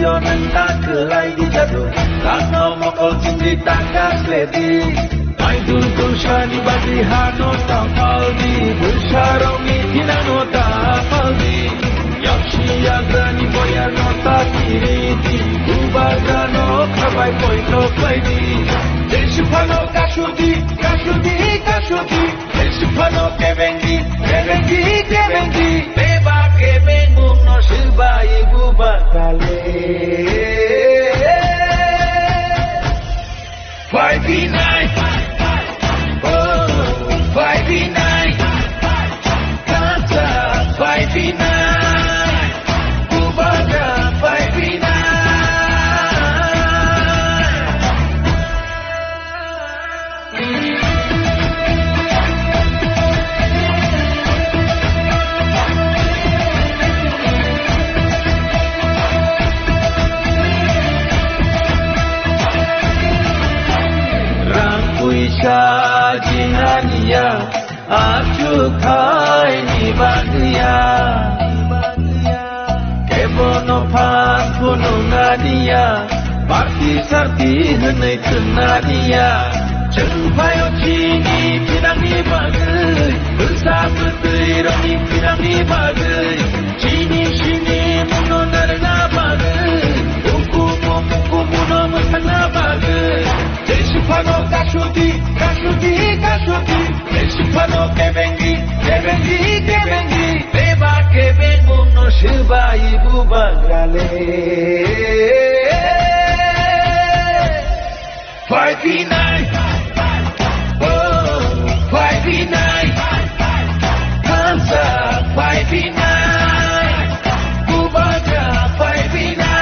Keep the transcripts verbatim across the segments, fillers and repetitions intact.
Nang ta kwlai di jadu, kano mokol chindi ta kasledi. Maidul dulsani bagwi hano ta paldi, dulsarokni thinano ta paldi. Yaksi yagrani boyarno ta kiridi, bubagrano khabai poito khlaidi. Jesu phano kasudi, kasudi, kasudi. Jesu phano kebengdi, kebengdi, kebengdi. Beba kebengmungno swbai bubagra le. Five B nine. Oh, five B nine. Kanta five B nine. Bubagra five B nine. Rang puisa jinganiya, achuk khaini bagwiya. Kebono phan phunuknaniya, party sarti hwnwi thwngna niya. Chwng phaio chini thinangni bagwi, bwsa bwtwi rokni thinangni bagwi, chini sini muno narwkna bagwi, ukumu mukumu no mwthangna bagwi. Jesu phano kasudi, kasudi, kasudi. Jesu phano kebengdi, kebengdi, kebengdi. Beba kebengmungno swbai bubagra le. Five B nine. Oh, five B nine. Kanta five B nine. Bubagra five B nine.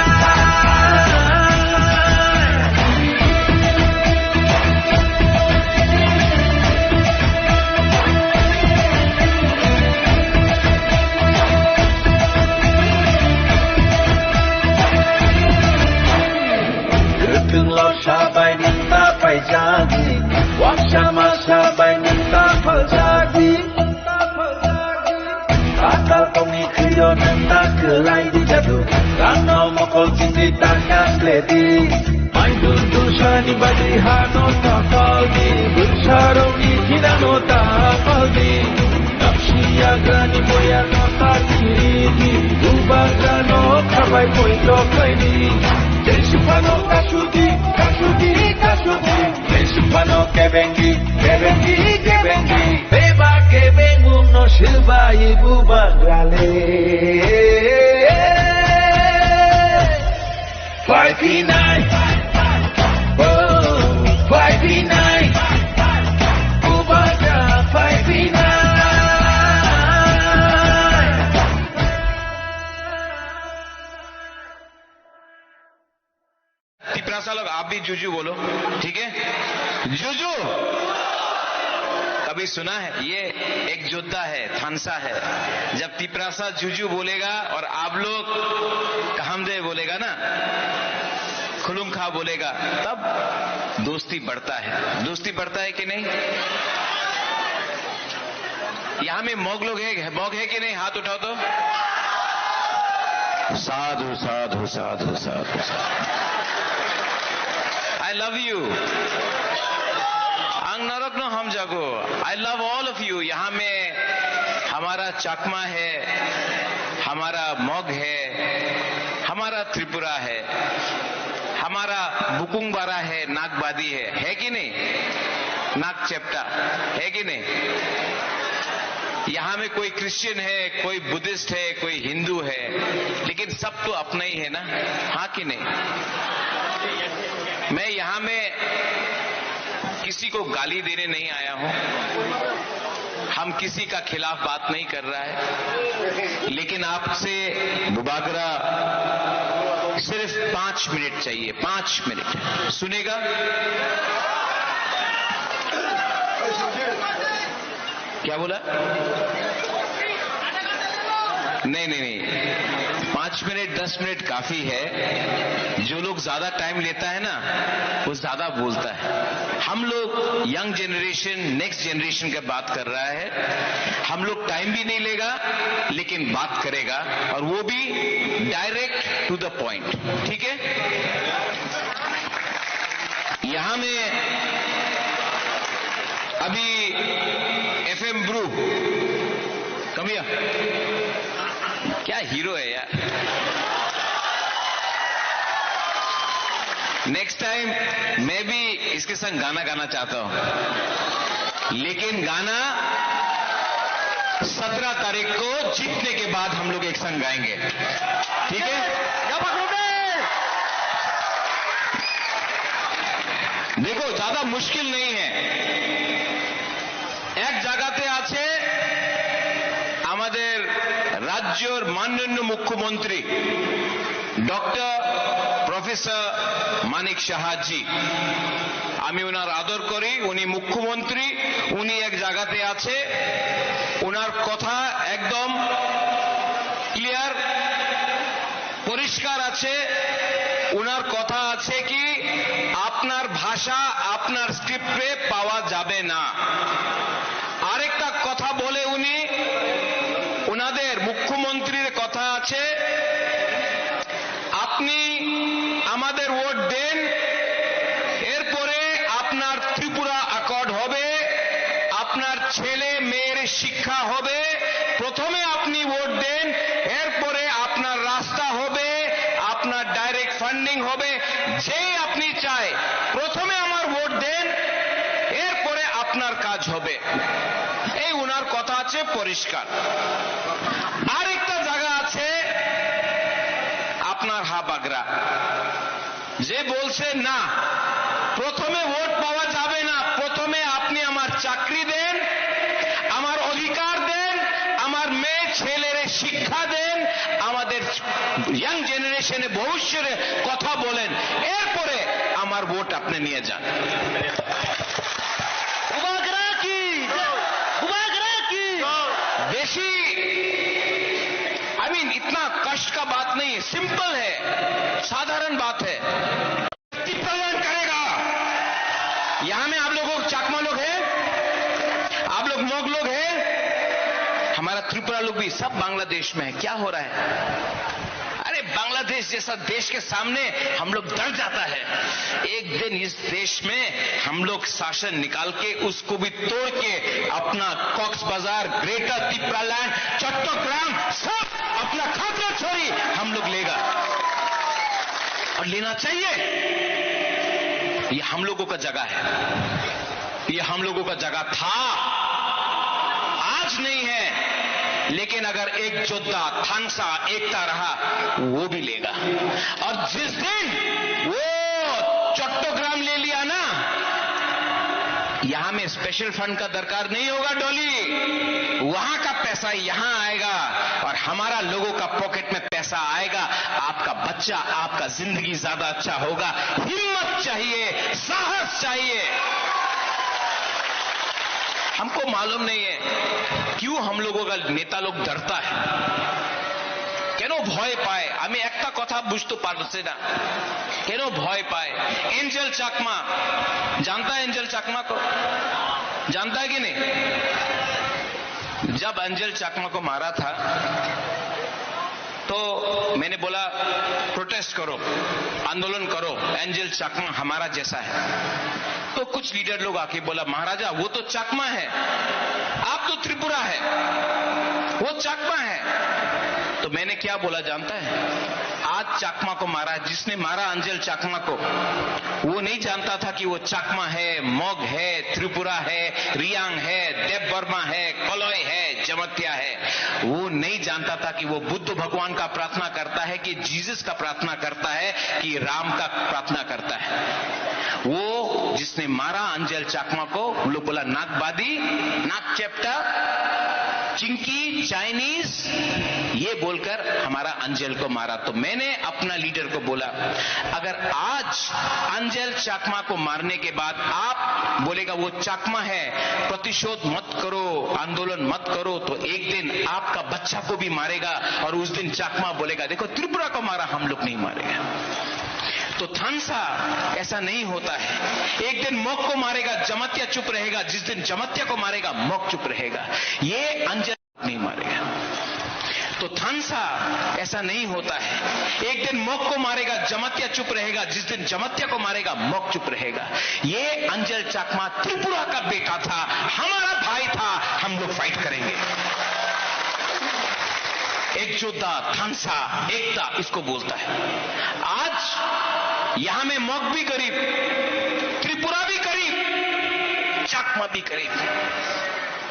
Kwthwng lo sabai nwng ta paijadi, waksa ma sabai nwng ta phaljadi. Katal tongni khwio nwng ta kwlai di jadu, rangno mokol chindi ta kasledi. Maidul dulsani bagwi hano ta paldi, bwsarokni thinano ta paldi. Kapsi yagrani boyarno ta kiridi, bubagrano khabai poito khlaidi. Jesu phano kasudi, kasudi, kasudi. Jesu phano kebengdi, kebengdi, kebengdi. Beba kebengmungno swbai bubagra le. Five B nine. Oh, five B nine. Bubagra five B nine. Tiprasa लोग, आप भी जुजू बोलो, ठीक है? जुजू। कभी सुना है? ये एक योद्धा है, थानसा है। जब तिपरासा जुजू बोलेगा और आप लोग कामदेव बोलेगा ना, खुलुमखा बोलेगा, तब दोस्ती बढ़ता है। दोस्ती बढ़ता है कि नहीं? यहाँ में मग लोग है, मग है कि नहीं? हाथ उठाओ तो। साधु, साधु, साधु, साधु, साधु। I love you. Ang norok no hamjago. I love all of you. यहाँ में हमारा चकमा है, हमारा मग है, हमारा त्रिपुरा है, हमारा बुकुंग बारा है, नागबादी है, है कि नहीं? नाग चेप्टा, है कि नहीं? यहाँ में कोई क्रिश्चियन है, कोई बुद्धिस्ट है, कोई हिंदू है, लेकिन सब तो अपना ही है ना, हाँ कि नहीं? मैं यहाँ में किसी को गाली देने नहीं आया हूँ, हम किसी का खिलाफ बात नहीं कर रहा है, लेकिन आपसे मुबागरा सिर्फ पाँच मिनट चाहिए, पाँच मिनट। सुनेगा? क्या बोला? नहीं, नहीं, नहीं, पाँच मिनट, दस मिनट काफी है। जो लोग ज्यादा टाइम लेता है ना, वो ज्यादा बोलता है। हम लोग यंग जनरेशन, नेक्स्ट जनरेशन का बात कर रहा है। हम लोग टाइम भी नहीं लेगा, लेकिन बात करेगा, और वो भी डायरेक्ट टू द पॉइंट। ठीक है? यहाँ में अभी एफएम ब्रू, come here, क्या हीरो है यार। नेक्स्ट टाइम मैं भी इसके संग गाना गाना चाहता हूं, लेकिन गाना सत्रह तारीख को जीतने के बाद हम लोग एक संग गाएंगे। ठीक है? देखो, ज्यादा मुश्किल नहीं है। এক জায়গাতে আছে আমাদের রাজ্যর মাননীয় মুখ্যমন্ত্রী ডক্টর প্রফেসর মানিক সাহাজি। আমি ওনার আদর করি, উনি মুখ্যমন্ত্রী, উনি এক জায়গাতে আছে, ওনার কথা একদম ক্লিয়ার, পরিষ্কার আছে। ওনার কথা আছে কি, আপনার ভাষা আপনার স্ক্রিপ্টে পাওয়া যাবে না। আরেকটা কথা বলে উনি, ওনাদের মুখ্যমন্ত্রীর কথা আছে, আপনি আমাদের ভোট দেন, এরপরে আপনার ত্রিপুরা অ্যাকর্ড হবে, আপনার ছেলে মেয়ের শিক্ষা হবে। প্রথমে আপনি ভোট দেন, এরপরে আপনার রাস্তা হবে, আপনার ডাইরেক্ট ফান্ডিং হবে, যেই আপনি চায়। প্রথমে আমার ভোট দেন, এরপরে আপনার কাজ হবে। এই ওনার কথা আছে পরিষ্কার। আরেকটা জায়গা আছে আপনার হাবাগরা, যে বলছে না, প্রথমে ভোট পাওয়া যাবে না, প্রথমে আপনি আমার চাকরি দেন, আমার অধিকার দেন, আমার মেয়ে ছেলেরে শিক্ষা দেন, আমাদের ইয়াং জেনারেশনে ভবিষ্যতে কথা বলেন, এরপরে আমার ভোট আপনি নিয়ে যান। বুবাগরা কি? বুবাগরা কি? বেশি, आई मीन, इतना कष्ट का बात नहीं है, सिंपल है, साधारण बात है। तिप्रालैंड करेगा। यहाँ में आप लोगों को चाकमा लोग हैं, आप लोग मग लोग हैं, हमारा त्रिपुरा लोग भी, सब बांग्लादेश में है। क्या हो रहा है? अरे, बांग्लादेश जैसा देश के सामने हम लोग डर जाता है। एक दिन इस देश में हम लोग शासन निकाल के उसको भी तोड़ के अपना कॉक्स बाजार, ग्रेटर तिप्रालैंड, चट्टग्राम, सब अपना खाद्य छोरी हम लोग लेगा और लेना चाहिए। ये हम लोगों का जगह है, ये हम लोगों का जगह था, आज नहीं है, लेकिन अगर एक जोद्धा थांगसा एकता रहा, वो भी लेगा। और जिस दिन वो चट्टग्राम ले लिया ना, यहाँ में स्पेशल फंड का दरकार नहीं होगा डॉली, वहां का पैसा यहाँ आएगा और हमारा लोगों का पॉकेट में पैसा आएगा। आपका बच्चा, आपका जिंदगी ज्यादा अच्छा होगा। हिम्मत चाहिए, साहस चाहिए। हमको मालूम नहीं है क्यों हम लोगों का नेता लोग डरता है। কেন ভয় পায়? আমি একটা কথা বুঝতে পারছি না, কেন ভয় পায়? एंजल चाकमा, जानता है एंजल चाकमा को? जानता है कि नहीं? जब एंजल चाकमा को मारा था, तो मैंने बोला, प्रोटेस्ट करो, आंदोलन करो, एंजल चाकमा हमारा जैसा है। तो कुछ लीडर लोग आके बोला, महाराजा, वो तो चाकमा है, आप तो त्रिपुरा है, वो चाकमा है। तो मैंने क्या बोला जानता है? आज चाकमा को मारा, जिसने मारा अंजल चाकमा को, वो नहीं जानता था कि वो चाकमा है, मग है, त्रिपुरा है, रियांग है, देव वर्मा है, कलय है, जमत्या है। वो नहीं जानता था कि वो बुद्ध भगवान का प्रार्थना करता है, कि जीसस का प्रार्थना करता है, कि राम का प्रार्थना करता है। वो जिसने मारा अंजल चाकमा को, वो लोग बोला नागवादी, नाग चेप्टा, चिंकी, चाइनीज, ये बोलकर हमारा अंजल को मारा। तो मैंने अपना लीडर को बोला, अगर आज अंजल चाकमा को मारने के बाद आप बोलेगा वो चाकमा है, प्रतिशोध मत करो, आंदोलन मत करो, तो एक दिन आपका बच्चा को भी मारेगा और उस दिन चाकमा बोलेगा, देखो, त्रिपुरा को मारा, हम लोग नहीं मारे। तो थानसा ऐसा नहीं होता है। एक दिन मग को मारेगा, जमातिया चुप रहेगा, जिस दिन जमातिया को मारेगा, मग चुप रहेगा। ये अंजल नहीं मारेगा। तो थानसा ऐसा नहीं होता है। एक दिन मग को मारेगा, जमातिया चुप रहेगा, जिस दिन जमातिया को मारेगा, मग चुप रहेगा। ये अंजल चाकमा त्रिपुरा का बेटा था, हमारा भाई था, हम लोग फाइट करेंगे। एक योद्धा, थानसा, एकता इसको बोलता है। आज यहां में मग भी गरीब, त्रिपुरा भी गरीब, चाकमा भी गरीब,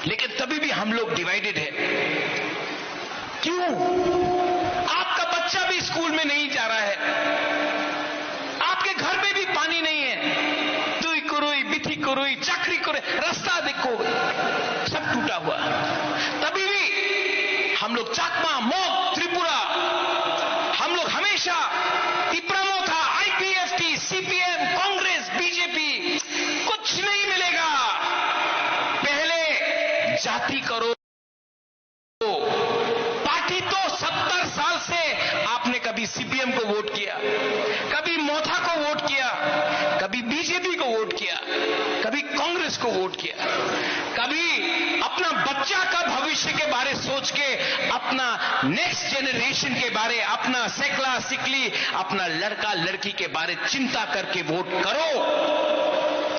लेकिन तभी भी हम लोग डिवाइडेड है। क्यों? आपका बच्चा भी स्कूल में नहीं जा रहा है, आपके घर में भी पानी नहीं है। दुई कुरुई, बिथी कुरुई, चाकरी करे, रास्ता देखो, सब टूटा हुआ। तभी भी हम लोग चाकमा, मग, त्रिपुरा, हम लोग हमेशा तिप्रामो था, आईपीएफटी, सीपीएम, कांग्रेस, बीजेपी, कुछ नहीं मिलेगा। पहले जाति करो। पार्टी तो सत्तर साल से आपने कभी सीपीएम को वोट किया, कभी मोथा को वोट किया, कभी बीजेपी को वोट किया, कभी कांग्रेस को वोट किया, कभी अपना बच्चा का भविष्य के बारे सोच के, अपना नेक्स्ट जनरेशन के बारे, अपना सेकला सिकली, अपना लड़का लड़की के बारे चिंता करके वोट करो,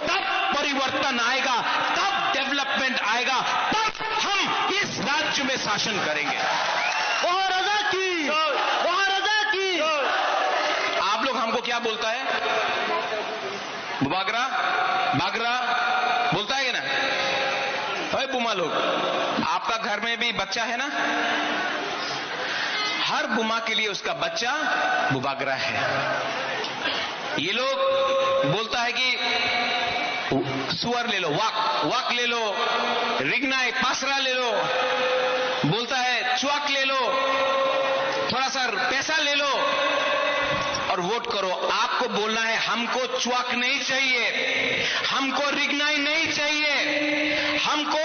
तब परिवर्तन आएगा, तब डेवलपमेंट आएगा, तब हम इस राज्य में शासन करेंगे। महाराजा की, महाराजा की। आप लोग हमको क्या बोलता है? बागरा, बागरा बोलता है कि ना? ओए बुमा लोग, आपका घर में भी बच्चा है ना? हर बुमा के लिए उसका बच्चा बुबागरा है। ये लोग बोलता है कि सुअर ले लो, वाक, वाक ले लो, रिगनाई, पासरा ले लो, बोलता है चुआक ले लो, थोड़ा सा पैसा ले लो और वोट करो। आपको बोलना है, हमको चुआक नहीं चाहिए, हमको रिगनाई नहीं चाहिए, हमको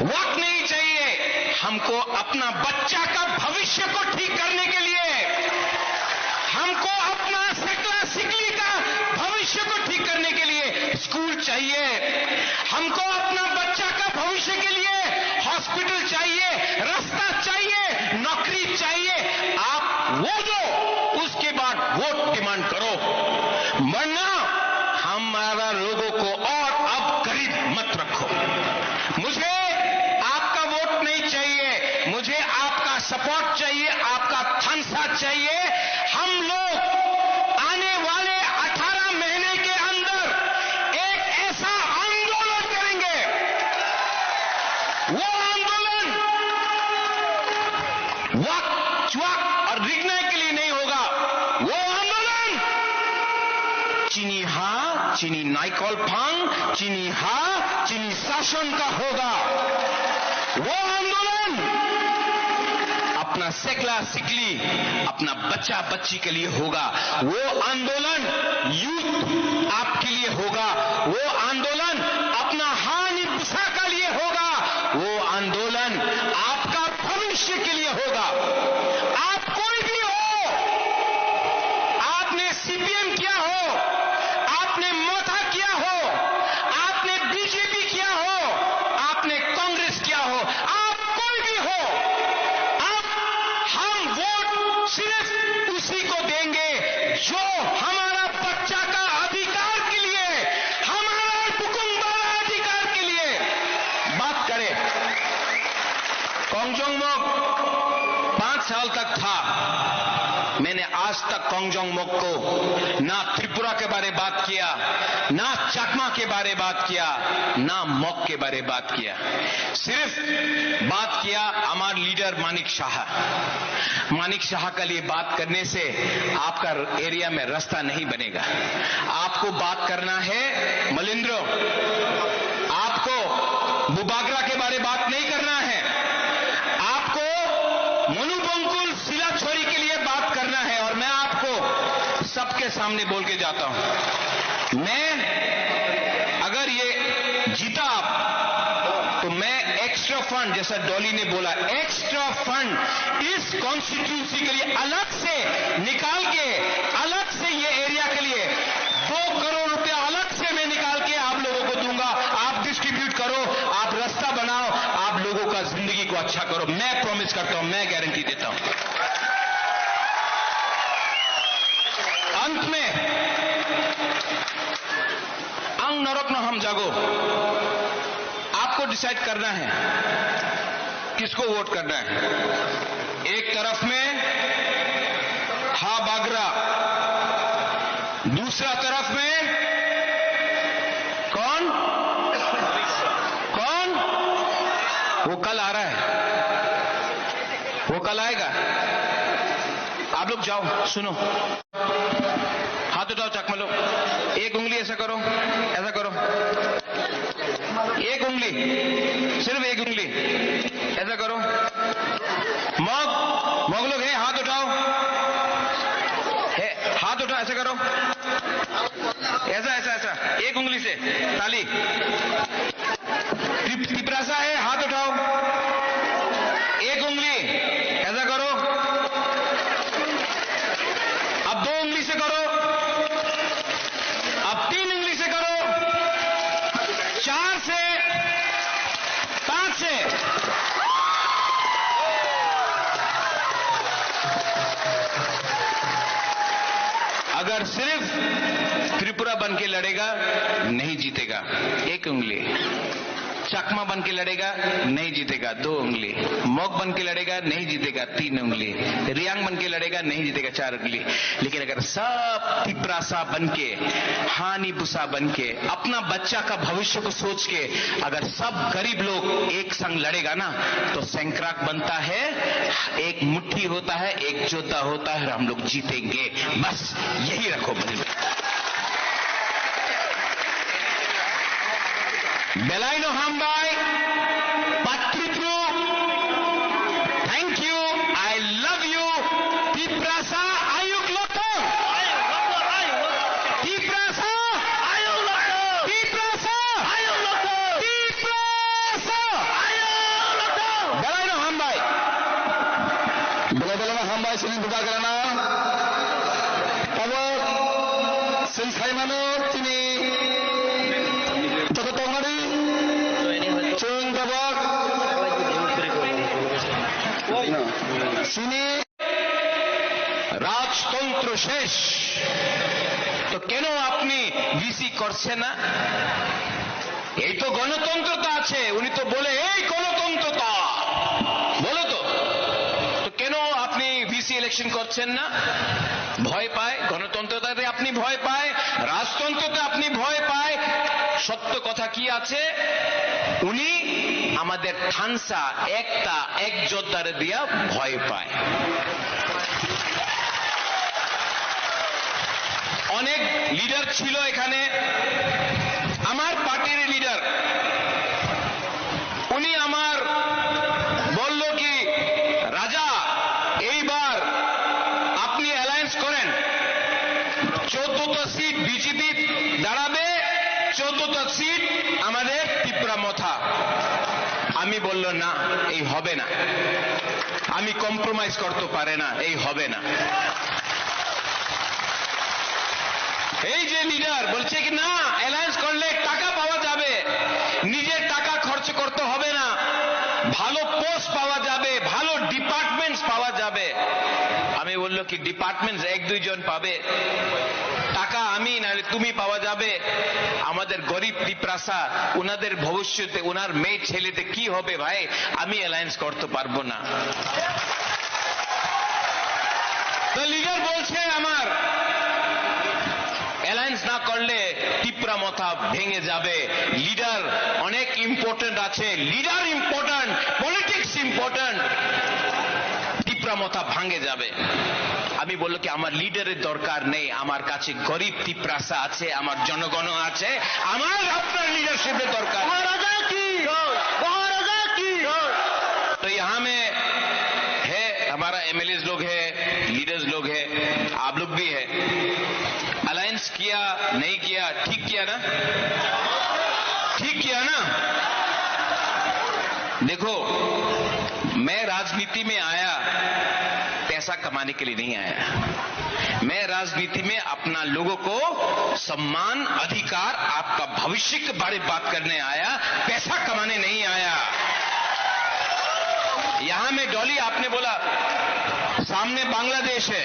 वाक नहीं चाहिए। हमको अपना बच्चा का भविष्य को ठीक करने के लिए, हमको अपना सेकला सिकली का भविष्य को ठीक करने के लिए स्कूल चाहिए। हमको अपना बच्चा का भविष्य के लिए हॉस्पिटल चाहिए, रास्ता चाहिए, नौकरी चाहिए। आप वो दो, उसके बाद वोट डिमांड करो, वरना हमारा लोगों को और अब गरीब मत रखो। मुझे आपका वोट नहीं चाहिए, मुझे आपका सपोर्ट चाहिए, आपका थानसा चाहिए। हम लोग आने वाले अठारह महीने के अंदर एक ऐसा आंदोलन करेंगे, वो आंदोलन वाक, च्वाक और रिगनाई के लिए नहीं होगा। वो आंदोलन चिनी हा, चिनी नाइकल फांग, चिनी हा, चिनी शासन का होगा। वो आंदोलन अपना सेकला सिकली, अपना बच्चा बच्ची के लिए होगा। वो आंदोलन यूथ आपके लिए होगा। वो आंदोलन अपना हानि बुसा का लिए होगा। वो आंदोलन आपका भविष्य के लिए होगा। आप कोई भी हो, आपने सीपीएम किया हो, आपने मोथा किया हो, आपने बीजेपी किया हो, आपने कांग्रेस किया हो, आप कोई भी हो, आप, हम वोट सिर्फ उसी को देंगे जो हमारा बच्चा का अधिकार के लिए, हमारा बुकुंबारा अधिकार के लिए बात करे। कोंगजोंगमोग पांच साल तक था, मैंने आज तक कोंगजोंगमोग को ना त्रिपुरा के बारे बात किया, ना चकमा के बारे बात किया, ना मोग के बारे बात किया। सिर्फ बात किया हमार लीडर मानिक शाह। मानिक शाह के लिए बात करने से आपका एरिया में रास्ता नहीं बनेगा। आपको बात करना है मलिंद्रो, आपको बुबागरा के बारे बात नहीं करना है, आपको सामने बोल के जाता हूं, मैं अगर ये जीता आप, तो मैं एक्स्ट्रा फंड, जैसा डॉली ने बोला, एक्स्ट्रा फंड इस कॉन्स्टिट्यूंसी के लिए अलग से निकाल के, अलग से ये एरिया के लिए दो करोड़ रुपया अलग से मैं निकाल के आप लोगों को दूंगा। आप डिस्ट्रीब्यूट करो, आप रास्ता बनाओ, आप लोगों का जिंदगी को अच्छा करो। मैं प्रॉमिस करता हूं, मैं गारंटी देता हूं। अंत में, ang norok no hamjago. आपको डिसाइड करना है किसको वोट करना है। एक तरफ में हा बागरा, दूसरा तरफ में कौन, कौन? वो कल आ रहा है, वो कल आएगा। आप लोग जाओ, सुनो। हाथ उठाओ चकमा लोग, एक उंगली ऐसा करो, ऐसा करो, एक उंगली, सिर्फ एक उंगली, ऐसा करो। मग, मग लोग है, हाथ उठाओ, है, हाथ उठाओ, ऐसा करो, ऐसा, ऐसा, ऐसा, एक उंगली से ताली। तिप-, तिपरासा है, हाथ उठाओ। एक उंगली ऐसा करो। अब दो उंगली से करो। अब तीन उंगली से करो। चार से, पांच से। अगर सिर्फ त्रिपुरा बन के लड़ेगा, नहीं जीतेगा। एक उंगली। चकमा बन के लड़ेगा, नहीं जीतेगा, दो उंगली। मग बन के लड़ेगा, नहीं जीतेगा, तीन उंगली। रियांग बन के लड़ेगा, नहीं जीतेगा, चार उंगली। लेकिन अगर सब तिपरासा बन के, हानी बुसा बन के, अपना बच्चा का भविष्य को सोच के अगर सब गरीब लोग एक संग लड़ेगा ना, तो सैंक्राक बनता है, एक मुट्ठी होता है, एक जोधा होता है और हम लोग जीतेंगे। बस यही रखो मन में। Belai no hambai, Patripru, thank you, I love you, Tiprasa ayuk lotong. Tiprasa, Tiprasa, Tiprasa. Belai no hambai. Belai belai no hambai, sini buka kerana. Tabok, sing saimano, sini. Joto tongmani, chwng tabok. Sini. রাজতন্ত্র শেষ, তো কেন আপনি ভিসি করছেন না? এই তো গণতন্ত্রতা আছে, উনি তো বলে, এই গণতন্ত্রতা, বলো তো। তো কেন আপনি ভিসি ইলেকশন করছেন না? ভয় পায়, গণতন্ত্রতাতে আপনি ভয় পায়, রাজতন্ত্রতে আপনি ভয় পায়। সত্য কথা কি আছে? উনি আমাদের থানসা একটা এক যোদ্ধারে দিয়া ভয় পায়। অনেক লিডার ছিল এখানে, আমার পার্টির লিডার, উনি আমার বলল কি, "রাজা, এইবার আপনি অ্যালায়েন্স করেন, চোদ্দটা সিট বিজেপি দাঁড়াবে, চোদ্দটা সিট আমাদের তিপ্রা মথা।" আমি বলল, "না, এই হবে না, আমি কম্প্রোমাইজ করতে পারে না, এই হবে না।" এই যে লিডার বলছে কি, "না, অ্যালায়েন্স করলে টাকা পাওয়া যাবে, নিজের টাকা খরচ করতে হবে না, ভালো পোস্ট পাওয়া যাবে, ভালো ডিপার্টমেন্টস পাওয়া যাবে।" আমি বলল কি, "ডিপার্টমেন্টস এক দুইজন পাবে, টাকা আমি নাহলে তুমি পাওয়া যাবে। আমাদের গরিব তিপ্রাসা, ওনাদের ভবিষ্যতে, ওনার মেয়ে ছেলেতে কি হবে ভাই? আমি অ্যালায়েন্স করতে পারবো না।" তো লিডার বলছে আমার, "অ্যালায়েন্স না করলে তিপ্রা মথা ভেঙে যাবে, লিডার অনেক ইম্পর্টেন্ট আছে, leader important, politics important, Tipra মথা ভাঙে যাবে।" আমি বলল কি, "আমার লিডারের দরকার নেই, আমার কাছে গরিব তিপ্রাসা আছে, আমার জনগণ আছে, আমার আপনার লিডারশিপের দরকার।" মহারাজা কি? মহারাজা কি? तो यहाँ में है, हमारा एमएलएस लोग है, लीडर्स लोग है, आप लोग भी है। किया, नहीं किया, ठीक किया ना? ठीक किया ना? देखो, मैं राजनीति में आया पैसा कमाने के लिए नहीं आया। मैं राजनीति में अपना लोगों को सम्मान, अधिकार, आपका भविष्य के बारे में बात करने आया, पैसा कमाने नहीं आया। यहाँ में डॉली, आपने बोला सामने बांग्लादेश है,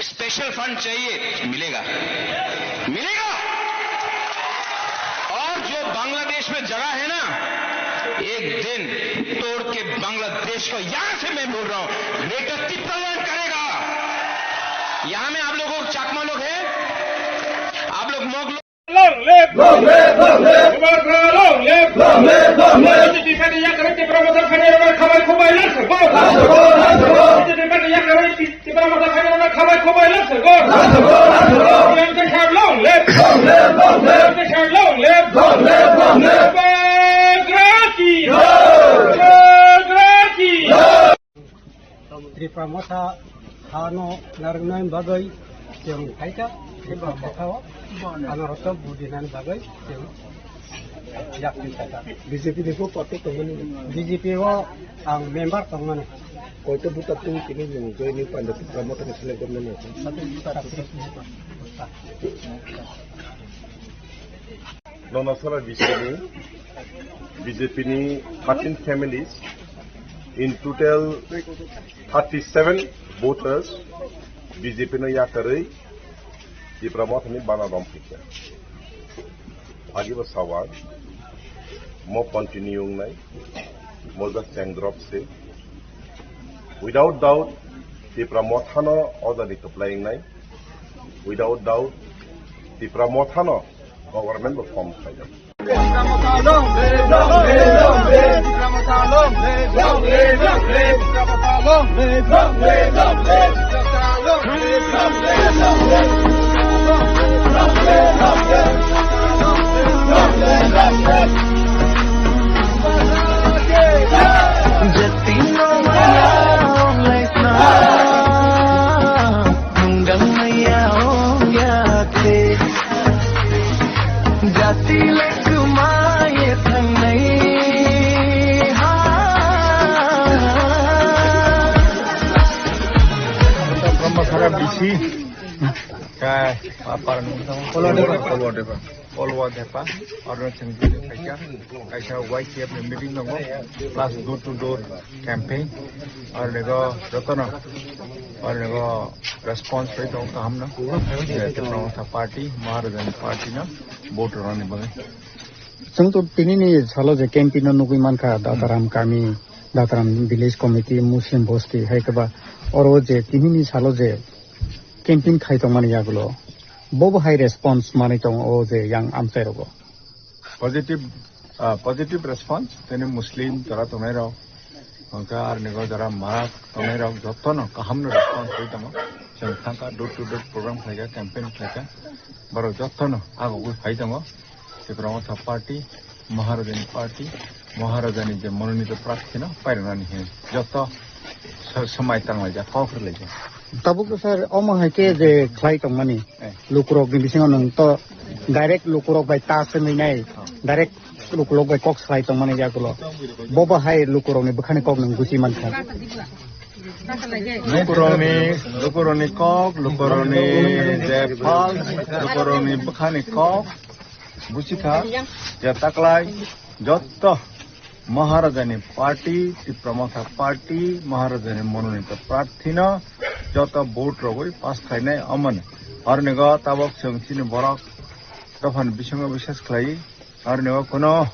स्पेशल फंड चाहिए, मिलेगा, मिलेगा। और जो बांग्लादेश में जगह है ना, एक दिन तोड़ के बांग्लादेश को, यहां से मैं बोल रहा हूं, ग्रेटर तिप्रालैंड करेगा। यहां में आप लोगों को, चाकमा लोग हैं, आप लोग मग लोग, Long live! Long live! Long live! Bubagra, long live! Long live! Long live! B J P party yakarwi Tipra Motha phainairokno khabai khukbai lak sir go! Lak sir go! Lak sir go! B J P party yakarwi Ti-, Tipra Motha phainairokno khabai khukbai lak sir go! Lak sir go! Lak sir go! P M K sir, long live! Long live! Long live! P M K sir, long live! Long live! Long live! Bubagra ki! Jai! Bubagra ki! Jai! Tripura Motha hano narwknani bagwi chwng phaikha, Tripura Mothao ano rwchap budinani bagwi chwng yakti khaikha. B J P ni bo party tongmani? B J P o ang member tongmani. Koito buta twi tini nwng joini panda Tripura Mothani select gormani? Sati buta twi. Nono sara bisini B J P ni thirteen families, in total thirty-seven voters B J P no yakarwi Tipra Mothani bana rom phikha. Agi bo sawa mo continue wngnai, mo jak cheng drop se. Without doubt, Tipra Mothano ojani kwplai wngnai. Without doubt, Tipra Mothano government bo form khainai. Jati no maya ong lai sna, nung dang maya ong ya te. Jati le kumai thangnai ha. Brahma sara bisi. Kai, apa nung? Kolwa Depa. Kolwa Depa. Kolwa Depa. Arunachal Pradesh kaisa. Kaisa Y C F ni meeting tongo, plus door to door campaign, aro nego jotono, aro nego response rate tongo kaham no. Tipra Motha party, Maharajani party no vote rwna ni bagwi. Chwng to tini ni salo je campaign no nugwi mankha, Dataram kami, Dataram village committee, Muslim bosti, hai khe ba oro je tini ni salo je campaign khai tongmani yagulo, bo bo hai response manwi tongo o je yang amchai rogo? Positive, ah, positive response, tini Muslim jora tongnai rok, hwnkhe aroni go jora Marak tongnai rok, jotono kaham no response rwi tongo. Chwng thangkha door to door program khlaikha, campaign khlaikha, borok jotono agogwi phai tongo. Tipra Motha party, Maharajani party, Maharajani je mononito prarthi no pairwnani hwnwi joto sa-, swmai tanglaijak, kok rwlaijak. Tabuk to sir, omo hai khe je khlai tongmani, eh, lukurok ni bisingo nwng to direct lukurok bai ta swngwi nai, oh, direct lukurok bai kok salai tongmani yagulo. Bo bo hai lukurok ni bwkhani kok nwng gusi mankha. Lukurok ni, lukurok ni kok, lukurok ni je pulse, lukurok ni bwkhani kok gusi kha, je taklai jotto Maharajani party, Tipra Motha party, Maharajani mononito prarthi no joto vote rogwi pass khlainai, omono. Aroni go tabok chwng chini borok dophani bisingo bises khlai, aroni go kuno,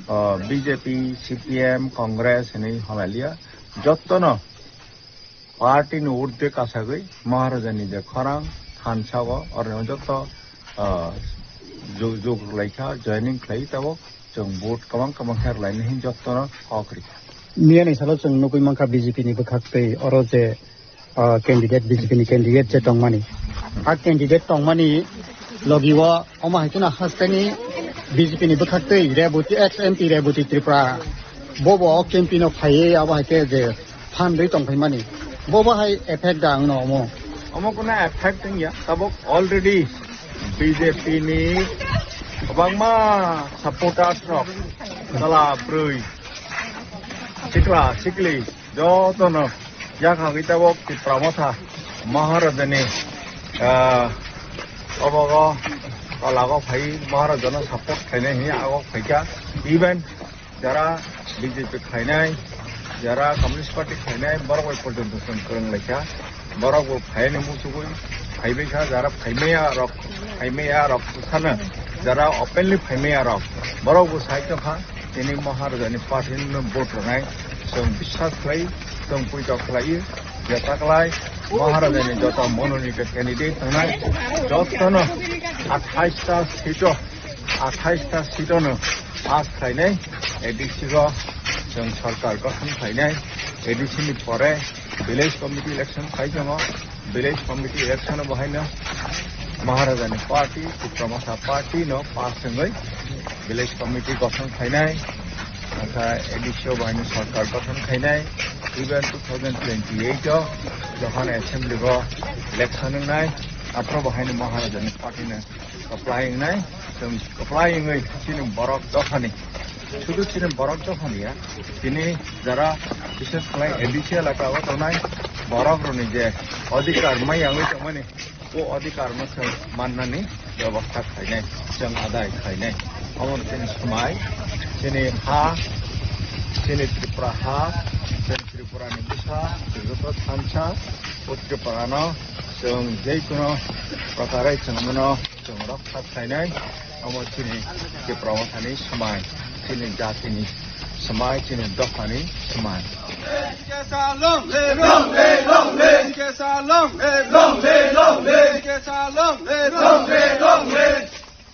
ah, B J P, C P M, Congress hinwi hamaliya, jotono party ni urdhwe kasagwi Maharajani je khorang thansa o, aroni go joto, ah, ju-, jug rwlaikha, joining khlai tabok. Chwng vote kwbang kwbang khe rwlainai hwn jotono kok rikha. Miyani salo chwng nugwi mankha B J P ni bwkhak twi oro je, ah, candidate, B J P ni candidate je tongmani. A candidate tongmani logi o omo hai kheno hasteni B J P ni bwkhak twi Reboti, ex M P Reboti Tripura. Bo bo o campaign o phaiwi abo hai khe je phan rwi tongphaimani. Bo bo hai effect da wngno omo? Omo kuno effect wngya. Tabok already B J P ni kwbangma supporters rok, chwla bwrwi, sikla sikli jotono yakhagwi tabok Tipra Motha Maharajani, ah, obogo tolago phai Maharajano support khainai hinwi agok phaikha. Even jara B J P khainai, jara Communist Party khainai, borok bai porjonto chwng kwrwng laikha. Borok bo phaini muchugwi phaibai kha, jara phaimaya rok, phaimaya rok sana, jara openly phaimaya rok, borok bo sai tongkha, tini Maharajani party no vote rwnai, chwng biswas khlai, chwng puito khlai, jeta khlai, Maharajani joto mononito candidate tongnai, jotono athais ta seat o, athais ta seat o no pass khlainai, A D C o chwng sarkar gothon khlainai, A D C ni pore village committee election khai tongo, village committee election o bahaino Maharajani party, Tipra Motha party no pass wngwi village committee gothon khlainai, akha A D C o bahaino sarkar gothon khlainai, even two thousand twenty-eight o jokhon assembly o election wngnai, aphuru bahaino Maharajani party no kwplai wngnai, chwng kwplai wngwi chini borok dophani, sudu chini borok dophani ya, tini jara bishes khlai A D C elaka o tongnai borok rokni je adhikar mai wngwi tongmani, o adhikar no chwng mannani bebostha khlainai, chwng adai khlainai. Omono chini swmai, chini ha, chini Tripura ha, chini Tripura ni bwsa, Tripura thansa, o Tripura no chwng jai kuno prokare chwng mano. Chwng rok kha khlainai, omo chini Tipra Mothani swmai, chini jatini swmai, chini dophani swmai. Tikesa long live, long live, long live. Tikesa long live, long live, long live. Tikesa long live, long live, long live.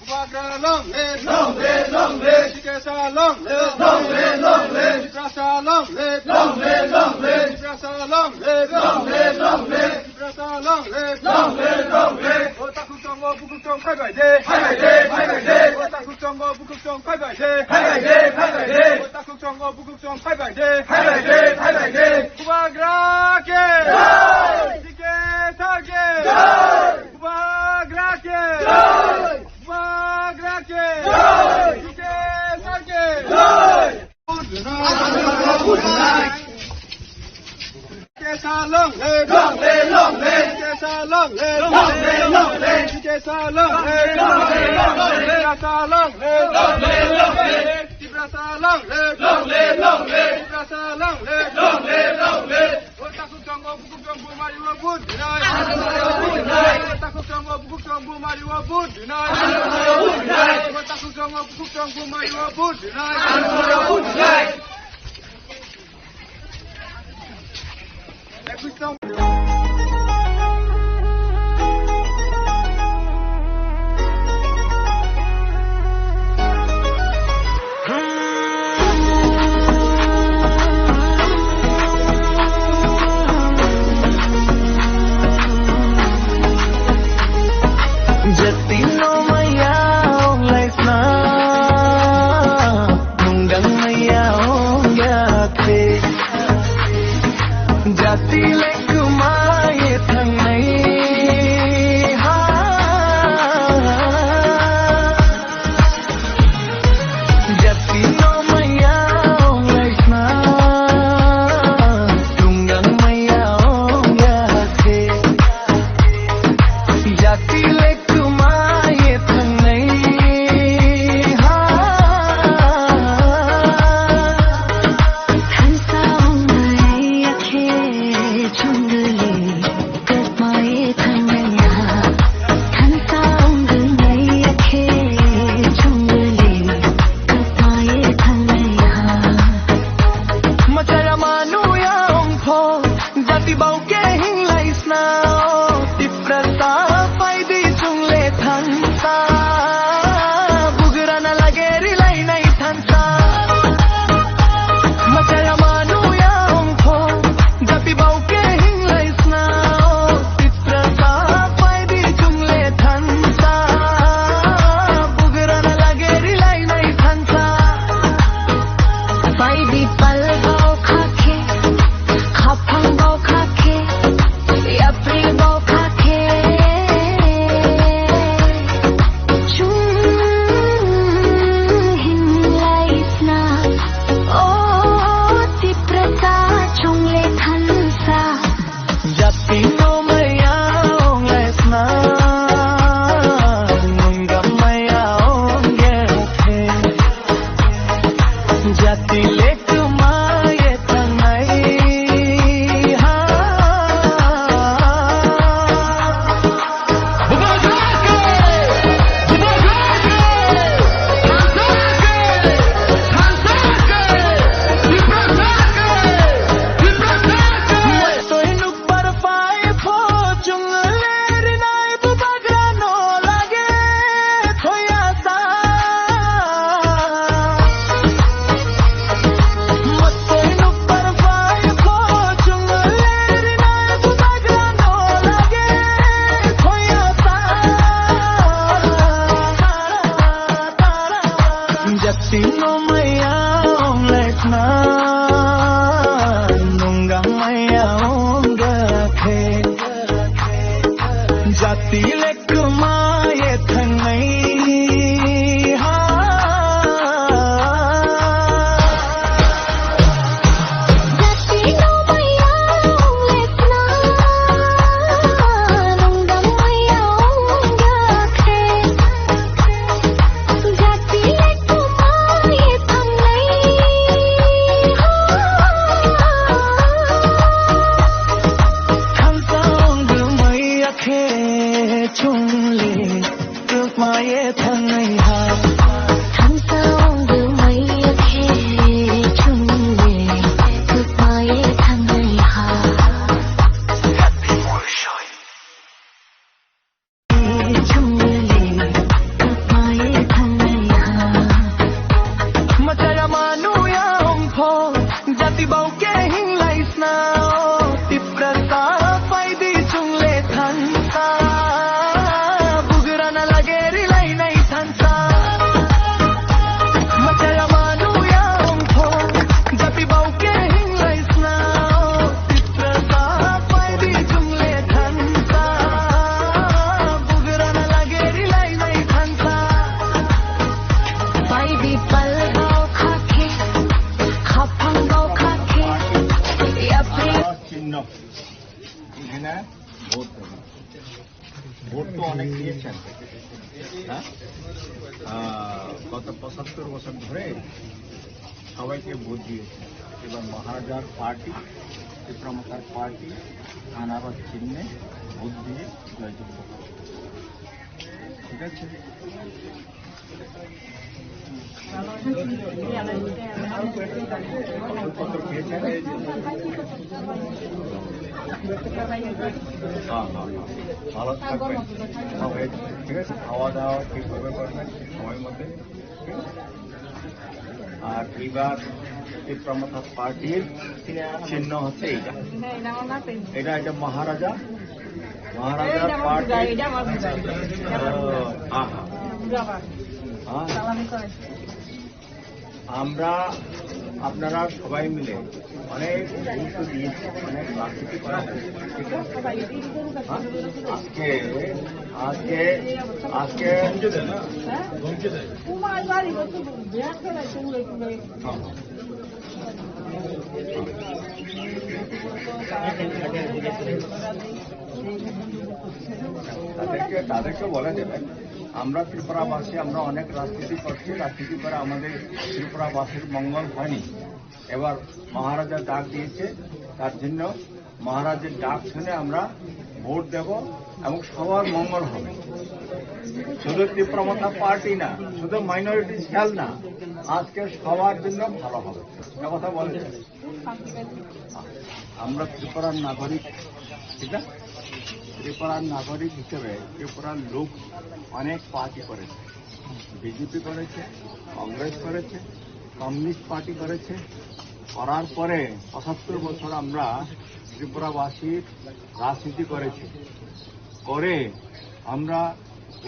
Bubagra long live, long live, long live. Tikesa long live, long live, long live. Tiprasa long live, long live, long live. Tiprasa long live, long live, long live. Tiprasa long live! Long live, long live! O takhuk tongo bukhuk tong phai bai de. Phai bai de, phai bai de. O takhuk tongo bukhuk tong phai bai de. Phai bai de, phai bai de. O takhuk tongo bukhuk tong phai bai de. Phai bai de, phai bai de. Bubagra ke! Jai! Tikesa ke! Jai! Bubagra ke! Jai! Bubagra ke! Jai! Tikesa ke! Jai! Tikesa long live! Long live, long live! Tikesa long live! Long live, long live! Tikesa long live! Long live, long live! Long live, long live! Tiprasa long live! Long live, long live! Tiprasa long live! Long live, long live! Tiprasa long live! Long live, long live! O takhuk tongo bukhuk tong bumari o vote rinai! O takhuk tongo bukhuk tong bumari o vote rinai! O takhuk tongo bukhuk tong bumari o vote rinai! Jatino maya ong laisna, mungdang maya ong yakte. Jati lekuma Jati lek maye thangnai ha. Jati no maya ong lekna, nong dam maya ong yakhe. Jati lek maye thangnai ha. Thansa ong maya khe chungle. Tukmaye thangnai ha. Thansa ong maya khe chungle. Tukmaye thangnai ha. Chungle. Tukmaye thangnai ha. Machaya manu ya ong pho. Jati bau ke hinglai sna. Tiprasa pai di chungle thansa. Bugrana lage rilai nai thansa. Machaya manu ya ong pho. Jati bau ke hinglai sna. Tiprasa pai di chungle thansa. Bugrana lage rilai nai thansa. Pai di pal bau khakhe. Khapang bau khakhe. Yapri. চিহ্ন। এখানে ভোট দেবেন। ভোট তো অনেক দিয়েছেন, হ্যাঁ? আহ, গত পঁচাত্তর বছর ধরে সবাইকে ভোট দিয়েছেন। এবার মহারাজার পার্টি, ত্রিপুরা মথার পার্টি, আনারস চিহ্নে ভোট দিয়ে জয়যুক্ত করুন। ঠিক আছে? হ্যাঁ, হ্যাঁ, হ্যাঁ। ভালো থাকবেন। হ্যাঁ, ঠিক আছে, খাওয়া দাওয়া ঠিকভাবে করবেন সময় মতো। আর এবার ত্রিপুরা মথা পার্টির চিহ্ন হচ্ছে এইটা। এটা, এটা মহারাজা, মহারাজা পার্টি। ও, হ্যাঁ, হ্যাঁ। হ্যাঁ। আমরা, আপনারা সবাই মিলে অনেক গুরুত্ব দিয়েছি, অনেক রাজনীতি করা হয়েছে, ঠিক আছে? হ্যাঁ? আজকে, আজকে, আজকে, তাদেরকে, তাদেরকে বলে দেবেন, আমরা ত্রিপুরাবাসী, আমরা অনেক রাজনীতি করছি, রাজনীতি করে আমাদের ত্রিপুরাবাসীর মঙ্গল হয়নি। এবার মহারাজা ডাক দিয়েছে, তার জন্য মহারাজের ডাক শুনে আমরা ভোট দেব এবং সবার মঙ্গল হবে। শুধু ত্রিপুরা মথা পার্টি না, শুধু মাইনরিটি সেল না, আজকে সবার জন্য ভালো হবে। এ কথা বলেছে। আমরা ত্রিপুরার নাগরিক, ঠিক আছে? ত্রিপুরার নাগরিক হিসেবে ত্রিপুরার লোক অনেক পার্টি করেছে, বিজেপি করেছে, কংগ্রেস করেছে, কমিউনিস্ট পার্টি করেছে। করার পরে পঁচাত্তর বছর আমরা ত্রিপুরাবাসীর রাজনীতি করেছি, করে আমরা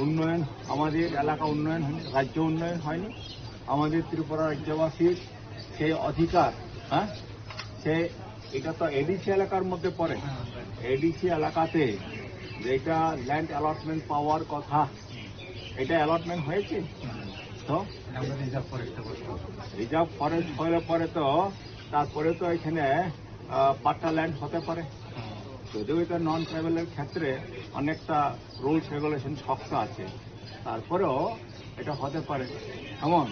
উন্নয়ন, আমাদের এলাকা উন্নয়ন হয়নি, রাজ্য উন্নয়ন হয়নি। আমাদের ত্রিপুরা রাজ্যবাসীর সেই অধিকার, হ্যাঁ, সে, এটা তো এডিসি এলাকার মধ্যে পড়ে। এডিসি এলাকাতে যেটা ল্যান্ড অ্যালটমেন্ট পাওয়ার কথা, এটা অ্যালটমেন্ট হয়েছে? তো রিজার্ভ ফরেস্ট হলে পরে তো, তারপরে তো এখানে, আহ, পাট্টা ল্যান্ড হতে পারে। যদিও এটা নন ট্রাইবালের ক্ষেত্রে অনেকটা রুলস রেগুলেশন শক্ত আছে, তারপরেও এটা হতে পারে। এমন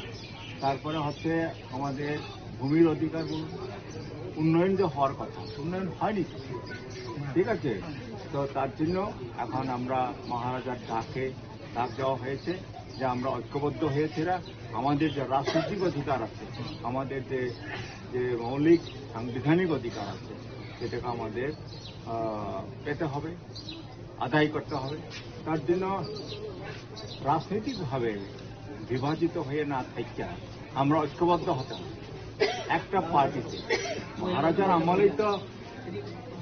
তারপরে হচ্ছে আমাদের ভূমির অধিকার বলুন, উন্নয়ন যে হওয়ার কথা, উন্নয়ন হয়নি কিছু, ঠিক আছে? তো তার জন্য এখন আমরা মহারাজার ডাকে ডাক দেওয়া হয়েছে যে আমরা ঐক্যবদ্ধ হয়েছি, এরা আমাদের যে রাজনৈতিক অধিকার আছে, আমাদের যে, যে মৌলিক সাংবিধানিক অধিকার আছে, সেটাকে আমাদের, আহ, পেতে হবে, আদায় করতে হবে। তার জন্য রাজনৈতিকভাবে বিভাজিত হয়ে না থাইকা আমরা ঐক্যবদ্ধ হতে হবে একটা পার্টিতে। মহারাজার আমলেই তো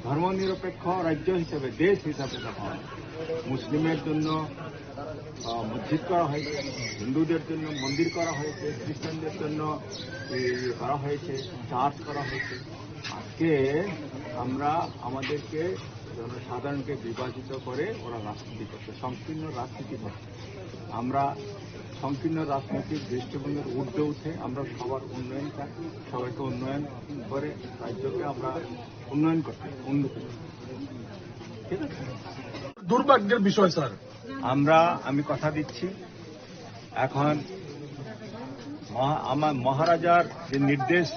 ধর্মনিরপেক্ষ রাজ্য হিসেবে, দেশ হিসাবে তখন মুসলিমের জন্য, আহ, মসজিদ করা হয়েছে, হিন্দুদের জন্য মন্দির করা হয়েছে, খ্রিস্টানদের জন্য, এ, ইয়ে করা হয়েছে, চার্চ করা হয়েছে। আজকে আমরা আমাদেরকে, জনসাধারণকে বিভাজিত করে ওরা রাজনীতি করছে, সংকীর্ণ রাজনীতি করছে। আমরা সংকীর্ণ রাজনৈতিক দৃষ্টিভঙ্গির ঊর্ধ্বে উঠে আমরা সবার উন্নয়ন চাই, সবাইকে উন্নয়ন করে রাজ্যকে আমরা উন্নয়ন করতে চাই, উন্নতি করতে চাই। ঠিক আছে? দুর্ভাগ্যের বিষয়, স্যার। আমরা, আমি কথা দিচ্ছি, এখন মহা-, আমার মহারাজার যে নির্দেশ,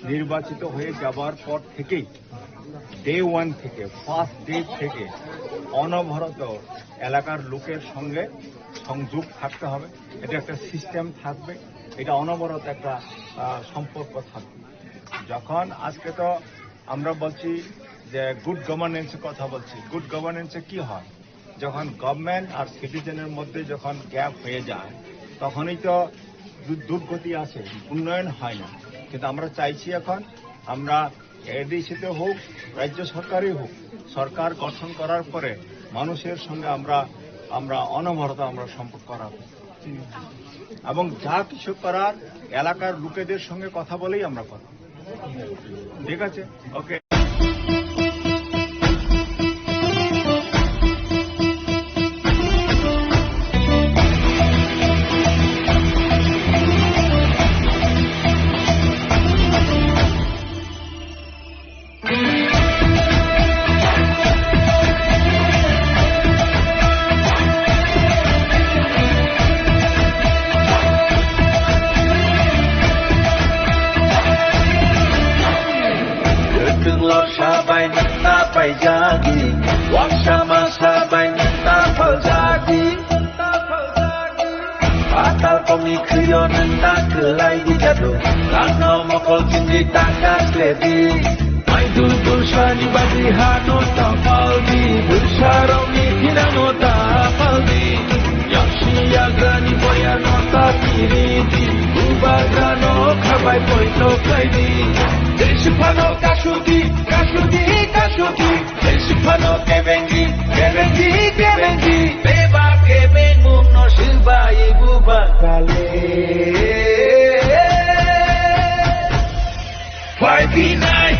নির্বাচিত হয়ে যাবার পর থেকেই, ডে ওয়ান থেকে, ফার্স্ট ডে থেকে অনবরত এলাকার লোকের সঙ্গে সংযোগ থাকতে হবে। এটা একটা সিস্টেম থাকবে, এটা অনবরত একটা, আহ, সম্পর্ক থাকবে। যখন আজকে তো আমরা বলছি যে গুড গভর্নেন্সের কথা বলছি, গুড গভর্নেন্সে কি হয়? যখন গভর্নমেন্ট আর সিটিজেনের মধ্যে যখন গ্যাপ হয়ে যায়, তখনই তো দু-, দুর্গতি আসে, উন্নয়ন হয় না। কিন্তু আমরা চাইছি এখন, আমরা এডিসিতে হোক, রাজ্য সরকারই হোক, সরকার গঠন করার পরে মানুষের সঙ্গে আমরা, আমরা অনবরত আমরা সম্পর্ক রাখব এবং যা কিছু করার এলাকার লোকেদের সঙ্গে কথা বলেই আমরা করব। ঠিক আছে, ওকে। Kwthwng lorsa bai nwng ta paijadi, waksa masa bai nwng ta phaljadi. Patal kokni khwio nwng ta kwlai di jadu, langno mokol chindi ta kasledi. Mai dul dul sani bagwi hano ta paldi, bwsarokni thinano ta paldi. Yaksi yagrani boyano ta kiridi, bubagrano khabai poito khlaidi. Jesi phano kasudi, kasudi, kasudi. Jesi phano kebengi, kebengi, kebengi. Beba kebengmungno swbai bubagrale. Five B nine.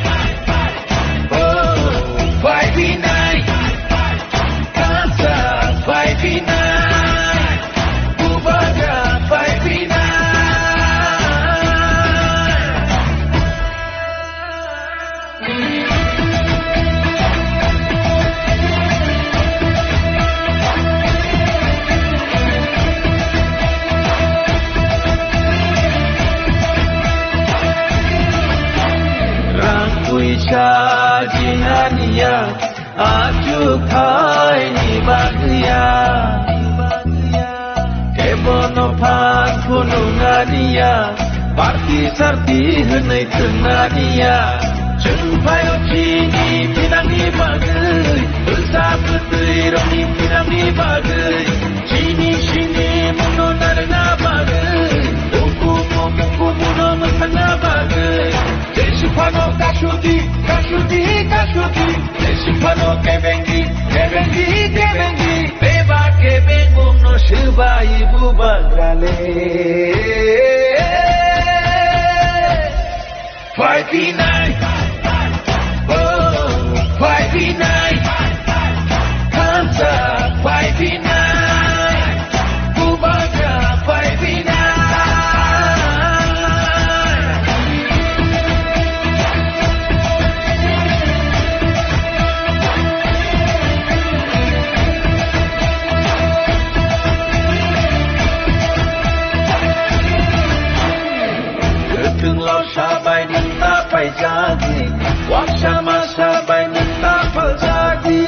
Oh, five B nine. Kansa five B nine. Bubagra five B nine. Rang puisa jinganiya, achuk thaini bagwiya. Kebono phan phunuknaniya, party sarti hwnwi thwngna niya. Chwng phaio chini thinangni bagwi, bwsa bwtwi rokni thinangni bagwi, chini sini muno narwkna bagwi, ukumu mukumuno mwthangna bagwi. Jesu phano kasudi, kasudi, kasudi. Jesu phano kebengi, kebengi, kebengi. Beba kebengmungno swbai bubagrale. Five B nine. Oh, five B nine. Kansa five B nine. Bubagra five B nine. Kwthwng lorsa bai nwng ta paijadi, waksa masa bai nwng ta phaljadi.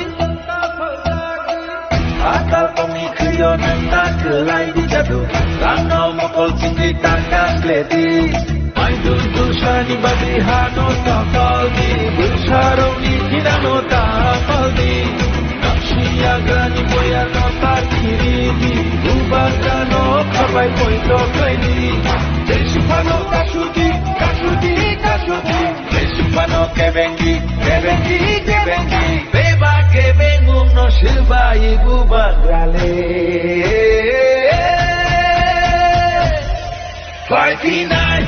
Atal kokni khwio nwng ta kwlai di jadu, langno mokol chingwi ta kasledi. Mai dul dul sani bagwi hano ta paldi, bwsarokni thinano ta paldi. Yaksi yagrani boyano ta kiridi, bubagrano khabai poito khlaidi. Jesu phano kasudi, kasudi, kasudi. Jesu phano kebengi, kebengi, kebengi. Beba kebengmungno swbai bubagrale. Five B nine.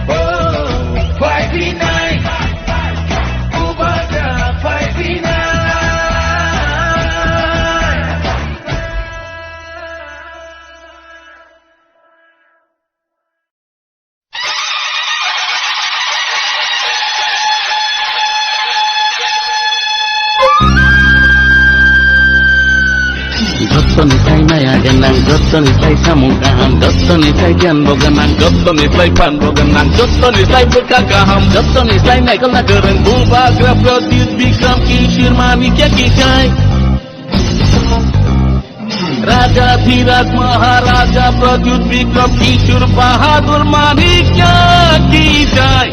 Oh, five B nine. Jottoni slai maya gwnang, jottoni slai samung kaham, jottoni slai giyan bo gwnang, jottoni slai phan bo gwnang, jottoni slai bwkha kaham, jottoni slai naikolna kwrwng Bubagra Pradyut Bikram Kishore Manikya ki jai. Raja Dhiraj Maharaja Pradyut Bikram Kishore Bahadur Manikya ki jai.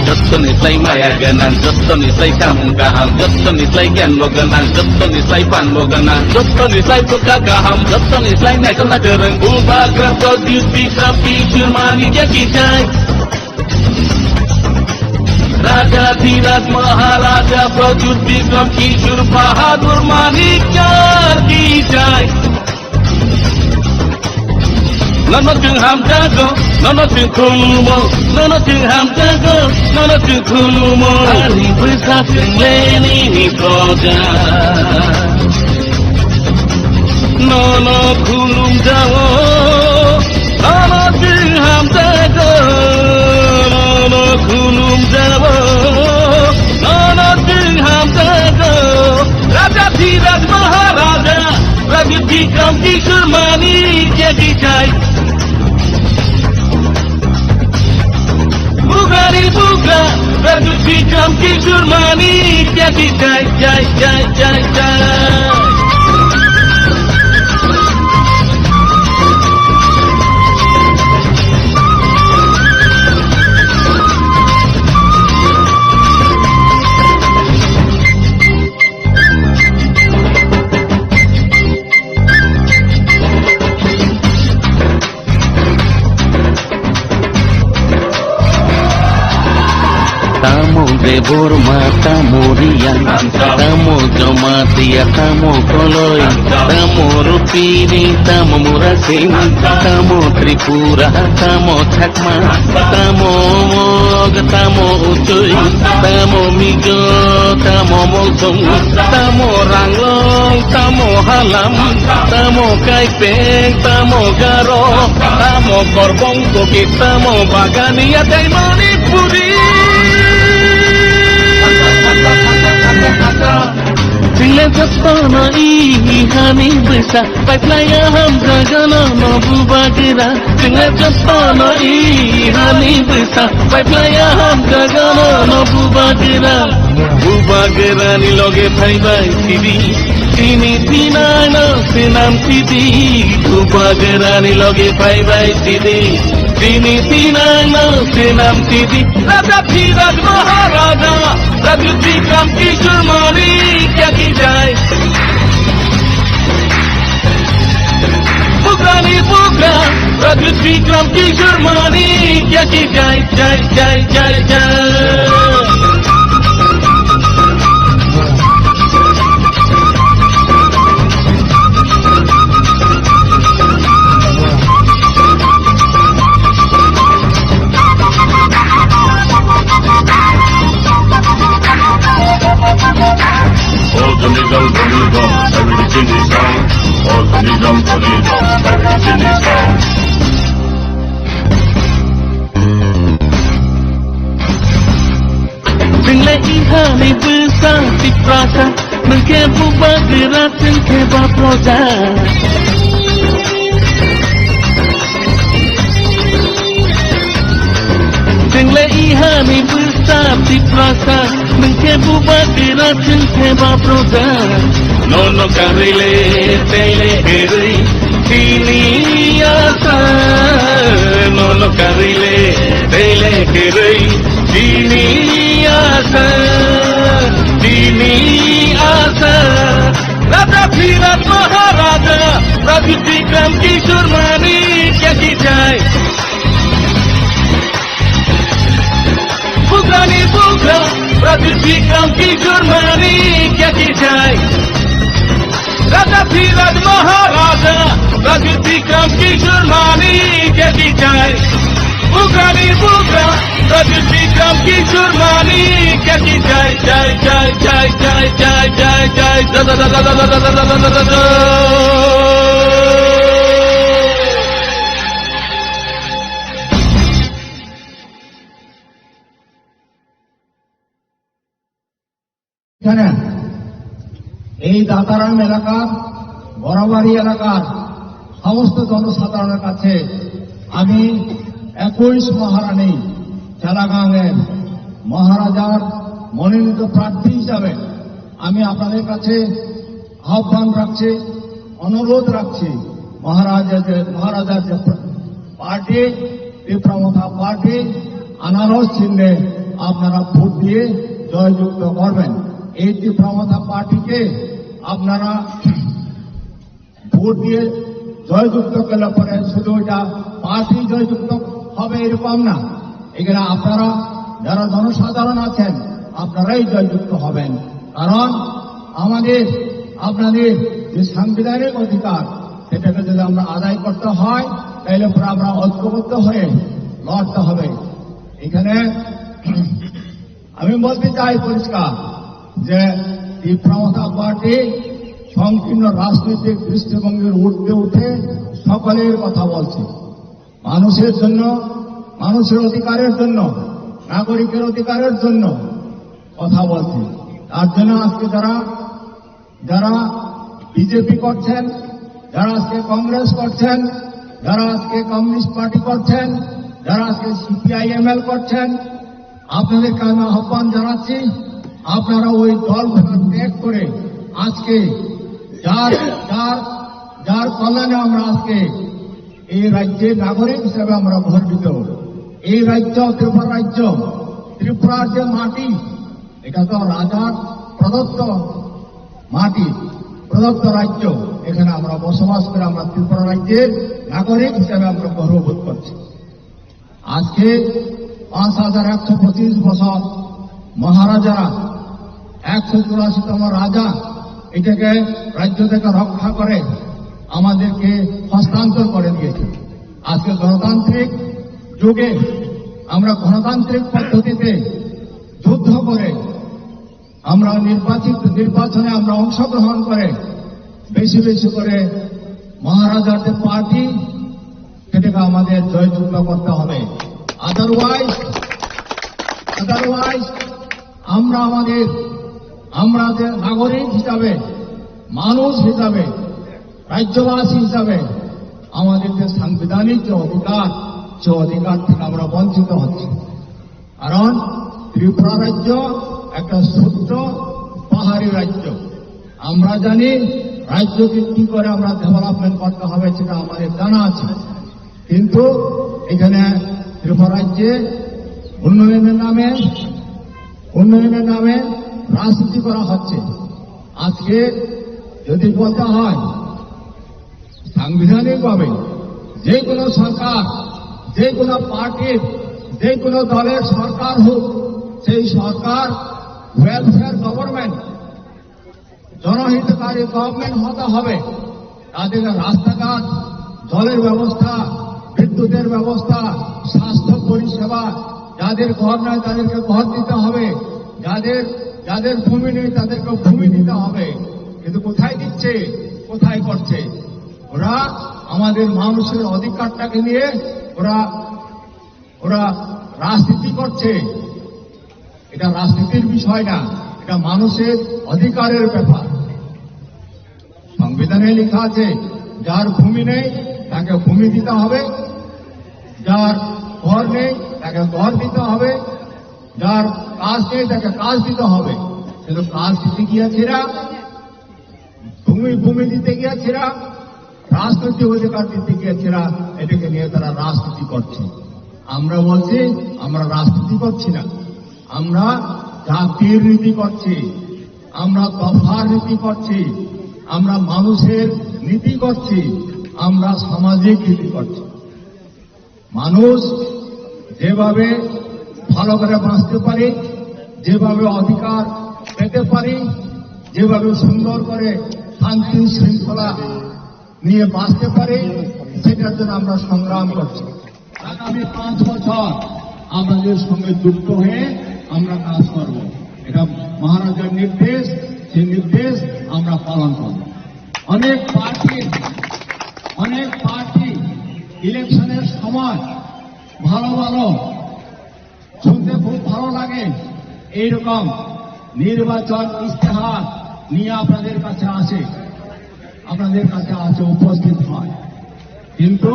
Jottoni slai maya gwnang, jottoni slai samung kaham, jottoni slai giyan bo gwnang, jottoni slai phan bo gwnang, jottoni slai bwkha kaham, jottoni slai naikolna kwrwng Bubagra Pradyut Bikram Kishore Manikya ki jai. Raja Dhiraj Maharaja Pradyut Bikram Kishore Bahadur Manikya ki jai. Nono chwng hamjago, nono chwng khulumo, nono chwng hamjago, nono chwng khulumo. Ani bwsa chwng le nini proja. Nono khulumjao, nono chwng hamjago, nono khulumjao, nono chwng hamjago. Raja Dhiraj Maharaja, Raja Bikram Kishore Manikya ki jai. Bubagra ni Bubagra, Raja Bikram Kishore Manikya ki jai, jai, jai, jai, jai. Tamo Debbarma, tamo Reang, tamo Jamatia, tamo Koloi, tamo Rupini, tamo Murasing, tamo Tripura, tamo Chakma, tamo Mog, tamo Uchoi, tamo Mizo, tamo Molsong, tamo Ranglong, tamo Halam, tamo Kaipeng, tamo Garo, tamo Korbong Kuki, tamo Bagania tei Manipuri. Chwng le jotono i hani bwsa, paiplaiya hamjago nono Bubagra. Chwng le jotono i hani bwsa, paiplaiya hamjago nono Bubagra. Bubagra ni loge phaibai sidi, tini thinangno swnam sidi. Bubagra ni loge phaibai sidi, tini thinangno swnam sidi. Raja Dhiraj Maharaja, Raja Bikram Kishore Manikya ki jai. Bubagra ni Bubagra, Raja Bikram Kishore Manikya ki jai, jai, jai, jai, jai. Chwng le ihani bwsa Tiprasa, nwng khe Bubagra, chwng khe ba proja. Chwng le ihani bwsa Tiprasa, nwng khe Bubagra, chwng khe ba proja. Nono karwi le tei le kwrwi chini asa, nono karwi le tei le kwrwi chini asa, chini asa. Raja Dhiraj Maharaja, Raja Bikram Kishore Manikya ki jai. Bubagra ni Bubagra, Raja Bikram Kishore Manikya ki jai. Raja Dhiraj Maharaja, Raja Bikram Kishore Manikya ki jai. Bubagra ni Bubagra, Raja Bikram Kishore Manikya ki jai, jai, jai. Sana. এই দাতারাম এলাকার, বরাবাড়ি এলাকার সমস্ত জনসাধারণের কাছে আমি একুশ মহারানী চেলাগাংয়ের মহারাজার মনোনীত প্রার্থী হিসাবে আমি আপনাদের কাছে আহ্বান রাখছি, অনুরোধ রাখছি, মহারাজা যে, মহারাজার যে পার্টি, ত্রিপুরা মথা পার্টি, আনারস চিহ্নে আপনারা ভোট দিয়ে জয়যুক্ত করবেন। এই ত্রিপুরা মথা পার্টিকে আপনারা ভোট দিয়ে জয়যুক্ত করলে পরে শুধু এটা পার্টি জয়যুক্ত হবে এরকম না, এখানে আপনারা যারা জনসাধারণ আছেন আপনারাই জয়যুক্ত হবেন। কারণ আমাদের, আপনাদের যে সাংবিধানিক অধিকার, সেটাকে যদি আমরা আদায় করতে হয়, তাহলে পরে আমরা ঐক্যবদ্ধ হয়ে লড়তে হবে। এখানে আমি বলতে চাই পরিষ্কার যে ত্রিপুরা মথা পার্টি সংকীর্ণ রাজনৈতিক দৃষ্টিভঙ্গির ঊর্ধ্বে উঠে সকলের কথা বলছে, মানুষের জন্য, মানুষের অধিকারের জন্য, নাগরিকের অধিকারের জন্য কথা বলছে। তার জন্য আজকে যারা, যারা বিজেপি করছেন, যারা আজকে কংগ্রেস করছেন, যারা আজকে কমিউনিস্ট পার্টি করছেন, যারা আজকে সিপিআইএমএল করছেন, আপনাদেরকে আমি আহ্বান জানাচ্ছি, আপনারা ওই দল ত্যাগ করে আজকে যার, যার, যার কল্যাণে আমরা আজকে এই রাজ্যের নাগরিক হিসেবে আমরা গর্বিত। এই রাজ্য, ত্রিপুরা রাজ্য, ত্রিপুরার যে মাটি, এটা তো রাজার প্রদত্ত মাটি, প্রদত্ত রাজ্য। এখানে আমরা বসবাস করে আমরা ত্রিপুরা রাজ্যের নাগরিক হিসেবে আমরা গর্ববোধ করছি। আজকে পাঁচ হাজার একশো পঁচিশ বছর মহারাজারা, একশো চুরাশিতম রাজা এটাকে রাজ্য থেকে রক্ষা করে আমাদেরকে হস্তান্তর করে দিয়েছে। আজকে গণতান্ত্রিক যুগে আমরা গণতান্ত্রিক পদ্ধতিতে যুদ্ধ করে আমরা নির্বাচিত, নির্বাচনে আমরা অংশগ্রহণ করে বেশি বেশি করে মহারাজার যে পার্টি, সেটাকে আমাদের জয়যুক্ত করতে হবে। আদারওয়াইজ, আদারওয়াইজ আমরা আমাদের, আমরা যে নাগরিক হিসাবে, মানুষ হিসাবে, রাজ্যবাসী হিসাবে আমাদের যে সাংবিধানিক যে অধিকার, সে অধিকার থেকে আমরা বঞ্চিত হচ্ছি। কারণ ত্রিপুরা রাজ্য একটা ছোট্ট পাহাড়ি রাজ্য। আমরা জানি রাজ্যকে কি করে আমরা ডেভেলপমেন্ট করতে হবে, সেটা আমাদের জানা আছে। কিন্তু এখানে ত্রিপুরা রাজ্যে উন্নয়নের নামে, উন্নয়নের নামে রাজনীতি করা হচ্ছে। আজকে যদি বলতে হয়, সাংবিধানিকভাবে যে কোনো সরকার, যে কোনো পার্টির, যে কোনো দলের সরকার হোক, সেই সরকার ওয়েলফেয়ার গভর্নমেন্ট, জনহিতকারী গভর্নমেন্ট হতে হবে। তাদের রাস্তাঘাট, জলের ব্যবস্থা, বিদ্যুতের ব্যবস্থা, স্বাস্থ্য পরিষেবা, যাদের ঘর নাই তাদেরকে ঘর দিতে হবে, যাদের, যাদের ভূমি নেই তাদেরকে ভূমি দিতে হবে। কিন্তু কোথায় দিচ্ছে, কোথায় করছে? ওরা আমাদের মানুষের অধিকারটাকে নিয়ে ওরা, ওরা রাজনীতি করছে। এটা রাজনীতির বিষয় না, এটা মানুষের অধিকারের ব্যাপার। সংবিধানে লেখা আছে, যার ভূমি নেই তাকে ভূমি দিতে হবে, যার ঘর নেই তাকে ঘর দিতে হবে, যার কাজ নেই তাকে কাজ দিতে হবে। কিন্তু কাজ দিতে গিয়েছে এরা, ভূমি, ভূমি দিতে গিয়েছে এরা, রাজনৈতিক অধিকার দিতে গিয়েছে এরা, এটাকে নিয়ে তারা রাজনীতি করছে। আমরা বলছি, আমরা রাজনীতি করছি না, আমরা জাতির নীতি করছি, আমরা দফার নীতি করছি, আমরা মানুষের নীতি করছি, আমরা সামাজিক নীতি করছি। মানুষ যেভাবে ভালো করে বাঁচতে পারে, যেভাবে অধিকার পেতে পারি, যেভাবে সুন্দর করে শান্তি শৃঙ্খলা নিয়ে বাঁচতে পারি, সেটার জন্য আমরা সংগ্রাম করছি। আগামী পাঁচ বছর আপনাদের সঙ্গে যুক্ত হয়ে আমরা কাজ করব। এটা মহারাজার নির্দেশ, সেই নির্দেশ আমরা পালন করব। অনেক পার্টি, অনেক পার্টি ইলেকশনের সময় ভালো ভালো, শুনতে খুব ভালো লাগে, এইরকম নির্বাচন ইস্তেহার নিয়ে আপনাদের কাছে আসে, আপনাদের কাছে আসে, উপস্থিত হয়। কিন্তু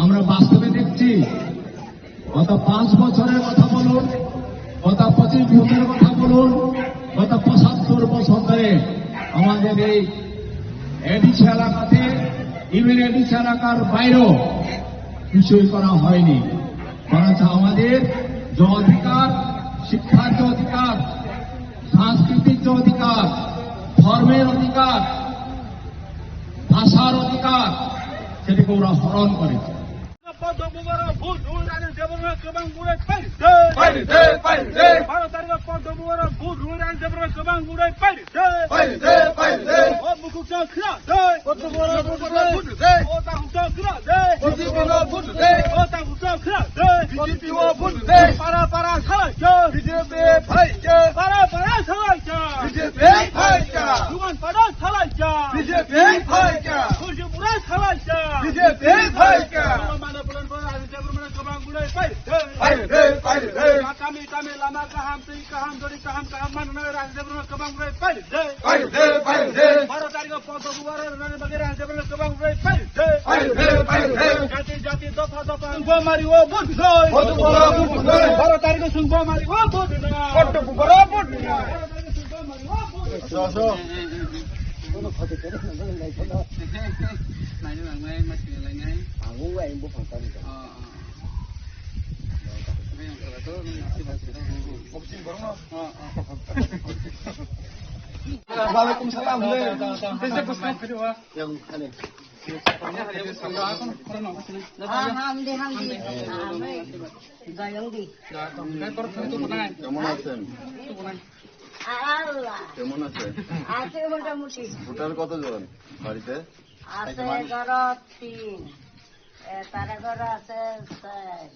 আমরা বাস্তবে দেখছি, গত পাঁচ বছরের কথা বলুন, গত পঁচিশ বছরের কথা বলুন, গত পঁচাত্তর বছর ধরে আমাদের এই এডিসি এলাকাতে, ইভেন এডিসি এলাকার বাইরেও কিছুই করা হয়নি। বরঞ্চ আমাদের যে অধিকার, শিক্ষার যে অধিকার, সাংস্কৃতিক যে অধিকার, ধর্মের অধিকার, ভাষার অধিকার, সেটাকে ওরা হরণ করেছে। পদ্ম পুকুরো ভোট হই রানী দেবরুনা কেবাং বুড়াই পাইরে দে। পাইরে দে, পাইরে দে। বারো তারিখে পদ্ম পুকুরো ভোট হই রানী দেবরুনা কেবাং বুড়াই পাইরে দে। পাইরে দে, পাইরে দে। ও মুকুট চাকরা দে। পদ্ম পুকুরো ভোট দে। ও তাকু চাকরা দে। বিজেপি ও ভোট দে। ও তাকু চাকরা দে। বিজেপি ও ভোট দে। পাড়া পাড়া সালাইকে। বিজেপি ভাইকে। পাড়া পাড়া সালাইকে। বিজেপি ভাইকে। দুমান পাড়া সালাইকে। বিজেপি ভাইকে। সূর্যপুরা সালাইকে। বিজেপি ভাইকে। মানে বলেন বলেন, আমি দেবরুনা কেবাং বুড়াই পাইরে দে। পাইরে দে, পাইরে দে। Kami, kami, lama kaham, twi kaham, dori kaham, kaham, mano na rang jebro na kabang rai, paire de. Paire de, paire de. Baro tarikh o podo bubar na bagera jebro na kabang rai, paire de. Paire de, paire de. Jati, jati, dopha, dopha, sungbo mari o bud noi. Podo bubar o bud noi. Baro tarikh o sungbo mari o bud noi. Podo bubar o bud noi. Baro tarikh o sungbo mari o bud noi. Aso, aso. Nai, nai, nai, nai, nai. Ang uwa imbo phang tani ka. Ah, ah. Walaikum salam. Yang kane. Ah, hamdi, hamdi. Amin. Jayong di. কেমন আছেন? আল্লাহ। কেমন আছেন? আছে মোটামুটি। ভোটার কতজন বাড়িতে? আছে ঘরত তিন। এ, তারা ঘর আছে চার।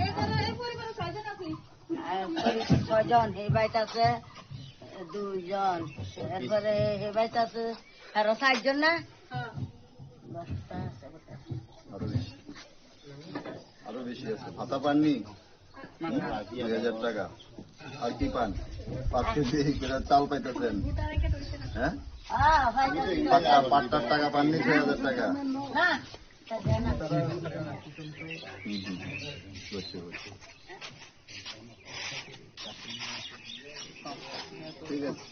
এই ঘরে, এই পরিবারে ছয়জন আছি। আর পরি-, ছয়জন, এই বাড়িতে আছে দুইজন। এরপরে এই বাড়িতে আছে আরো চারজন না? হ্যাঁ। দশটা আছে বোধহয়। আরো বেশি। আরো বেশি আছে। ভাতা পাননি? হুম? দুই হাজার টাকা। আর কি পান? পাঁচ কেজি করে চাল পাইতেছেন। হ্যাঁ? হ্যাঁ, পাঁচটা, পাঁচটার টাকা পাননি, ছয় হাজার টাকা। না। হুম, হুম। বুঝছি, বুঝছি। ঠিক আছে।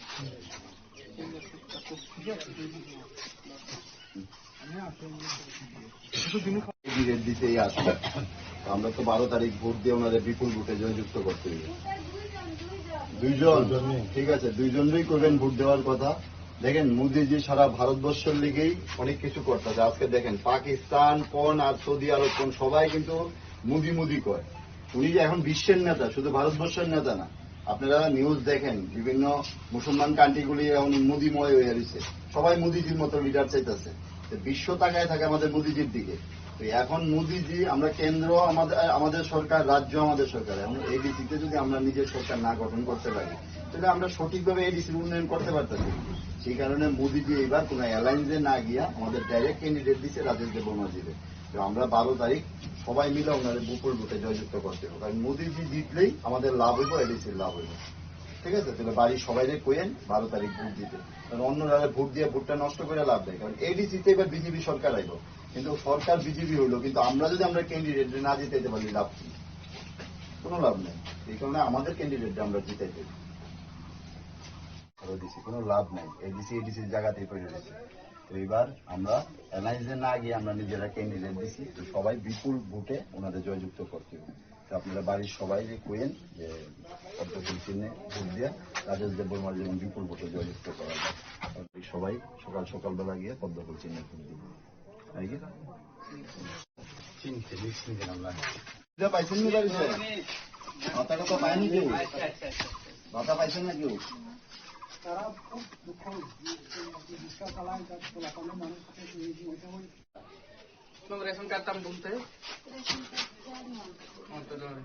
ক্যান্ডিডেট দিতেই আসবে। তো আমরা তো বারো তারিখ ভোট দিয়ে ওনাদের বিপুল ভোটে জয়যুক্ত করতে হবে। দুইজন, ঠিক আছে, দুইজনই করবেন ভোট দেওয়ার কথা। দেখেন, মোদিজি সারা ভারতবর্ষের লিগেই অনেক কিছু করতেছে। আজকে দেখেন, পাকিস্তান কোন আর সৌদি আরব কোন, সবাই কিন্তু মোদি মোদি কয়। উনি যে এখন বিশ্বের নেতা, শুধু ভারতবর্ষের নেতা না। আপনারা নিউজ দেখেন, বিভিন্ন মুসলমান কান্ট্রিগুলি এখন মোদিময় হয়ে রয়েছে, সবাই মোদিজির মতো লিডার চাইতেছে। তো বিশ্ব তাকায় থাকে আমাদের মোদিজির দিকে। তো এখন মোদিজি, আমরা কেন্দ্র আমাদের, আমাদের সরকার, রাজ্য আমাদের সরকার। এখন এডিসিতে যদি আমরা নিজের সরকার না গঠন করতে পারি, তাহলে আমরা সঠিকভাবে এডিসির উন্নয়ন করতে পারতেছি না। সেই কারণে মোদিজি এবার কোনো অ্যালায়েন্সে না গিয়া আমাদের ডাইরেক্ট ক্যান্ডিডেট দিছে রাজেশ দেববর্মাজিরে। তো আমরা বারো তারিখ সবাই মিলে ওনারে বিপুল ভোটে জয়যুক্ত করতে হবে, কারণ মোদিজি জিতলেই আমাদের লাভ হইব, এডিসির লাভ হইব। ঠিক আছে, তাহলে বাড়ির সবাইরে কইয়েন বারো তারিখ ভোট দিতে, কারণ অন্যরা ভোট দিয়ে ভোটটা নষ্ট করে লাভ নেই, কারণ এডিসিতে এবার বিজেপি সরকার আইব, কিন্তু সরকার বিজেপি হইলো, কিন্তু আমরা যদি আমরা ক্যান্ডিডেট না জিতাইতে পারি, লাভ কি? কোনো লাভ নেই। এই কারণে আমাদের ক্যান্ডিডেট আমরা জিতাইতে হবে। আরো দিছি, কোনো লাভ নাই। এডিসি, এডিসির জায়গাতেই পড়ে রয়েছে। তো এবার আমরা অ্যালায়েন্সে না গিয়ে আমরা নিজেরা ক্যান্ডিডেট দিছি। তো সবাই বিপুল ভোটে ওনাদের জয়যুক্ত করতে হবে। তো আপনারা বাড়ির সবাই যে কইেন যে পদ্মফুল চিহ্নে ভোট দিয়ে রাজেশ দেববর্মারে যেমন বিপুল ভোটে জয়যুক্ত করা যায়। সবাই সকাল সকালবেলা গিয়ে পদ্মফুল চিহ্নে ভোট দিন। এই যে চিনতে, চিনতে পারলাম না। এটা পাইছেন নি বাড়িতে? ভাতা কথা পায়নি কেউ? ভাতা পাইছেন না কেউ? তারা খুব দুঃখ, রিক্সা চালায়, তার পোলাপানের মানুষ থাকে, এই যে ওইটা ওই। তোমার রেশন কার্ড দাম বলতে? রেশন কার্ড জানি না। ও, তো নয়।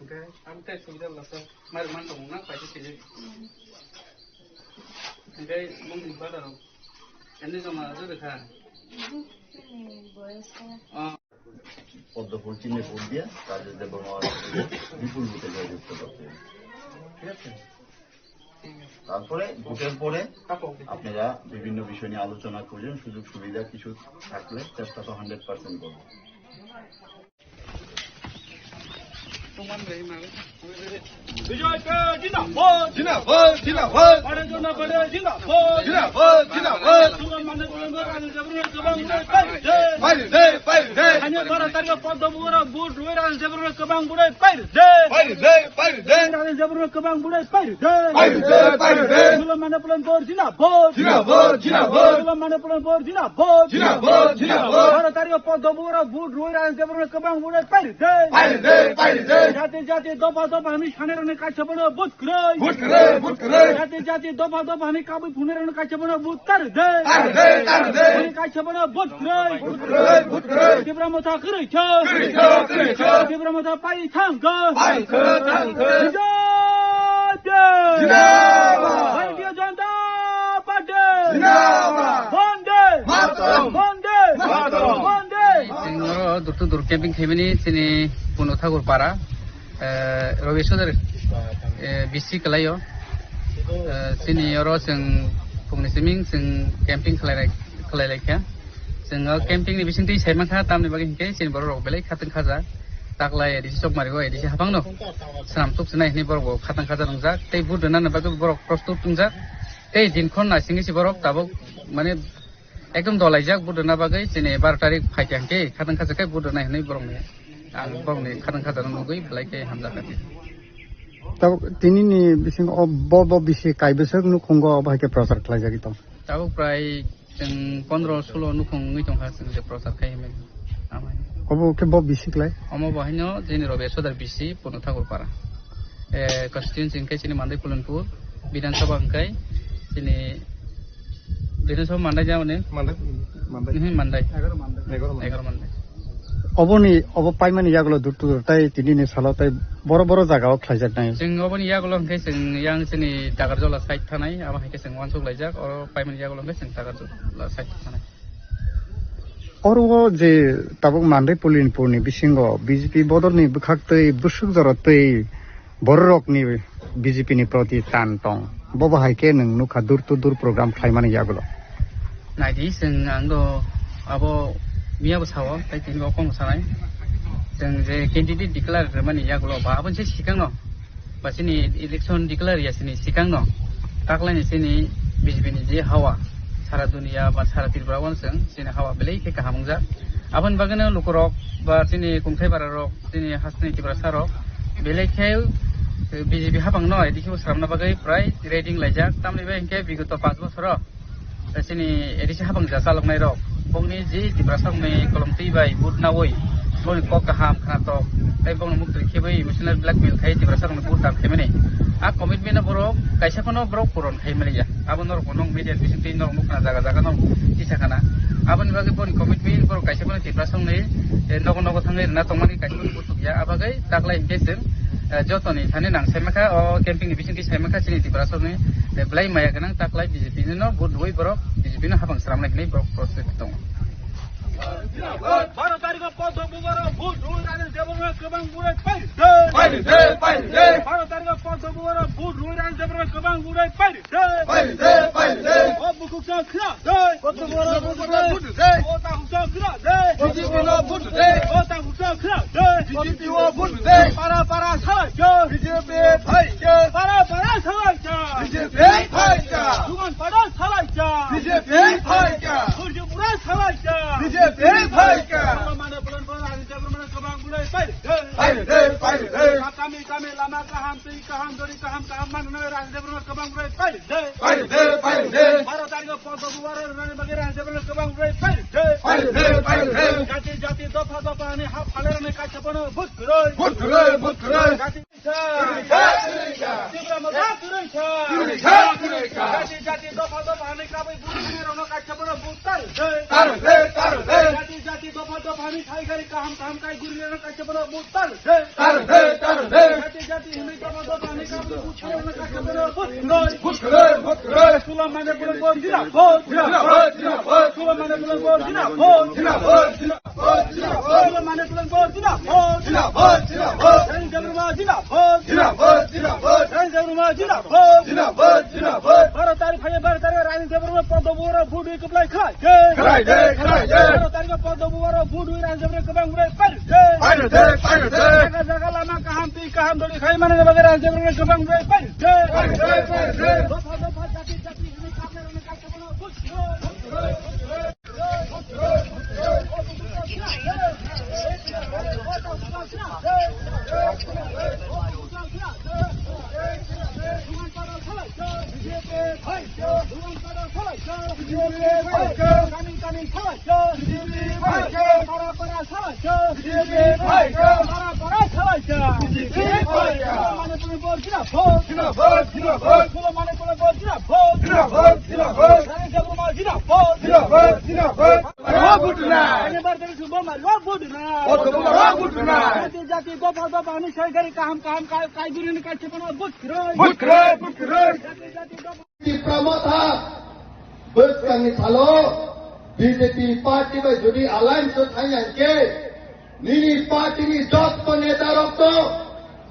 ওকে, আমি তো সুবিধা লাগছে। মার মান তো না, পাইছে কি? হুম। ওকে, মন দিবা দাও। এমনি জমা আছে দেখা। হুম, বয়স খারাপ। ও। পদ্মফুল চিহ্নে ভোট দিয়ে রাজেশ দেববর্মারে বিপুল ভোটে জয়যুক্ত করতে হবে। ঠিক আছে? তারপরে ভোটের পরে আপনারা বিভিন্ন বিষয় নিয়ে আলোচনা করবেন, সুযোগ সুবিধা কিছু থাকলে চেষ্টা তো হান্ড্রেড পার্সেন্ট করবো। বিজেপি জিন্দাবাদ। জিন্দাবাদ, জিন্দাবাদ। ভারতীয় জনতা পার্টি জিন্দাবাদ। জিন্দাবাদ, জিন্দাবাদ। সুলতান মানিক পুলনপুর রাজনীতি জাগরণের গোবাং বুড়াই পাইরে দে। পাইরে দে, পাইরে দে। স্থানীয় বারো তারিখ পদ্ম পুকুর ভোট রুই রাজনীতি জাগরণের গোবাং বুড়াই পাইরে দে। পাইরে দে, পাইরে দে। রাজনীতি জাগরণের গোবাং বুড়াই পাইরে দে। পাইরে দে, পাইরে দে। সুলতান মানিক পুলনপুর জিন্দাবাদ। জিন্দাবাদ, জিন্দাবাদ। সুলতান মানিক পুলনপুর জিন্দাবাদ। জিন্দাবাদ, জিন্দাবাদ। বারো তারিখ পদ্ম পুকুর ভোট রুই রাজনীতি জাগরণের গোবাং বুড়াই পাইরে দে। পাইরে দে, পাইরে দে। জাতি জাতি দফা দফা আমি সানের অনেক কাছে বড় ভোট করে। ভোট করে, ভোট করে। জাতি জাতি দফা দফা আমি কাবুই ফুনের অনেক কাছে বড় ভোট তার দে। তার দে, তার দে। অনেক কাছে বড় ভোট করে। ভোট করে, ভোট করে। তীব্র মথা করে ছ। করে ছ, করে ছ। তীব্র মথা পাই থাঙ্গ। পাই থাঙ্গ, থাঙ্গ। বিজয় জয়। জিন্দাবাদ। ভারতীয় জনতা পার্টি। জিন্দাবাদ। বন্দে। মাতরম। বন্দে। মাতরম। বন্দে। Chwng oro dur to dur camping khaimani chini Puno Thakur para, eh, Robi Sodar, eh, B C kwlaio. Eh, chini oro chwng phungni siming chwng camping khlai lai, khlai lai kha. Chwng o camping ni bisingtwi sai mankha, tamni bagwi hinkhe chini borok rok belai khatang khaja. Taklai A D C Chokmari o A D C hapang no swnam tuk sinai hinwi borok bo khatang khaja wngjak. Tei vote rwna bagwi borok prostut wngjak. Tei din khon naisingwi si borok tabuk mane ekdom dolaijak vote rwna bagwi, chini baro tarik phaikha hinkhe khatang khaja khe vote rwnai hinwi borokni, ang borokni khatang khaja nugwi belai khe hamjakha. Tabuk tini ni bisingo o bo, bo bisi kaibwswk nukhungo obo hai khe prochar khlaijagwi tong. Tabuk prai chwng pondro sulo nukhung wngwi tongkha chwng je prochar khai hwnwi. Amai. Obo khe bo bisi klai? Omo bo haino chini Robi Sodar bisi Puno Thakur para. Eh, constituency hwnkhe chini Mandai Pulanpur, Bidhan Sabha hwnkhe chini Bidhan Sabha Mandai jaboni? Mandai, Mandai. Mhm, Mandai. Egaro Mandai. Egaro Mandai. Egaro Mandai. Oboni, obo paimani yagulo dur to dur tai tini ni salo tai boro boro jaga o khlaijak nai. Chwng oboni yagulo hwnkhe chwng yang chini Takarjola side thanai, abo hai khe chwng uansuk laijak, oro paimani yagulo hwnkhe chwng Takarjola side thanai. Oro o je tabuk Mandai Pulanpur ni bisingo B J P bodol ni bwkhak twi bwswk jora twi bororokni B J P ni proti tan tong, bobo hai khe nwng nukha dur to dur program khlaimani yagulo. Naidi, chwng ang do abo miyabo sao, tai tini bo kong sanai. Chwng je candidate declare rwmani yagulo ba aboni se sikang no, ba chini election declare ya chini sikang no, taklai ni chini B J P ni je hawa, sara dunia ba sara Tripura o chwng chini hawa belai khe kaham wngjak. Aboni bagwi no lukurok ba chini kungthai bara rok, chini hasteni Tiprasa rok belai khe, eh, B J P hapang no A D C o sramna bagwi prai ready wng laijak. Tamni bai hinkhe bigoto panch bosoro, eh, chini A D C hapang ja chaloknai rok bongni je Tiprasa rokni kolom twi bai vote nawi, bongni kok kaham khnatok, tei bongni muktwi khebwi emotional blackmail khai Tiprasa rokni vote dam khaimani. A commitment no borok kaisa phano borok puron khai maliya. Abo norok bo nwng media bisingtwi norok nukha jaga jaga norok tisa khana. Aboni bagwi boni commitment borok kaisa phano Tiprasa rokni, eh, nogo nogo thangwi rwna tongmani kaisa phano buthuk ya. Abagwi taklai hinkhe chwng, eh, jotoni thani nang saimakha o camping ni bisingtwi saimakha chini Tiprasa rokni, eh, belai maya gwnang taklai B J P no vote rwui borok B J P no hapang sramnai hinwi borok protest tongo. Baro tarikh o Poddo Bubar o vote rwui rani jebongno kwbang burai pairi de. Pairi de, pairi de. Baro tarikh o Poddo Bubar o vote rwui rani jebongno kwbang burai pairi de. Pairi de, pairi de. O bukhuk sa khna de. Poddo Bubar o vote de. O ta huksa khna de. B J P no vote de. O ta huksa khna de. B J P o vote de. Para para salai de. B J P phai de. Para para salai de. B J P phai de. Dugan para salai de. B J P phai de. Khurju pura salai de. B J P phai de. Mane bulan bulan ani jabra mane kwbang burai pairi de. Pairi de, pairi de. Kami kami lama kaham twi kaham dori kaham kaham mane rang jabra kwbang burai pairi de. Pairi de, pairi de. Baro tarikh o Poddo Bubar o rwna bagwi rang jabra kwbang burai pairi de. Pairi de, pairi de. Jati jati dopha dopha ani ha phaler ani kaisa bono vote kwrwi. Vote kwrwi, vote kwrwi. Jati Kwrwi kha, kwrwi kha. Tipra Motha kwrwi kha. Kwrwi kha, kwrwi kha. Jati jati dopha dopha ani kabui buri buri rokno kaisa bono vote tar de. Tar de, tar de. Jati jati dopha dopha ani thai gari kaham kaham kai guri rokno kaisa bono vote tar de. Tar de, tar de. Jati jati hwnwi dopha dopha ani kabui buri rokno kaisa bono vote kwrwi. Vote kwrwi, vote kwrwi. Sula mane bono vote dina, vote dina. Vote dina, vote. Sula mane bono vote dina, vote dina. Vote dina, vote. Sula mane bono vote dina, vote. Dina, vote, dina, vote. Jai Jagorma dina, vote. Dina, vote, dina, vote. Jai Jagorma. Zindabad! Zindabad! Zindabad! Baro tarikh phaiya, baro tarikh Rani Debbarma Padma Bubaro vote wi kwplai khlai de. Khlai de, khlai de. Baro tarikh Padma Bubaro vote wi Rani Debbarma kwbang bai pari de. Pari de, pari de. Jaga jaga lama kaham twi kaham dori khai mane bagwi Rani Debbarma kwbang bai pari de. Pari de, pari de. Dopha dopha jati jati hwnwi kaplai rwni kaisa bono buj. Jati jati dopha dopha hwnwi sai gari kaham kaham kai, kai guri hwnwi kai sepano buj kwrwi. Buj kwrwi, buj kwrwi. Jati jati dopha. Tipra Motha bwskangni salo B J P party bai jodi alliance o thangya hwnkhe, nini party ni jotto neta rok to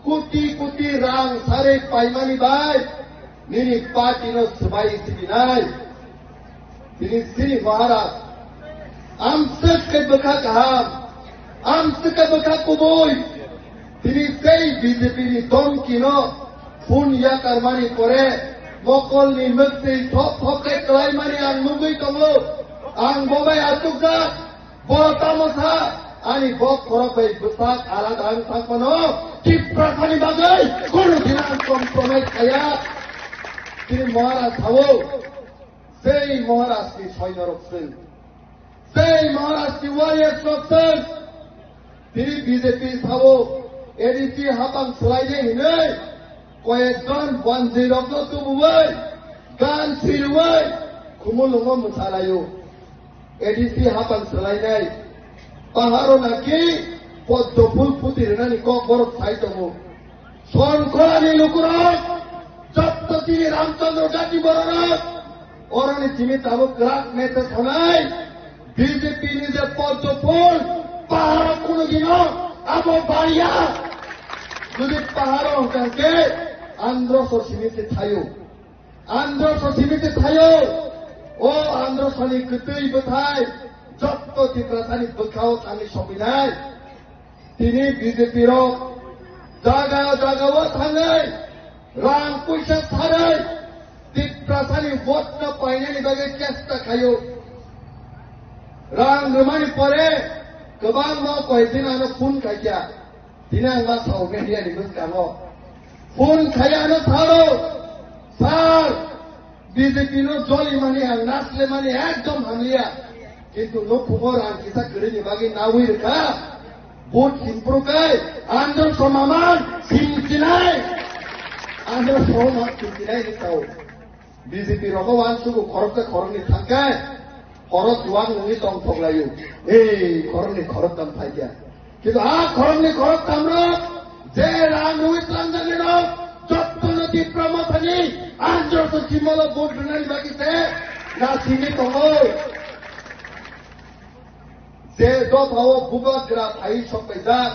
koti koti rang sarwi paimani bai nini party no swbai sibinai. Tini sini Maharaj, amswk khe bwkha kaham, amswk khe bwkha kubui. Tini tei B J P ni domki no phone yakarmani pore mokol ni mwktwi thok thok khe kwlaimani ang nugwi tongo. Ang bo bai achukjak, bo tamo sa, ani bo khorok bai bwsak alada wng thang phano Tiprasani bagwi kono din ang compromise khaya. Tini Maharaj sao. Sei Maharaj ni soinorok chwng, sei Maharaj ni warriors rok chwng. Tini B J P sao A D C hapang swlainai hinwi koyekjon banjwi rokno tubuwi, gan siriwi, khumulwngo mwsalaio. A D C hapang swlainai. Paharo naki poddo phul phuti rwnani kok borok sai tongo. Songkhorani lukurok, jotto chini Ramchandra Gandhi bororok, oroni simi tabuk kwrak neta thanai, B J P ni je poddo phul, paharo kunu dino abo bariya. Jodi paharo hwnkha khe Andhra so simi se thaio. Andhra so simi se thaio. O Andhra soni kwtwi bwthai, jotto Tiprasani bwkhao thangwi sopinai. Tini B J P rok jaga jaga o thangwi rang puisa sarwi Tiprasani vote no painani bagwi chesta khaio. Rang rwmani pore kwbangma koi din ano phone khaikha. Tini ang ma sao media ni bwskango phone khai ano sao, sir, B J P no joli mani ang nasle mani ekdom hamliya. Kintu no khubor ang kisa kwrwi ni bagwi nawi rwkha. Vote himpru kai, andro somaman simchinai. Andro somaman simchinai ni tao. B J P rogo wan sugu khorok ta khorok ni thangkai. Khorok juang nungwi tong thok layu. Ei, khorok ni khorok tam thai kya. Kintu a khorokni khoroktham rok je rang rwi tlangjak rok jotto no Tipra Mothani anjor to chimalo vote rwnani bagwi se nasini tongo. Je dophao bubagra phai sokpaijak,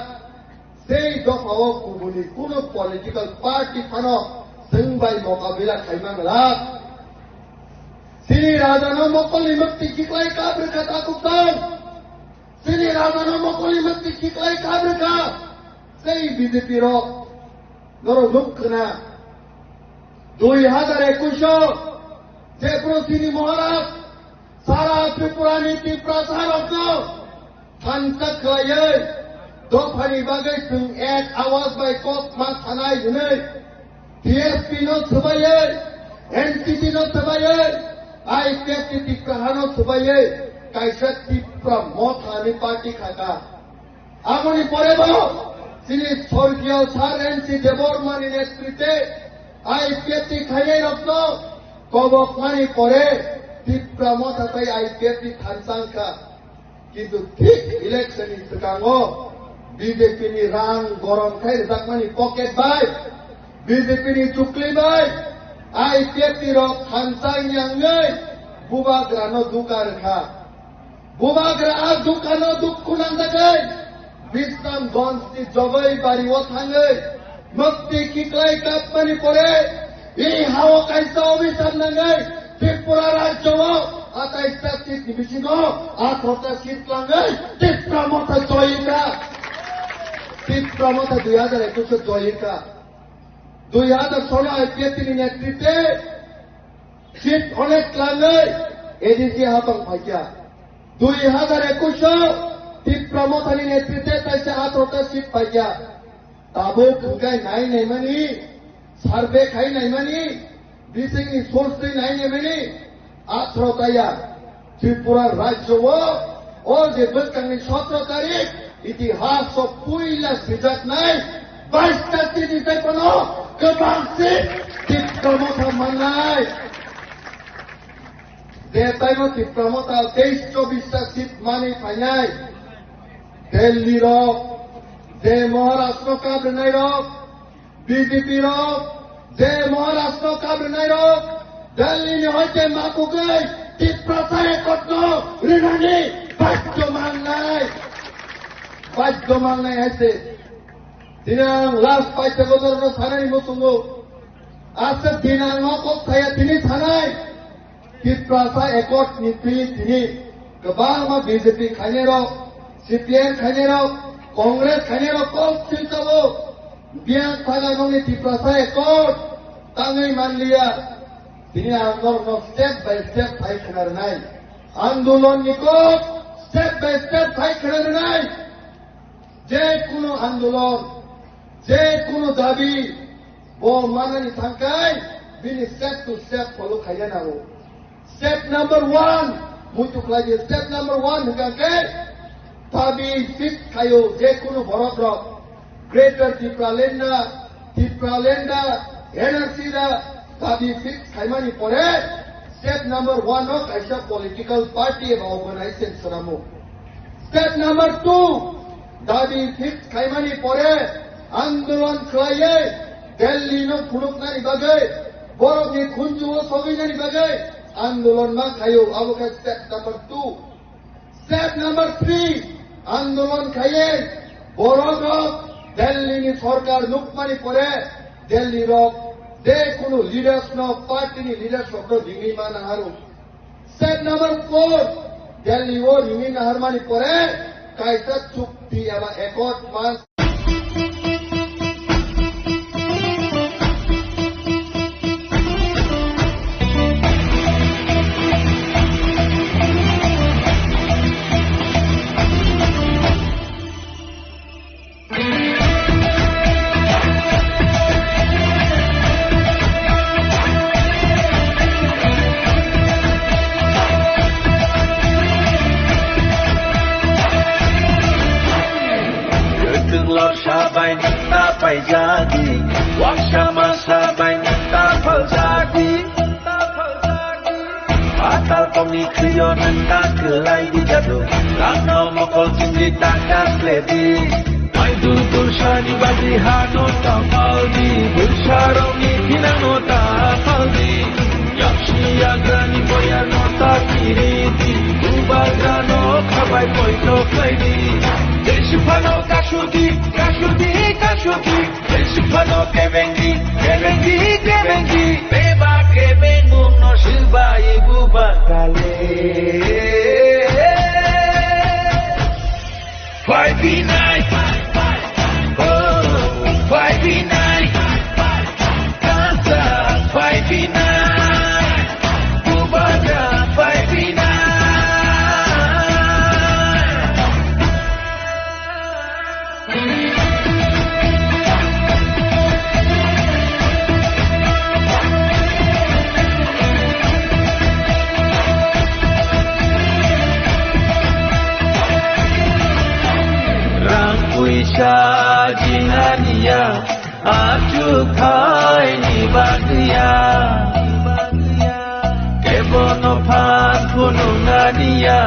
sei dophao kubuni kuno political party phano chwng bai mokabila khaimang lak. Chini rajano mokolni mwktwi kiklai kabrwkha takhuk tong. Chini rajano mokolni mwktwi kiklai kabrwkha. Sei B J P rok norok nuk khna. Dui hazar ekush o jephru chini Maharaj sara Tripura ni Tiprasa rokno thansa khlaiwi dophani bagwi chwng ek awaz bai kok ma sanai hwnwi T S P no swbaiwi, N C P no swbaiwi, I P F T Tipra no swbaiwi kaisa Tipra Motha ni party khaka. Aboni pore bo chini sorgiyo Sir N C Debbarma ni netritwe I P F T khainai rokno kobokmani pore Tipra Motha tai I P F T thansa wngkha. Kintu thik election ni swkango B J P ni rang gorom khai rwjakmani pocket bai, B J P ni chukli bai, I P F T rok thansa wngya wngwi bubagra no duka rwkha. Bubagra a duka no dukhu nangjagwi Bisramganj ni Jogoi bari o thangwi mwktwi kiklai kapmani pore Bini ha-o kaisa obisap nangwi Tripura rajyo-o atais ta seat ni bisingo atharo ta seat twlangwi Tipra Motha joyirkha. Tipra Motha dui hajar ekus o joyirkha. Dui hajar solo I P F T ni netritwe seat onek twlangwi A D C hapang phaikha. Dui hajar ekus o Tipra Motha ni netritwe taisa atharo ta seat paikha. Tabuk hwnkhe nai naimani, survey khai naimani, bisingni source twi nai naimani, atharo taya Tripura rajyo o, o je bwskangni sotro tarik, itihas o puila sijaknai, bais ta tini tei kono kwbang seat Tipra Motha mannai. Je taino Tipra Motha teis chobbish ta seat manwi phainai, Delhi rok, je Maharashtra kap rwnai rok, B J P rok, je Maharashtra kap rwnai rok, Delhi ni hoite makugwi Tiprasa Accord no rwnani badhyo mangnai, badhyo mangnai hai se. Tini ang last paithago jorno sanani muchungo. Aswk din ang o kok saya tini sanai. Tiprasa Accord ni twi tini kwbangma B J P khainai rok, C P M khainai rok, Congress khainai rok kok swi tongo. Biyang thaga nokni Tiprasa Accord tangwi manliya. Tini ang norokno step by step phai khna rwnai. Andolon ni kok step by step phai khna rwnai. Je kunu andolon, je kunu dabi, bo manani thangkai, bini step to step follow khaiya nango. Step number one, muitu khlai di, step number one hwnkha khe, dabi fix khaio, je kunu borok rok, Greater Tipraland na, Tipraland na, N R C na, dabi fix khaimani pore, step number one no kaisa political party eba organization swnamo. Step number two, dabi fix khaimani pore andolon khlaiwi Delhi no phunuknani bagwi, borokni khunju o sogwinani bagwi andolon ma khaio, abo khe step number two. Step number three, andolon khaiwi borok rok Delhi ni sorkar nukmani pore Delhi rok je kunu leaders no, party ni leaders rok no ringwi ma naharu. Step number four, Delhi o ringwi naharmani pore kaisa chukti eba accord man. Kwtwng lorsa bai nokta paijadi, waksa masa bai nokta phaljadi. Patal kokni khwio nang ta kwlai di jadu, rangno mokol chingdi ta kasledi. Maidu tulsani badi hano ta paldi, bulsarokni thinangno ta paldi. Yaksi yagrani boyarno ta kiridi, bubagrano khabai poito khlaidi. Jesiphano kasudi, kasudi, kasudi. Phano kebengdi, kebengdi, kebengdi. Beba kebengmungno swbai bubagrale. Phaiphinai. Oh, phaiphinai. Kasa phaiphinai. Bubagra phaiphinai. Rang puisa jinganiya, achukhaini bagwiya. Kebono phan phunuknaniya,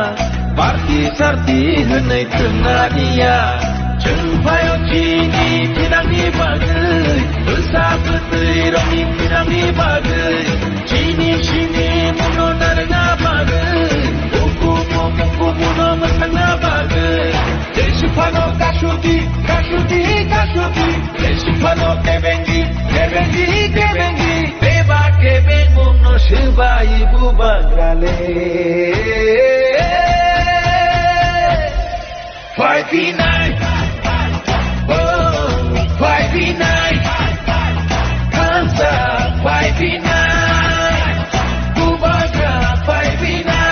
party sarti hwnwi thwngna niya. Chwng phaio chini thinangni bagwi, bwsa bwtwi rokni thinangni bagwi, chini simi muno narwkna bagwi, bukumu bukumu no mwthangna bagwi. Jesiphano kasuti, kasuti, kasuti, Jesiphano kebengi, kebengi, kebengi. Bangale. Five B nine. Oh, five B nine. Kansa five B nine. Bubagra five B nine.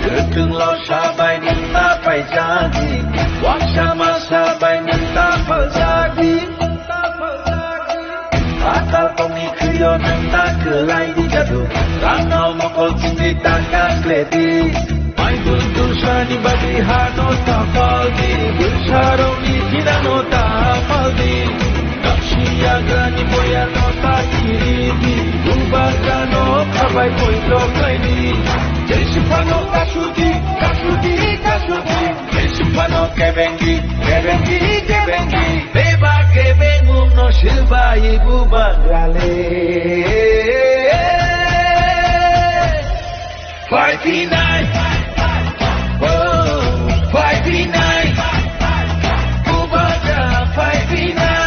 Kwthwng lo sabai nwng ta paijadi, waksa ma sabai nwng ta paljadi. Atal tongni khwio nwng ta kwlai di jadu, rangno mokol chini ta kakledi. Maidul dusani badi hano ta paldi, dusarokni jinano ta paldi. Kapsi yagrani boyano ta kiridi, bubagrano khabai poito kaidi. Jai Sipano kasudi, kasudi, kasudi. Jai Sipano kebengi, kebengi, kebengi. Beba kebengungno silbai bubagrale. Five B nine. Oh, five B nine. Bubagra five B nine.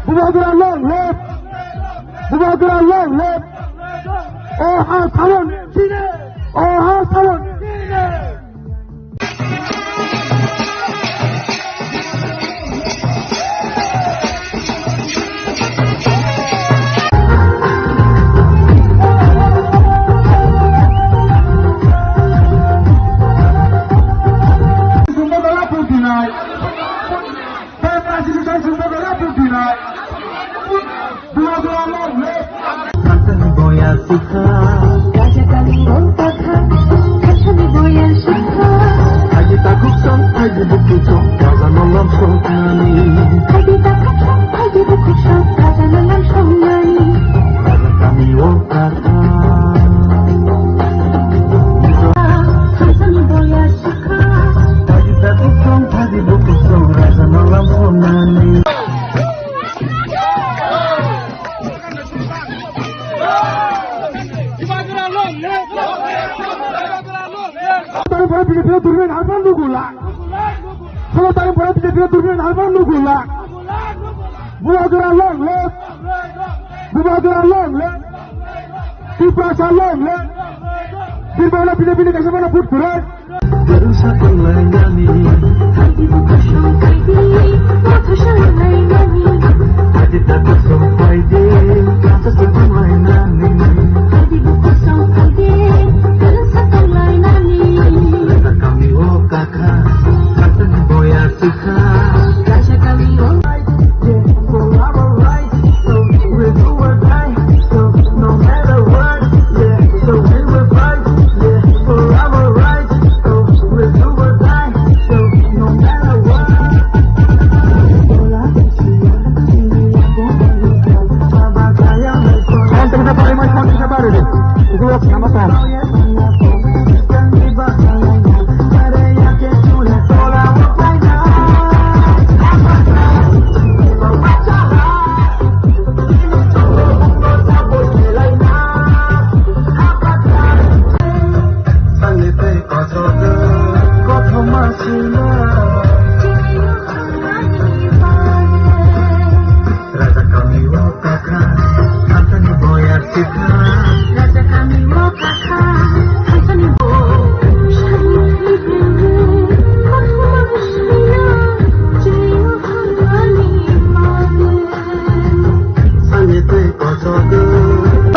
Bubagra long live! Bubagra long live! Oha salon chine! Oha salon chine! Kaisa kaling gong takha, kaisani boya sukha. Phaidi takhuk song, phaidi bukhuk song, kaisa no lam song nani. Phaidi takhuk song, phaidi bukhuk song, kaisa no lam song nani. Bula. Bubagra long live. Bubagra long live. Tiprasa long live. Birbana bini bini kaisa mana put kurai.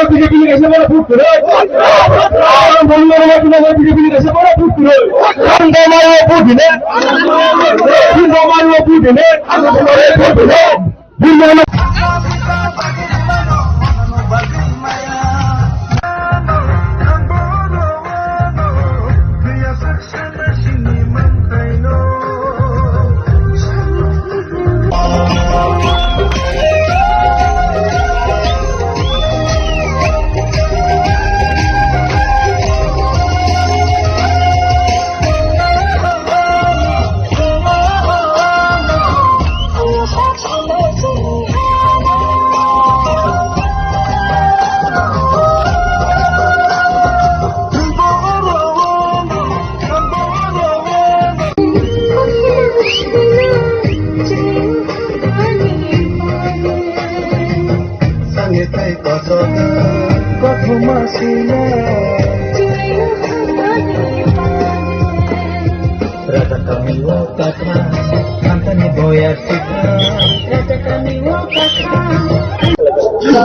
B J P ni kaisa bono vote kwrwi. Ang bongni oro waiphano B J P ni kaisa bono vote kwrwi. Ang bongni oro vote hino. Ang bongni oro vote hino. Ang bongni oro vote hino. Bunyano.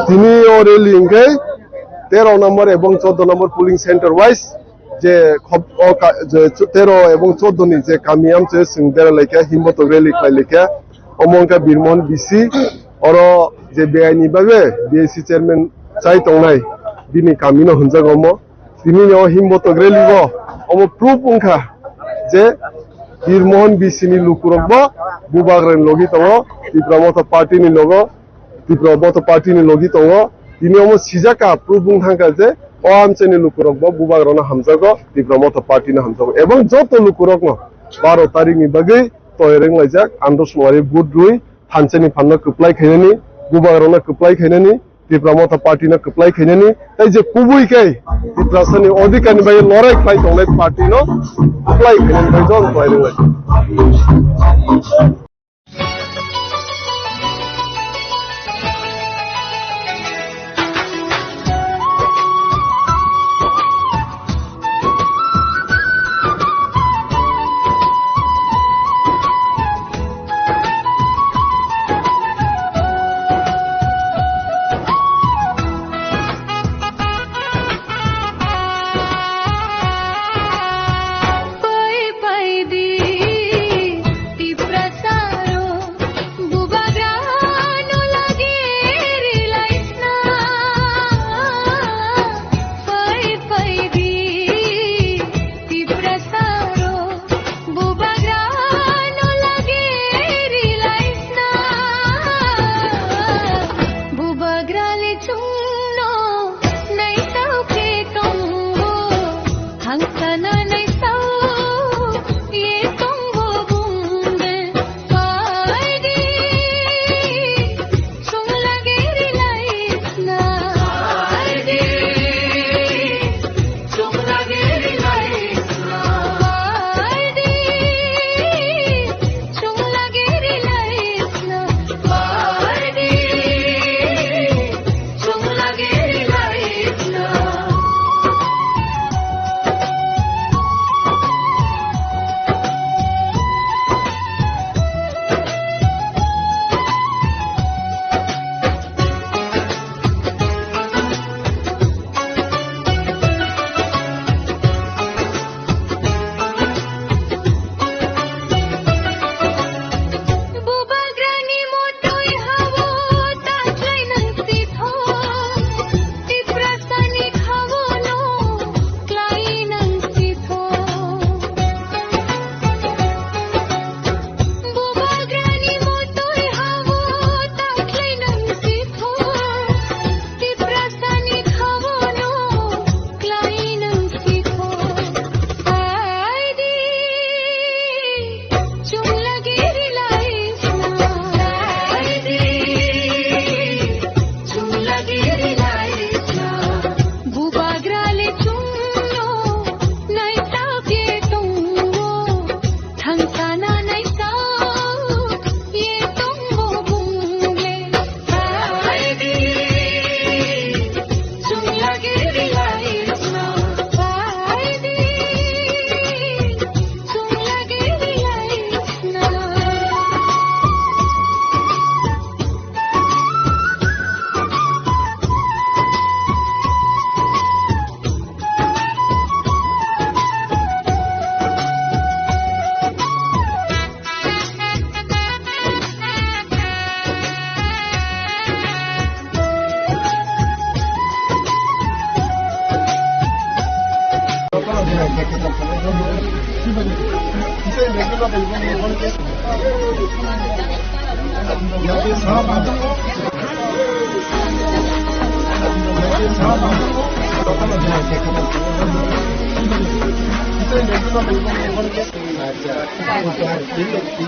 Tini o rally hwnkhe tero number ebong chordo number polling center wise je khop-, o ka-, je tero ebong chordo ni je kami amchoi chwng bera laikha, himbotok rally khlai laikha, omo wngkha Birmohon B C, oro je B I ni bagwi B I C chairman chai tongnai, bini kami no hwnjago omo. Tini o himbotok rally o omo proof wngkha je Birmohon B C ni lukurok bo Bubagra ni logi tongo, Tipra Motha Party ni logo, Tipra Motha Party ni logi tongo. Tini omo sijak ka proof wng thangkha je o amchaini lukurok bo Bubagrano hamjago, Tipra Motha Party no hamjago. Ebong joto lukurokno baro tarikni bagwi toyar wnglaijak, andro sumari vote rwi thanchani phanno kwplai khainani, Bubagrano kwplai khainani, Tipra Motha Party no kwplai khainani, tei je kubui khe Tiprasani odhikar ni bagwi lorai khlai tongnai party no kwplai khainani bagwi joto toyar wnglaijak.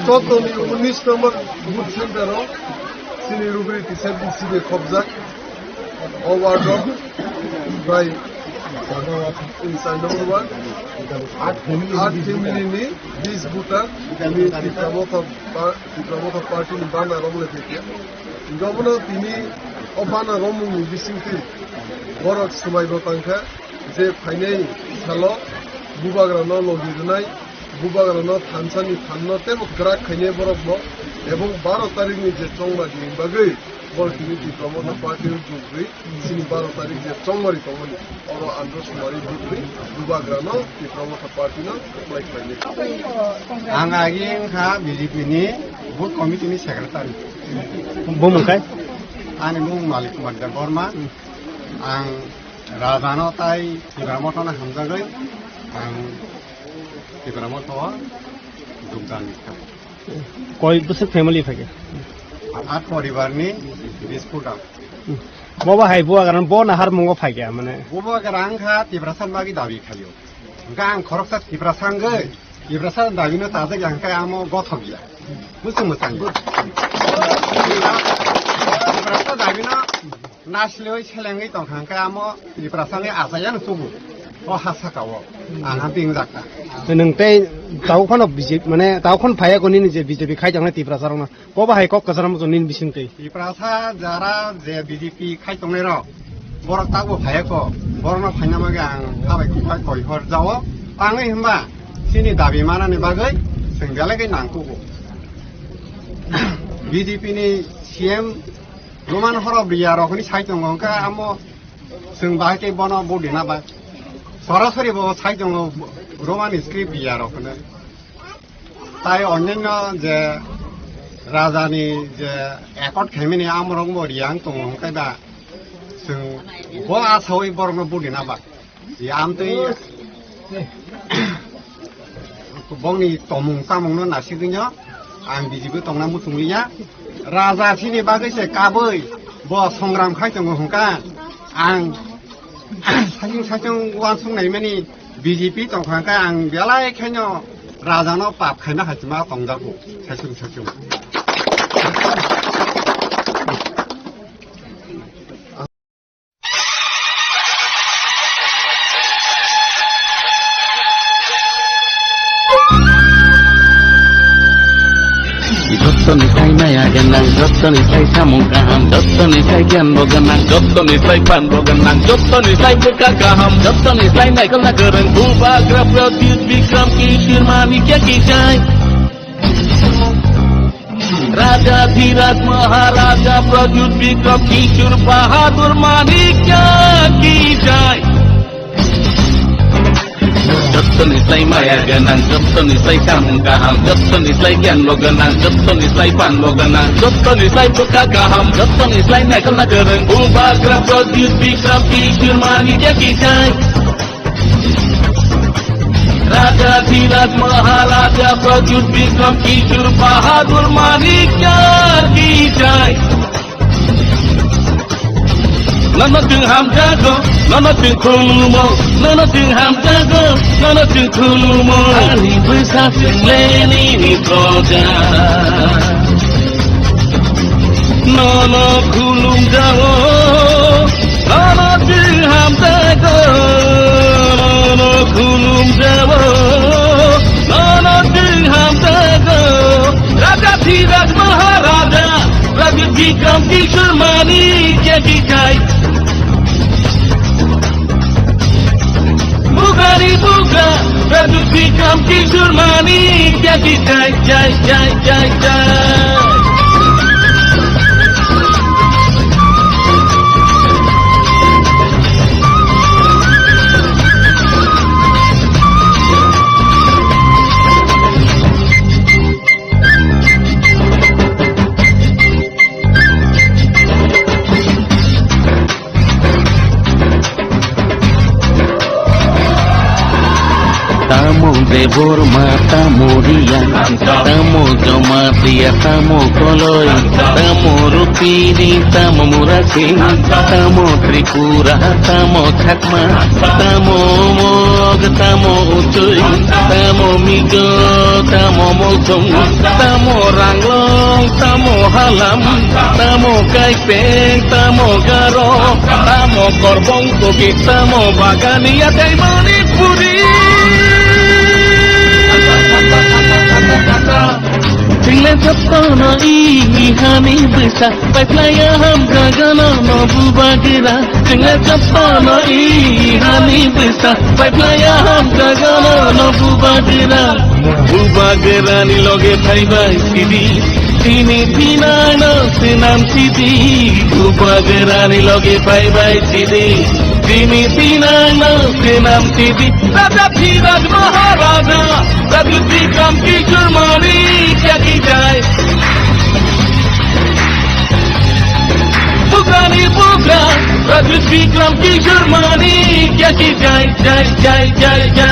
Chotoni unis number booth center o chini rugri teacher B C B khobjak. O ward o bai in side number one, aat family ni bis voter, tini Tipra Motha pa-, Tipra Motha party ni banner romlai phaikha. Hingke obono tini o banner romung ni bisingtwi borok swmai bo tangkha. Je phainai salo bubagrano logi rwnai, bubagrano thansani thanno teibo kwrak khainai borokno, ebong baro tarikni je chongmani bagwi borok tini Tipra Motha party-o jug rwi chini baro tarik je chongmani tongmani oro andro sumari jug rwi bubagrano Tipra Motha party-no apply khlainai. Ang agi wngkha B J P ni booth committee ni secretary. Bumung khai? Ani bumung Malik Kumar Debbarma. Ang Rajano tai Tipra Mothano hamjagwi ang Tipra Motho jogdan kha. Koi bwswk family phaikhe? At poribarni bis kuda. Bobo hai bubagrano bo nahar mungo phaikhe mane. Bubagra wngkha Tiprasa bagwi dabi khaio. Hwnkhe ang khoroksa Tiprasa wngwi Tiprasa dabino chajak ya hwnkhe amo gothok ya. Bwswk mwchang ya. Tiprasa dabino Nasiloi selengwi tongkha hwnkhe amo Tiprasani achaiya no tubu. O ha saka o. Ang ha bini jakka. Nwng tei tabuk phano B J P, mane tabuk phano phaiya ko nini je B J P khai tongnai Tiprasa rokno. Kobo hai kok kwcharo muchung nini bising twi. Tiprasa jara je B J P khai tongnai rok. Borok tabuk phaiya ko. Borokno phaina bagwi ang habai kuphai koi hor jao. Tangwi hwnba chini dabi manani bagwi chwng belai khe nang tubu. B J P ni C M Roman horok riya rok hwnwi sai tongo, hwnkhe amo chwng bahai khe bono vote rina bai. Sorasori bo sai tongo Roman script riya rok hwnwi. Tai onyanyo je rajani je accord khaimani amorok bo riya wng tongo, hwnkhe ba chwng bo asawi borokno vote rina bai. Yamtwi bongni tomung chamungno nasigwino ang bijigo tongna muchungliya. Raja sini bagwi se kabwi bo songram khai tongo hwnkha ang saichung saichung uansuk naimani B J P tongkha hwnkha ang belai khaino rajano pap khaina hachima tongjago saichung saichung. Jottoni sai maya gwnang, jottoni sai samung kaham, jottoni sai giyan bo gwnang, jottoni sai phan bo gwnang, jottoni sai bwkha kaham, jottoni sai naikolna kwrwng, Bubagra Pradyut Bikram Kishore Manikya ki jai. Raja Dhiraj Maharaja Pradyut Bikram Kishore Bahadur Manikya ki jai. Jottoni sai maya gwnang, jottoni sai samung kaham, jottoni sai giyan bo gwnang, jottoni sai phan bo gwnang, jottoni sai bwkha kaham, jottoni sai naikolna kwrwng, Bubagra Pradyut Bikram Kishore Manikya ki jai. Raja Dhiraj Maharaja Pradyut Bikram Kishore Bahadur Manikya ki jai. Nono chwng hamjago, nono chwng khulumo, nono chwng hamjago, nono chwng khulumo. Ani bwsa chwng le nini proja. Nono khulumjao, nono chwng hamjago, nono khulumjao, nono chwng hamjago. Raja Dhiraj Maharaja, Raja Bikram Kishore Manikya ki jai. Bugari buga, Pradyut Bikram Kishore Manikya ki jai, jai, jai, jai, jai. Tamo Debor ma tamo Riya, tamo Jamatia, tamo Koloi, tamo Rupini, tamo Murasing, tamo Tripura, tamo Chakma, tamo Mog, tamo Utui, tamo Mizo, tamo Molsong, tamo Ranglong, tamo Halam, tamo Kaipeng, tamo Garo, tamo Korbong Kuki, tamo Bagania, tei Manipuri. Chwngla chapano i hani bwsa, paiplaya hamjagano no bubagra. Chwngla chapano i hani bwsa, paiplaya hamjagano no bubagra. Bubagrani loge phaibai sidi, tini tinano swnam sidi. Bubagrani loge phaibai sidi, tini tinano swnam sidi. Raja Dhiraj Maharaja, Raja Bikram Kishore Manikya ki jai. Bugrani bugra, Raja Bikram Kishore Manikya ki jai, jai, jai, jai, jai.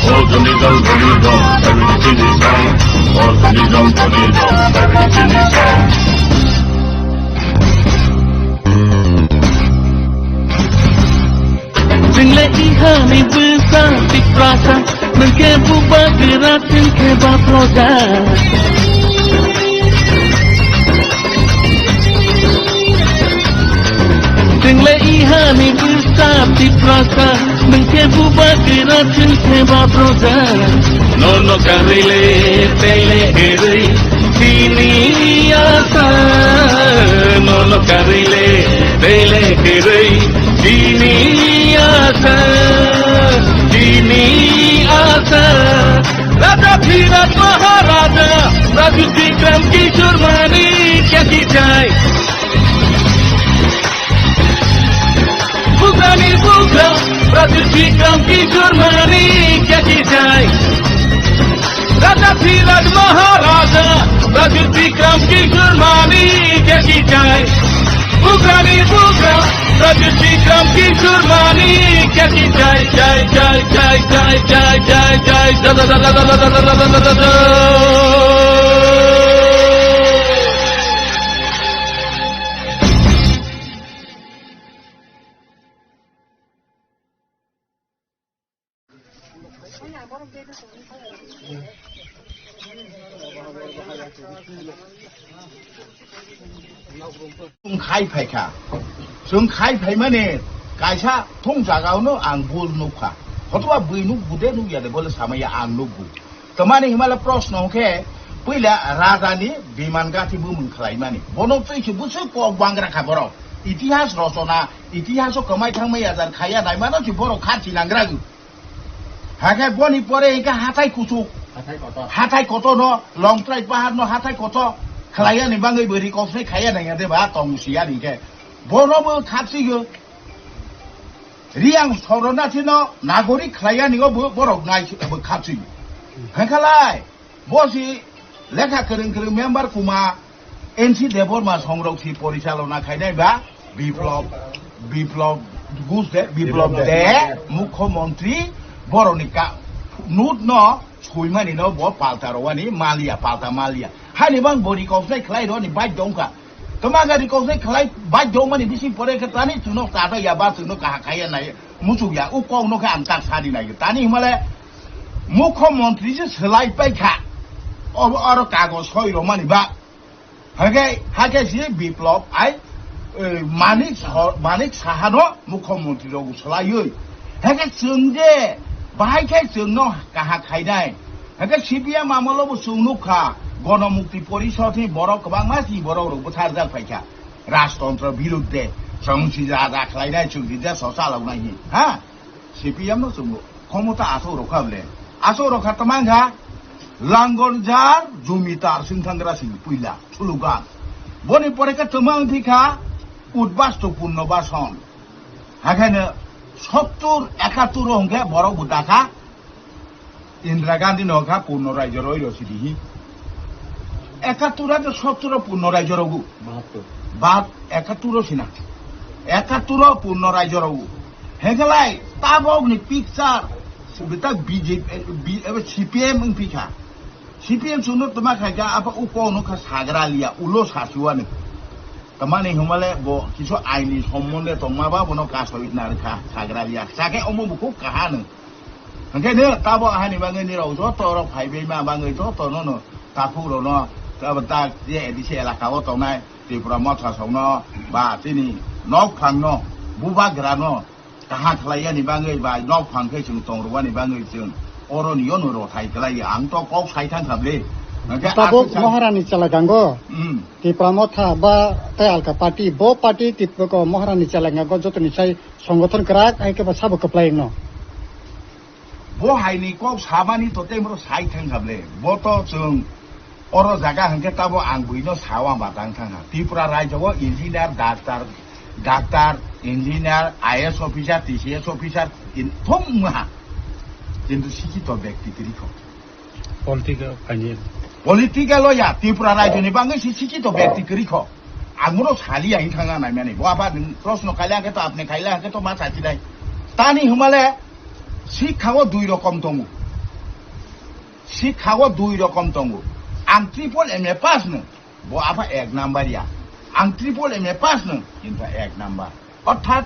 Organism, organism, everything is fine. Organism, organism, everything is fine. Chwngla ihani bwsa Tiprasa, nwngkhe bubagra chwngkhe ba proja. Chwngla ihani bwsa Tiprasa, nwngkhe bubagra chwngkhe ba proja. Nono karwi le tei le kwrwi tini asa, nono karwi le tei le kwrwi tini asa, tini asa. Raja Dhiraj Maharaja, Raja Bikram Kishore Manikya ki jai. Bugrani bugra, Raja Bikram Kishore Manikya ki jai. Raja Dhiraj Maharaja, Raja Bikram Kishore Manikya ki jai. Bugrani bugra, Raja Bikram Kishore Manikya ki jai, jai, jai. Chwng khai phaikha. Chwng khai phaimani kaisa thung jagao no ang bul nukha. Hotoba bui nuk bude nukya de bole samaya ang nukgo. Tamani himala proshno hwnkhe puila raja ni biman gati bumung khlaimani. Bono twi se bwswk kok bangra kha borok. Itihas rochona, itihaso kwmai thangmai yajar khaya naimano se borok kha chinangra gw. Hakhe boni pore hwnkhe hathai kuchuk. Hathai kotor. Hathai kotor no, Longtrai pahar no hathai kotor. Khlaiya ni bangwi bo rikosnai khaya naiya de ba tong siya ni khe. Bono bo khapsi gw. Riang Sorona chino nagorik khlaiya ni go bo borok nai bo khapsi gw. Hwnkhalai. Bo si lekha kwrwng kwrwng member kuma N C Debbarma songrok si porichalona khainai ba Biplab, Biplab Ghosh de, Biplab Biplab de, de. Mukhyamantri boroni ka, note no soimani no bo palta rowani maliya, palta maliya. Hani bang bori koknai khlai roni bai dongkha. Tama gari koknai khlai bai dongmani bising pore khe tani chuno kada ya ba chuno kaha khaya nai. Muchuk ya, o kok no khe ang tak sadi nai. Tani himale Mukhyamantri se swlai pai kha. O, oro kagoj soi romani ba. Hake, hake si Biplab ai, eh, Manik Sah-, Manik Saha no Mukhyamantri rogo swlaiwi. Hake chwng je, bahai khe chwng no kaha khainai. Hake C P M amolo bo chwng nukha, Gonomukti Porishod ni borok kwbangma si borok rok bwtharjak phaikha. Rajtontro birudde, chwng si ja ja khlainai, chwng si ja so chaloknai hi, ha? C P M no chwng khomota aswk rokha bole. Aswk rokha tamang kha, Langorjar Jumitar Singthangra sing puila, slogan. Boni pore khe tamang thikha, Udbasto Punno Bason. Hakhe no Sottur, ekattur o hwnkhe borok bo dakha Indira Gandhi no kha purno rajyo roi rw sidi hi. Ekattur aro sottur o purno rajyo rogo. Bahattur. Bat ekattur o sina. Ekattur o purno rajyo rogo. Hegelai tabok ni picture subita B J P, B-, C P M wng phi kha. C P M chwngno twma khai kha, apa uko no kha sagra liya, ulo sasiwani. Tamani hwnmale bo kisu aini sombonde tongma ba bono kasoi na rwkha, sagra liya. Sakhe omo bo khub kaha no. Hwnkhe no tabo ahani bagwi nirok joto rok phaibai ma bagwi joto no no takhuk rok no tabo tak je A D C elaka o tongnai Tripura Motha song no ba chini nok phang no bubagra no kaham khlai yani bagwi ba nok phang khe chwng tong rwani bagwi chwng oro ni yono rothai khlai ang to kok sai thang kha ble. Hwnkhe Tabuk aswk sa- Maharani Chalagango, Hmm. Tipra Motha ba tei alka party, bo party Tipra ko Maharani Chalagango jotoni sai songothon kwrak hai khe ba sabo kwplai no. Bo hai ni kok samani to tei bro sai thang kha ble. Bo to chwng Oro jaga hwnkhe tabo ang buino sao ang batang thangha. Tripura rajyo o engineer, doctor, doctor, engineer, I A S officer, T C S officer, in-, thum wngha. Kintu sikhito byakti kwrwi kho. Political kanye. Political o ya, Tripura rajyo ni bangwi si sikhito byakti kwrwi kho. Ang bono saliya wng thangha naimani. Bo apa nwng proshno khaila hwnkhe to apni khaila hwnkhe to ma sachinai. Tani hwnmale sikha o dui rokom tongo. Sikha o dui rokom tongo. Ang triple M A pass no, bo apa ek number ya. Ang triple M A pass no, kintu ek number. Orthat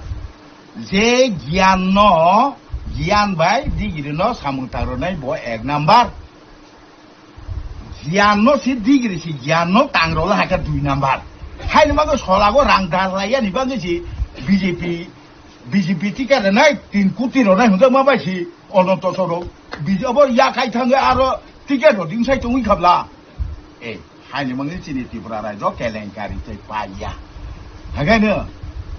je giyan no, giyan bai degree no samung tangrwnai bo ek number. Giyan no si degree si giyan no tangrwla hakhe dui number. Haini bagwi solago rang darlai yani bagwi si B J P, B J P ticket rwnai tin koti rwnai hwnjakma bai si. Ono tosoro, biji obo yakhai thangwi aro ticket rok dingsai tongwi khabla. Eh, haini mangni chini Tripura rajyo kelenkari tei paiya. Hagaino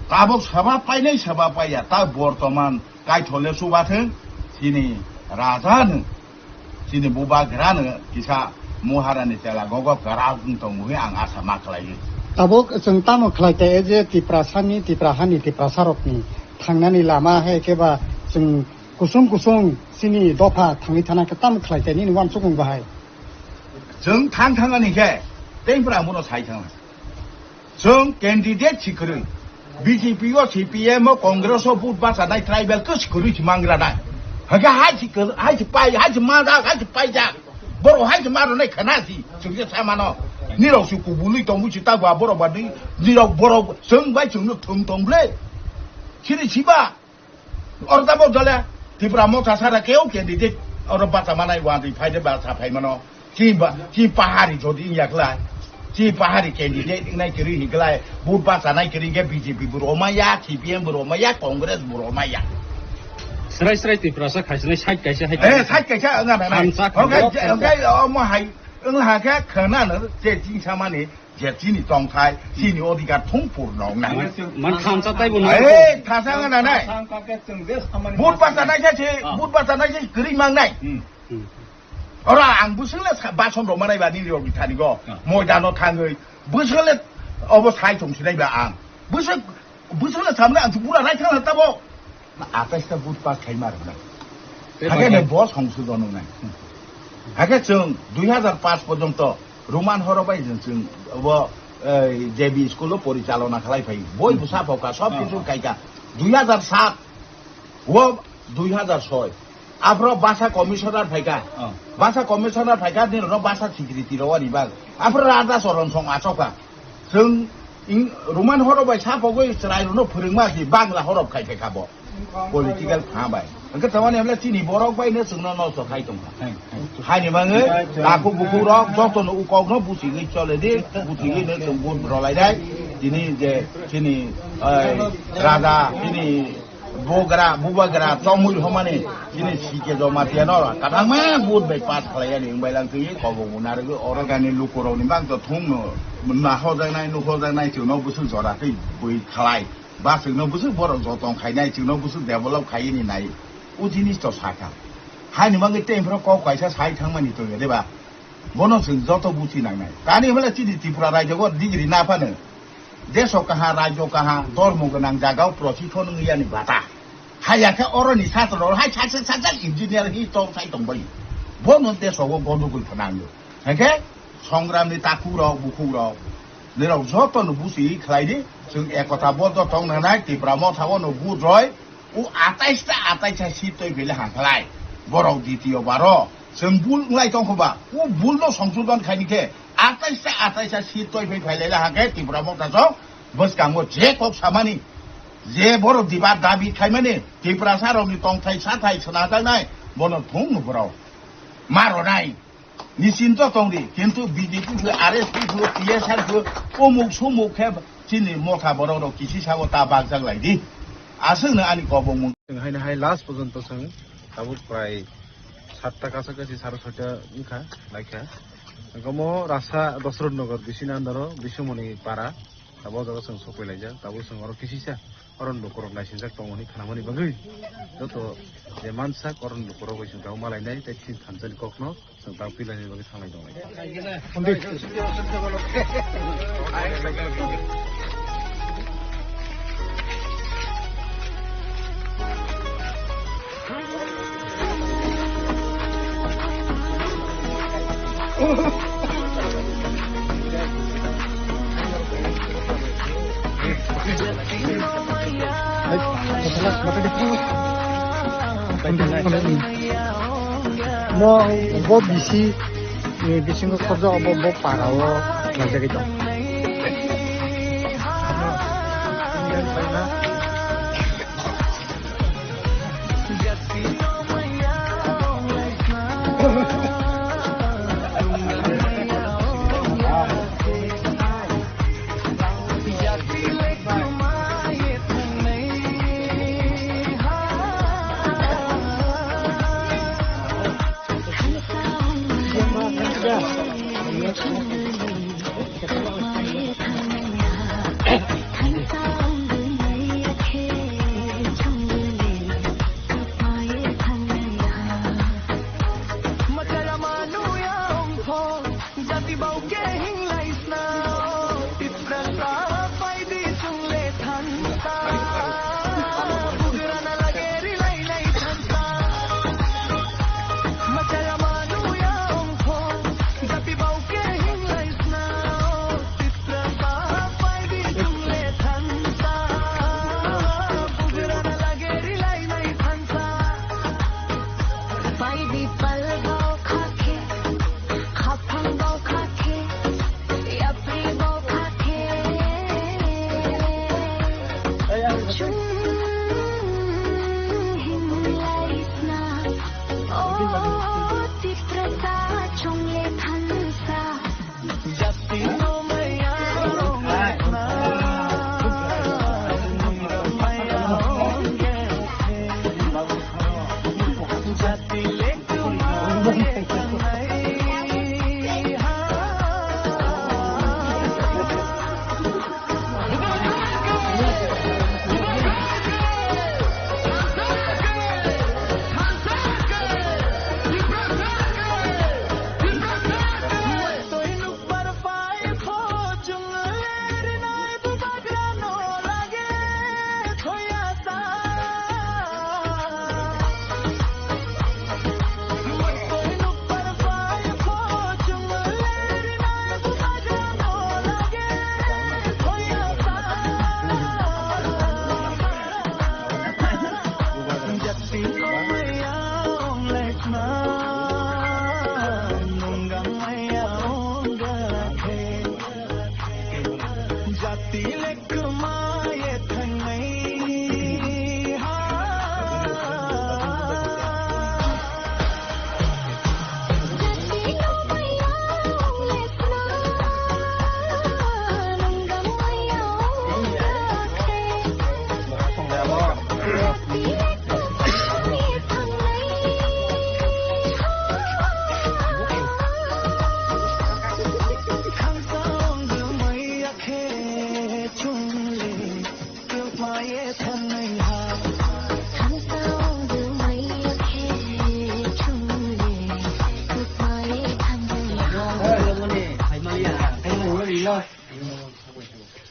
tabok saba painai saba paiya, ta bortoman kaithole subathwng chini raja no, chini bubagra no kisa Maharani chela gogo kwrak wng tongo hwnwi ang asa ma khlaiwi. Tabok chwng tamo khlai khe je Tiprasani, Tiprahani, Tiprasarokni thangnani lama hai khe ba chwng kusung kusung chini dopha thangwi thana khe tamo khlai khe nini uansukmung bahai? Chwng thang thang ani khe tei phra ang bono sai thang. Chwng candidate si kwrwi. B J P o, C P M o, Congress o vote bachanai tribal khe si kwrwi si mangra nai. Hakhe hai si kwr-, hai si pai, hai si manjak, hai si paijak. Borok hai si manrwnai khana si. Chwng je sai mano. Nirok si kubului tongwi si ta ba borok ba ni, nirok borok chwng bai chwngno thwng tong ble. Sini siba. Oro tamo jole Tipra Motha sara keu candidate oro bacha manai wadi phaide bacha phai mano. Chi ba, chi pahari jodi yaklai. Chi pahari candidate nai kiri hiklai. But bacha nai kiri ge B J P buro maya, C P M buro maya, Congress buro maya. Srai srai Tiprasa khaisinai side kaisa hai. Eh, side kaisa enga na nai. Thansa Okai, khaisinai. Okai, omo hai. Enga ha khe khana no che chi samani. Je chini tongthai, chini odhikar thung purno wngnai. Man thansa taibo nai. Eh, thansa wngna nai. But bacha nai khe se, but bacha nai khe kwrwi mang nai. Hmm. Ora ang bwswk le sa-, bason rok manai ba nini rok ni thani go. Ah. Moidano thangwi. Bwswk le obo sai thong sinai ba ang. Bwswk, bwswk le samne ang bura rai thang tabo. Atais ta but pass khai mar na. Hakhe ne bo songsodon wngnai. Hakhe chwng dui hajar paanch porjonto Roman horo bai chwng, chwng bo, eh, J B school o porichalona khlai phai. Boi bwsa phoka, sob kichu kaika. Dui hajar saat o dui hajar soi. Aphro basa commissioner phaika. Basa commissioner phaika ni rok basa secretary rok ani bag. Aphro Raja Choron song achoka. Chwng ing-, Roman horo bai sa pogwi chwrai rokno phwrwngma si Bangla horo khai khai kha bo. Political pha bai. Hwnkhe tamani hwnle chini borok bai no chwngno nosto khai tongkha. Hai. Haini bagwi takhuk bukhuk rok jotono ukokno buchigwi chole di, buchigwi no chwng vote rwlai dai. Tini je chini, ai, raja, chini Bogra, bubagra, tongmui homani, chini sike joma tiya no, kadangma vote bai pass khlai yani, wng bai lang twi, kobo bo narwgwi, oro gani lukurok ni bang to thung no, nahojaknai, nuhojaknai, chwng no bwswk jora twi bui khlai, ba chwng no bwswk borok jotong khainai, chwng no bwswk develop khaini nai, o jinis to sakha. Haini bagwi tei phro kok kaisa sai thangmani to ya, de ba? Bono chwng joto buchi nangnai. Tani hwnle chini Tripura rajyo o degree na phano. Deso kaha, rajyo kaha, dormo gwnang jagao prosithon wngya ni bata. Haya khe oroni satro hai sak sak sak sak engineer hi tong sai tong bai. Bono desogo gondogol phanangyo. Hake songramni takhuk rok bukhuk rok. Nirok joto no busi khlai di. Chwng ekota boddo tong nanai Tipra Motha o no budroi. U atais ta atais ta seat toi phele hangkhlai. Borok ditiyo baro. Chwng bul nglai tong khoba. U bul no songsodon khaini khe atais ta atais ta seat toi phai phai lai hake Tipra Motha so. Bwskango je kok samani, je borok diba dabi khaimani, Tiprasa rokni tongthai sathai swnajaknai, bono thung borok ma rwnai. Nisinto tongdi, kintu B J P phu, R S P phu, T S R phu, umuk sumuk khe chini motha borok rok kisi sabo ta bakjak lai di. Aswkno ani kobong mung. Chwng haino hai last porjonto chwng tabuk prai satta kacha kachi saro soita wngkha, laikha. Omo rasa Dosrot Nagar bisini andaro Bisumoni para. Tabuk o jaga chwng sokoi laijak, tabuk chwng oro kisisa oro lukurok naisingjak tongo hwnwi khnamani bagwi joto je mansak oro lukurok bai chwng tabuk malainai tei chini thansa ni kokno chwng tabuk pilaini bagwi thanglai tonglai. Mo bo bisi ni bisingo khorja obo bo para o laijagwi tong.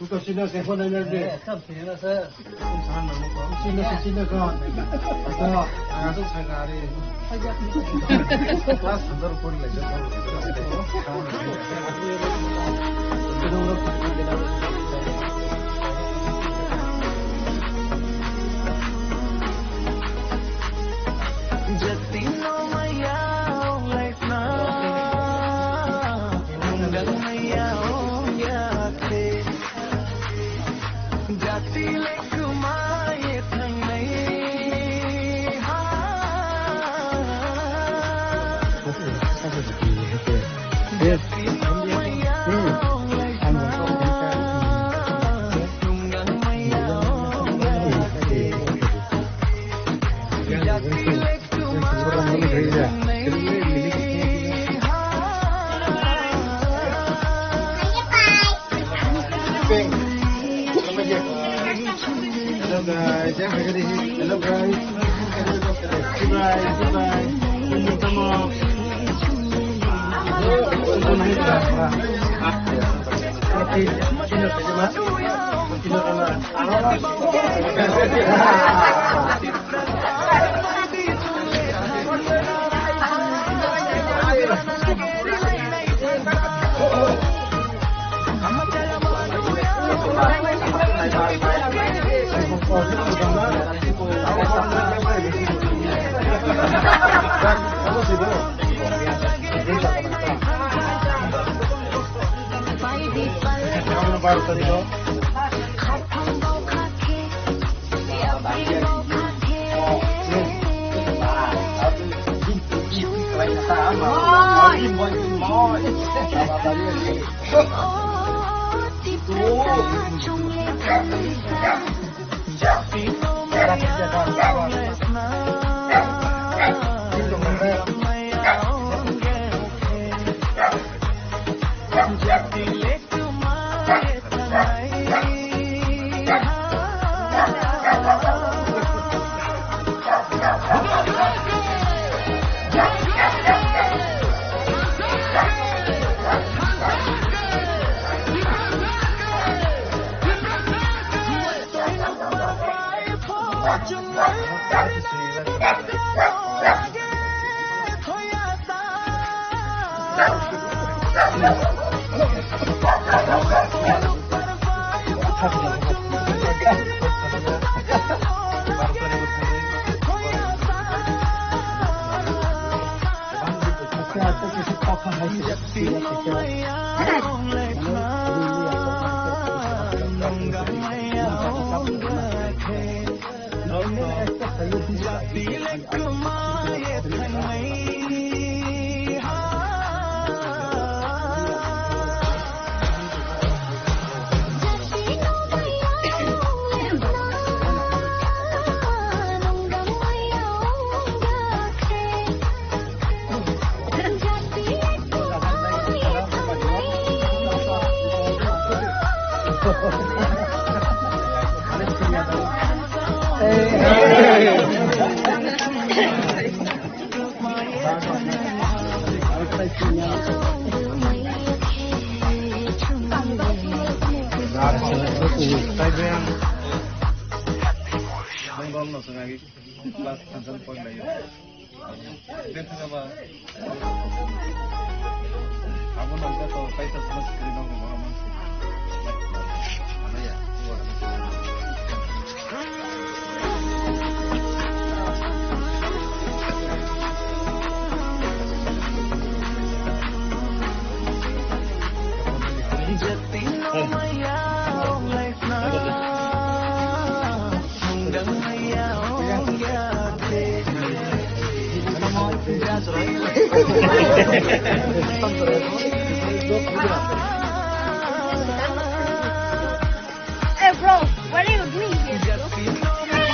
Buka sino se phone na de. Eh, tam sino se. Sino se, sino ko. Ato, ato sagari. Class hundred pori le. Hello guys, hello guys. Bye bye, bye bye. Hey, bro, what are you doing here?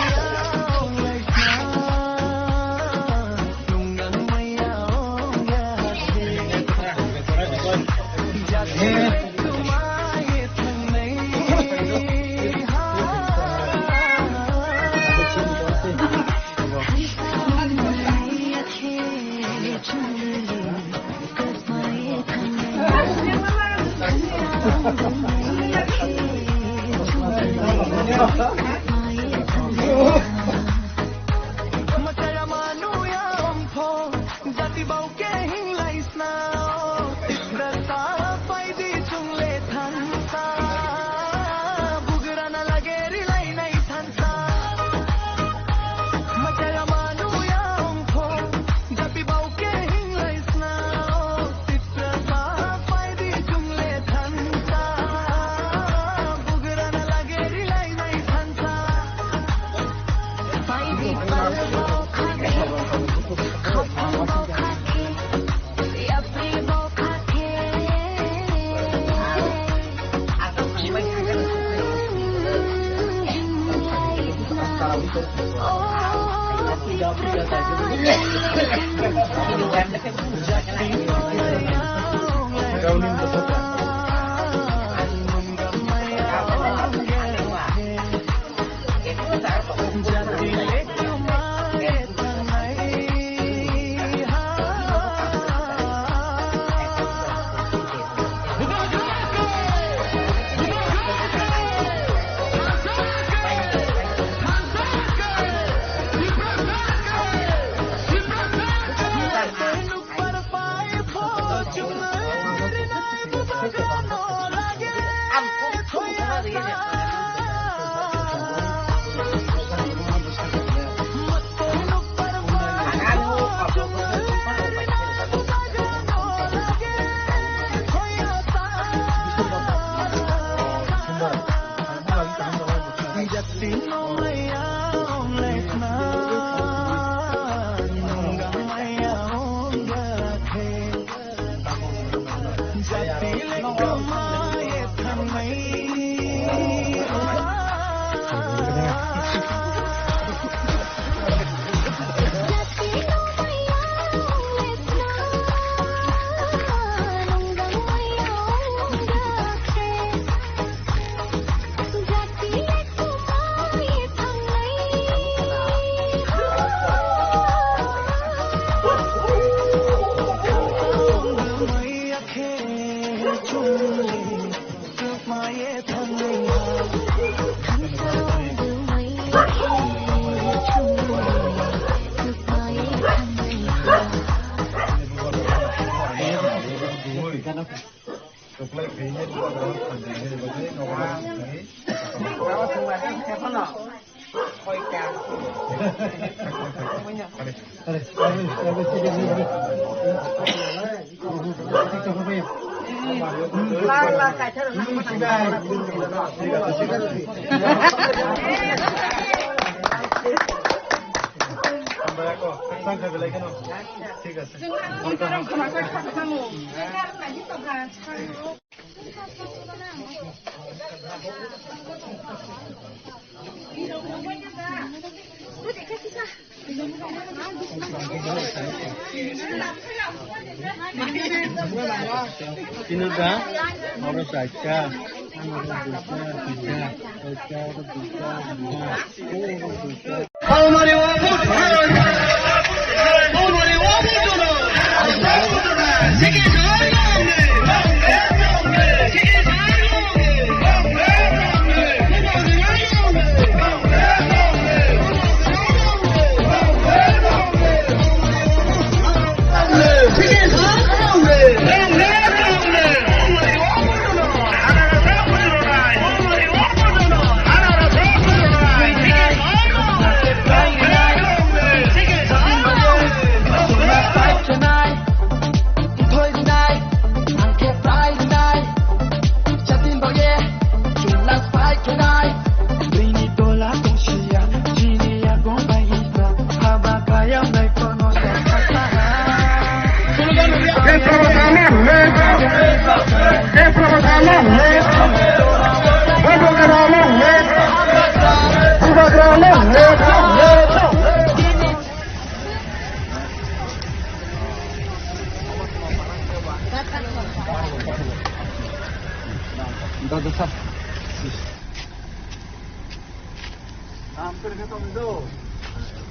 ঠিক আছে। Tino da, oro chaita, oro duita, tinta, chaita, oro duita, duita.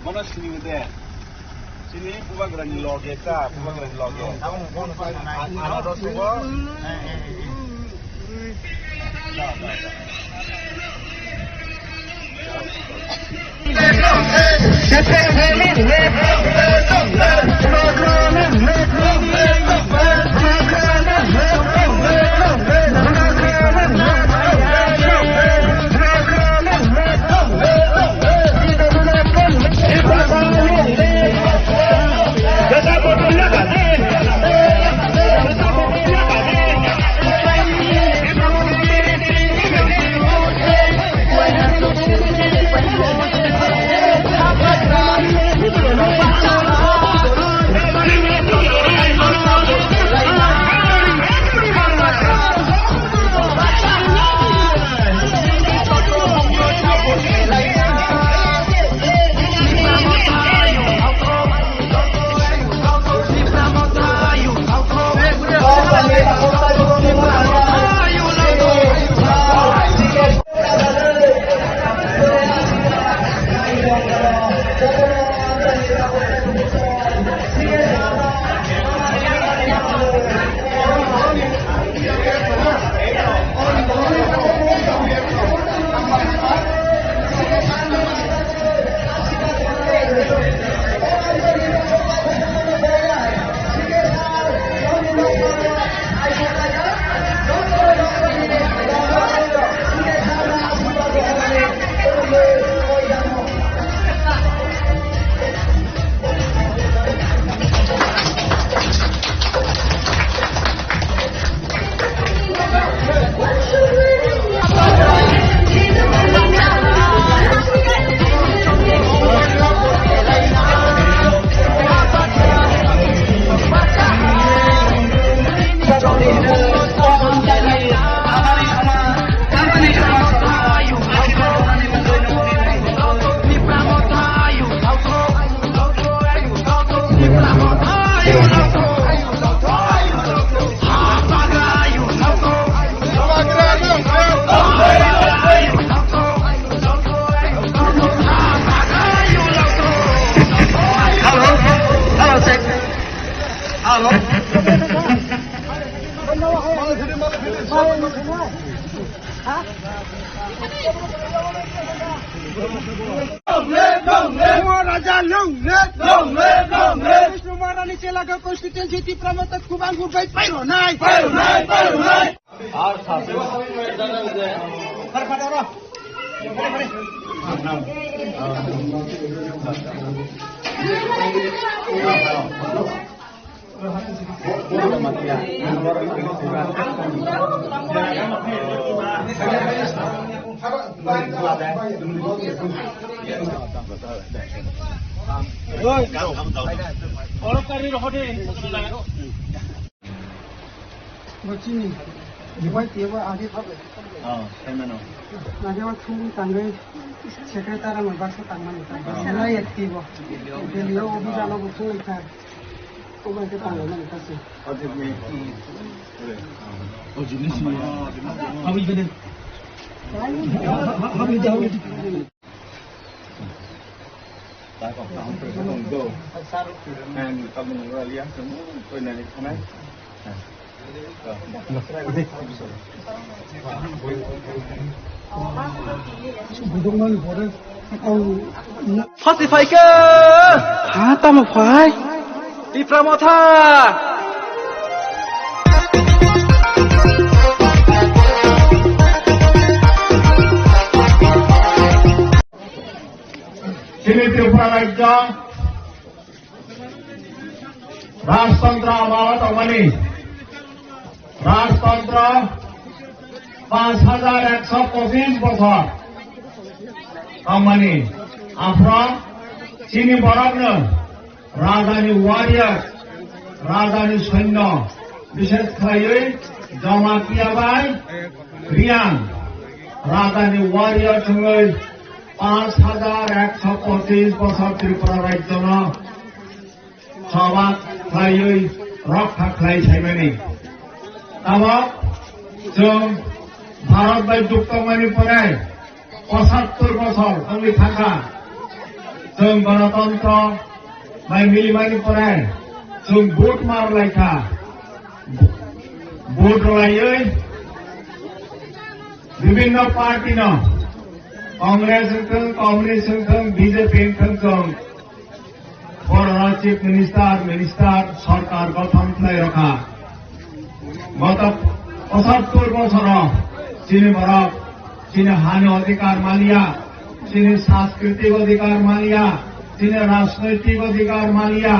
Mano sini de. Sini bubagrani loge ta, bubagrani loge. Ano dosugo. Da, da, da. Hello? Hello, check. Hello? Raja long live! Long live! Long live! Vishnu Maharani Chelagao constituency Tipra Motha Kubang Gurbai Pairo Nai! Pairo Nai! Pairo Nai! Bo chini, buai tebo agi khabe. Oh, khaimano. Nageo thung tangwi secretary mo baksa tangmani ta. Oh. Sela yakti bo. Delhi o office ano bo thung ta. Obo ke tangmani ta se. Oh, jini sini. Habi gede. Habi jauh. Phasi phaikha. Ha, tamo phai? Tipra Motha. Chini Tripura rajyo rajtantro amalo tongmani, rajtantro panch hajar ekso pochis bochor tongmani, aphro chini borokno Rajani warrior, rajani soinyo, bishesh khlaiwi Jamatia bai Reang, rajani warrior chwngwi panch hajar ekso pochis bochor Tripura rajyono choba khlaiwi rokha khlai saimani. Tabok chwng Bharat bai duk tongmani pore pochattor bochor wngwi thangkha. Chwng Ganatantro bai milimani pore chwng vote mar laikha. Vote rwlaiwi bibinno party no, Congress wngthung, Communist wngthung, B J P wngthung, chwng Chief Minister, Minister, sorkar gothon khlai rokha. Goto pochattor bosoro chini borok chini hani odhikar maliya, chini sanskriti odhikar maliya, chini rajnoitik odhikar maliya.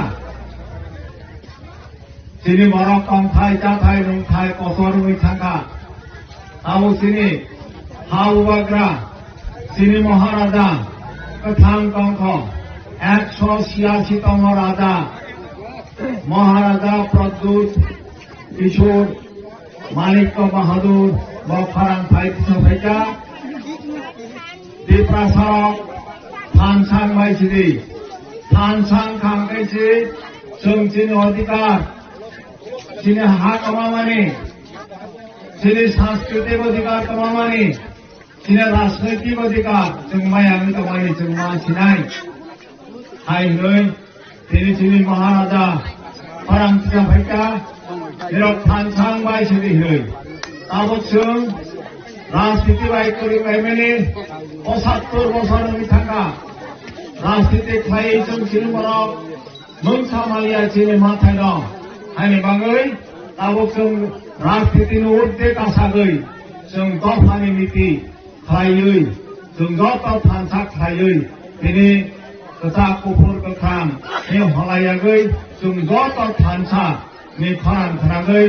Chini borok tongthai, chathai, nungthai kotor wngwi thangkha. Abo chini ha bubagra, chini Maharaja kwthang tongkho, ekso siyasi tongo raja, Maharaja Pradyut Kishore Manikya Bahadur bo khorang phai kisa phaikha. Tiprasa rok thansa wng bai sidi, thansa wng kha hwnkhe se chwng chini odhikar, chini ha kwmamani, chini sanskriti odhikar kwmamani, chini rajnoitik odhikar chwng maya wngwi tongmani chwng ma sinai. Hai hwnwi tini chini Maharaja khorang kisa phaikha, nirok thansa wng bai sidi hwnwi. Tabuk chwng rajniti bai kwrwi bai mani pochattor bosor wngwi thangkha. Rajniti khlaiwi chwng chini borok mungsa maliya chini mathaino. Haini bagwi tabuk chwng rajnitini urdhwe kasagwi chwng dophani niti khlaiwi, chwng joto thansa khlaiwi, tini kwchak, kuphur, kwkhwrang ni holayagwi, chwng joto thansa ni khorang khnagwi,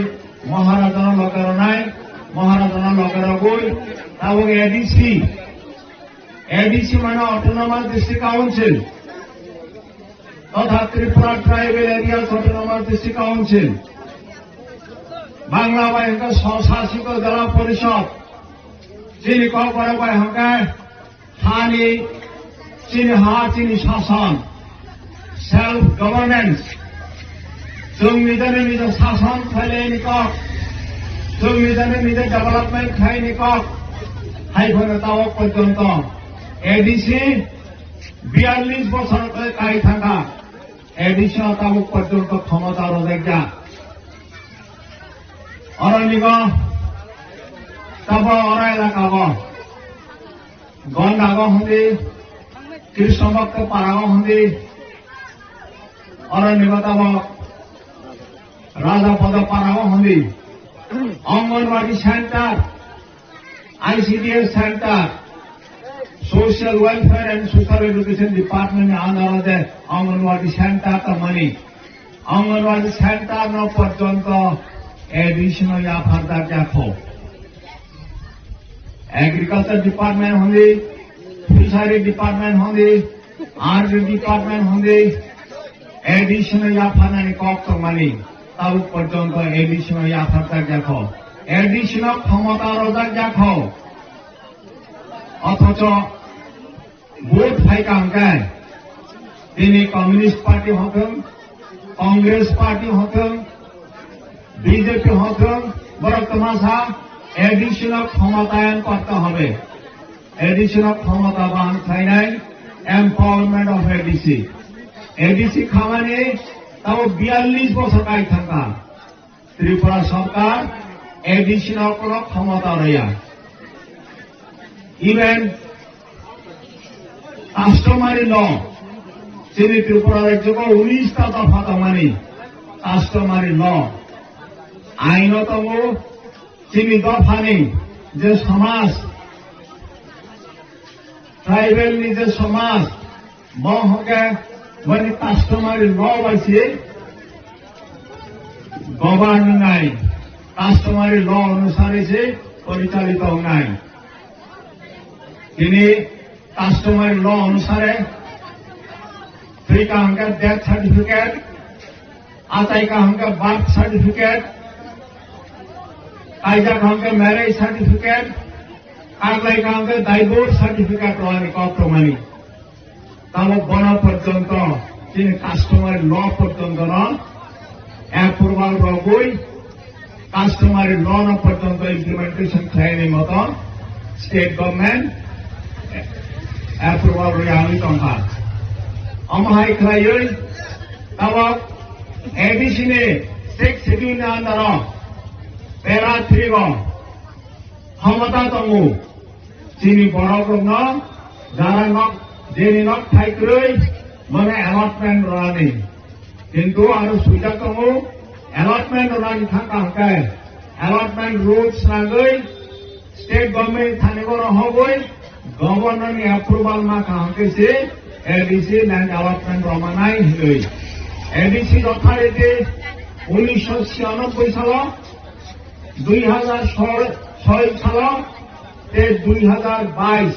Maharajano loge rwnai, Maharajano loge rogwi, tabuk A D C, A D C mane Autonomous District Council, totha Tripura Tribal Areas Autonomous District Council, Bangla bai hwnkhe Swshasit Jila Porishod, chini kokborok bai hwnkhe hani, chini ha, chini sason, self governance, chwng nijani nija sason khlaini kok, chwng nijani nija development khlaini kok, hai phano tabuk porjonto A D C biyallis bosor kai thangkha, A D C o tabuk porjonto khomota rwjakya. Oro nigo tabo oro elaka o Gonda go hwndi, Krishna Bhakta Para go hwndi, oro nigo tabo Raja Pada Para go hwndi, Anganwadi Center, I C D S Center, Social Welfare and Social Education Department ni under o je Anganwadi Center tongmani, Anganwadi Center no porjonto A D C no yapharjak yakho. Agriculture Department hwndi, Fishery Department hwndi, R D Department hwndi, A D C no yapharnani kok tongmani, tabuk porjonto A D C no yapharjak yakho. A D C no khomota rwjak yakho. Othocho vote phaikha hwnkhe, tini Communist Party hothwng, Congress Party hothwng, B J P hothwng, borok twmasa A D C no khomatayan korte hobe. A D C no khomota bahan khlainai, empowerment of A D C. A D C khamani tabo biyallis bosor kai thangkha. Tripura sorkar A D C no kono khomota rwya. Even customary law, chini Tripura rajyo ko unis ta dopha tongmani customary law, aino tongo, chini dophani je samaj, tribal ni je samaj, bo hwnkhe boni customary law bai se govern wngnai, customary law onusare se porichalito wngnai. Tini customary law onusare thwikha hwnkhe death certificate, achaikha hwnkhe birth certificate, kaijakha hwnkhe marriage certificate, kaklaikha hwnkhe divorce certificate rwani kok tongmani. Tamo bono porjonto chini customary law porjonto no approval rogwi customary law no porjonto implementation khlaini moto state government approval rwi ani tongkha. Omo hai khlaiwi tabok A D C ni sixth schedule ni under o para three o khomota tongo. Chini borok rokno jara nok, jeni nok thai kwrwi bono allotment rwani. Kintu aro swijak tongo, allotment rwnani thangkha hwnkhe, allotment rules nangwi state government thani oro hogwi governor ni approval ma kha hwnkhe se A D C land allotment rwmanai hinwi. A D C authority unisho chhiyanobbai salo, dui hazar soi salo tei dui hazar bais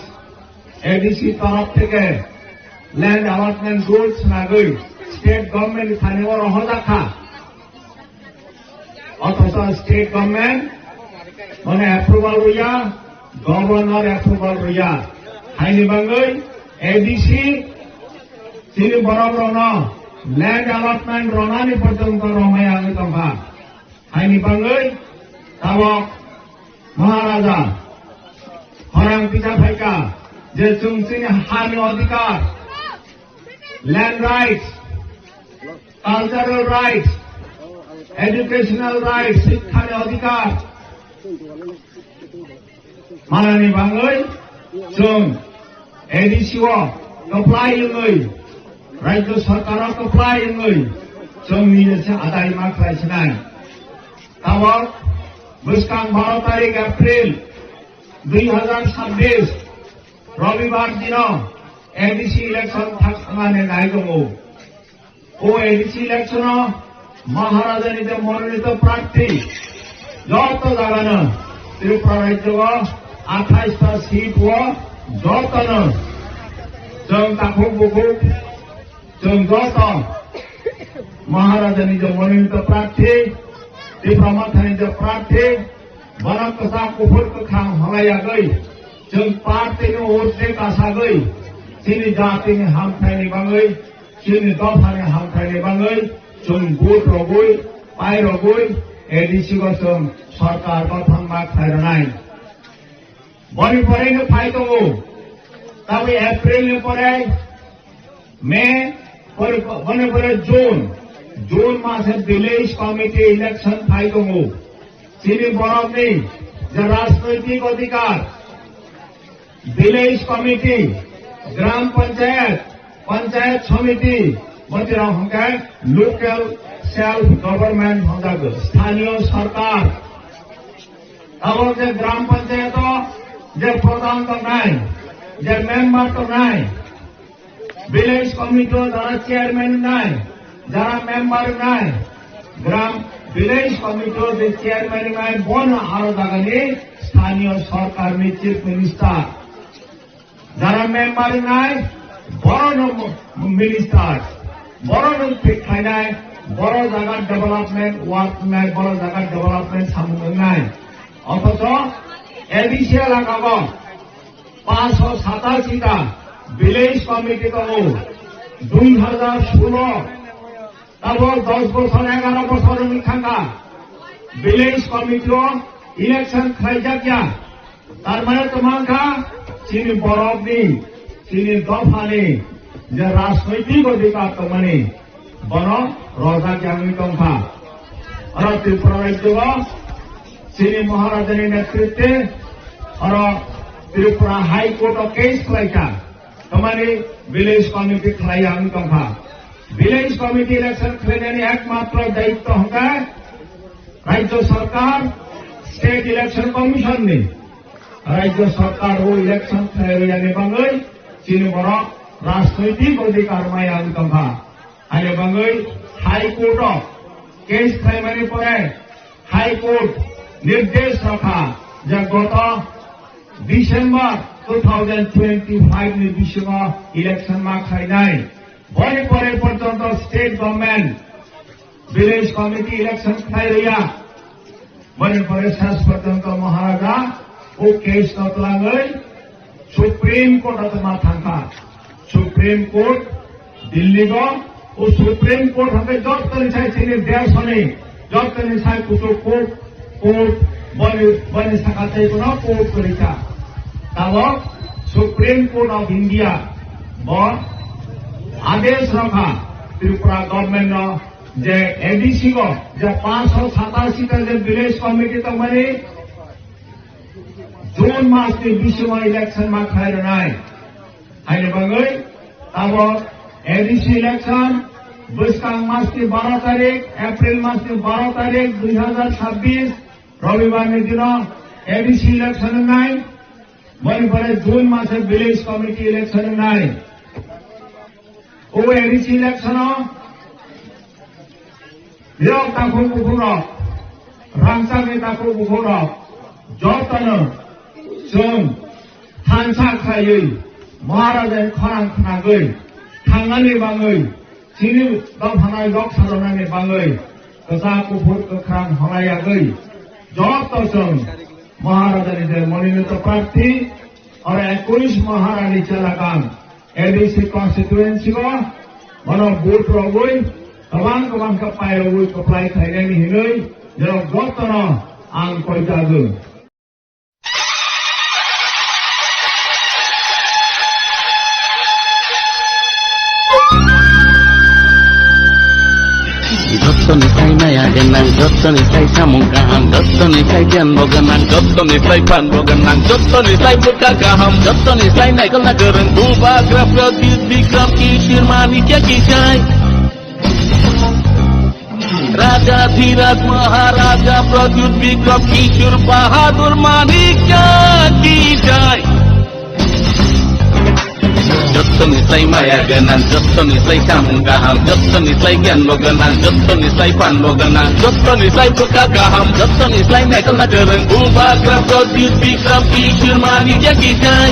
A D C torop theke land allotment rules nangwi state government ni thani oro hojak kha. Othocho state government mane approval rwya, governor approval rwya. Haini bangwi A D C chini borok rokno land allotment rwnani porjonto romaya wngwi tongkha. Haini bangwi tabok Maharaja khorang tisa phaikha je chwng chini hani adhikar, land rights, cultural rights, educational rights, sikhani adhikar manani bangwi chwng A D C o kwplai wngwi, Rajya Sarkar o kwplai wngwi chwng nini se adai ma khlai sinai. Tabok bwskang baro tarik April dui hazar sabbish Robibar dino A D C election thangmani nai tongo. O A D C election o Maharaja ni je mononito prarthi joto jagano Tripura rajyo o athais ta seat o jotono chwng takhuk bukhuk chwng joto Maharaja ni je mononito prarthi, Tipra Motha ni je prarthi, bono kwchak kuphur kwkhwrang halai yagwi chwng party ni urdhwe kasagwi chini jati ni hamthai ni bangwi chini dopha ni hamthai ni bangwi chwng vote rogwi, pai rogwi, A D C o chwng sarkar gothan ma khlai rwnai. Boni pore no phai tongo, tabwi April ni pore May, pore, boni pore June, June mase village committee election phai tongo. Chini borok ni je rajnoitik adhikar, village committee, gram panchayat, panchayat samiti, botirok hwnkhe local self government hwnjago, sthaniyo sarkar. Abo je gram panchayat o je pradhan tongnai, je member tongnai, village committee o jara chairman wngnai, jara member wngnai, gram village committee o je chairman wngnai, bono aro jagani sthaniyo sarkar ni chief minister. Jara member wngnai, borono minister, borono thik khlainai, boro jaga development work wngnai, boro jaga development samung wngnai. Othocho A D C elaka o panchsho satashi ta village committee tongo, dui hazar solo, tabok dos bochor, egaro bochor wngwi thangkha, village committee o election khlaijak ya. Tar mane tongmang kha chini borokni, chini dophani je rajnoitik adhikar tongmani, bono rojak ya wngwi tongkha. Oro Tripura rajyo o chini Maharajani netritwe oro Tripura High Court o case khlaikha. Tamani village committee khlai ya wng tongkha. Village committee election khlainani ekmatro daitto hwnkhe Rajya Sarkar, State Election Commission ni. Rajya Sarkar o election khlai rwya ni bangwi chini borok rajnoitik adhikar maya wng tongkha. Ani bangwi High Court o case khlaimani pore High Court nirdesh rokha je goto December two thousand twenty-five ni bisingo election ma khlainai. Boni pore porjonto state government village committee election khlai rwya. Boni pore ses porjonto Maharaja o case no twlangwi Supreme Court o ma thangkha. Supreme Court Delhi go, o Supreme Court hwnkhe jotoni sai chini desoni, jotoni sai kuchuk court, court, boni, boni saka tei bono court kwrwi kha. Tabok Supreme Court of India bo adesh rokha Tripura government no je A D C go je panchsho satashi ta je village committee tongmani June mas ni bisingo election ma khlai rwnai. Haini bagwi tabok A D C election Bwskang masni baro tarik, April masni baro tarik dui hazar sabbish, Robibar ni dino A D C election wngnai, boni pore June mase village committee election wngnai. O A D C election o Yok takhuk bukhuk rok, rangchakni takhuk bukhuk rok, jotono chwng thansa khlaiwi Maharajani khorang khnagwi thangnani bagwi, chini dophanai dok salonani bagwi kwchak kuphur kwkhrang honai yagwi joto chwng Maharajani je mononito prarthi oro ekush Maharani chelakang A D C constituency o bono vote rogwi kwbang kwbang khe pairogwi kwplai khlainani hinwi norok jotono ang koijago. Jottoni sai maya gwnang, jottoni sai samung kaham, jottoni sai giyan bo gwnang, jottoni sai phan bo gwnang, jottoni sai bwkha kaham, jottoni sai naikolna kwrwng Bubagra Pradyut Bikram Kishore Manikya ki jai. Raja Dhiraj Maharaja Pradyut Bikram Kishore Bahadur Manikya ki jai. Jottoni sai maya gwnang, jottoni sai samung kaham, jottoni sai giyan bo gwnang, jottoni sai phan bo gwnang, jottoni sai bwkha kaham, jottoni sai naikolna kwrwng Bubagra Pradyut Bikram Kishore Manikya ki jai.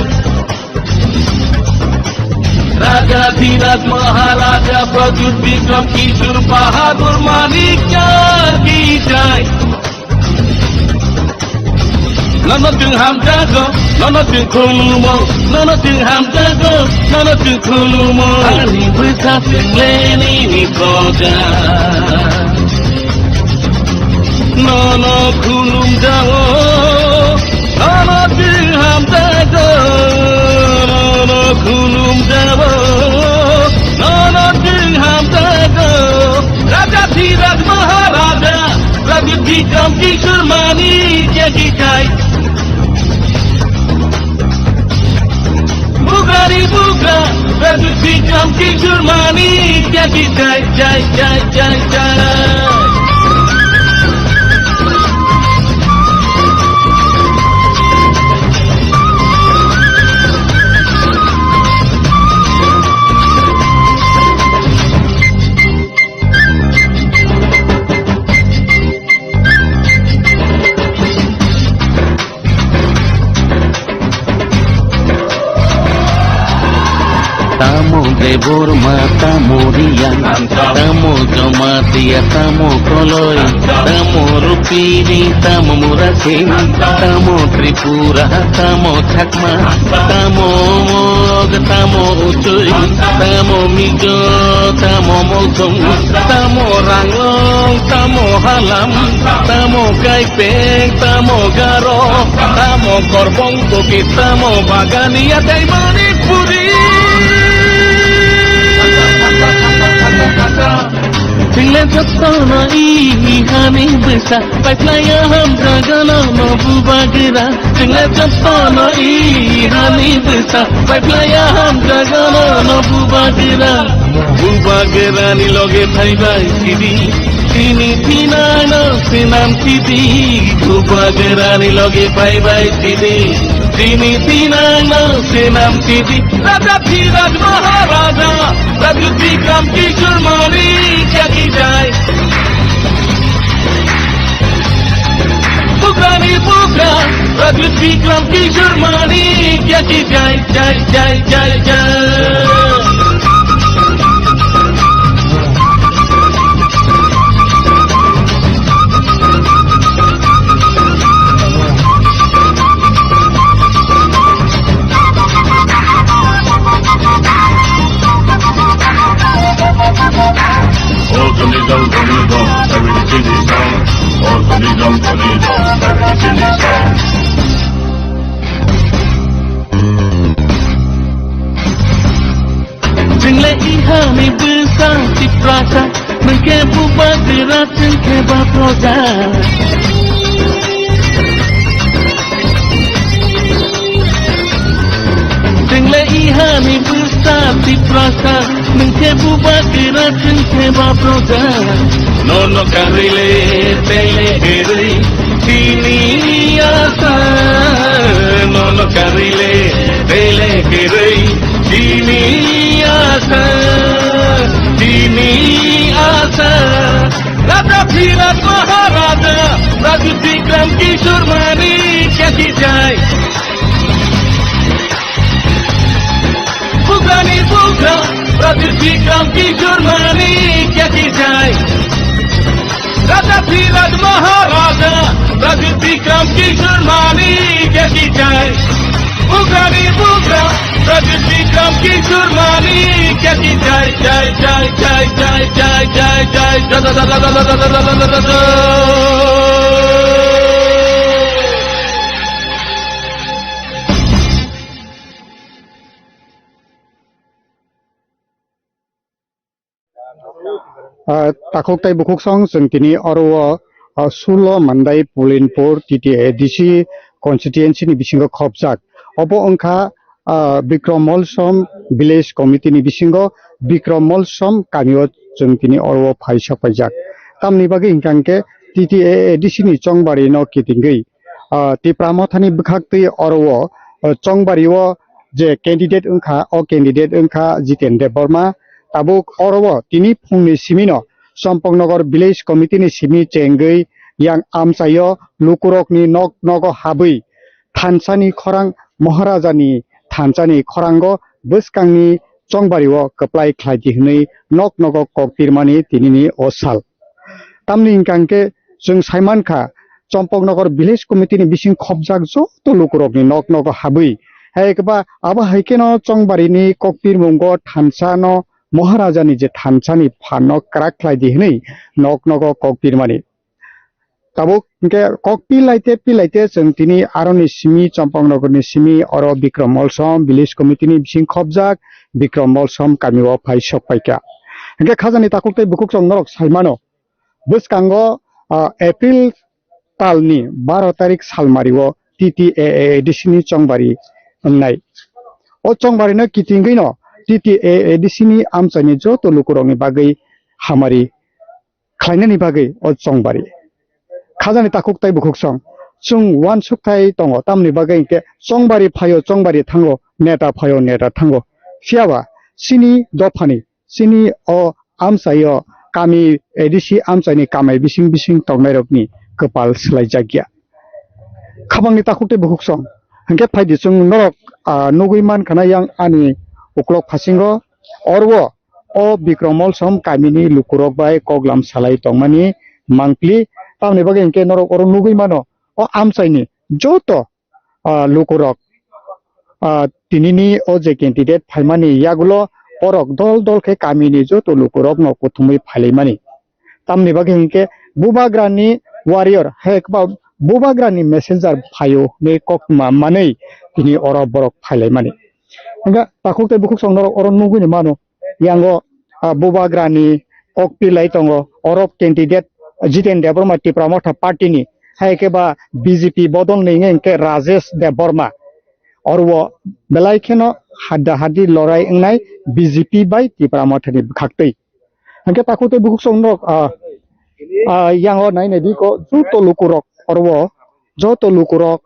Raja Dhiraj Maharaja Pradyut Bikram Kishore Bahadur Manikya ki jai. Nono chwng hamjago, nono chwng khulumo, nono chwng hamjago, nono chwng khulumo. Ani bwsa chwng le nini proja. Nono khulumjago, nono chwng hamjago, nono khulumjago, nono chwng hamjago. Raja Dhiraj Maharaja, Raja Bikram Kishore Manikya ki jai. Bugrani bugra, Raja Bikram Kishore Manikya ki jai, jai, jai, jai, jai. Tamo Debbarma, tamo Riya, tamo Jamatia, tamo Koloi, tamo Rupini, tamo Murasing, tamo Tripura, tamo Chakma, tamo Mog, tamo Uchui, tamo Mizo, tamo Mosong, tamo Ranglong, tamo Halam, tamo Kaipeng, tamo Garo, tamo Korbong Kuki, tamo Bagania tei Manipuri. Chwng le jotono i hani bwsa, paiphlaiya hamjagano no Bubagra. Chwng le jotono i hani bwsa, paiphlaiya hamjagano no Bubagra. Bubagrani loge phaibai sidi, tini thinangno swnam sidi. Bubagrani loge phaibai sidi, tini thinangno swnam sidi. Raja Dhiraj Maharaja, Raja Bikram Kishore Manikya ki jai. Bugrani bugra, Raja Bikram Kishore Manikya ki jai, jai, jai, jai, jai. All Tony Dong, Tony Dong, everything is down. All Tony Dong, Tony Dong, everything is down. Chwng le ihani bwsa Tiprasa, nwng khe Bubagra, chwng khe ba proja. Chwng le ihani bwsa Tiprasa, Nwng khe buba tira, chwng khe ba proja. Nono karwi le tele kerwi tini asa. Nono karwi le tele kerwi tini asa. Tini asa. Raja Bhirat Maharaja, Raja Bikram Kishore Manikya ki jai. Bugrani bugra, Raja Bikram Kishore Manikya ki jai. Raja Bhirat Maharaja, Raja Bikram Kishore Manikya ki jai. Bugrani bugra, Raja Bikram Kishore Manikya ki jai, jai, jai, jai. Ah, takhuk tei bukhuk song chwng tini oro o, ah, sulo Mandai Pulinpur T T A D C constituency ni bisingo khopjak. Obo wngkha, ah, Bikrom Molsom Village Committee ni bisingo Bikrom Molsom kamio chwng tini oro o phai sok paijak. Tamni bagwi hwnkha hwnkhe T T A A D C ni chongbari no kitingwi, ah, Tipra Mothani bwkhaktwi oro o, ah, chongbari o je candidate wngkha, o candidate wngkha Jiten Debbarma. Tabuk oro o tini phungni simino Champaknagar Village Committee ni simi chengwi yang amchaio lukurokni nok nogo habwi thansani khorang, Maharajani thansani khorango bwskangni chongbario kwplai khlaidi hwnwi nok nogo kok pirmani tinini o sal. Tamni hwnkha hwnkhe chwng saimankha, Champaknagar Village Committee ni bising khopjak joto lukurokni nok nogo habwi, hai khe ba abo hai kheno chongbarini kokpirmungo thansano Maharajani je thansani phanno kwrak khlaidi hwnwi nok nogo kokpirmani. Tabuk hwnkhe kok pilaite pilaite chwng tini aroni simi Champaknagarni simi oro Bikrom Molsom Village Committee ni bising khopjak Bikrom Molsom kamio phai sok paikha. Hwnkhe khajani takhuk tei bukhuk chwng norok saimano. Bwskango, ah, April talni baro tarik salmario T T A A D C ni chongbari wngnai. O chongbarino kitingwino T T A A D C ni amchaini joto lukurokni bagwi hamari khlainani bagwi o chongbari. Khajani takhuk tei bukhuk song chwng uansukthai tongo, tamni bagwi hinkhe chongbari phaio, chongbari thango, neta phaio, neta thango. Phiyaba chini dophani, chini o amchaio kami A D C amchaini kamai bising bising tongnairokni kwpal swlaijakya. Khabangni takhuk tei bukhuk song. Hinkhe phaidi chwng norok, ah, nugwi mankha na yang ani uklok phasingo. Oro o Bikrom Molsom kamini lukurok bai koklam salai tongmani mangpli. Tamni bagwi hinkhe norok oro nugwi mano, o amchaini joto, ah, lukurok, ah, tinini o je candidate phaimani yagulo borok dol dol khe kamini joto lukurokno kuthumwi phailaimani. Tamni bagwi hinkhe Bubagrani warrior, hai khe ba Bubagrani messenger phaio hinwi kok ma-, manwi tini oro borok phailaimani. Hinkhe takhuk tei bukhuk song norok oro nugwini mano, yango, ah, Bubagrani kok pilai tongo, oro candidate Jiten Debbarma Tipra Motha party ni, hai khe ba B J P bodol ni wngkha hinkhe Rajesh Debbarma. Oro belai kheno hadda haddi lorai wngnai B J P bai Tipra Motha ni bwkhaktwi. Hinkhe takhuk tei bukhuk song norok, ah, ah, yango nai naidi kok joto lukurok oro joto lukurok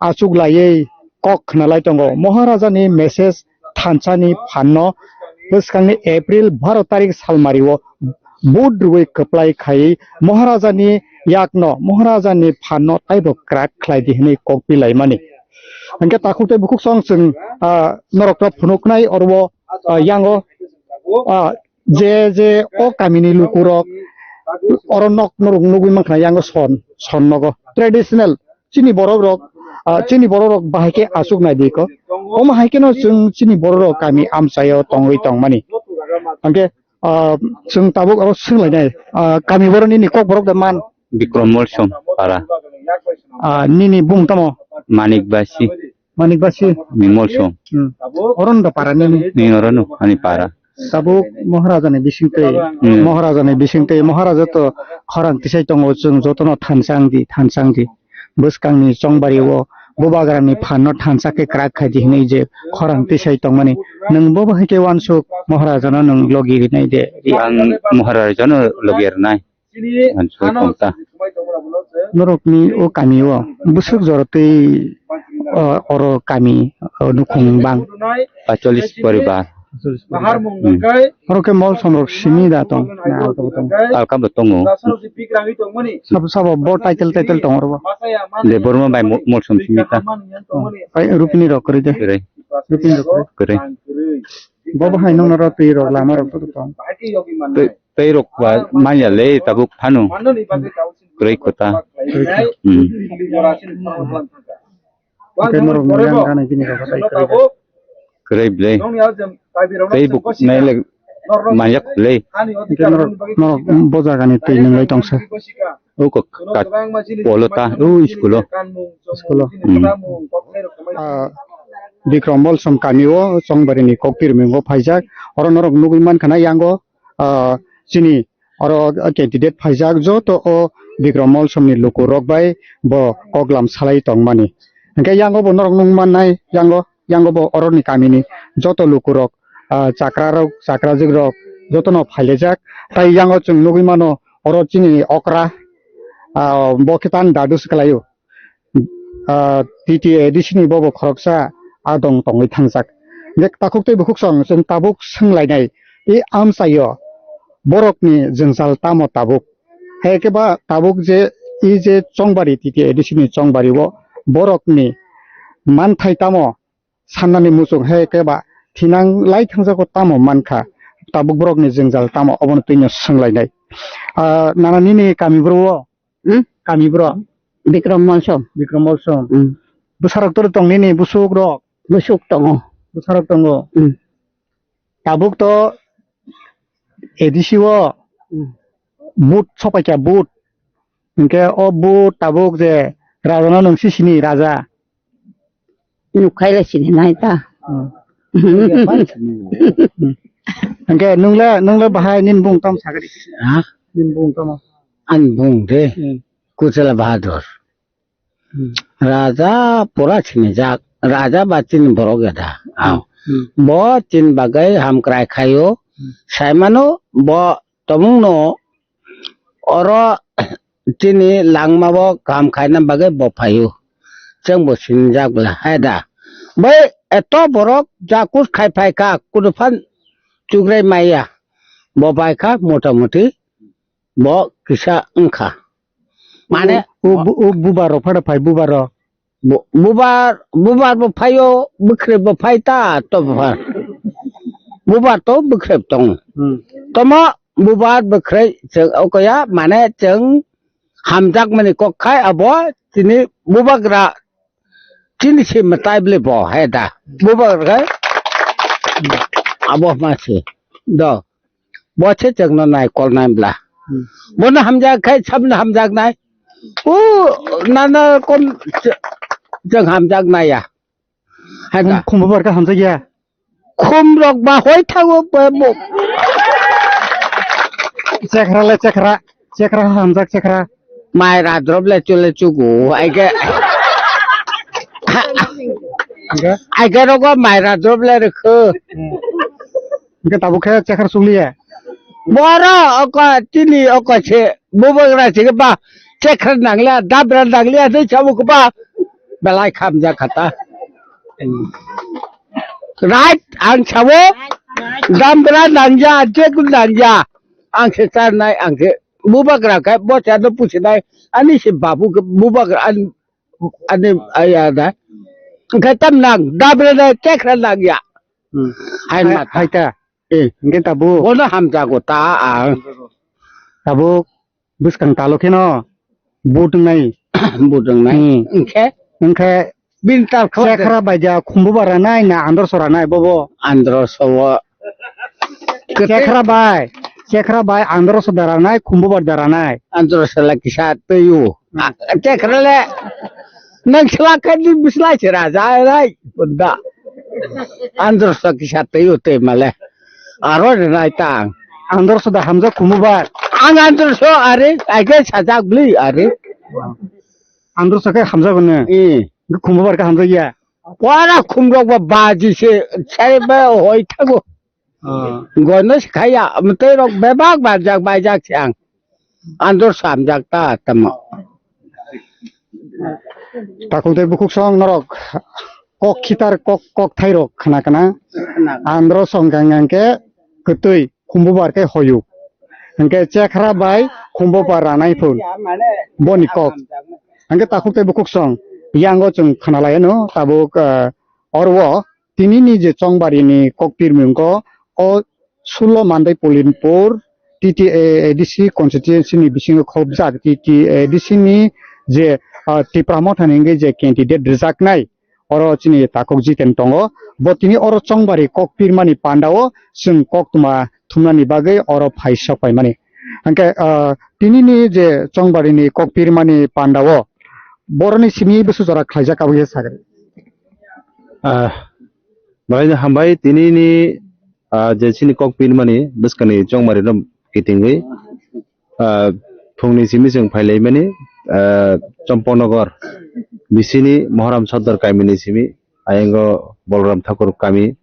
achuk laiwi kok khna lai tongo. Maharajani message thansani phanno bwskangni April baro tarik salmario vote rwui kwplai khai Maharajani yakno, Maharajani phanno taibo kwrak khlaidi hwnwi kok pilaimani. Hinkhe takhuk tei bukhuk song chwng, ah, norokno phunuknai oro, ah, yango, ah, je je o kamini lukurok oro nok norok nugwi mankha yango son, son nogo traditional chini borok rok, ah, chini borok rok bahai khe achuk nai di kok. Omo hai kheno chwng chini borok rok kami amchaio tongwi tongmani. Hinkhe, ah, chwng tabuk oro swnglainai, ah, kami borok nini kok borok de man? Bikrom Molsom para. Ah, nini bung tamo? Manik Basi. Manik Basi. Ni Molsom. Hmm. Oro no para nini? Ni oro no, ani para. Tabuk Maharajani bisingtwi, hmm, Maharajani bisingtwi, Maharaja to khorang tisai tongo, chwng jotono thansang di, thansang di. Bwskangni chongbari o Bubagrani phanno thansa khe kwrak khai di hwnwi je khorang tisai tongmani, nwng bo bahai khe uansuk Maharajano nwng logi rinai de? Ang Maharajano logi rinai. Uansuk tong ta. Norokni o kami o bwswk jora twi, o, oro kami, o, nukhung bang? Pacholis poribar. Hmm. Oro khe mol somrok simi da tong? Na, alka bo tong? Alka bo tongo. Sabo, sabo bo title, title tong oro bo? De Borma bai mo-, mol som simi ta. Oh, bai Rupini rok kwrwi de? Kwrwi. Rupini rok kwrwi? Kwrwi. Bo bo hai nokno ro twi rok lama rok to tong? Twi, twi rok ba manya le tabuk phano. Kwrwi kota. Hmm. Hwnkhe norok ni yang gana gini rok tai kwrwi. Kwrwi ble. Tei buk nai le manjak ble. Hwnkhe norok, norok bo jaga ni twi nwnglai tongsa. O kok kat polo ta, o school o. School o. Hmm. Ah, Bikram Molsom kami o Chongbari ni Kokpirming o phaijak. Oro norok nugwi mankha na yango, ah, chini oro candidate phaijak joto o Bikram Molsom ni luku rok bai bo koklam salai tongmani. Hwnkhe yango bo norok nung mannai, yango, yango bo oroni kamini joto lukurok, ah, chakrarok, chakrajikrok jotono phailejak. Tai yango chwng nugwi mano oro chini okra, ah, bo khe tang dadu se kwlaio. Ah, T T A D C ni bobo khoroksa adong tongwi thangjak. Je takhuk tei bukhuk song chwng tabuk swnglainai, i amchaio borokni jwngjal tamo tabuk? Hai khe ba tabuk je i je Chongbari, T T A D C ni Chongbari o borokni manthai tamo sannani muchung hai khe ba thinang lai thangjago tamo mankha, tabuk borokni jwngjal tamo obono twino swnglainai. Ah, nana nini kami bro o? Hmm? Kami bro? Bikram Molsom. Bikram Molsom. Hmm. Bwsarok tor tong nini bwswk rok? Bwswk tongo. Bwsarok tongo. Hmm. Tabuk to A D C o Hmm. Vote sopaikha, vote. Hwnkhe o vote tabuk je raja no nwng si sini raja? Nukhaile sini nai ta. Hmm. Hwnkhe nwngle, nwngle bahai nini bung tamo sakhe di. Ha? Nini bung tamo? Ani bung de Hmm. Kuchela Bahadur. Hmm. Raja pura sinijak, raja ba chini borok ya da. Aw. Hmm. Bo chini bagwi hamkrai khaio. Hmm. Saimano bo tomungno oro chini langma bo kaham khaina bagwi bo phaio. Chwng bo sinijak bwla, hai da. Bai eto borok jakus khai phaikha, kuduphan chugrai maya. Bo phaikha, mota moti. Bo kisa wngkha. Mane o, o, o bubar rok phano phai, bubar rok. Bu-, bubar, bubar bo phaio, bwkhrep bo phai ta, to bubar. Bubar to bwkhrep tong. Hmm. Tomo bubar bwkhrep chwng okoya, mane chwng hamjakmani kok khai abo chini bubagra chini se mwtai bwle bo hai da. Bubagra khai abo ma se. Do. Bo se chwngno nai kol nai bla. Hmm. Bono hamjak khai sabno hamjak nai. O nana kom ch-, chwng hamjak nai ya. Hai da. Khum, khum bubar khe hamjak ya. Khum rok ba hoi thago ba bo. Chekra le chekra. Chekra hamjak chekra. Mai ra drop le chule chugu. Ai ke. Hingke? Ai ke rogo mai ra drop le rikhu. Hmm. Hingke tabuk khe chekra chukliya. Boro oko tini oko se bubagra se ba chekra nanglia dabra nanglia de chabu ba belai khamjak khata. Right, ang sabo dambra nangya, jekun nangya, ang se charnai, ang se bubagra khe bocha no pusinai, ani se babu khe bubagra, ani, ani aya da, khe tam nang, dambra na chekra nangya. Hmm. Hai Hai, mata. Hai ta. Eh. Hingke tabuk. Bono hamjago ta ang. Tabuk. Bwskang talo kheno vote wngnai. Vote wngnai. Hmm. Hwnkhe? Hwnkhe bini tal khe chekra bai ja khumbubar ranai na androso ranai bobo? Androso o. Chekra bai, chekra bai androso da ranai, khumbubar da ranai. Androso la kisa twi o. Hmm. A, chekra le. Nang sla kadi bislai sera ja rai. Bunda. Androso kisa twi o twi male. Aro rinai tang. Androso da hamjak khumubar. Ang androso are, aige sajak bli are. Androso khe hamjak ne. Eh. Khumbubar ka hamjakya. Wara khumrok ba baji se, sare ba hoi thago. Ah. Gono se khaya, amtoi rok bebak bajak, bajak se ang. Andor samjak ta tamo. Takhuk tei bukhuk song norok kok khitar kok, kok thai rok khna khna. Andro song gang gang khe kwtwi. Khumbubar khe hoyuk. Hwnkhe chekhra bai khumbubar ranai phun. Boni kok. Hwnkhe takhuk tei bukhuk song. Yango chwng khna lai no tabuk, ah, oro o tinini je chongbarini kok pirmung ko o sulo Mandai Pulinpur T T A A D C constituency ni bisingo khobjak T T A A D C ni je, ah, Tipra Motha ni hwnkhe je candidate rwjaknai. Oro chini takhuk Jiten tongo. Bo tini oro chongbari kok pirmani pandao chwng koktwma thumnani bagwi oro phai sok paimani. Hwnkhe, ah, tinini je chongbarini kok pirmani pandao boroni simi bwswk jora khlaijak abo khe sakhe. Ah, belai no hambai tinini, ah, je chini kok pirmani bwskangni chongbarino kitingwi. Ah, phungni simi chwng phailaimani, ah, Chompongnagar bisini Mohoram Sodor kamini simi, ayango Bolram Thakur kami,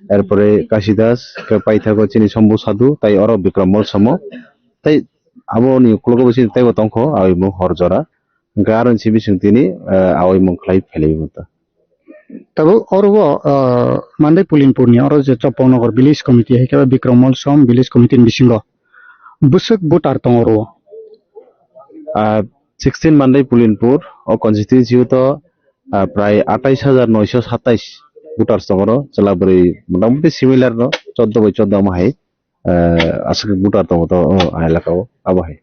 erpore Kasidas, khe paithago chini Sombu Sadhu, tai oro Bikram Mol Somo, tai aboni uklogo bo chini taibo tongkho, awi mung hor jora, hwnkhe aroni simi chwng tini, ah, awi mung khlai phailaimani. Tabuk oro o, ah, Mandai Pulinpurni oro je Chopongnagar Village Committee hai khe Bikram Mol Som Village Committee ni bisingo bwswk voter tongo oro o? Ah, sixteen Mandai Pulinpur o constituency o to, ah, prai atais hajar noisho satais voters tongo oro, chwla bwrwi motamoti similar no, choddo bai choddo omo hai, ah, aswk voter tongo to o elaka o, abo hai.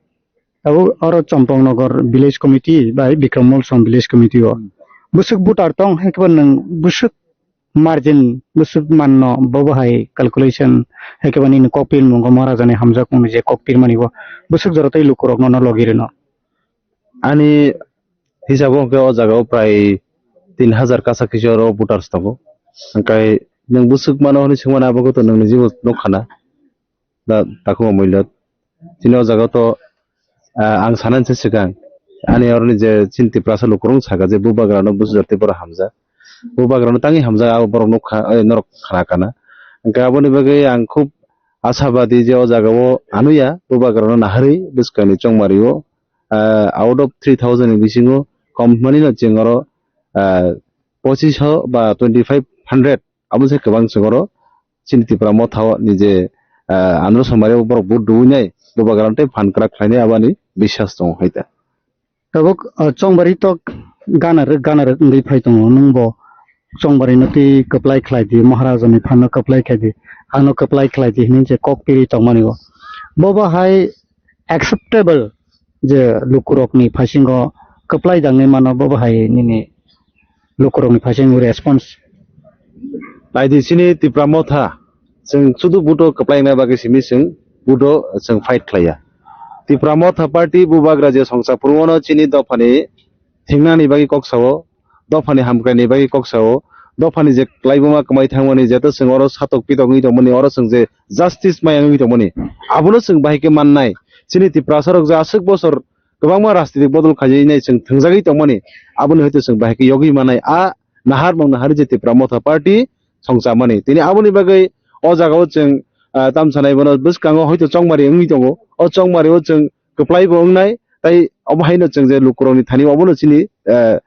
Abo oro Chompongnagar Village Committee bai Bikram Mol Som Village Committee o. Hmm. Bwswk voter tong hai khe bo nwng bwswk margin bwswk manno bo bo hai calculation hai khe bo nini kok pirmung o Maharajani hamjakmung ni je kok pirmani bo bwswk jora tei lukurok nono logi rwno. Ani hisabo hwnkhe o jaga o prai tin hajar kasa kisa oro voters tongo. Hwnkhe nwng bwswk mano hwnwi swngmani abo khe to nwng nijibo nukha na. Da takhuk Amoilot. Chini o jaga o to, ah, ang sanani se swkang. Ani oroni je chini Tiprasa lukurok saka je bubagra no bwsajak tei borok hamjak. Bubagra no tangwi hamjak abo borok nukha, eh, norok khna kana. Hwnkhe aboni bagwi ang khub ashabadi je o jaga o anuya bubagra no naharwi bwskangni chongmari o, ah, out of three thousand ni bisingo kom hwnmani no chwng oro, ah, pochisho ba twenty five hundred abo se kwbang chwng oro chini Tipra Motha o ni je, ah, Andro Somari o borok vote rwinai bubagra no tei phan kwrak khlainai aboni biswas tongo hai ta. Tabuk, ah, chongbari tok gana rwk, gana rwk wngwi phai tongo. Nwng bo chongbari no twi kwplai khlai di, Maharaja ni phan no kwplai khlai di, ano kwplai khlai di hwnwi je kok piri tongmani o. Bo bo hai acceptable je lukurok ni phasingo kwplai dangnai mano bo bo hai nini lukurokni phaising response. Naidi chini Tipra Motha, chwng sudu buto kwplai wngna bagwi simi chwng buto chwng fight khlaiya. Tipra Motha party bubagra je songcha phuru wano chini dophani thingnani bagwi kok sao, dophani hamkraini bagwi kok sao, dophani je kwlaibuma kwmai thangmani jeto chwng oro satok pitok wngwi tongmani, oro chwng je justice maya wngwi tongmani, abono chwng bahai khe mannai. Chini Tiprasa rok je aswk bosor kwbangma rajnitik bodol khaijak nai chwng thwngjagwi tongmani, aboni hai to chwng bahai khe yogwi manai a naharmung nahari je Tipra Motha Party songchamani. Tini aboni bagwi o jagao chwng, ah, tamsanai bono bwskango hoito chongmari wngwi tongo. O chongmari o chwng kwplai bo wngnai, tai obo haino chwng je lukurokni thani obono chini, ah,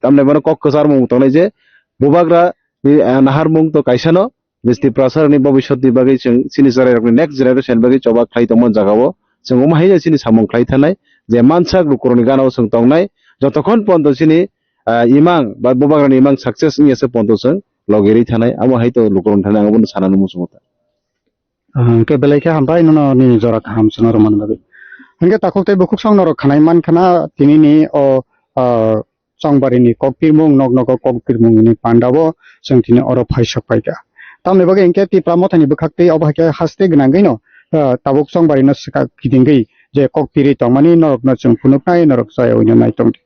tamni bono kok kwcharmung tongnai je bubagra ni, ah, naharmung to kaisano. Bwswk Tiprasarokni bobiswtni bagwi chwng chini chwrairokni next generation bagwi choba khlai tongma jagao chwng omo haino chini samung khlai thanai je mansak lukurokni ganao chwng tongnai jotokhon ponto chini, ah, imang ba bubagrani imang success wngya se ponto chwng logirwi thanai amo hai to lukurokni thani ang obono sanani muchungo ta. Ah, hwnkhe belai khe hambai nono nini jora kaham chwngno rwmani bagwi. Hwnkhe takhuk tei bukhuk song norok khanai mankha na tinini o, ah, chongbarini kokpirmung, nok nogo kokpirmungni pandao chwng tini oro phaisok paikha. Tamoni bagwi hinkhe Tipra Mothani bwkhaktwi obo haikhe haste gwnangwino, ah, tabuk chongbarino swkak kidingwi je kokpiri tongmani norokno chwng phunuknai, norok chayawino naitongdi.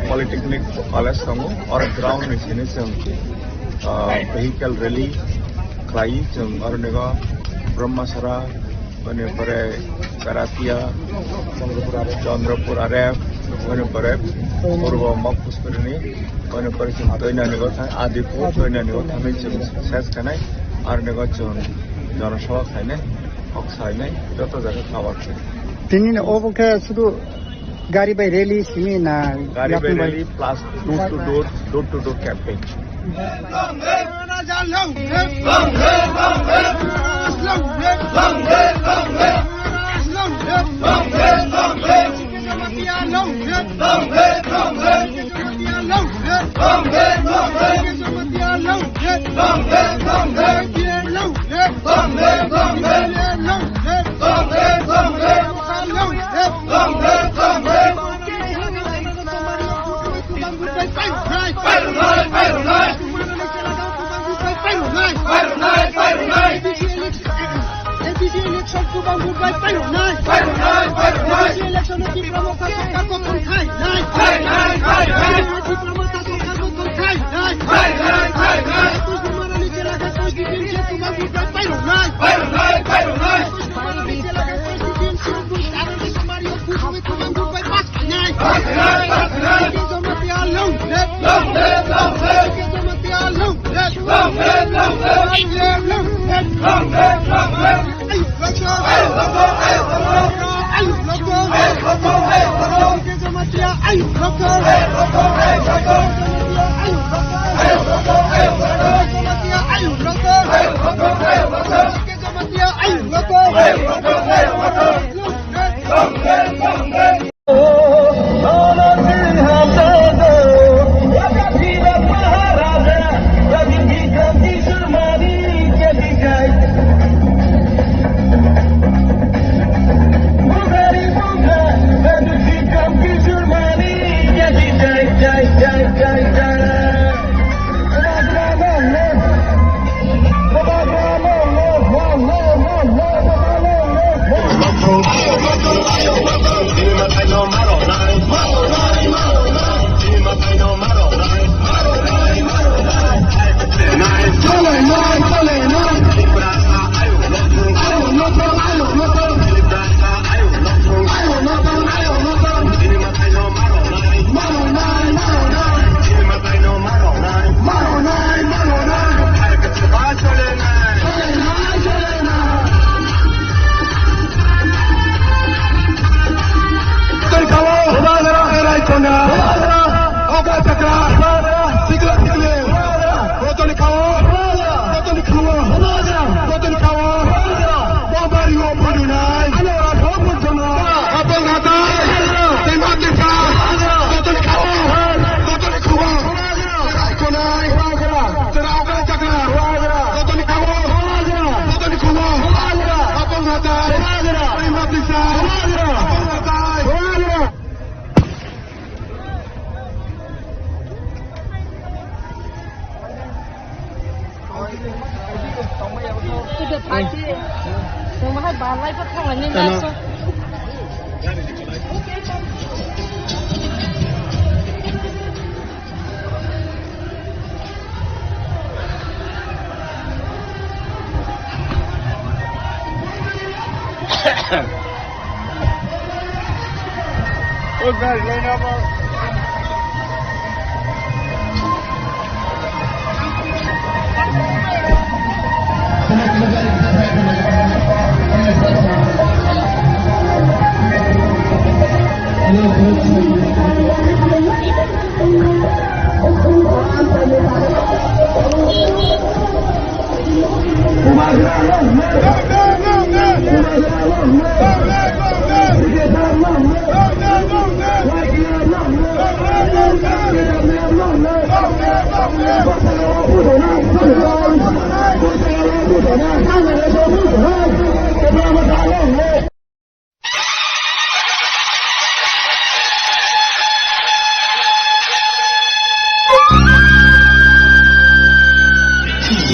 Polytechnic College tongo, oro ground ni sini chwng, ah, vehicle rally khlai, chwng oro nigo Brahmasara, boni pore Karatia, Chandrapur Aref, boni pore Purbo Mokpuspuri ni, boni pore chwng Toinani o thang, Adipur Toinani o thangwi chwng ses khanai, oro nigo chwng Janasabha khainai, kok sainai, joto jaga cover khainai. Tini ni obo khe sudu Gari bai rally simi na Gari bai yakung bai? Rally plus door to door, door to door campaign.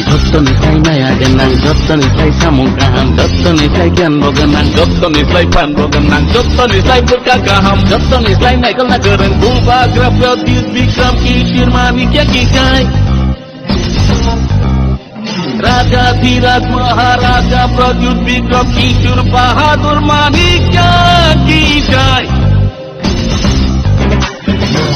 Jottoni thai maya gwnang, jottoni thai samung kaham, jot- Jottoni slai giyan bo gwnang, jottoni slai phan bo gwnang, jottoni slai bwkha kaham, jottoni slai naikolna kwrwng, Bubagra Pradyut Bikram Kishore Manikya ki jai. Raja Dhiraj Maharaja Pradyut Bikram Kishore Bahadur Manikya ki jai.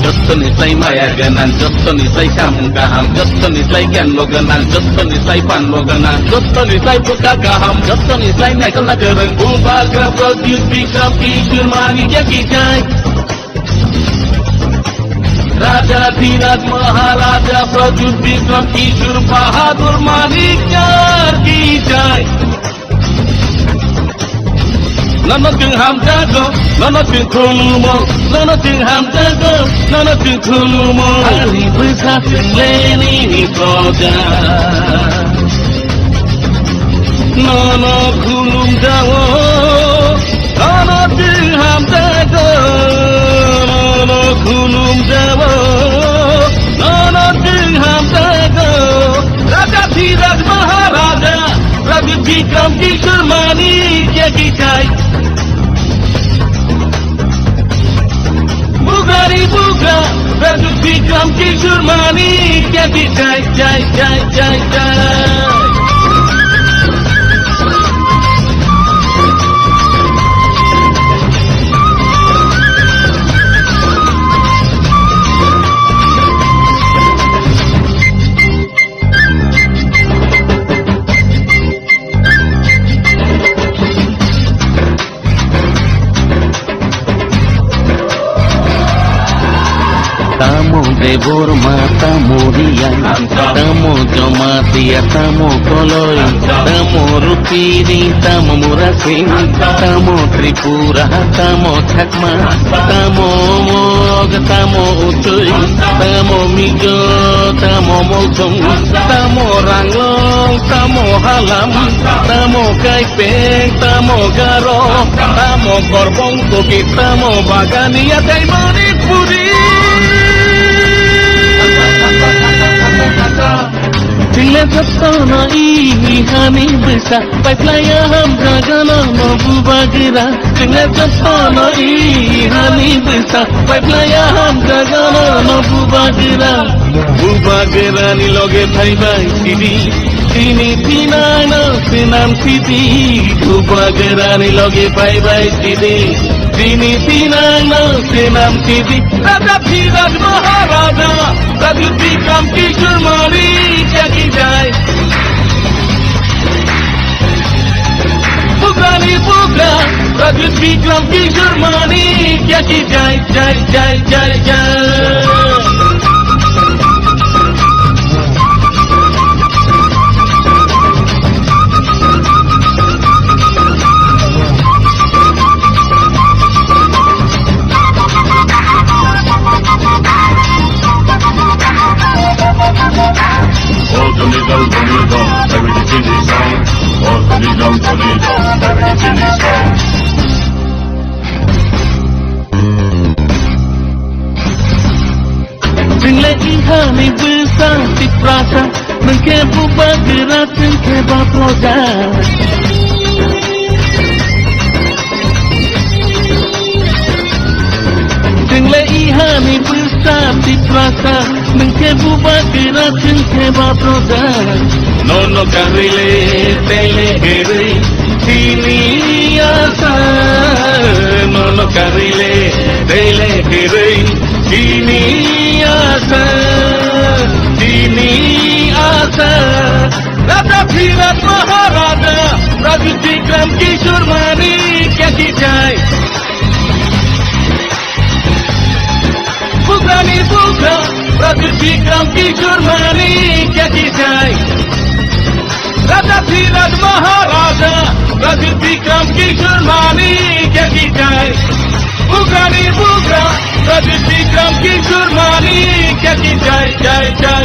Jottoni slai maya gwnang, jottoni slai samung kaham, jottoni slai giyan bo gwnang, jottoni slai phan bo gwnang, jottoni slai bwkha kaham, jottoni slai naikolna kwrwng, Bubagra Pradyut Bikram Kishore Manikya ki jai. Raja Dhiraj Maharaja Pradyut Bikram Kishore Bahadur Manikya ki jai. Nono chwng hamjago, nono chwng khulumo, nono chwng hamjago, nono chwng khulumo. Ani bwsa chwng le nini proja. Nono khulumjao, nono chwng hamjago, nono khulumjao, nono chwng hamjago. Raja Dhiraj Maharaja, Raja Bikram Kishore Manikya ki jai. Bubagra ni Bubagra, Pradyut Bikram Kishore Manikya ki jai, jai, jai, jai, jai. Tamo Debbarma, tamo Reang, tamo Jamatia, tamo Koloi, tamo Rupini, tamo Murasing, tamo Tripura, tamo Chakma, tamo Mog, tamo Utui, tamo Mizo, tamo Molsong, tamo Ranglong, tamo Halam, tamo Kaipeng, tamo Garo, tamo Korbong Kuki, tamo Bagania tei Manipuri. Chwng le jotono i hani bwsa, paiplaiya hamjago nono Bubagra. Chwng le jotono i hani bwsa, paiplaiya hamjago nono Bubagra. Bubagra ni loge phaibai sidi, tini thinangno swnam sidi. Bubagra ni loge phaibai sidi, tini thinangno swnam sidi. Raja Dhiraj Maharaja, Raja Bikram Kishore Manikya ki jai. Bubagra ni Bubagra, Raja Bikram Kishore Manikya ki jai, jai, jai, jai, jai. Chwng le i hani bwsa Tiprasa, nwng khe Bubagra, chwng khe ba proja. Chwng le i hani bwsa Tiprasa, nwng khe Bubagra, chwng khe ba proja. Nono karwi le tei le kwrwi chini asa, nono karwi le tei le kwrwi chini asa, chini asa. Raja Dhiraj Maharaja, Raja Bikram Kishore Manikya ki jai. Bubagra ni Bubagra, Raja Bikram Kishore Manikya ki jai. Raja Dhiraj Maharaja, Raja Bikram Kishore Manikya ki jai. Bubagra ni Bubagra, Raja Bikram Kishore Manikya ki jai, jai, jai.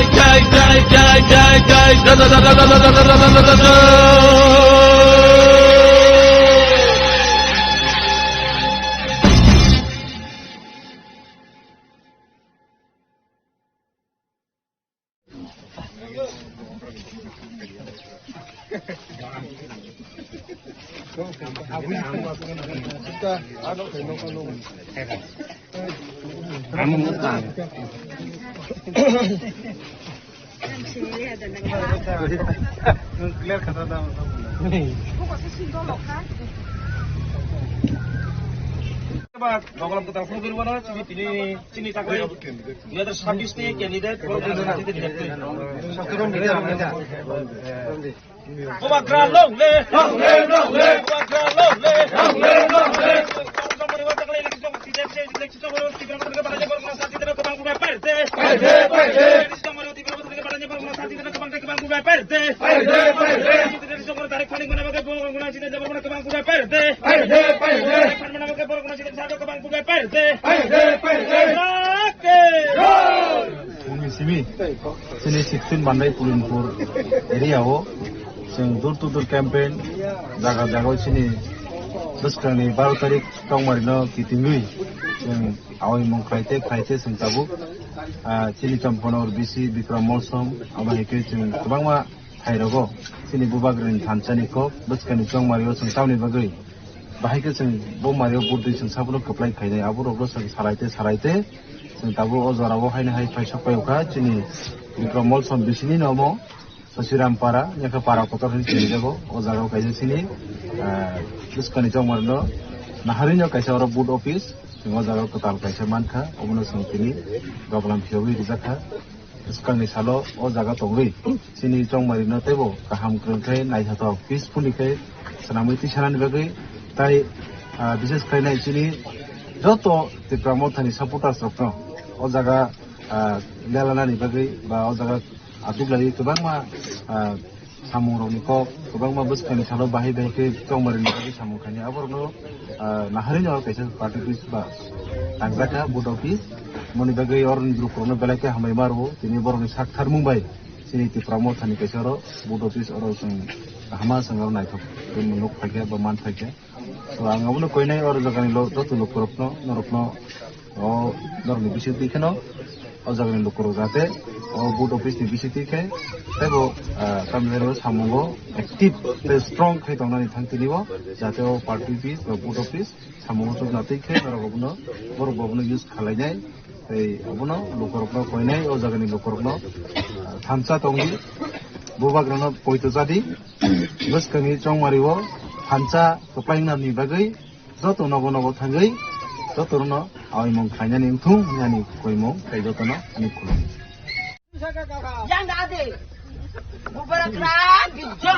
Dogolam kwtal phone kiri mano, chini, chini, chini takhai dui hajar sabbish ni candidate, borok ni jora chini elected. Bubagra long live! Long live, long live! Bubagra long live! Long live, long live! Chini simi, chini sixteen Mandai Pulinpur area o, chwng door to door campaign, jaga jaga o chini bwskangni baro tarik tongmarino kitingwi, chwng awi mung khlaite khlaite chwng tabuk, ah, chini Champana R B C Bikram Molsom, abo hai khe chwng kwbangma thairogo chini bubagrani thansani kok bwskangni chongmario chwng tamni bagwi. Bahai khe chwng bo mario burdwi chwng sabono kwplai khainai, aborokno chwng salaite salaite chwng tabuk o jorao haino hai phai sok pai kha chini Bikram Molsom bisini nomo Sasiram para, yakha para kotor hinwi sinijago. O jagao kaisa chini, ah, bwskangni chongmarino naharino kaisa oro vote office, chwng o jagao kwtal kaisa mankha, obono chwng tini dogolam phiyogwi rijak kha. Swkangni salo o jaga tongwi chini chongmarino teibo kaham kwrwng khe naithothok peacefully khe swnamwi tisanani bagwi tai, ah, bises khlai nai chini joto Tipra Mothani supporters rokno o jaga, ah, lelanani bagwi ba o jaga achuklaiwi kwbangma, ah, samungrokni kok kwbangma bwskangni salo bahai bahai khe chongmarino bagwi samung khainai aborokno, ah, naharino kaisa party office ba tangjakha vote office. Moni bagwi oroni lukurokno belai khe hambai ma rwo, tini borokni sak tharmung bai chini Tipra Mothani kaisa oro vote office oro chwng kahama chwng oro naithok tei nuk phaikha ba man phaikha. So, ang abono koinai oro jagani lo-, joto lukurokno, norokno, o norokni bisingtwi kheno, o jagani lukurok jate o vote office ni bisingtwi khe teibo, ah, tamni hwnwi samungo active tei strong khe tongnani thang tini o, jate o party office ba vote office samungo chukna twi khe norok abono, borok bo abono use khalainai. Tei abono lukurokno koinai, o jagani lukurokno, ah, thansa tongdi, bubagrano poito chadi, bwskangni chongmario thansa kwplai wngnani bagwi joto nogo nogo thangwi jotono awimung khlainani wngthung hinani koimung tei jotono ani khulum. Yang ade. Bubagra bijak.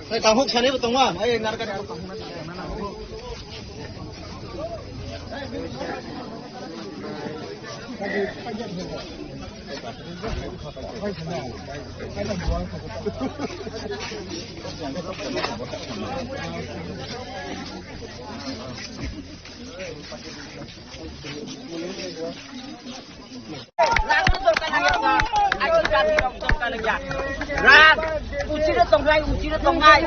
Tei kahuk sani bo tongma, ai narkani. Rang no dorkar nangya, aji jati rok dorkar nangya. Rang, uchire tongnai, uchire tongnai,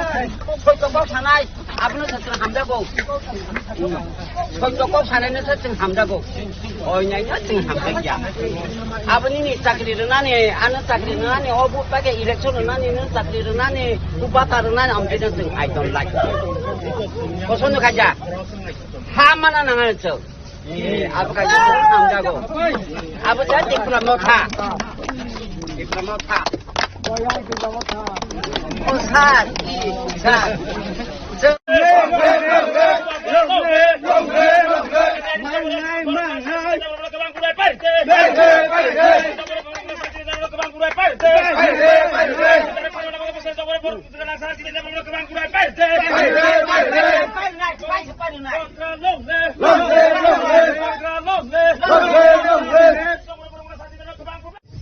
soito kok sanai, abono se chwng hamjago. Soito kok sanai no se chwng hamjago. Oi nai no chwng hamjakya. Aboni ni chakri rwnani, ano chakri rwnani, o vote paikhe election rwnani, no chakri rwnani, bata rwnani, amtwi no chwng I don't like. Kosono khaja. Ha mana nangani chwng. Abo kaisa hamjago. Abo ja Tipra Motha. Tipra Motha. O sir, i, sir. Mangai, mangai.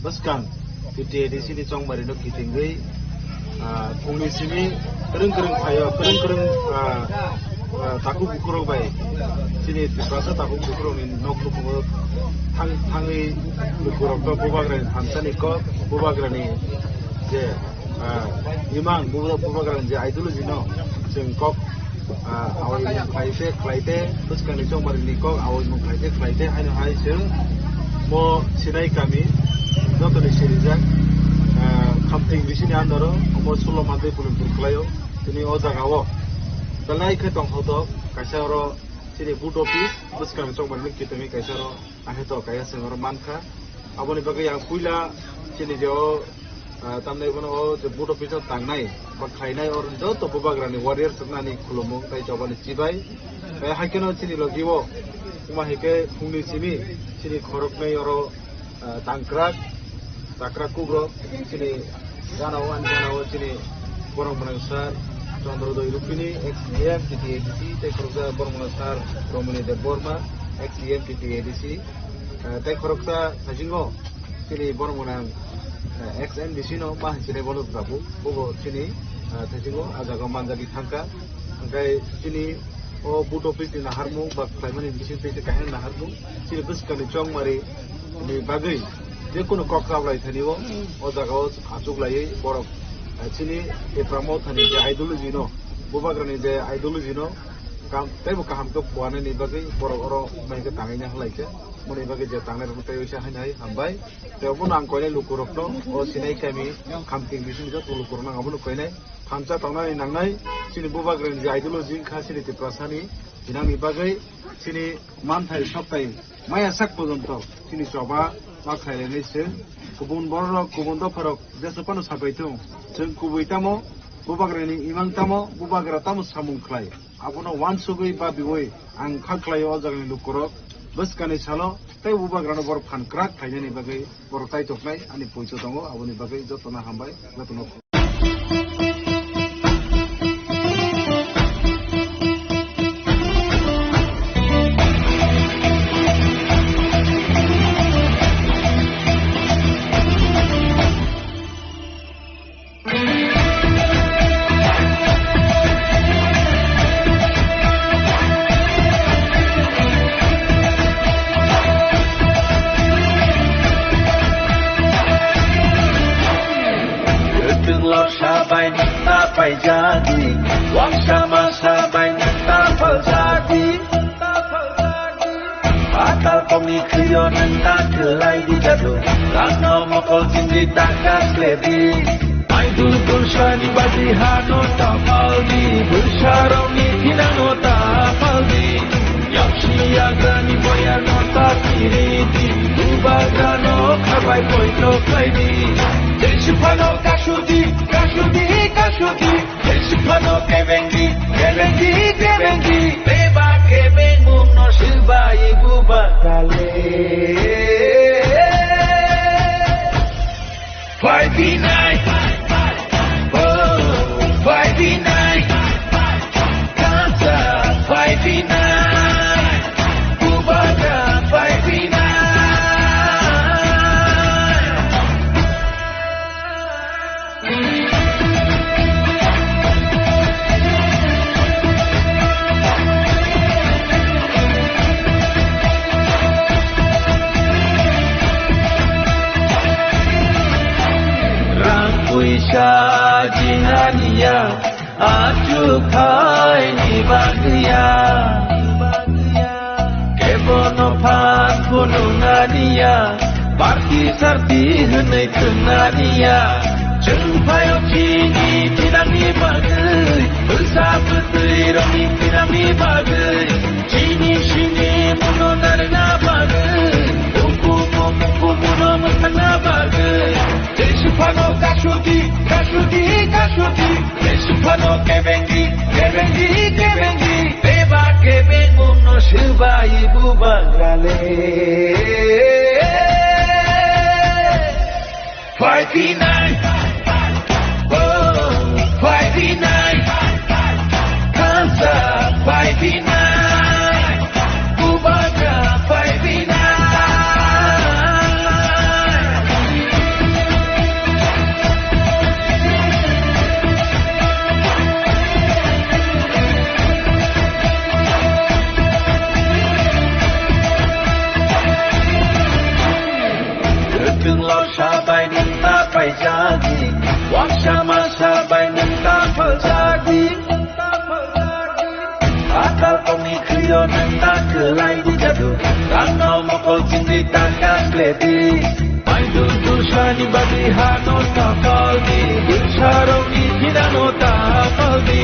Bwskang T T A D C ni chongmari no kitingwi, ah, phungni simi kwrwng kwrwng phaio, kwrwng kwrwng, ah, ah, takhuk bukurok bai chini Tiprasa takhuk bukurokni nok nukhungo thang-, thangwi bukurokno bubagrani thansani kok, bubagrani je, ah, imang, bubagrani je ideology no chwng kok, ah, Khlaite, khlaite, bwskangni chongmari ni kok awi mung khlaite, khlaite, haino hai chwng mo sinai kami, jotoni sirijak, ah, Khamting bisini andaro, omo sulo mandai pulun pur khlaio, tini o jaga o. Belai khe tongthotok, kaisa oro chini board office, bwskangni chongmari ni kitami kaisa oro. Akhe to kaya se oro mankha. Aboni bagwi ang puila chini je o, ah, tamni bono o je board office o tangnai ba khlainai, oro joto bubagrani warriors rokno ani khulumung tei jobani chibai. Tei haikhe no chini logi o wngma hai khe phungni simi chini khoroknwi oro, ah, tangkrak, takra kugrok chini gana o, ani gana o chini borok mwnang sir Chandrodoi Rupini, ex E M T T A D C, tei khoroksa borok mwnang sir Romani Debbarma, ex E M T T A D C, ah, tei khoroksa thaisingo chini borok mwnang, ah, ex M D C no ma hinwi sinai bono babu, bobo chini, ah, thaisingo ah jaga manjagwi thangkha. Hwnkhe chini o board office ni naharmung ba khlaimani bising tei se kaisa naharmung chini bwskangni chongmari ni bagwi je kunu kok chablai thani o, o jaga o achuk laiwi borok, eh, chini Tipra Motha ni je ideology no, bubagra ni je ideology no kam, teibo kaham khe buanani bagwi borok oro mai khe tangwi na halai khe, moni bagwi je tangnai rok tei oisa haino hai hambai. Tei obono ang koinai lukurokno, o sinai kami Khamting bising joto lukurokno ang abono koinai. Thansa tongnani nangnai, chini bubagrani je ideology wngkha chini Tiprasani, hinangni bagwi chini manthai soktai maya sak pojonto chini choba ma khlailainai se. Kubun bororok, kubun dopharok jesno phano sapai thung, chwng kubui tamo, bubagrani imang tamo, bubagra tamo samung khlai. Abono uansugwi babiui ang kha khlaio o jagani lukurok bwskani salo tei bubagrano borok phan kwrak khlainani bagwi borok taitoknai ani poito tongo, aboni bagwi jotono hambai, jotono. Kwthwng lorsa bai nwng ta paijadi, waksa masa bai nwng ta phaljadi. Patal kongni khwio nwng ta kwlai di jadu, rangno mokol chindi ta kha khledi. Aidul Gulsani baji hano ta paldi, bwsarokni thinangno ta paldi. Yaksi yagrani boyarno ta kiridi, bubagrano khabai poito khlaidi. Jesiphano kasudi, kasudi, kasudi. Jesiphano kebengdi, kebengdi, kebengdi. Beba kebengmungno swbai bubagrale. Phaiphinai, oh, phaiphinai, kansa phaiphinai, bubagra phaiphinai. Rang puisa jinganiya, achukhaini bagwiya. Kebono phan phunuknaniya, party sarti hwnwi thwngnaniya. Chwng phaio chini thinangni bagwi, bwsa bwtwi rokni thinangni bagwi. Chini sini muno narwkna bagwi, ukumu mukumuno mwthangna bagwi. Jesiphano kasudi, kasudi, kasudi. Jesiphano kebengdi, kebengdi, kebengdi. Beba kebengmungno swbai bubagrale. Phaiphinai, oh, phaiphinai, kansa phaiphinai, bubagra phaiphinai. Kwthwng lorsa bai nwng ta paijadi, waksa masa bai nwng ta phaljadi. A Ni khriyo nang ta kwlai di jadu, rangno mokol chingri ta ka kledi. Maidu dusani badi hano ta paldi, dusarokni dinano ta paldi.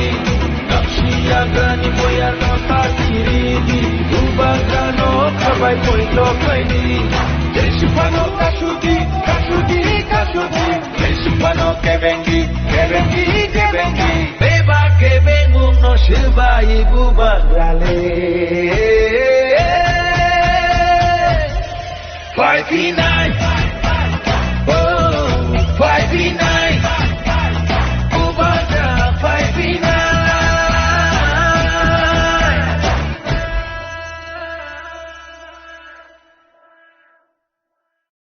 Kapsi yagrani boyano ta chiridi, bubagrano khabai poito khlaidi. Jesiphano kasudi, kasudi, kasudi. Jesiphano kebengi, kebengi, kebengi. Beba kebengmungno swbai bubagrale. Five nine. Oh, five nine. Bubagra five nine.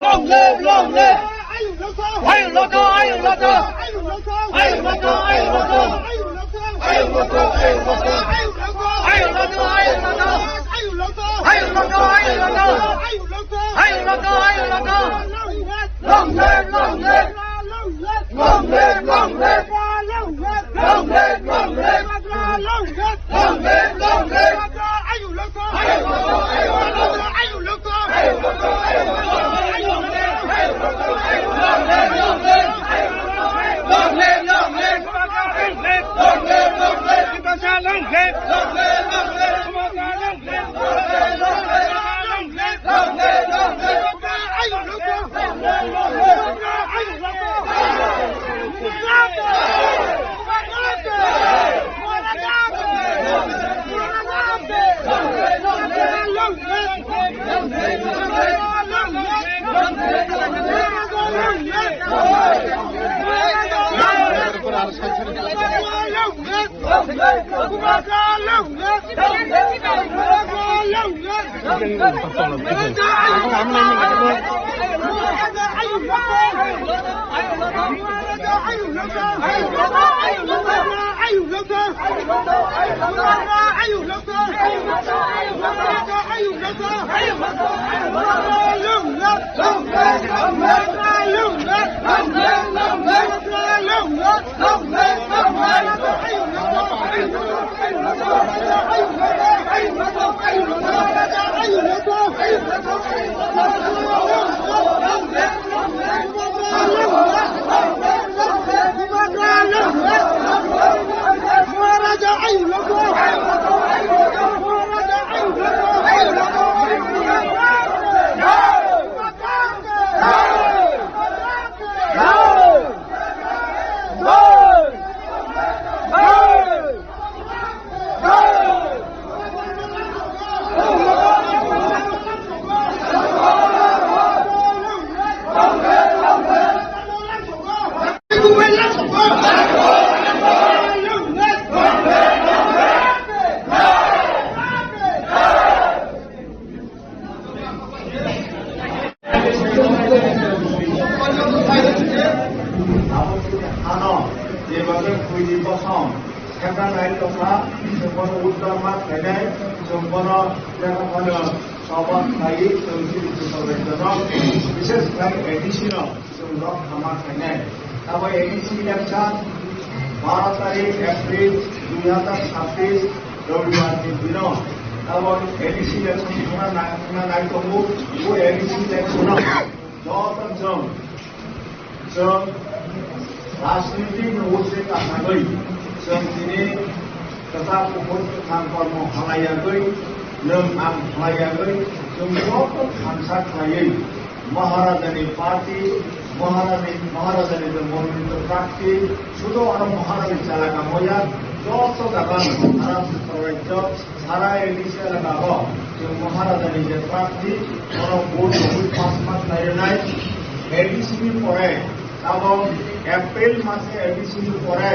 Long live, long live! Ayuk Loto, Ayuk Loto! Ayuk Loto, Ayuk Loto! Long live, long live! Long live, long live! Long live, long live! Long live, long live! Long live, long live! Abo chini hano jebabe buini bosong sepna nai tongkha, chwng bono uddar ma khainai, chwng bono jagao phano soba khlaiwi chwng chini Tripura rajyono, bishesh khlai A D C no chwng rok hama khainai. Abo A D C election baro tarik April dui hazar chabbish Robibar ni dino. Abo A D C election thangna nai, thangna nai tongo. Bo A D C election o joto chwng, chwng rajnitik ni ujre kakhagwi chwng tini kwchak kuphur kwthang kormo khlaiyagwi, nwng ang khlaiyagwi, chwng joto thansa khlaiwi Maharajani party, Maharani, Maharajani je mononito prarthi, sudu ano Maharani chalaka moya, joto jaga sara Tripura rajyo, sara A D C elaka o, je Maharajani je prarthi, ono vote rogwi pass ma khlai rwnai, A D C ni pore, abo April mase A D C ni pore,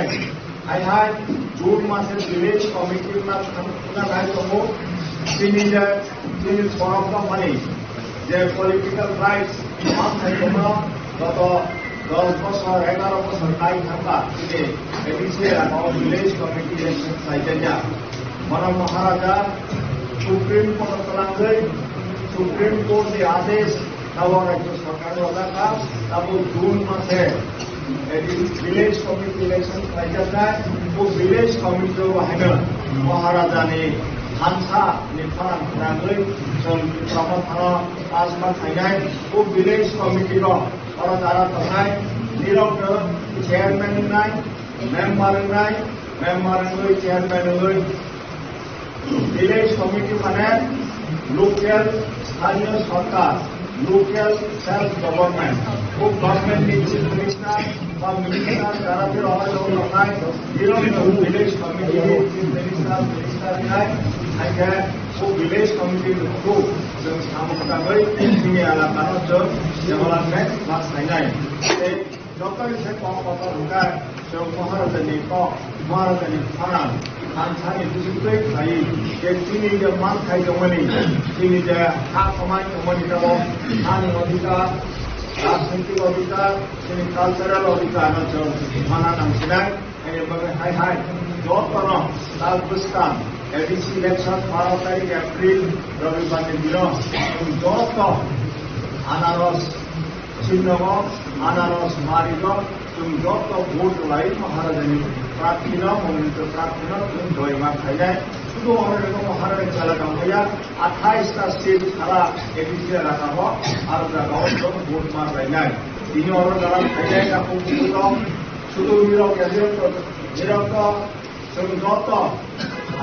Hai hai, June mase village committee wngna thang-, wngna nai tongo. Chini je, chini sorok tongmani je political rights, mang hai tongmano, goto dos bosor, egaro bosor tai thangba, chini A D C elaka o village committee election khlai jaya. Bono Maharaja Supreme Court o twlangwi, Supreme Court ni adesh, abo rajyo sorkar rojak kha, abo June mase Village committee election khlaijaknai, bo village committee o haino Maharajani Thansa ni khorang khorangwi chwng Tipra Motha no pass ma khainai, o village committee rok oro dara tongnai, nirok no chairman wngnai, member wngnai, member wngwi chairman wngwi village committee mane local sthaniyo sorkar, local self government, o government ni chief minister ba minister dara tei rok tongnai, nirok no village committee ni chief minister, minister wngnai, hai khe o village committee ni through chwng samung tangwi chini elaka no chwng development ma khlainai. Tei Doctor se kok kotor hwnkhe chwng Maharajani kok, Maharajani khorang, thansani bisingtwi khlaiwi je chini je manthai tongmani, chini je ha kwmai tongmani tabok, hani odhikar, rajnitik odhikar, chini cultural odhikar no chwng mana nangsinai. Haini bagwi hai hai jotono tal bwskang A D C election baro tarik April Robibar ni dino chwng joto anaros Chini nogo anaros marigo chwng joto vote rwlai Maharajani prarthino, monolito prarthino chwng joyma khainai. Sudu oro rwgo Maharajani chwla tongmaya athais ta seat sara A D C elakao aro jagao chwng vote ma rwlainai. Tini oro jora khainai ta kung kung tong. Sudu nirok ya nirok to, nirok to chwng joto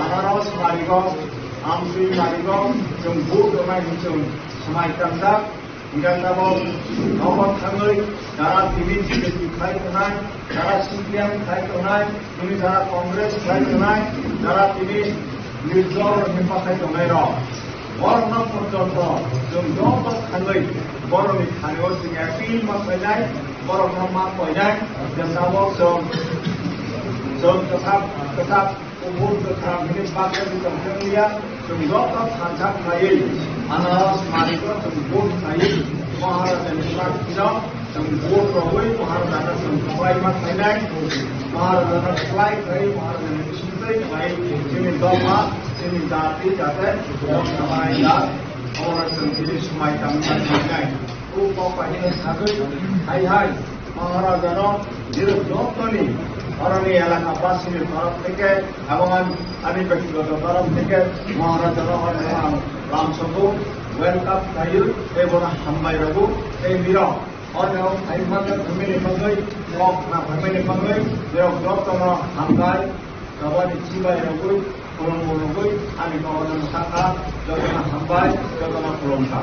anaros marigo, amsui marigo chwng vote rwnai hwn chwng swmai tangjak. Hingkhe tabok nogo thangwi jara tini B J P khlai tongnai, jara C P M khlai tongnai, tini jara Congress khlai tongnai, jara tini nirdol ni pakhai tongnai rok. Borokno porjonto chwng joto thangwi borokni thani-o chwng appeal ma khlainai, borokno ma koinai, je tabok chwng, chwng kwthap, kwthap Kubun kwthang hwnwi baksa di tong thang liya, chwng joto thansa khlaiwi, anaros marigo chwng vote khlaiwi, Maharajani prarthino chwng vote rwui Maharajano chwng kwplaima khlainai, Maharajano kwplai khlaiwi, Maharajani bisingtwi khlaiwi, chini dopha, chini jati jate, Lok Sabha aida, obono chwng chini swmai tangma khlainai. O kok kainwi sagwi, hai hai. Maharajano nirok jotoni oroni elaka basini torop theke, ebong an-, ani bektigoto torop theke Maharajano oroni ang lamsogo welcome khlaio, tei bono hambai rwgo, tei nirok oroni ang phaimani bagwi, kok na phaimani bagwi nirok jotono hambai, kabani chibai rwgwi, Khulumung rwgwi ani kokno mwthangkha, jotono hambai, jotono khulumkha.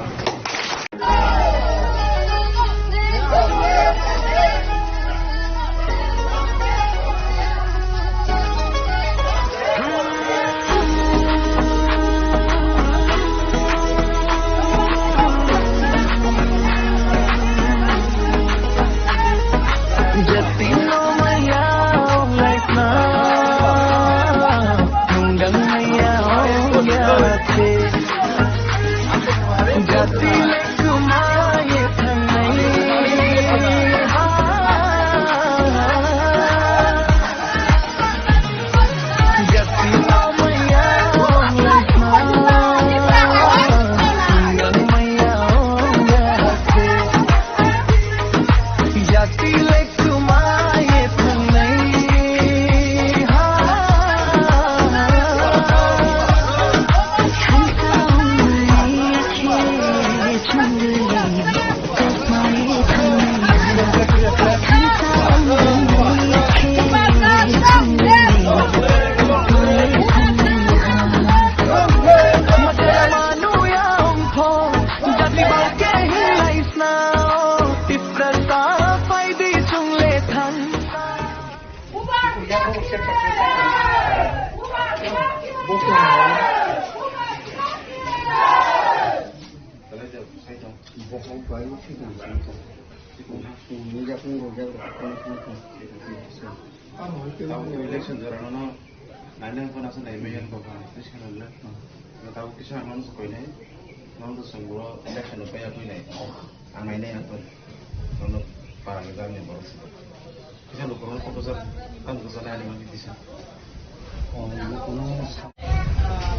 Election jorano no nainai phano se nai maya wngkha, tabuk kisa ang nono se koinai, nono to chwng boro election no paiya phinai, ang nainai ang to nono para ni jagani borok se. Kisa lukurok kotor jak, tamo kisa nai ani mangki kisa.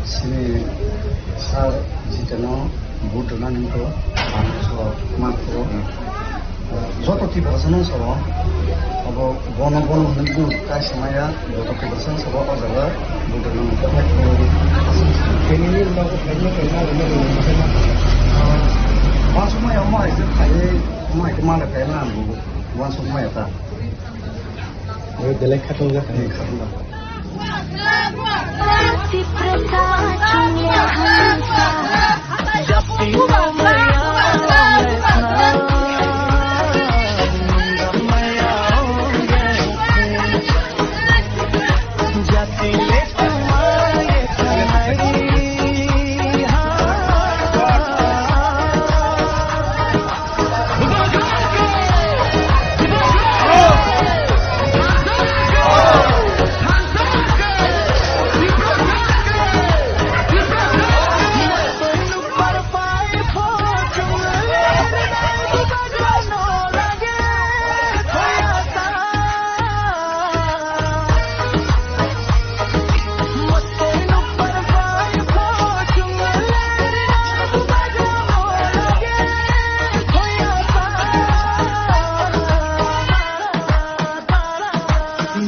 Sini sir jiteno vote rwna ningkho, ang so mangkho. Joto Tiprasano soro, abo bono bono hwnwi bw kai samaya, joto Tiprasano soro o jaga vote rwna ningkho. Hai phuru aswk Uansukmaya omo hai khe phaiwi, omo hai khe malai phaiwi ang bo uansukmaya ta. Belai khatung jak.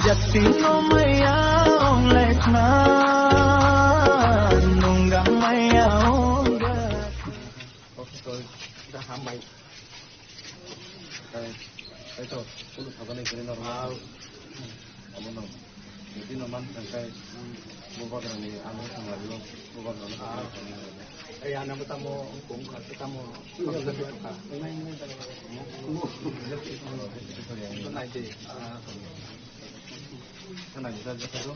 Jati no maya ong lekna nungga maya ong. Oke, to da hambai. Kai, kai to, pulu thagani kiri normal. Amo no. Jadi no man kai. Bubagrani amo thangari lo. Bubagrani. Ai, ana mo tamo, kung ka, tamo. Nai de. Kana jita jita do.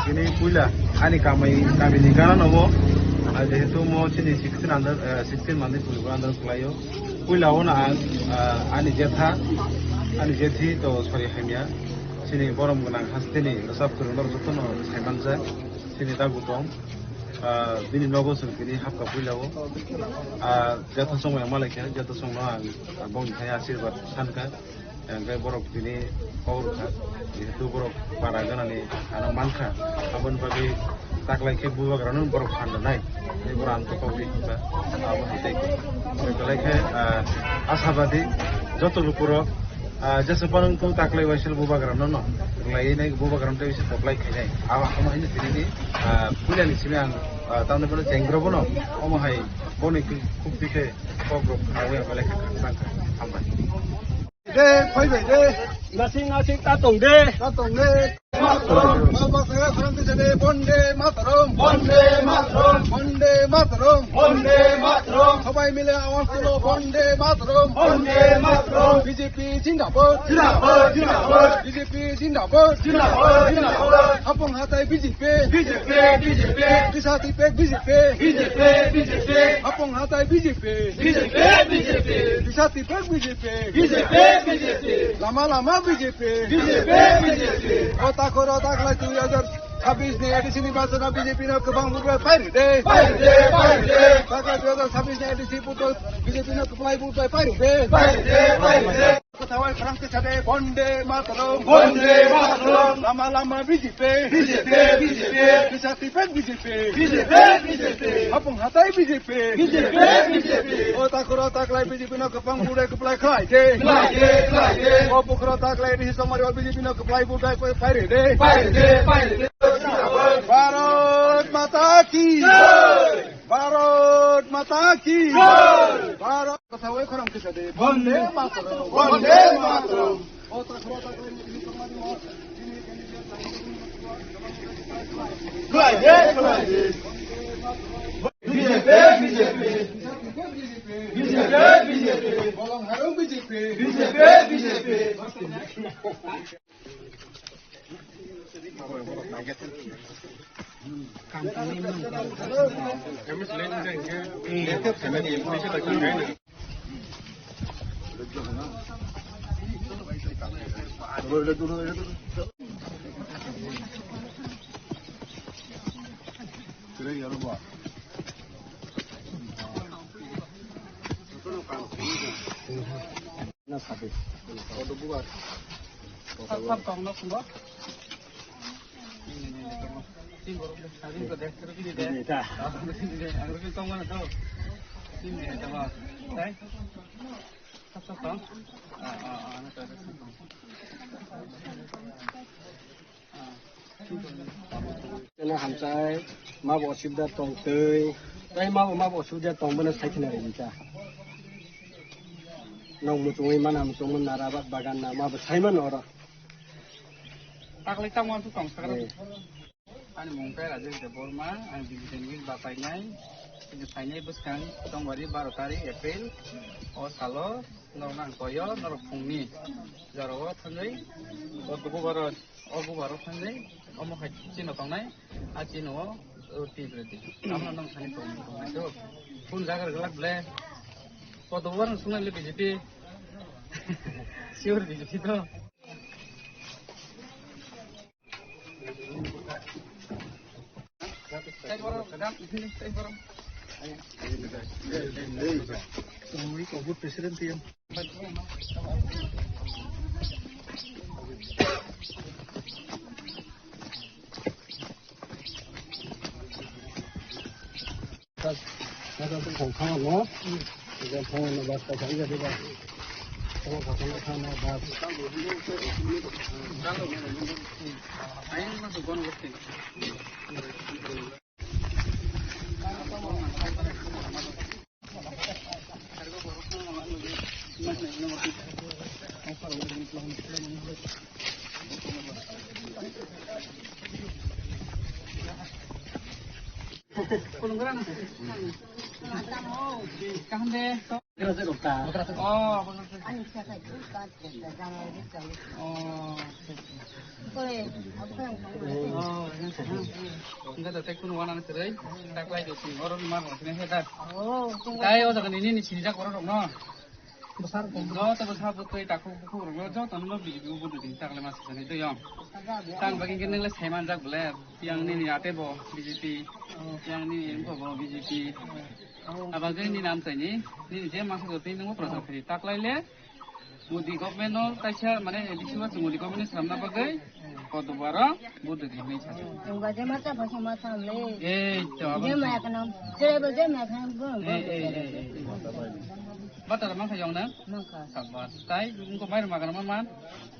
Tini puila ani kamai, kamini gana nogo, ah, jehetu mo chini sixteen under, eh, sixteen manwi phunugo under kwlaio. Puila o na ang, ah, ani jetha, ani jethi to sori hamya. Chini borom gwnang hasteni rwchap kwrwng norok jotono saimanjak. Chini dagu tong. Ah, bini nogo chwng tini hapkha puila o. Ah, jetha chongmani malai kha, jetha chongno ang, ah, bongni thani asirwad sankha. Hingke borok tini kok rwkha, jehetu borok para ganani ano mankha, aboni bagwi taklai khe bubagrano borok phan rwnai, tei borok ang kok rwi hwnka, abo hai tei kok. Belai khe, ah, ashabadi joto lukurok, ah, jesa phano wngthung taklai waisal bubagrano no rwlaiwi nai bubagrano tei waisa koplai khainai. Abo, amo haino tini ni, ah, puilani simi ang, ah, tamni bono chengrok bono omo hai boni khuk bikhe kok rok khnaui ang belai khe khakchang kha. Hambai. De, phai bai de. Nasing nasing ta tong de. Ta tong de. Mataram. Baba saya khorang bisa de. Bonde Mataram. Bonde Mataram. Bonde Mataram. Bonde Mataram. Sabai mile awaz tulo. Bonde Mataram. Bonde Mataram. B J P zindabad. Zindabad, zindabad. B J P zindabad. Zindabad, zindabad. Hapung hatai B J P. B J P, B J P. Disa tipek B J P. B J P, B J P. Hapung hatai B J P. B J P, B J P. Disa tipek B J P. B J P, B J P. Lama lama B J P. B J P, B J P. O takhoro taklai dui hajar chabbish ni A D C nirbachon o B J P no kwbang vote bai pairi de. Pairi de, pairi de. Taklai dui hajar chabbish ni A D C vote B J P no kwplai vote bai pairi de. Pairi de, pairi de. Kwthawai khorang kisa de, Bonde Mataram. Bonde Mataram. Lama lama B J P. B J P, B J P. Disa tipek B J P. B J P, B J P. Hapung hatai B J P. B J P, B J P. O takhoro taklai B J P no kwbang vote kwplai khlai de. Khlai de, khlai de. O bukhoro taklai rihi somari o B J P no kwplai vote bai pairi de. Pairi de, pairi de. Bharat Mata ki. Jai. Bharat Mata ki. Jai. Bharat. Kwthawai khorang kisa de. Bonde Mataram. Bonde Mataram. Khlai de, khlai de. B J P, B J P. B J P, B J P. Bolong harung B J P. B J P, B J P. Chwla hamchai, mabo osubida tong twi, tei mabo, mabo osubida tong, bono sai khna rwdi ta. Nwng muchungwi mana, muchungma nara ba-, bagan na, mabo sai mano oro. Taklai tamo tong sakra. Eh. Ani mung khe Rajesh Debbarma, ang division wheel bachainai, tini phainai bwskang Tongwari baro tarik April, o salo norok ang koyo, norok phungni jorao thangwi, o dubu baro, o bubaro thangwi, omo hai chino tongnai, a chino o, o tip redi. Amo nang thani tong, tongnai to. Phun jagar glak ble, o dubu baro sungai le B J P, sure B J P to. Hwnkhe da tei kunu wanani kwrwi, taklai do chwng oro ni mano sini he da. Tai o jaga ni nini sinijak borok rok no. Joto bwsa bwtwi takhuk bukhuk rok no joto no B J P o vote rwdi taklai ma sijani twi yong. Tang bagwi khe nwngle sai manjak bole, yang nini ate bo B J P, yang nini wngkha bo B J P. Abo khe nini amchaini, nini je masa jotwi nungbo prochar khaidi taklai le. Modi government no kaisa mane A D C o Modi government ni swnamna bagwi koto baro vote rwdi hinwi sa. Tongba je mata phasa mata le. Ei to abo. Je maya kana, je bo je maya kana bo. Ei, ei, ei, ei. Bata man kha yong na? Man kha. Sabas. Tai ko bai ma kana man man.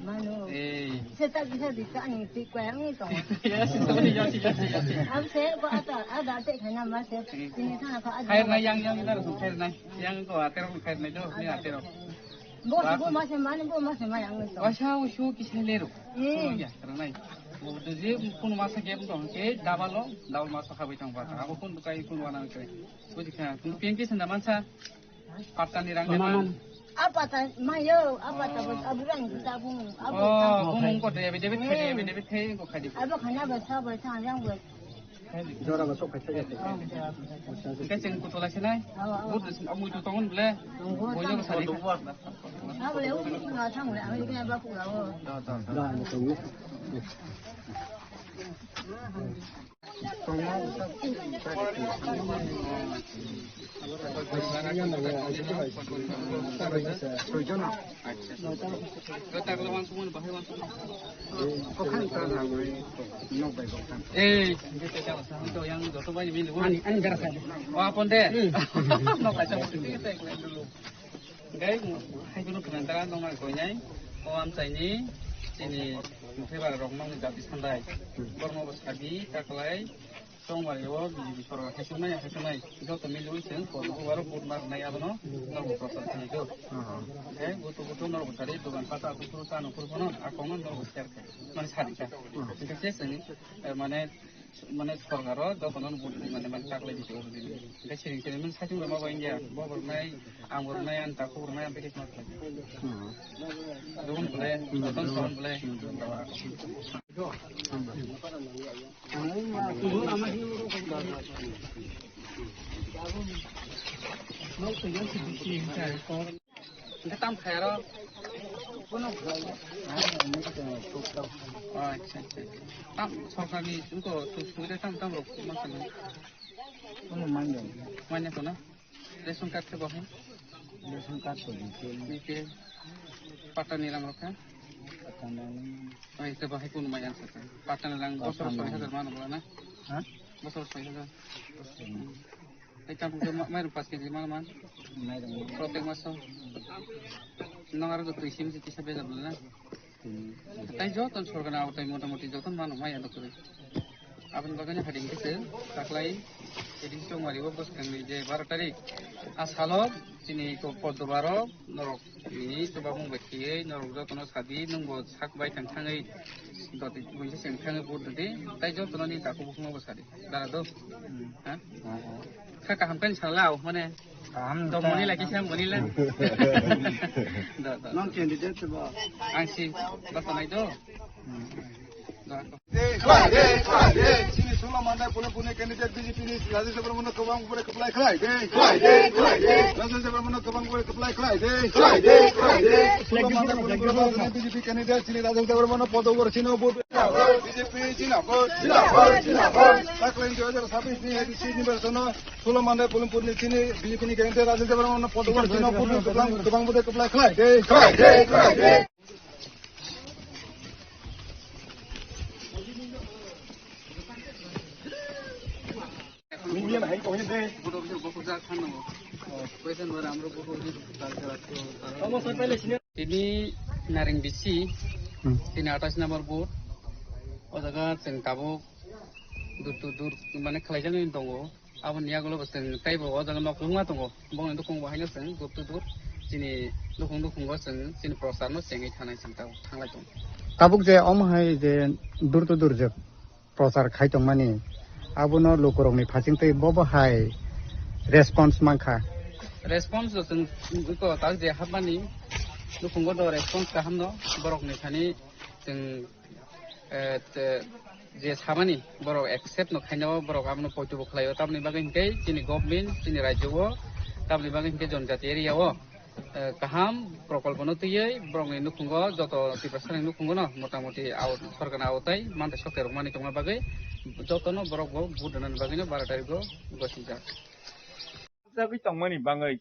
Mano. Ei. Se ta bisa di ka ni ti kwa yang to. Yes, sorry, yes, yes, yes. Ab se ko ata ada te khana ma se. Tini sana ka ada. Khair na yang yang ina khair na. Yang ko ater khair na jo, ni ater. Bo, bo masa mani, bo masa mani ang to. Waisa usu kisai lero. Hmm. Sumaya, ranai. Bo de je kun masa gem to ke double lo, double masa khabai tang ba. Abo kun bukai kun wana ke. Bo dikha, kun pin kisa na mansa. Patani rang de man. Apa ta mayo, apa ta bos aburang kita bung. Abu. Oh, bung ko de, de, de, de, de, ko khadi. Abo khana basa basa yang bos. Jora ba sok khaisa ya. Khe chwng kutula sinai. Awa, awa. Bud sin amui tu tongon ble. Boyo sari. Abole u kutula thang le, ami khe ba kula o. Da, da, da. Da, da, da. Soijon. Ei, to yang joto bai mili. Ani, ani dara sa. O apon de. Hmm. Nok kaisa. Gai hai guru khna dara nong nang koinai. O amchaini chini muthe bara rok nong jati sandai. Borno bo sadi taklai. Tongmari o B J P sorkar haisungnai, haisungnai. Joto milwi chwng kok bubar vote marnai abono norok prochar khlai do. Aha. Khe gutu gutu norok sari dogan pata asuk suru ta nukur bono a kongno norok share khe. Mane sari kha. Aha. Hingke se chwng, eh, mane, mane sorkar o joto no vote mane, mane taklai di o. Hingke siring siring mane saichung roma bo India. Bo bornai, ang bornai, ang takhuk bornai, ang bikhe ma khlai. Aha. Dogon bole, dogon son bole. Tam khairo. Acha, acha. Tam sorkarni uko suida tam tam rok ma kano. Manya kono. Ration card khe bo hai? Ration card to B P L. B P L. Patta ni rang rok kha? Patta ni rang. Oi, khe bo hai kunu mai ang sakha. Patta ni rang bosor soi hajar mano bola na? Ha? Bosor soi hajar. Bosor. Hai tabuk khe ma-, mairung paanch kg mano man? Mairung. Protek maso. Nong aro twi sim si tisa bela bola na? Tei joto sorkar ni aotai motamoti joto mano maya doktori. Aboni bagwi no hading khe se taklai edin chongmari o bwskang ni je baro tarik a salo chini ko poddo baro norok ni to babung bai khiyei norok joto no sadi nwng bo sak bai thang thangwi doti buji seng thangwi vote dodi tei joto no ni takhuk bukhuk no bo sadi dara do. Ha? Kha kaham khe sala o mane. Kaham to ta. Moni la kisa moni la. Do, do. Non candidate se ba. Ang si ba to nai do. Do. Khlai de, khlai de. Chini Sula Mandai Pune Pune candidate B J P ni Rajesh Debbarma no kwbang bore kwplai khlai de. Khlai de, khlai de. Rajesh Debbarma no kwbang bore kwplai khlai de. Khlai de, khlai de. Sula Mandai Pune Pune B J P candidate chini Rajesh Debbarma no podo bore chini vote. B J P zindabad, zindabad, zindabad. Taklai dui hajar sabis ni A D C nirbachon o Sula Mandai Pune Pune ni chini B J P ni candidate Rajesh Debbarma no podo bore chini vote kwbang, kwbang bode kwplai khlai de. Khlai de, khlai de. Tini Naring bisi, hmm, tini atais number booth. O jaga chwng tabuk dur to dur mane khlaijaknai tongo. Aboni yagulo bo chwng teibo o jaga nok kwbangma tongo. Bongni nukhung bo haino chwng dur to dur chini nukhung nukhungo chwng chini prochar no chengwi thanai chwng tabuk thanglai tongo. Tabuk je omo hai je dur to dur je prochar khai tongmani, abono lukurokni phachingtwi bobo hai response mankha? Response bo chwng iko tak je hapmani nukhungo do response kahamno borokni thani chwng, eh, te-, je samani borok accept no khainao borok abono poito bo khlaio, tamoni bagwi hinkhe chini government chini rajyo o tamoni bagwi hinkhe jonjati area o eh, kaham prokolpono twiwi borokni nukhungo joto Tiprasani nukhungono motamoti au-, sorkarni aotai mantha sokerokmani tongma bagwi jotono borok bo vote rwnani bagwino baro tarikgo gosijak. Jagwi tongmani bangwi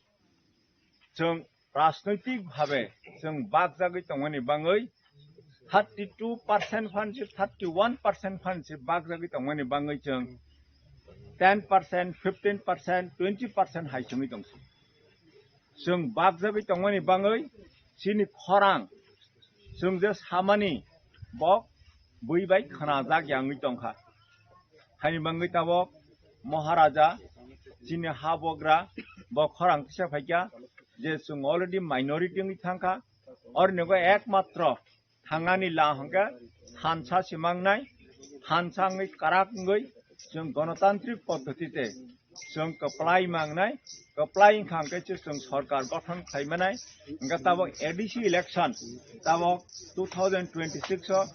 chwng rajnoitik bhabe chwng bakjagwi tongmani bangwi thirty two percent phan se thirty one percent phan se bakjagwi tongmani bangwi chwng ten percent, fifteen percent, twenty percent hai chwngwi tongsi. Chwng bakjagwi tongmani bangwi chini khorang chwng je samani bo bui bai khnajak yangwi tongkha. Haini bangwi tabok Maharaja chini ha bogra bo khorang kisa phaikha. je chwng already minority wngwi thangkha, ornigo ekmatro thangnani la hwnkhe thansa se mangnai, thansa wngwi kwrak wngwi chwng gonotantrik poddhotite chwng kwplai mangnai, kwplai wngkha hwnkhe se chwng sorkar gothon khlai manai. Hwnkhe tabok A D C election, tabok two thousand twenty-six o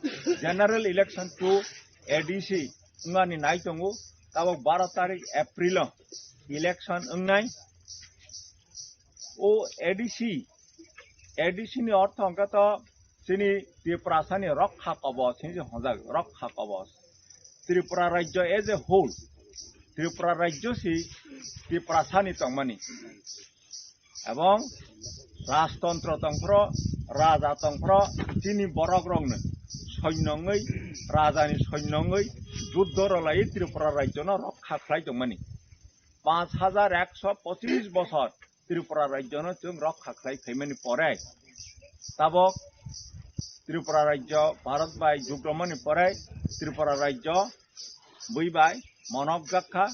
general election to A D C wngmani nai tongo, tabok baro tarik April o election wngnai. O A D C, A D C ni ortho hwnkhe to chini Tiprasani rokha kobos hinwi se hwnjak, rokha kobos. Tripura rajyo as a whole, Tripura rajyo si Tiprasani tongmani. Ebong rajtontro tongphro, raja tongphro, chini borokrokno soinyo wngwi, rajani soinyo wngwi juddho rwlaiwi Tripura rajyono rokha khlai tongmani. Panch hajar ekso pochis bosor Tripura rajyono chwng rokha khlai phaimani pore, tabok Tripura rajyo Bharat bai jugromani pore Tripura rajyo bui bai monok jakha,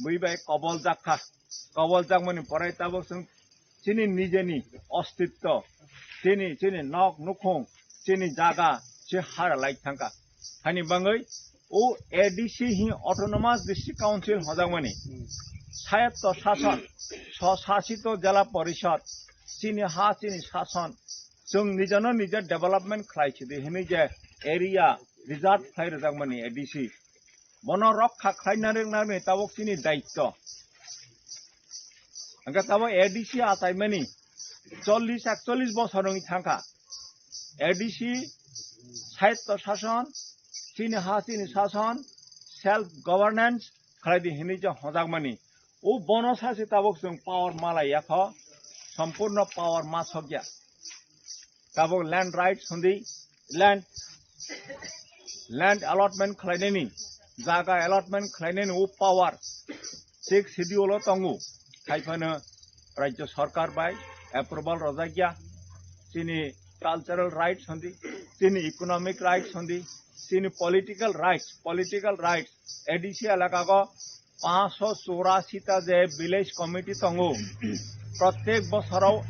bui bai kobol jakha, kobol jakmani pore tabok chwng chini nijeni ostitto, chini, chini nok nukhung, chini jaga se hara lai thangkha. Hani bangwi o A D C hi Autonomous District Council hwnjakmani, swayatto shason, swshasito jela porishod, chini ha chini shason, chwng nijano nija development khlai sidi hinwi je area reserve khlai rwjakmani A D C, bono rokha khlaina rwngna rwni tabok chini daitto. Hwnkhe tabok A D C achaimani chollish ekchollish bosor wngwi thangkha. A D C swayatto shason, chini ha chini shason, self governance khlai di hinwi je hwnjakmani. O bono sase tabok chwng power malai yakho, sompurno power ma sokya. Tabok land rights hwndi, land, land allotment khlainani, jaga allotment khlainani o power sixth schedule o tongo. Haiphano rajyo sarkar bai approval rwjakya. Chini cultural rights hwndi, chini economic rights hwndi, chini political rights, political rights, A D C elaka go panchsho churasi ta je village committee tongo, prottek bosoro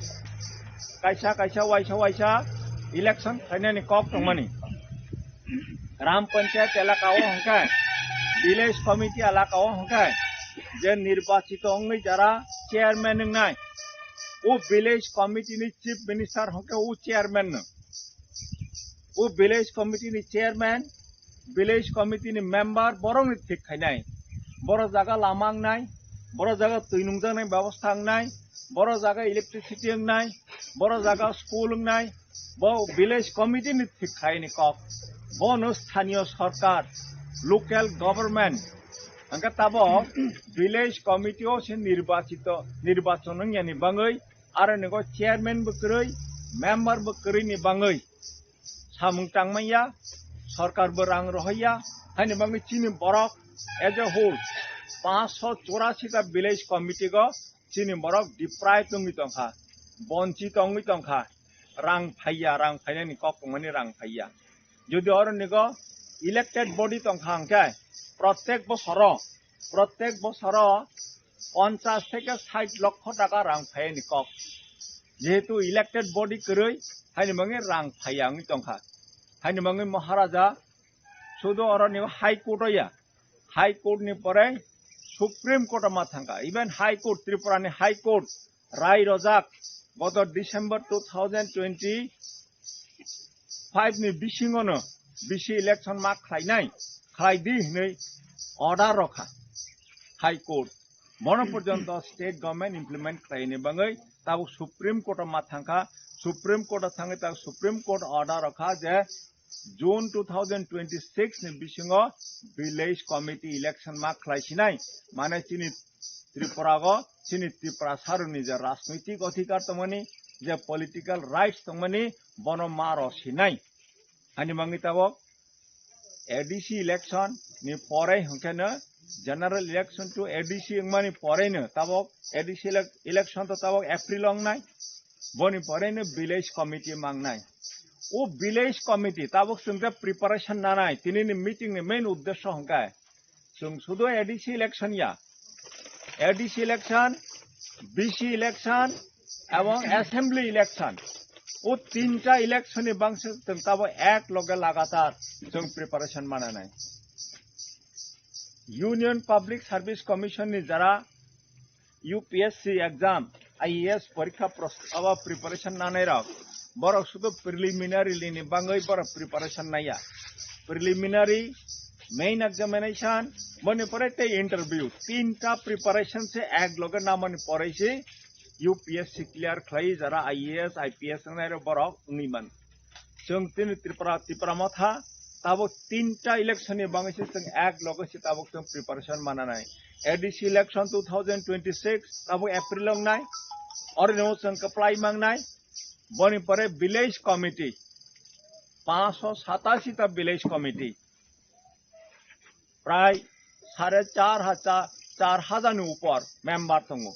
kaisa kaisa waisa waisa election khlainani kok tongmani. Gram Panchayat elaka o hwnkhe, village committee elaka o hwnkhe, je nirbachito wngwi jara chairman wngnai, o village committee ni chief minister hwnkhe o chairman no. O village committee ni chairman, village committee ni member borok ni thik khainai. Boro jaga lama wngnai, boro jaga twi nungjaknai bebosta wngnai, boro jaga electricity wngnai, boro jaga school wngnai, bo village committee ni thik khaini kok. Bono sthaniyo sarkar, local government, hwnkhe tabok village committee o se nirbachito, nirbachon wngyani bangwi, aro nigo chairman bo kwrwi, member bo kwrwi ni bangwi samung tangmanya, sarkar bo rang rohorya, haini bangwi chini borok as a whole panchsho churasi ta village committee go chini borok deprive wngwi tongkha, bonchit wngwi tongkha, rang phaiya, rang phainani kok tongmani rang phaiya. Jodi oro nigo elected body tongkha hwnkhe, prottek bosoro, prottek bosoro ponchash theke sait lokho taka rang phaiyani kok. Jehetu elected body kwrwi, haini bangwi rang phaiya wngwi tongkha. Haini bangwi Maharaja sudu oro ni High Court o ya, High Court ni pore Supreme Court o ma thangkha. Even High Court, Tripura ni High Court rai rojak, goto December two thousand twenty five ni bisingo no bisi election ma khlainai, khlai di hinwi order rokha High Court. Bono porjonto state government implement khlaini bangwi tabuk Supreme Court o ma thangkha. Supreme Court o thangwi tabuk Supreme Court order rokha je June two thousand twenty-six ni bisingo village committee election ma khlai sinai, mane chini Tripura go, chini Tripura saruni je rajnoitik odhikar tongmani, je political rights tongmani, bono ma ro sinai. Ani mangwi tabok A D C election ni pore hwnkhe no general election to A D C wngmani pore no tabok A D C elec-, election to tabok April wngnai, boni pore no village committee mangnai. O village committee tabok chwng khe preparation nanai, tini ni meeting ni main uddesho hwnkhe chwng sudu A D C election ya, A D C election, V C election, ebong assembly election. O tinta election ni bangse chwng tabo ek loge lagatar chwng preparation mananai. Union Public Service Commission ni jara U P S C exam, I A S porikha pros-, abo preparation nanai rok, borok sudu preliminary ni bangwi borok preparation naiya. Preliminary, main examination, boni pore tei interview. Tinta preparation se ek loge namani pore se U P S C clear khlai jara I A S, I P S wngnai rok borok wngwi man. Chwng tini Tripura, Tipra Motha, tabuk tinta election ni bangwi se chwng ek loge se tabuk chwng preparation mananai. A D C election two thousand twenty-six, tabuk April wngnai, oro no chwng kwplai mangnai. Boni pore village committee, paanch sho satashi ta village committee, prai sare char hajar, char hajar ni upor member tongo.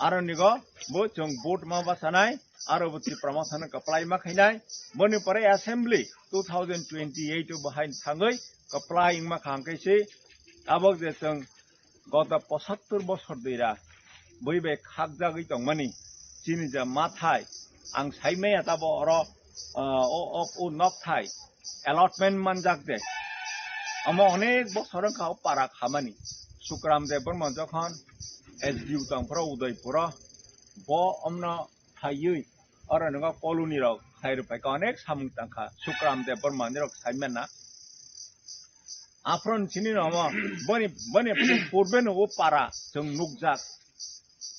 Aro nigo bo chwng vote ma bachanai, aro bo Tipra Mothano kwplai ma khainai. Boni pore assembly two thousand twenty-eight o bo haino thangwi kwplai wngma kha hwnkhe se tabuk je chwng goto pochattor bosor dwira bui bai khakjagwi tongmani chini je mathai ang saimaya tabo oro, ah, o, o, o nokthai allotment manjak de. Omo onek bosor wngkha o para khamani. Sukram Debbarma jokhon S D O tongphuru Udaipuro, bo omno phaiwi oro nwngo colony rok khai rwpai kha, onek samung tangkha Sukram Debbarma ni rok saimana. Aphron chini no omo boni, boni purbe no o para chwng nukjak.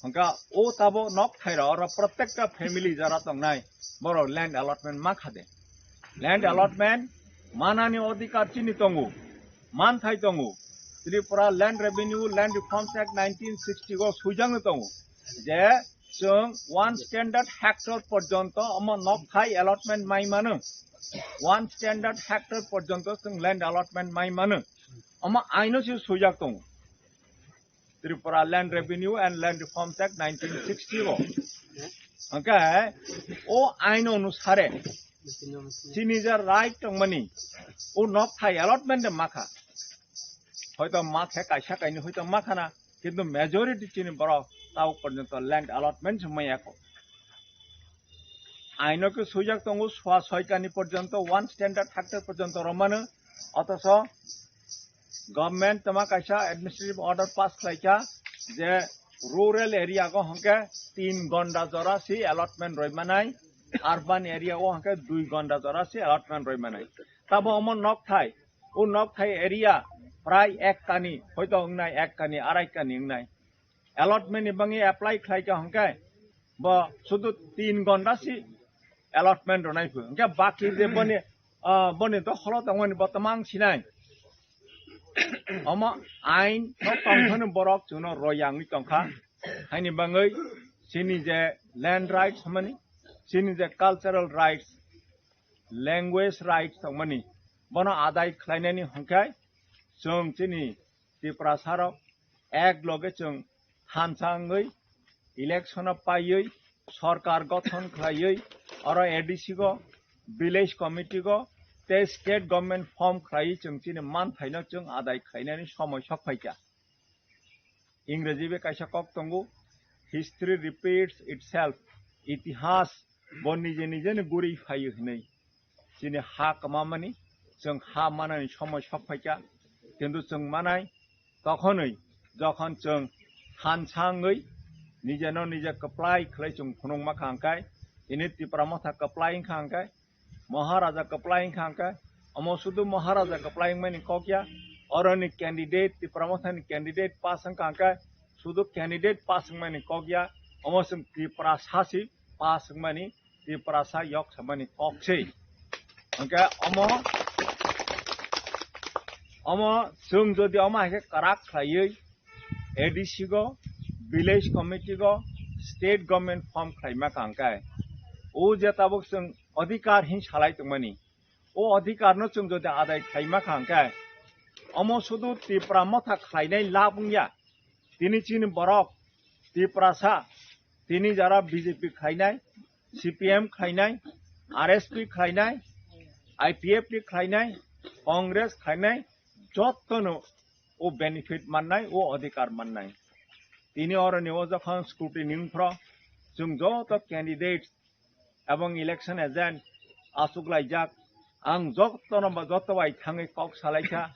Hwnkha o tabo nok thairok oro protekta family jara tongnai borok land allotment ma kha de. Land allotment manani odhikar chini tongo, manthai tongo. Tripura Land Revenue, Land Reforms Act nineteen sixty o swijak no tongo je chwng one standard hectare porjonto omo nok thai allotment mai mano. One standard hectare porjonto chwng land allotment mai mano. Omo aino se swijak tongo. Tripura Land Revenue and Land Reforms Act nineteen sixty o. Hwnkhe o ain onusare chini je right tongmani o nok thai allotment de makha. Hoito makhe kaisa kaini hoito makhana, kintu majority chini borok tao porjonto land allotment se maya kho. Aino khe swijak tongo swa soikani porjonto one standard hectare porjonto romano, othocho government toma kaisa administrative order pass khlaikha je rural area go hwnkhe tin gonda jora si allotment roimanai, urban area go hwnkhe dui gonda jora si allotment roimanai. Tabo omo nok thai, o nok thai area prai ek kani, hoito wngnai ek kani, arai kani wngnai. Allotment ni bangwi apply khlai kha hwnkhe bo sudu tin gonda si allotment rwnai phu. Hwnkhe baki je boni, ah, boni dokholo tongmani bo tamang sinai. Omo ain no tongthani borok chwngno royangwi tongkha. Haini bangwi chini je land rights hwnmani, chini je cultural rights, language rights tongmani, bono adai khlainani hwnkhe chwng chini Tiprasa rok ek loge chwng thansa wngwi election o paiwi sorkar gothon khlaiwi oro A D C go, village committee go tei state government form khlaiwi chwng chini manthaino chwng adai khlainani somoi sok phaikha. Ingreji bai kaisa kok tongo, "History repeats itself." Itihas bo nije nije ni guri phaio hinwi. Chini ha kwmamani, chwng ha manani somoi sok phaikha, kintu chwng manai tokhonwi, jokhon chwng thansa wngwi nijeno nije kwplai khlai chwng phunukma kha hwnkhe, ini Tipra Motha kwplai wngkha hwnkhe, Maharaja kwplai wngkha hwnkhe, omo sudu Maharaja kwplai wngmani kok ya, oroni candidate, Tipra Mothani candidate pass wngkha hwnkhe, sudu candidate pass wngmani kok ya, omo chwng Tiprasa si pass wngmani, Tiprasa yok samani kok se. Hwnkhe omo, omo chwng jodi omo hai khe kwrak khlaiwi A D C go, village committee go, state government form khlaima kha hwnkhe, o je tabuk chwng adhikar hin salai tongmani, o adhikar no chwng jodi adai khlaima kha hwnkhe, omo sudu Tipra Motha khlainai lab wngya. Tini chini borok Tiprasa, tini jara B J P khlainai, C P M khlainai, R S P khlainai, I P F T khlainai, Congress khlainai, jottono o benefit mannai, o adhikar mannai. Tini oroni o jokhon scrutiny wngphro, chwng joto candidates ebong election agent achuk laijak, ang jotono ba joto bai thangwi kok salaikha,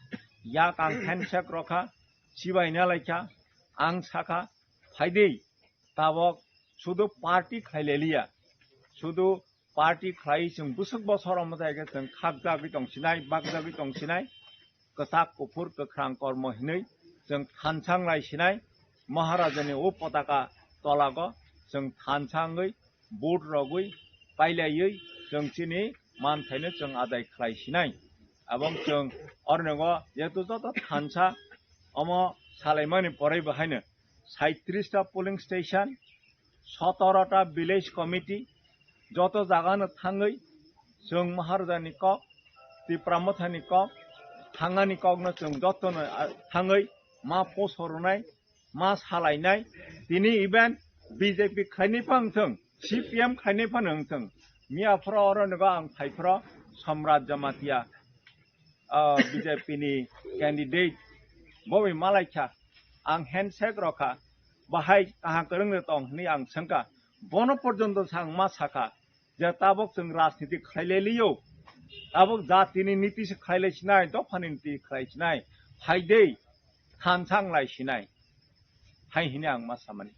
yak ang handshake rokha, chibai nalaikha, ang sakha, phaidi tabok sudu party khlai leliya, sudu party khlai chwng bwswk bosor omotai khe chwng khakjagwi tongsinai, bakjagwi tongsinai, kwchak kuphur kwkhrang kormo hinwi chwng thansa wng lai sinai, Maharajani o potaka tolago chwng thansa wngwi vote rogwi pailaiwi chwng chini manthaino chwng adai khlai sinai. Abong chwng ornigo jehetu joto thansa omo salaimani poraibo haino saitrista polling station, sotoro ta village committee, joto jagano thangwi chwng Maharajani kok, Tipra Mothani kok, thangani kokno chwng jotono, ah, thangwi ma poso rwnai, ma salainai. Tini even B J P khlainai phano wngthwng, C P M khlainai phano wngthwng, miya phoro oro nogo ang phai phoro Samrat Jamatia, ah, B J P ni candidate boi malaikha, ang handshake rokha, bahai kaham kwrwng de tong hinwi ang swngkha, bono porjonto sang ma sakha je tabok chwng rajniti khlai leliyo, tabok jatini niti se khlai lai sinai, dophani niti khlai sinai, phaidei thansa wng lai sinai, hai hinwi ang ma samani.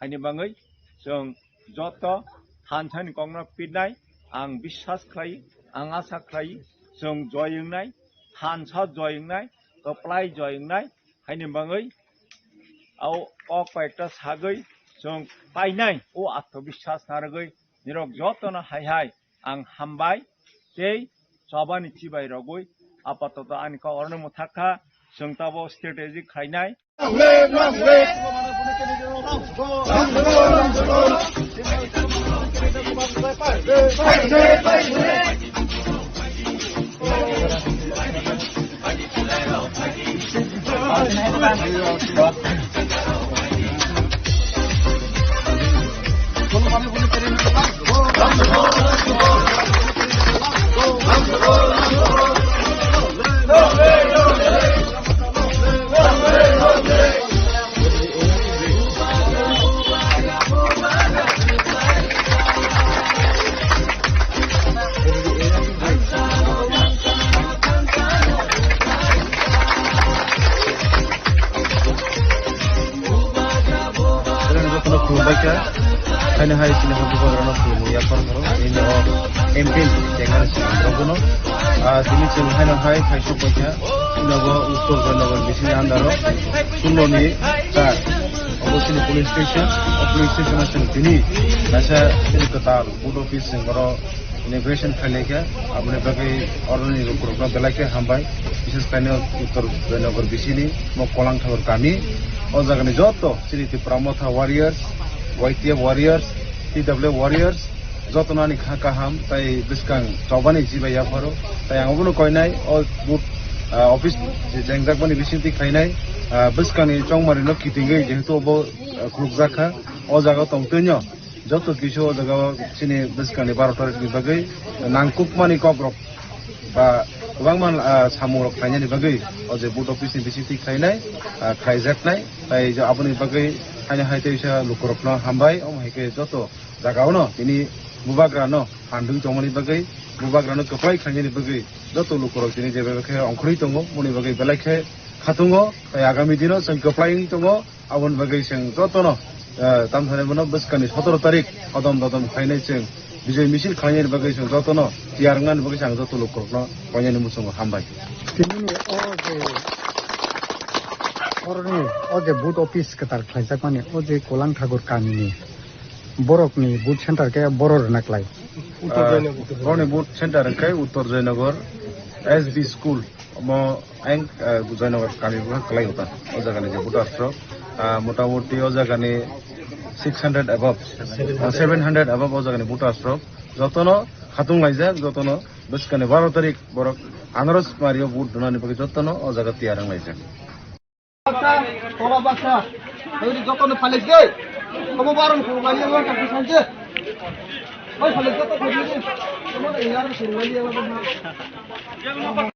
Haini bagwi chwng joto thansani kokno pitnai, ang biswas khlai, ang asa khlai, chwng joy wngnai, thansa joy wngnai, kwplai joy wngnai, haini bagwi o kok koyekta sagwi chwng painai, o atmobiswas narwgwi nirok jotono hai hai ang hambai tei chobani chibai rogwi apatoto ani kok orono mwthakha, chwng tabo strategy khlainai. Jotono khulumbaikha, haino hai chini hamjakrokno khulumwi yaphar horo, bini o M P ni jengani swnamjak bono. Ah, tini chwng haino hai khaisok paikha, chini bo Uttor Joynagar bisingni under o, sullo ni char, obo chini police station, o police station o chwng tini kaisa chini kwtal vote office chwng oro inauguration khailai khe, aboni bagwi oroni lukurokno belai khe hambai, bises khaino Uttor Joynagar bisini mo Kolang Thakur kami, o jagani joto chini Tipra Motha warriors, Y T F warriors, T W F warriors, jotono ani kha kaham tai bwskang chobani chibai yapharo, tai ang obono koinai o vote, ah, office je jengjakmani bisingtwi khainai, ah, bwskangni chongmarino kitingwi jehetu obo, ah, khulukjak kha, o jaga tongtwino. Joto kisa o jaga o chini bwskangni baro tarikni bagwi nangkukmani kokrok ba kwbangma, ah, samungrok khlainani bagwi o je vote office ni bisingtwi khlainai, ah, khlaijaknai. Tai je aboni bagwi haino hai teisa lukurokno hambai, omo hai khe joto jaga o no tini bubagrano handwi tongmani bagwi, bubagrano kwplai khlainani bagwi joto lukurok tini je bai khe ongkhorwi tongo, moni bagwi belai khe khatungo. Tai agami dino chwng kwplai wngwi tongo. Aboni bagwi chwng jotono, eh, tamthani bono bwskangni sotoro tarik hodom dodom khlainai chwng bijoi misil khlainani bagwi chwng jotono tiyar wngnani bagwi chwng joto lukurokno koinani muchungo hambai. Tinini o je oroni o je booth office kwtal khlaijakmani o je Kolang Thakur kamini borokni booth center khe boro rwna klai. Uttor Joynagar. Borokni booth center khe Uttor Joynagar S B school. Omo ang, eh, Joynagar kami bwkha kwlai o ta. O jagani je voters rok, ah, motamoti o jagani six hundred above, ah, seven hundred above o jagani voters rok. Jotono khatung laijak, jotono bwskangni baro tarik borok anaros mario vote donani bagwi jotono o jaga tiyar wng laijak. Baksa, tola baksa, jotono phalek de. Omo barom kurmani ang kaki sanje. Oi phalek joto khojini. Omo yar kurmani ang.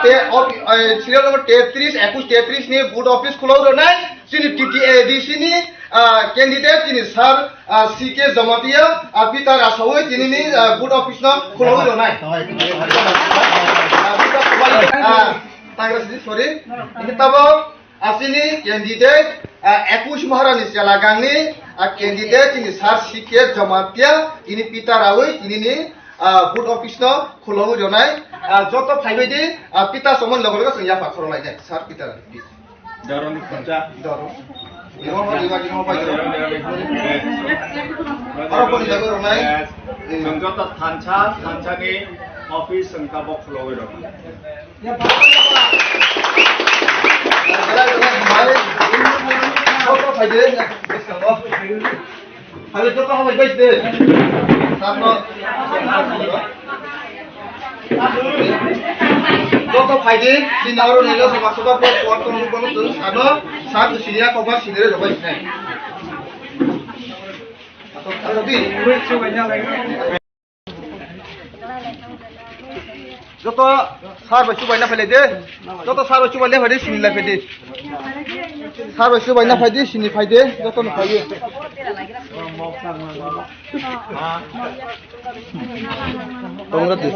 Te, o, eh, serial number tetris, ekush tetris ni booth office khulok rwnai, chini T T A D C ni, ah, candidate chini sir, ah, C K Jamatia, ah, Peter Rasawi chini ni, ah, booth office no khulok rwnai. Ah, Peter Rasawi, ah, Tangra sidi, sorry. Ini tabo, ah, chini candidate, ah, ekush Maharani Chelagangni, ah, candidate chini sir C K Jamatia, ini Peter Rawi, ini ni, ah, booth office no khulogwi rwnai, ah, joto phaibai di, ah, Peter Somon logo logo chwng yapha khoro lainai, sir Peter, please. Dorong khuncha. Dorong. Imo mo diba, imo bai dorong. Oro pori jago rwnai. Chwng joto thansa, thansani office wngkha bo khulogwi rwnai. Joto phai di, bwskango. Hale joto hambai bai de. Sano. Joto phai di, chini oro nilo sama soba ko kuat tong bono tong sano, sano sini ya koba sini re dobai sini. Ato karo di. Joto sir bai chubaina phailai de. Joto sir bai chubaina phaidi, sini lai phaidi. Sir bai chubaina phaidi, sini phaidi. Joto no phaidi. Tongra di.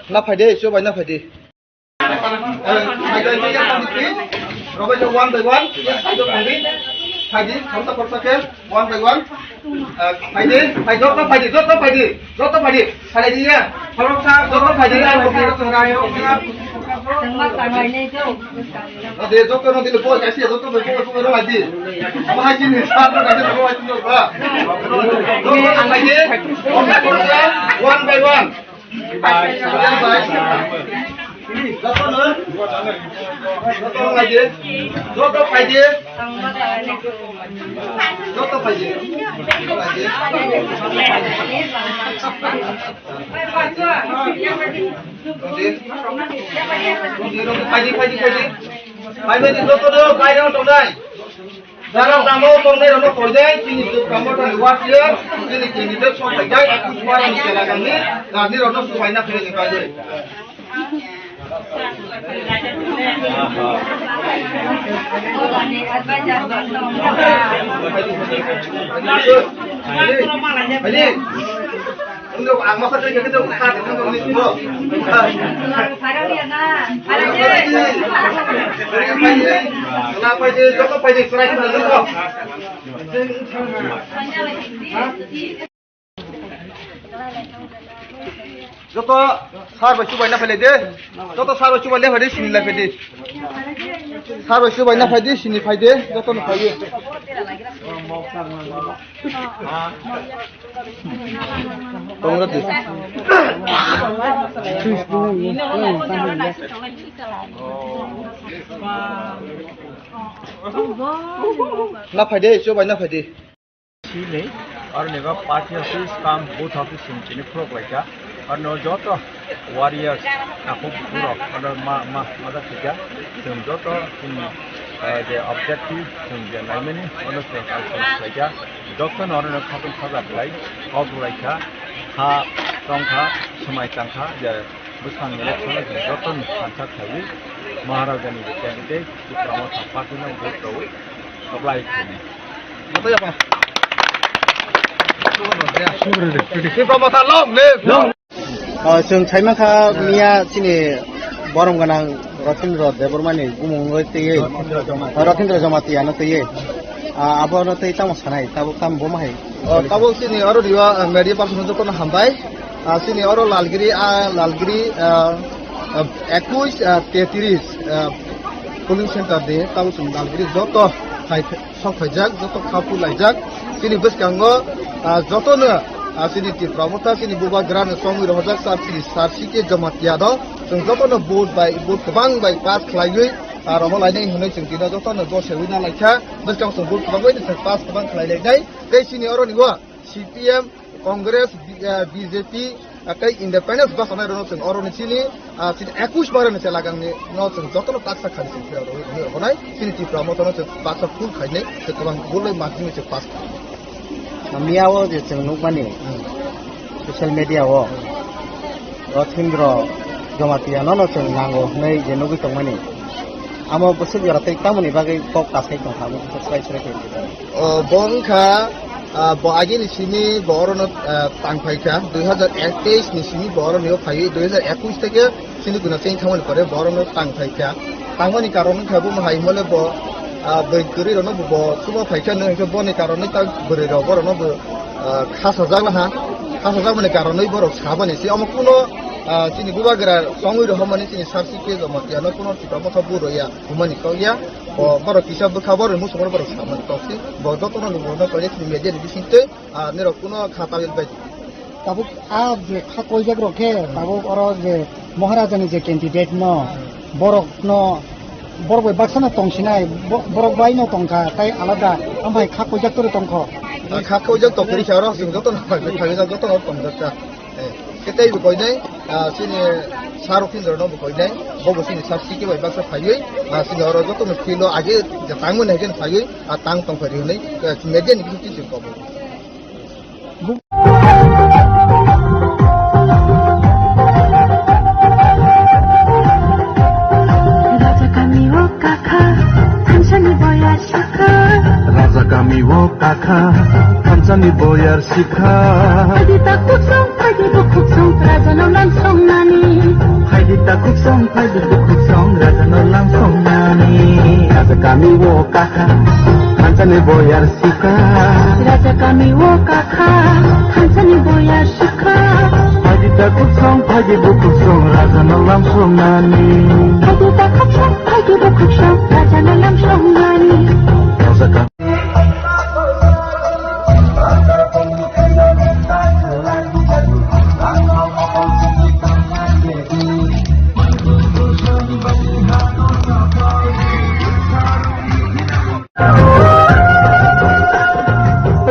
Na phaidi, chubaina phaidi. Robai jo one by one, yes, phaidi, phaidi, phaidi, khoroksa khoroksa khe, one by one. Phaidi, phaidi, joto phaidi, joto phaidi, joto phaidi. Phaidi ya, khoroksa, joto phaidi ya, khoroksa, khoroksa. Ode, joto no dile bol, kasi joto bol, bol, bol, bol, phaidi. Abo hai sini, sa, sa, kasi joto phaidi, ba. Joto phaidi, one by one. Joto no? Joto no phaidi. Joto phaidi. Joto phaidi. Phaidi, phaidi, phaidi. Phaidi, joto no, phaidi, joto no. Jara tamo tongnai rokno koidai, chini Dukha Mothani warrior, chini candidate sok phaidai, Ekush Maharani Chelagangni, rani rokno subaina philini bagwi. Ani, ang masa kaya kita buka di tempat ini semua. Parang yan na. Parang yan. Parang yan. Parang yan. Parang yan. Parang yan. Parang yan. Joto sir bai chubaina phailai de. Joto sir bai chubaina phaidi, sini lai phaidi. Sir bai chubaina phaidi, sini phaidi, joto no phaidi. Tongra di. Na phaidi, chubaina phaidi. Sini, aro ni ba party office kam booth office sini chini phurok laika. Aro no joto warriors, takhuk burok, aro ma, ma, ma da thika. Chwng joto chini, eh, je objective, chwng je naimani, ono chwng kalkal laika. Joto no aro no khatung khaja khlai, kok laika, ha, tongkha, swmai tangkha, je bwskang election o chwng joto ni thansa khlaiwi, Maharajani je candidate, Tipra Motha party no vote rwi, apply khlainai. Tipra Motha long live! O, chwng saimankha miya chini borom gwnang Rotindra Debbarmani bumung oi twiwi, Rotindra Jamatia no twiwi. Ah, abono tei tamo sanai, tabuk tamo bo ma hai? O, tabuk chini oro riwa, ah, media person jotono hambai. Ah, chini oro Lalgiri, ah, Lalgiri, ah, ah, ekush, ah, tetris, ah, polling center de, tabuk chini Lalgiri joto hai sok phaijak, joto khapu laijak. Chini bwskango, ah, jotono, ah, chini Tipra Motha, chini bubagrano chongwi rohorjak, sir, chini sir C K Jamatia do. Chwng jotono vote bai, vote kwbang bai pass khlaiwi, ah, rohor lainai hwnwi chwng tino jotono gosewi na laikha. Bwskang chwng vote kwbang bai chwng pass kwbang khlai lainai. Tei chini oroni o C P M, Congress, B-, ah, B J P, Tei independence bwsanairokno chwng oroni chini, ah, chini ekush barani chelagangni no chwng jotono taksa khani chwng phiyok rwui rwui rwkhanai. Chini Tipra Motha no chwng baksa full khainai, chwng kwbang bulai margin bai chwng pass khainai. Miya o je chwng nukmani, hmm, social media o, hmm, Rothendra Jamatia no no chwng nango hwnwi je nugwi tongmani. Amo bwswk jora tei tamoni bagwi kok kasai tongkha, abo kisa swrai swrai khe. O, bo wngkha, ah, bo agini simi bo orono, ah, tang phaikha, dui hajar teis ni simi bo oroni o phaiwi, dui hajar ekush theke chini guna cheng thangmani pore bo orono tang phaikha. Tangmani karon wngkha bo hai hwnmale bo, ah, bwrwi kwrwi rokno bo, bo chuba phaikha, no hwnkhe boni karonwi ta bwrwi rok borokno bo, ah, khasajak laha, khasajakmani karonwi borok sabani se omo kuno, ah, chini bubagra chongwi rohormani chini sir C P Jamatia no kuno Tipra Motha bo rwya. Hwnmani kok ya, bo borok kisa bwkha borok muchungmani borok samani kok se, bo jotono nungmano kok ya chini media ni bisingtwi, ah, nirok kuno kha tabil bai. Tabuk a je kha koijak rok khe, tabuk oro je Maharaja ni je candidate no, borok no, borok bai baksa no tong sinai, bo-, borok bai no tong kha, tai alada, amhai kha koijak toro tong kho. Ah, kha koijak tong khe rikha oro, chwng jotono phai, phai, jotono tong jak kha. Eh, khe tei bo koinai, ah, chini Sir Rothendra no bo koinai, bo bo chini sir C K bai baksa phaiwi, ah, chini oro joto no field o age je tangmani hai khe phaiwi, ah, tang tong phai ri hwnwi, eh, media ni bisingtwi chwng kobo. Raja kami o kakha, thansani boyar sakha. Raja kami o kakha, thansani boyar sikha. Phaidi takhuk song, phaidi bukhuk song, raja no lam song nani. Phaidi takhuk song, phaidi bukhuk song, raja no lam song nani. Raja kami o kakha, thansani boyar sikha. Raja kami o kakha, thansani boyar sikha. Phaidi takhuk song, phaidi bukhuk song, raja no lam song nani. Phaidi takhuk song, phaidi bukhuk song, raja no lam song nani. Raja kami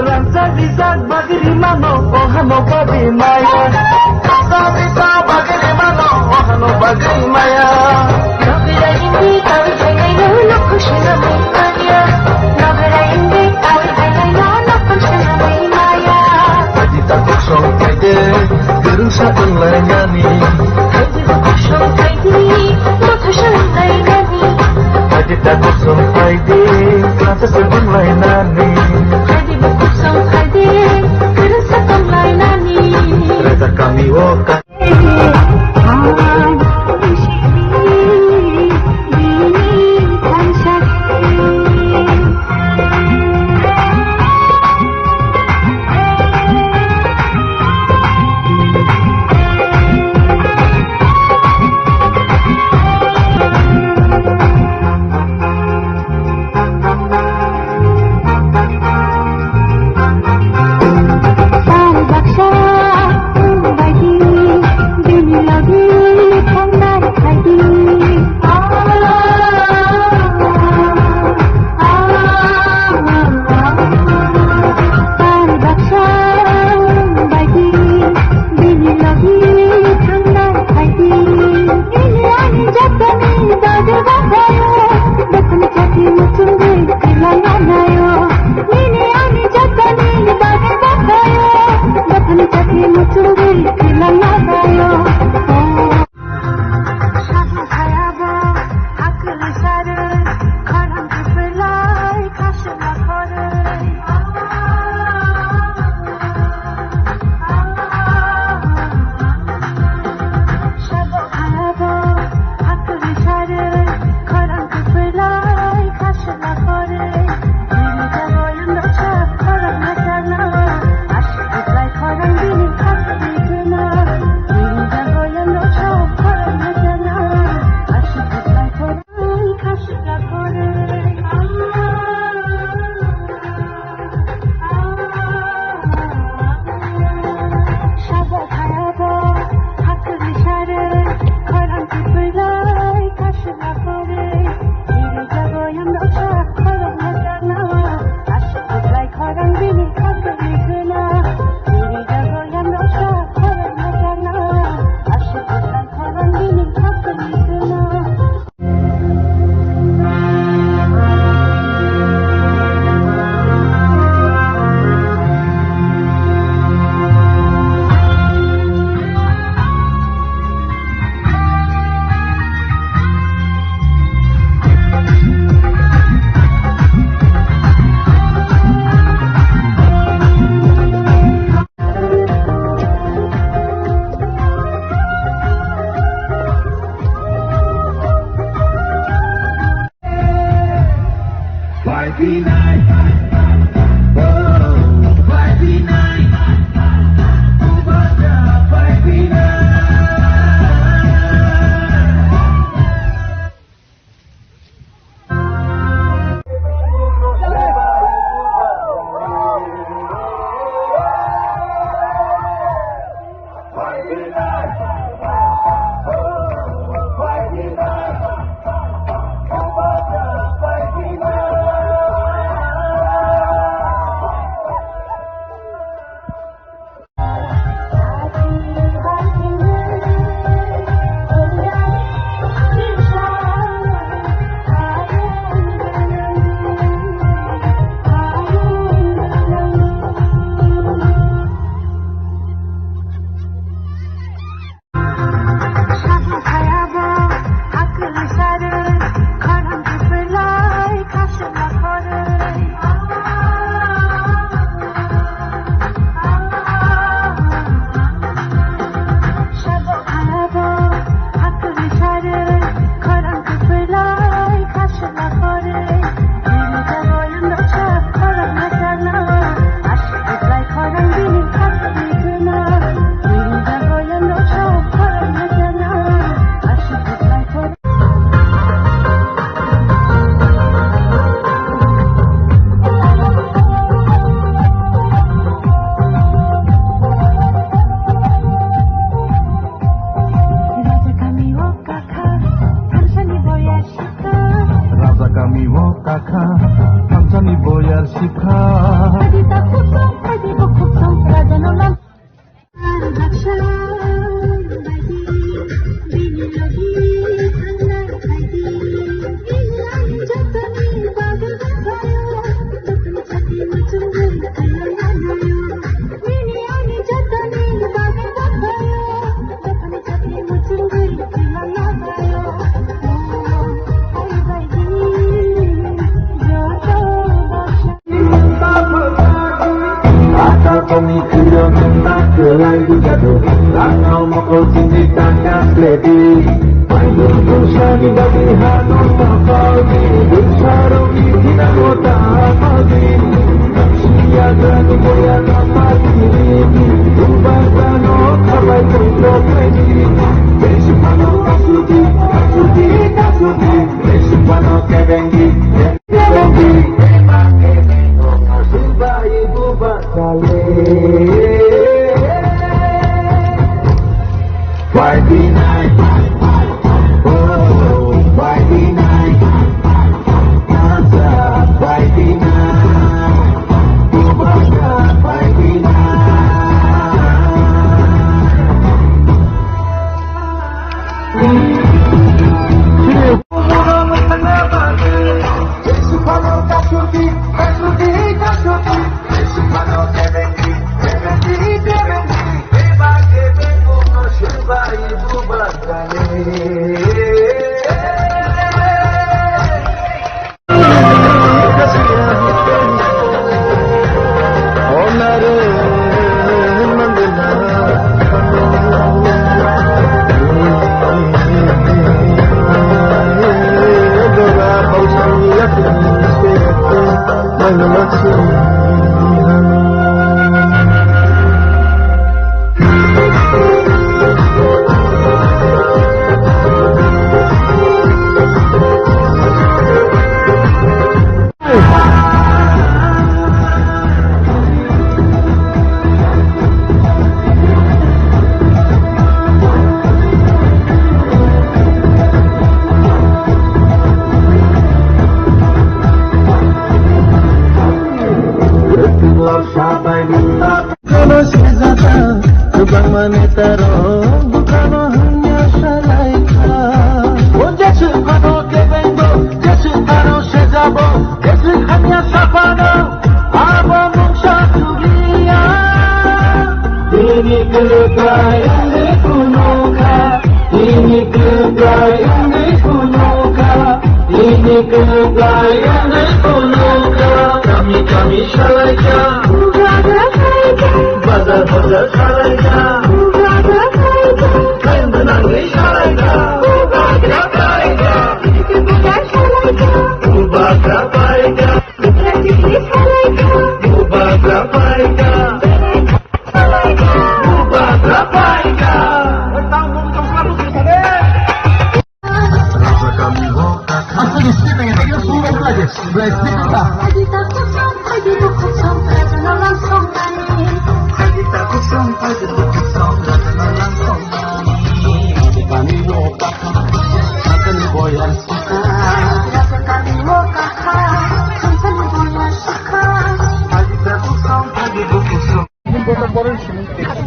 Rangchak rijak bagwi rimano, o hano bagwi maya. Rangchak rijak bagwi rimano, o hano bagwi maya. Nogwira hindi kawi khainai no, nokho swnamwi maya. Nogwira hindi kawi khainai no, nokho swnamwi maya. Phaidi takhuk song phaidi, kwrwngsa wnglainani. Phaidi bukhuk song phaidi, motha swnamlainani. Phaidi takhuk song phaidi, motha swnamlainani. Phaidi bukhuk song phaidi, kwrwngsa tonglainani. Raja kami o ka-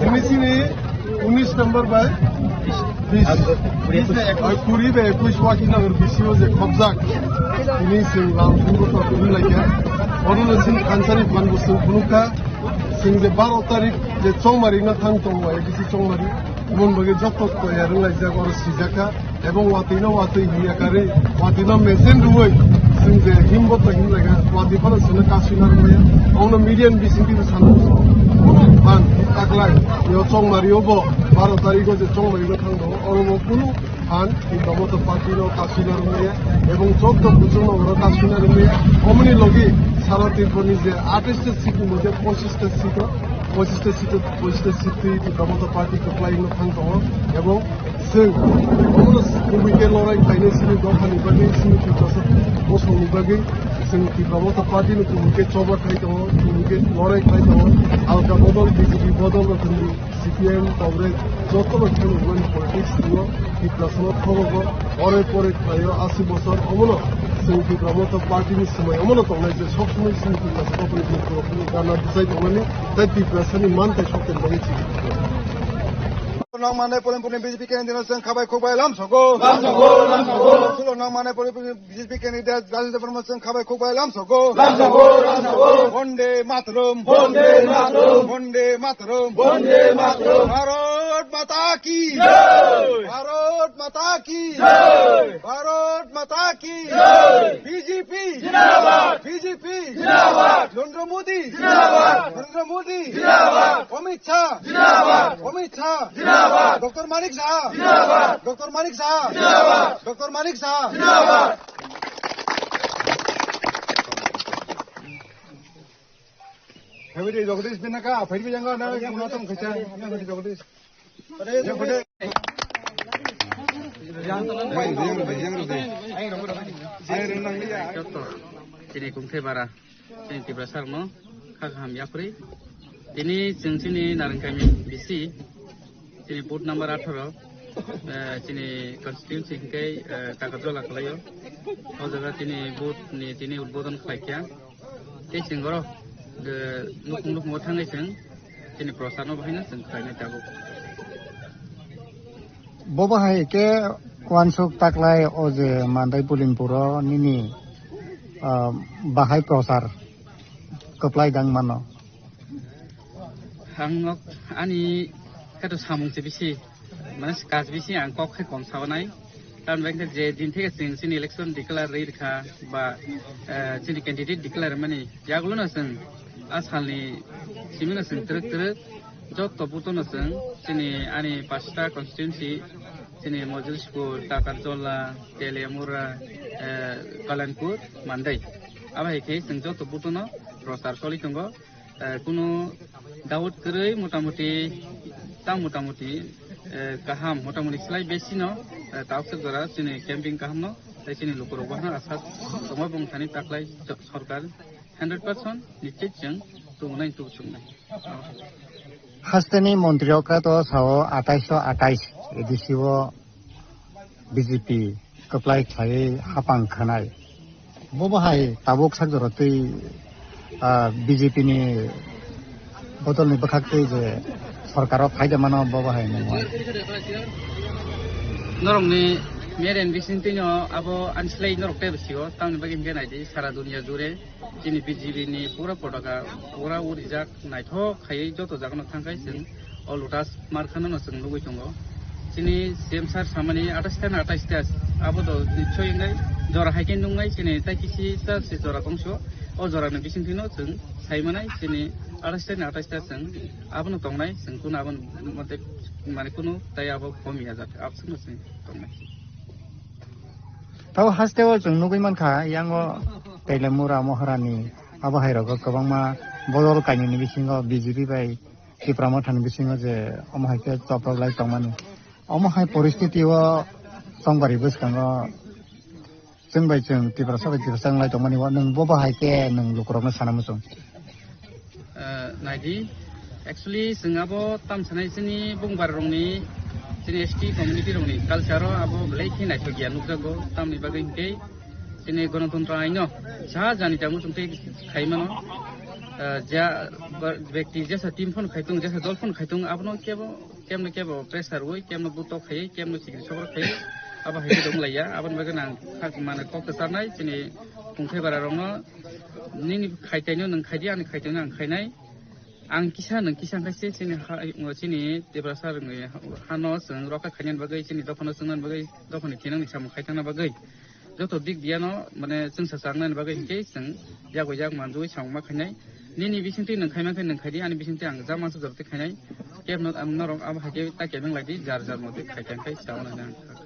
Ini sini unis number bai bis. Bis bai ekuis, kuri bai ekuis waki number bis o je khobjak. Ini sing lam sing ko to kuri lagi. Ono no sing kansari pan bo sing bunuka. Sing je baro tarik je chongmari na thang tong bai bisi chongmari. Mon bagi joto to ya rung lai jak oro sijaka. Ebong watwi no watwi hiya kari, watwi no mesen rwui, sing je himbo to him laga, watwi phano sino kasui na rwmaya, ongno media ni bising twi sana. Phan, taklai, yo chongmari obo, baro tarikh o je chongmari no thang do, oro bo kunu phan, Tipra Motha Party no kasui na rwmaya, ebong chok to buchung no oro kasui na rwmaya, omoni logi sara Tripura ni je atais ta seat ni moddhe pochis ta seat o, pochis ta seat o, pochis ta seat twi Tipra Motha Party kwplai no thang tongo, ebong Chwng omono kubui khe lorai khlainai chini dophani bagwi, chini Tiprasa bosongni bagwi chwng Tipra Motha Party no kubui khe choba khai tongo, kubui khe lorai khlai tongo. Alka bodol, B J P bodol rok hinwi C P I M, Congress jotono kheno wngmani politics tongo. Tiprasano thogogo, ore pore khlaio asi bosor omono chwng Tipra Motha Party ni swmai omono tongnai je sob somoi chini Tiprasa dophani borok rokno gana bwchai tongmani tei Tiprasani manthai sokthani bagwi chini. Nang manai polin polin B J P candidate chwng khabai khukbai lam sogo. Lam sogo, lam sogo. Sulo nang manai polin polin B J P candidate Rajendra Debbarma chwng khabai khukbai lam sogo. Lam sogo, lam sogo. Bonde Mataram. Bonde Mataram. Bonde Mataram. Bonde Mataram. Bharat माता की जय। भारत माता की जय। भारत माता की जय। बीजेपी जिंदाबाद। बीजेपी जिंदाबाद। नरेंद्र मोदी जिंदाबाद। नरेंद्र मोदी जिंदाबाद। अमित शाह जिंदाबाद। अमित शाह जिंदाबाद। डॉक्टर मानिक साहा जिंदाबाद। डॉक्टर मानिक साहा जिंदाबाद। डॉक्टर मानिक साहा जिंदाबाद। Phaidi Jagdish binaka, phaidi janga na, kuna tong khacha, na phaidi Jagdish. Jotto chini Kungthai bara, chini Tiprasa rokno kha kaham yapri. Tini chwng chini Narwngkami bisi, chini booth number atharo, eh, chini constituency hwnkhe, eh, Takarjola khlaio. O jaga chini booth ni tini udbodon khlaikha. Tei chwng oro, eh, nukhung nukhungo thangwi chwng chini prochar no bahaino chwng khlainai tabuk. Bo bahai khe uansuk taklai o je Mandai Bulimpuro nini, ah, bahai prochar kwplai dang mano. Ang nok ani khe to samung se bisi, mane, kaj bisi ang kok khe kom sabanai. Tamni bagwi khe je din theke chwng chini election declare rwi rwkha ba, eh, chini candidate declare mani yagulo no chwng a salni simi no chwng twrwk twrwk jotto booth no chwng chini ani pasta constituency, chini Mojulisipur, Takarjola, Teliamura, eh, Kalanpur, Mandai. Abo hai khe chwng jotto booth no prochar choli tongo. Eh, kunu doubt kwrwi motamuti, tang motamuti, eh, kaham, motamuti slai besi no, eh, takswk jora chini camping kaham no, tei chini lukurok bono asa tongma bwng thani taklai jo-, sorkar hundred percent nischit chwng tubunai tubusuknai. Hasteni montri okra to sao atais so atais A D C o B J P kwplai khlaiwi hapang khanai. Bo bahai tabuk sak jora twi, ah, B J P ni bodol ni bwkhak twi je sorkar o phaida mano bo bahai nungwi. Norokni mere ni bising twino abo ani slai norok tei bwsio tamni bagwi hwnkhe naidi sara dunia jure. Chini B J P ni pura potaka pura urijak naithok khaiwi joto jagano thangkhai chwng o Lotus markhano no chwng nugwi tongo. Chini C M sir samani atais ta na atais ta abo do nichoi wngnai jora hai khe nungnai chini tai kisi ta se jora tongso o jora ni bisingtwi no chwng sai manai chini atais ta na atais ta chwng abono tongnai chwng kunu abo mate mane kunu tai abo komi ya jak abswk no chwng tongnai. Tabo hasteo chwng nugwi mankha, yango Teliamura Maharani abo hai rogo kwbangma bodol kainwini bisingo B J P bai Tipra Mothani bisingo je omo hai khe choprok lai tongmani. Omo hai poristiti o chongbarwi bwskango chwng bai chwng Tiprasa bai Tiprasa wnglai tongmani o nwng bo bahai khe nwng lukurokno sana muchung. Eh, naidi, actually, chwng abo tam sanai chini bungbar rokni, chini S T community rokni culture o abo belai khe naithok ya nukjago, tamni bagwi hwnkhe chini Ganatantro aino ja jani tamo chwng tei khai mano. Eh, ja, ba, bekti jesa team phano khai tung, jesa dol phano khai tung, abono kebo, kemno kebo pressure wi, kemno butok khai, kemno chikri sokro khai, abo hai khe dong laiya, aboni bagwi nang khak mane kok kwcharnai chini Kungthai bara rokno. Nini khaitaino nwng khaidi, ani khaitaino ang khainai. Ang kisa, nwng kisa wngkha se chini ha, chini Tiprasa rokni hano chwng rokha khainani bagwi, chini dophano chwngnani bagwi, dophani thinangni samung khaithangna bagwi. Joto dik biyano, mane, chwngsa changnani bagwi hinkhe chwng yago yak manjui samung ma khainai. Nini bisingtwi nwng khaima khe nwng khaidi, ani bisingtwi ang ja mansa jora twi khainai. Kebno ang norok abo hai khe ta kebeng lai di, jar jar motwi khai khai khai sa mano hinwi ang kha khai.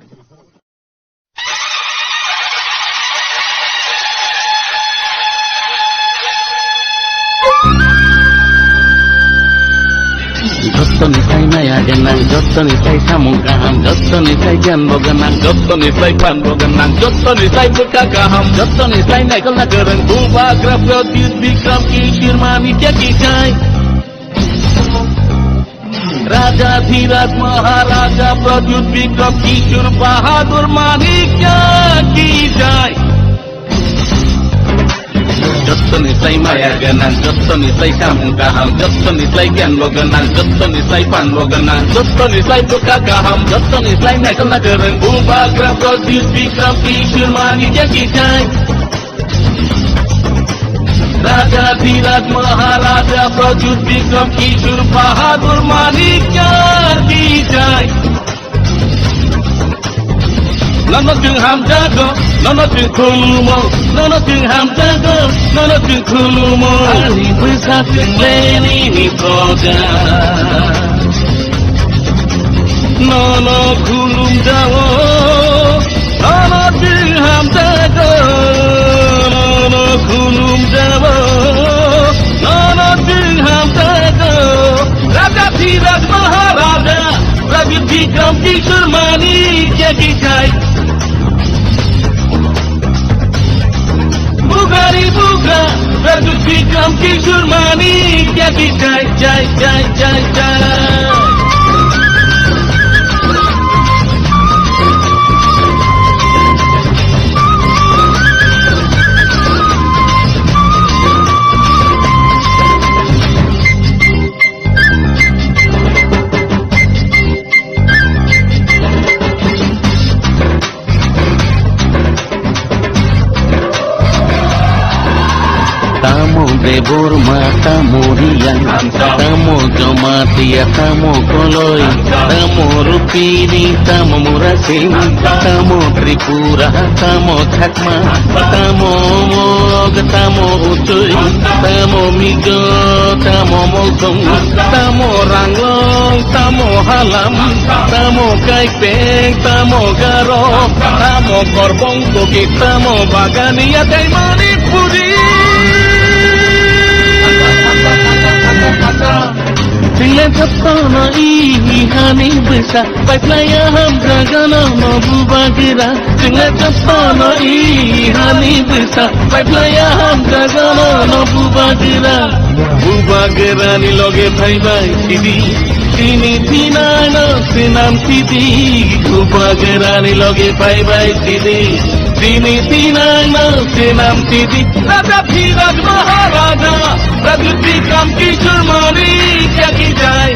Jottoni sai maya gwnang, jottoni sai samung kaham, jottoni sai giyan bo gwnang, jottoni sai phan bo gwnang, jottoni sai bwkha kaham, jottoni sai naikolna kwrwng, Bubagra Pradyut Bikram Kishore Manikya ki jai. Raja Dhiraj Maharaja Pradyut Bikram Kishore Bahadur Manikya ki jai. Jottoni sai maya gwnang, jottoni sai samung kaham, jottoni sai giyan bo gwnang, jottoni sai phan bo gwnang, jottoni sai bwkha kaham, jottoni sai naikolna kwrwng, Bubagra Pradyut Bikram Kishore Manikya ki jai. Raja Dhiraj Maharaja Pradyut Bikram Kishore Bahadur Manikya ki jai. Nono chwng hamjago, nono chwng khulumo, nono chwng hamjago, nono chwng khulumo. Ani bwsa chwng le nini proja. Nono khulumjao, nono chwng hamjago, nono khulumjao, nono chwng hamjago. Raja Dhiraj Maharaja, Raja Bikram Kishore Manikya ki jai. Bugari buga, Rajut Bikram Kishore Manikya ki jai, jai, jai, jai, jai. Tamo Debbarma, tamo Reang, tamo Jamatia, tamo Koloi, tamo Rupini, tamo Murasing, tamo Tripura, tamo Chakma, tamo Mog, tamo Uchoi, tamo Mizo, tamo Molsong, tamo Ranglong, tamo Halam, tamo Kaipeng, tamo Garo, tamo Korbong Kuki, tamo Bagania tei Manipuri. Chwng le jotono i hani bwsa, paiphlaiya hamjagano no bubagra. Chwng le jotono i hani bwsa, paiphlaiya hamjagano no bubagra. Bubagrani loge phaibai sidi, tini tinano sinam sidi. Bubagrani loge phaibai sidi, tini tinano sinam sidi. Raja Dhiraj Maharaja, Raja Bikram Kishore Manikya ki jai.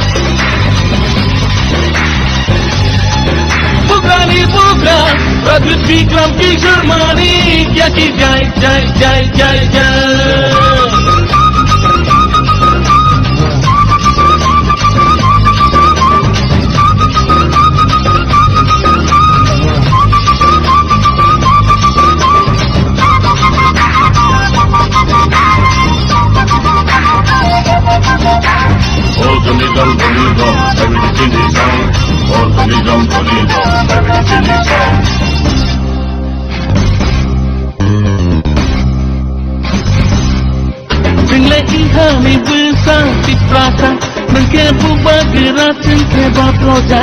Bugrani bugra, Raja Bikram Kishore Manikya ki jai, jai, jai, jai, jai. All the little bonito, everything is sound. All the little bonito, everything is sound. Chwng le ihani bwsa Tiprasa, nwng khe bubagra, chwng khe ba proja.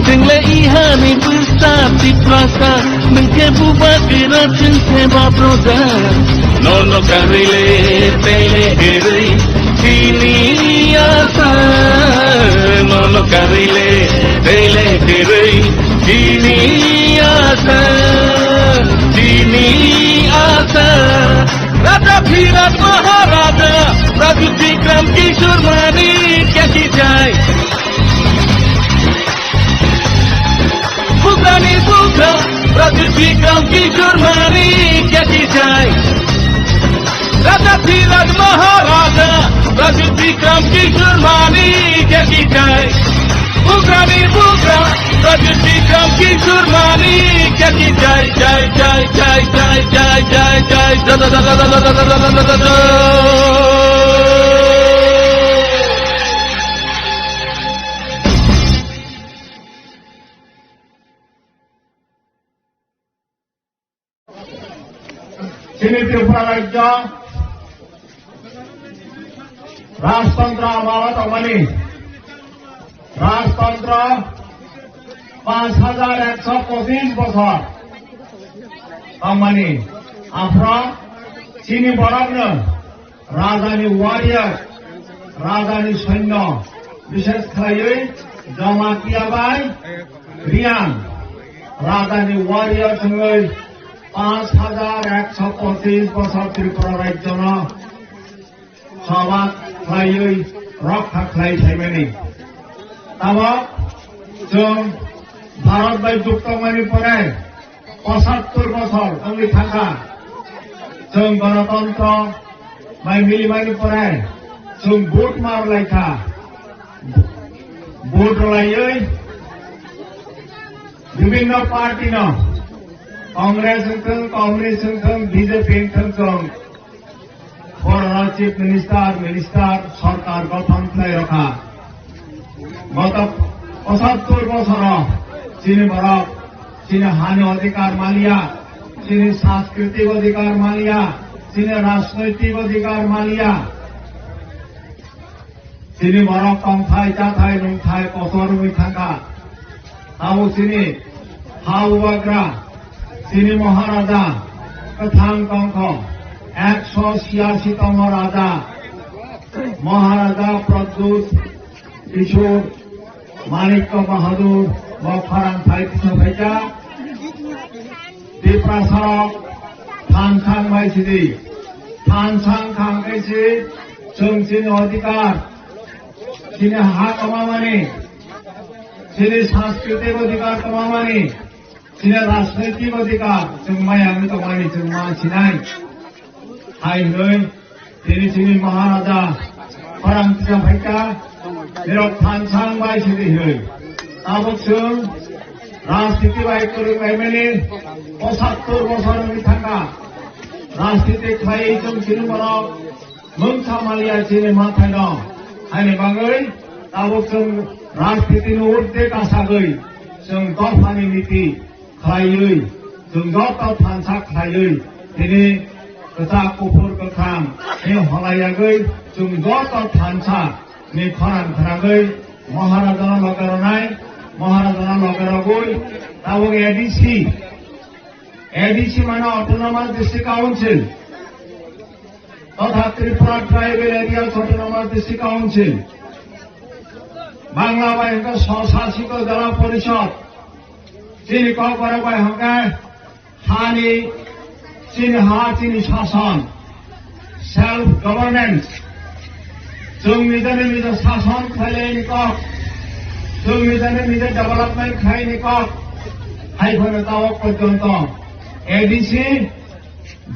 Chwng le ihani bwsa Tiprasa, nwng khe bubagra, chwng khe ba proja. Nono karwi le tei le kwrwi chini asa, nono karwi le tei le kwrwi chini asa, chini asa. Raja Dhiraj Maharaja, Raja Bikram Kishore Manikya ki jai. Bugrani bugra, Raja Bikram Kishore Manikya ki jai. Raja Dhiraj Maharaja, Raja Bikram Kishore Manikya ki jai. Bugrani bugra, Raja Bikram Kishore Manikya ki jai, jai, jai. Chini Tripura rajyo rajtantro amalo tongmani, rajtantro panch hajar ekso pochis bosor tongmani, aphro chini borokno Rajani warrior, rajani soinyo, bishesh khlaiwi Jamatia bai Reang, rajani warrior wngwi panch hajar ekso pochis bosor Tripura rajyono choba khlaiwi rokha khlai phaimani. Tabok chwng Bharat bai juk tongmani pore pochattor bosor wngwi thangkha. Chwng Ganatantro bai milimani pore chwng vote mar laikha. Vote rwlaiwi bibhinno party no, Congress wngthung, Communist wngthung, B J P wngthung, chwng borok Chief Minister, Minister, sorkar gothon khlai rokha. Goto pochattor bosoro chini borok chini hani odhikar maliya, chini sanskriti odhikar maliya, chini rajnoitik odhikar maliya. Chini borok tongthai, chathai, nungthai kotor wngwi thangkha. Abo chini ha bubagra, chini Maharaja kwthang tongkho, ekso chhiyasi tongmo raja, Maharaja Pradyut Kishore Manikya Bahadur bo khorang thai kisa phaikha. Tiprasarok thansang bai sidi. Thansang khang khe si chwng chini odhikar, chini ha kwmamani, chini sanskriti odhikar kwmamani, chini rajnoitik odhikar chwng maya wngwi tongmani chwng ma sinai. Hai hwnwi Tini chini Maharaja khorang tisa phaikha, nirok thansang bai sidi hwnwi. Tabuk chwng rajniti bai kwrwng M L A pochattor bosor wngwi thangkha. Rajniti khlaiwi chwng chini borok mungsa maliya chini mathaino. Haini bagwi tabuk chwng rajnitini urdhwe kasagwi chwng dophani niti khlaiwi, chwng joto thansa khlaiwi, tini kwchak kuphur kwkhwrang ni holayagwi, chwng joto thansa ni khorang khwnagwi, Maharajano loge rwnai, Maharajano loge rogwi, tabuk A D C, A D C mane Autonomous District Council, totha Tripura Tribal Areas Autonomous District Council, Bangla bai hwnkhe Swshasit Jila Porishod, chini kokborok bai hwnkhe hani, chini ha, chini sason, self governance, chwng nijani nija sason khlaini kok, chwng nijani nija development khlaini kok, hai phano tabuk porjonto A D C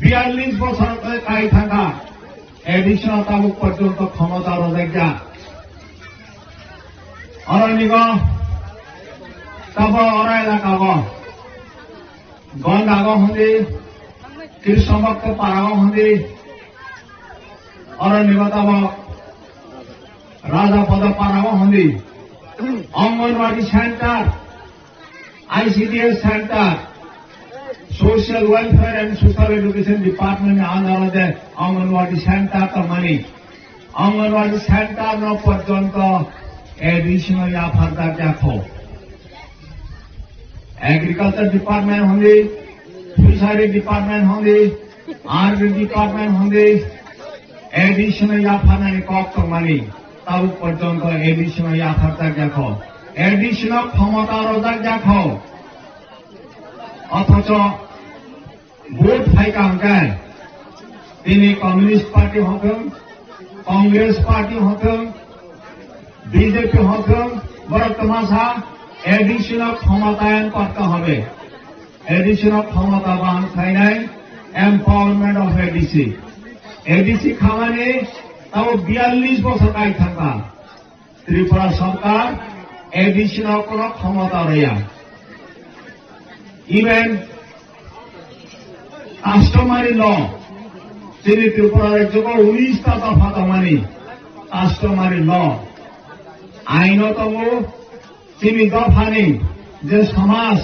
biyallis bosor kai thangkha. A D C no tabuk porjonto khomota rwjakya. Oro nigo tabo oro elaka go Gonda go hwndi, Krishna Bhakta Para go hwndi, oro nigo tabo Raja Pada Para go hwndi, Anganwadi Center, I C D S Center, Social Welfare and Social Education Department ni under o je Anganwadi Center tongmani, Anganwadi Center no porjonto A D C no yapharjak yakho. Agriculture Department hwndi, Fishery Department hwndi, R D Department hwndi, A D C no yapharnani kok tongmani, tabuk porjonto A D C no yapharjak yakho. A D C no khomota rwjak yakho. Othocho vote phaikha hwnkhe tini Communist Party hothwng, Congress Party hothwng, B J P hothwng, borok twmasa A D C no khomatayan korte hobe. A D C no khomota bahan khlainai, empowerment of A D C. A D C khamani tabo biyallis bosor kai thangkha. Tripura sorkar A D C no kono khomota rwya. Even customary law, chini Tripura rajyo ko unis ta dopha tongmani customary law, aino tongo, chini dophani je samaj,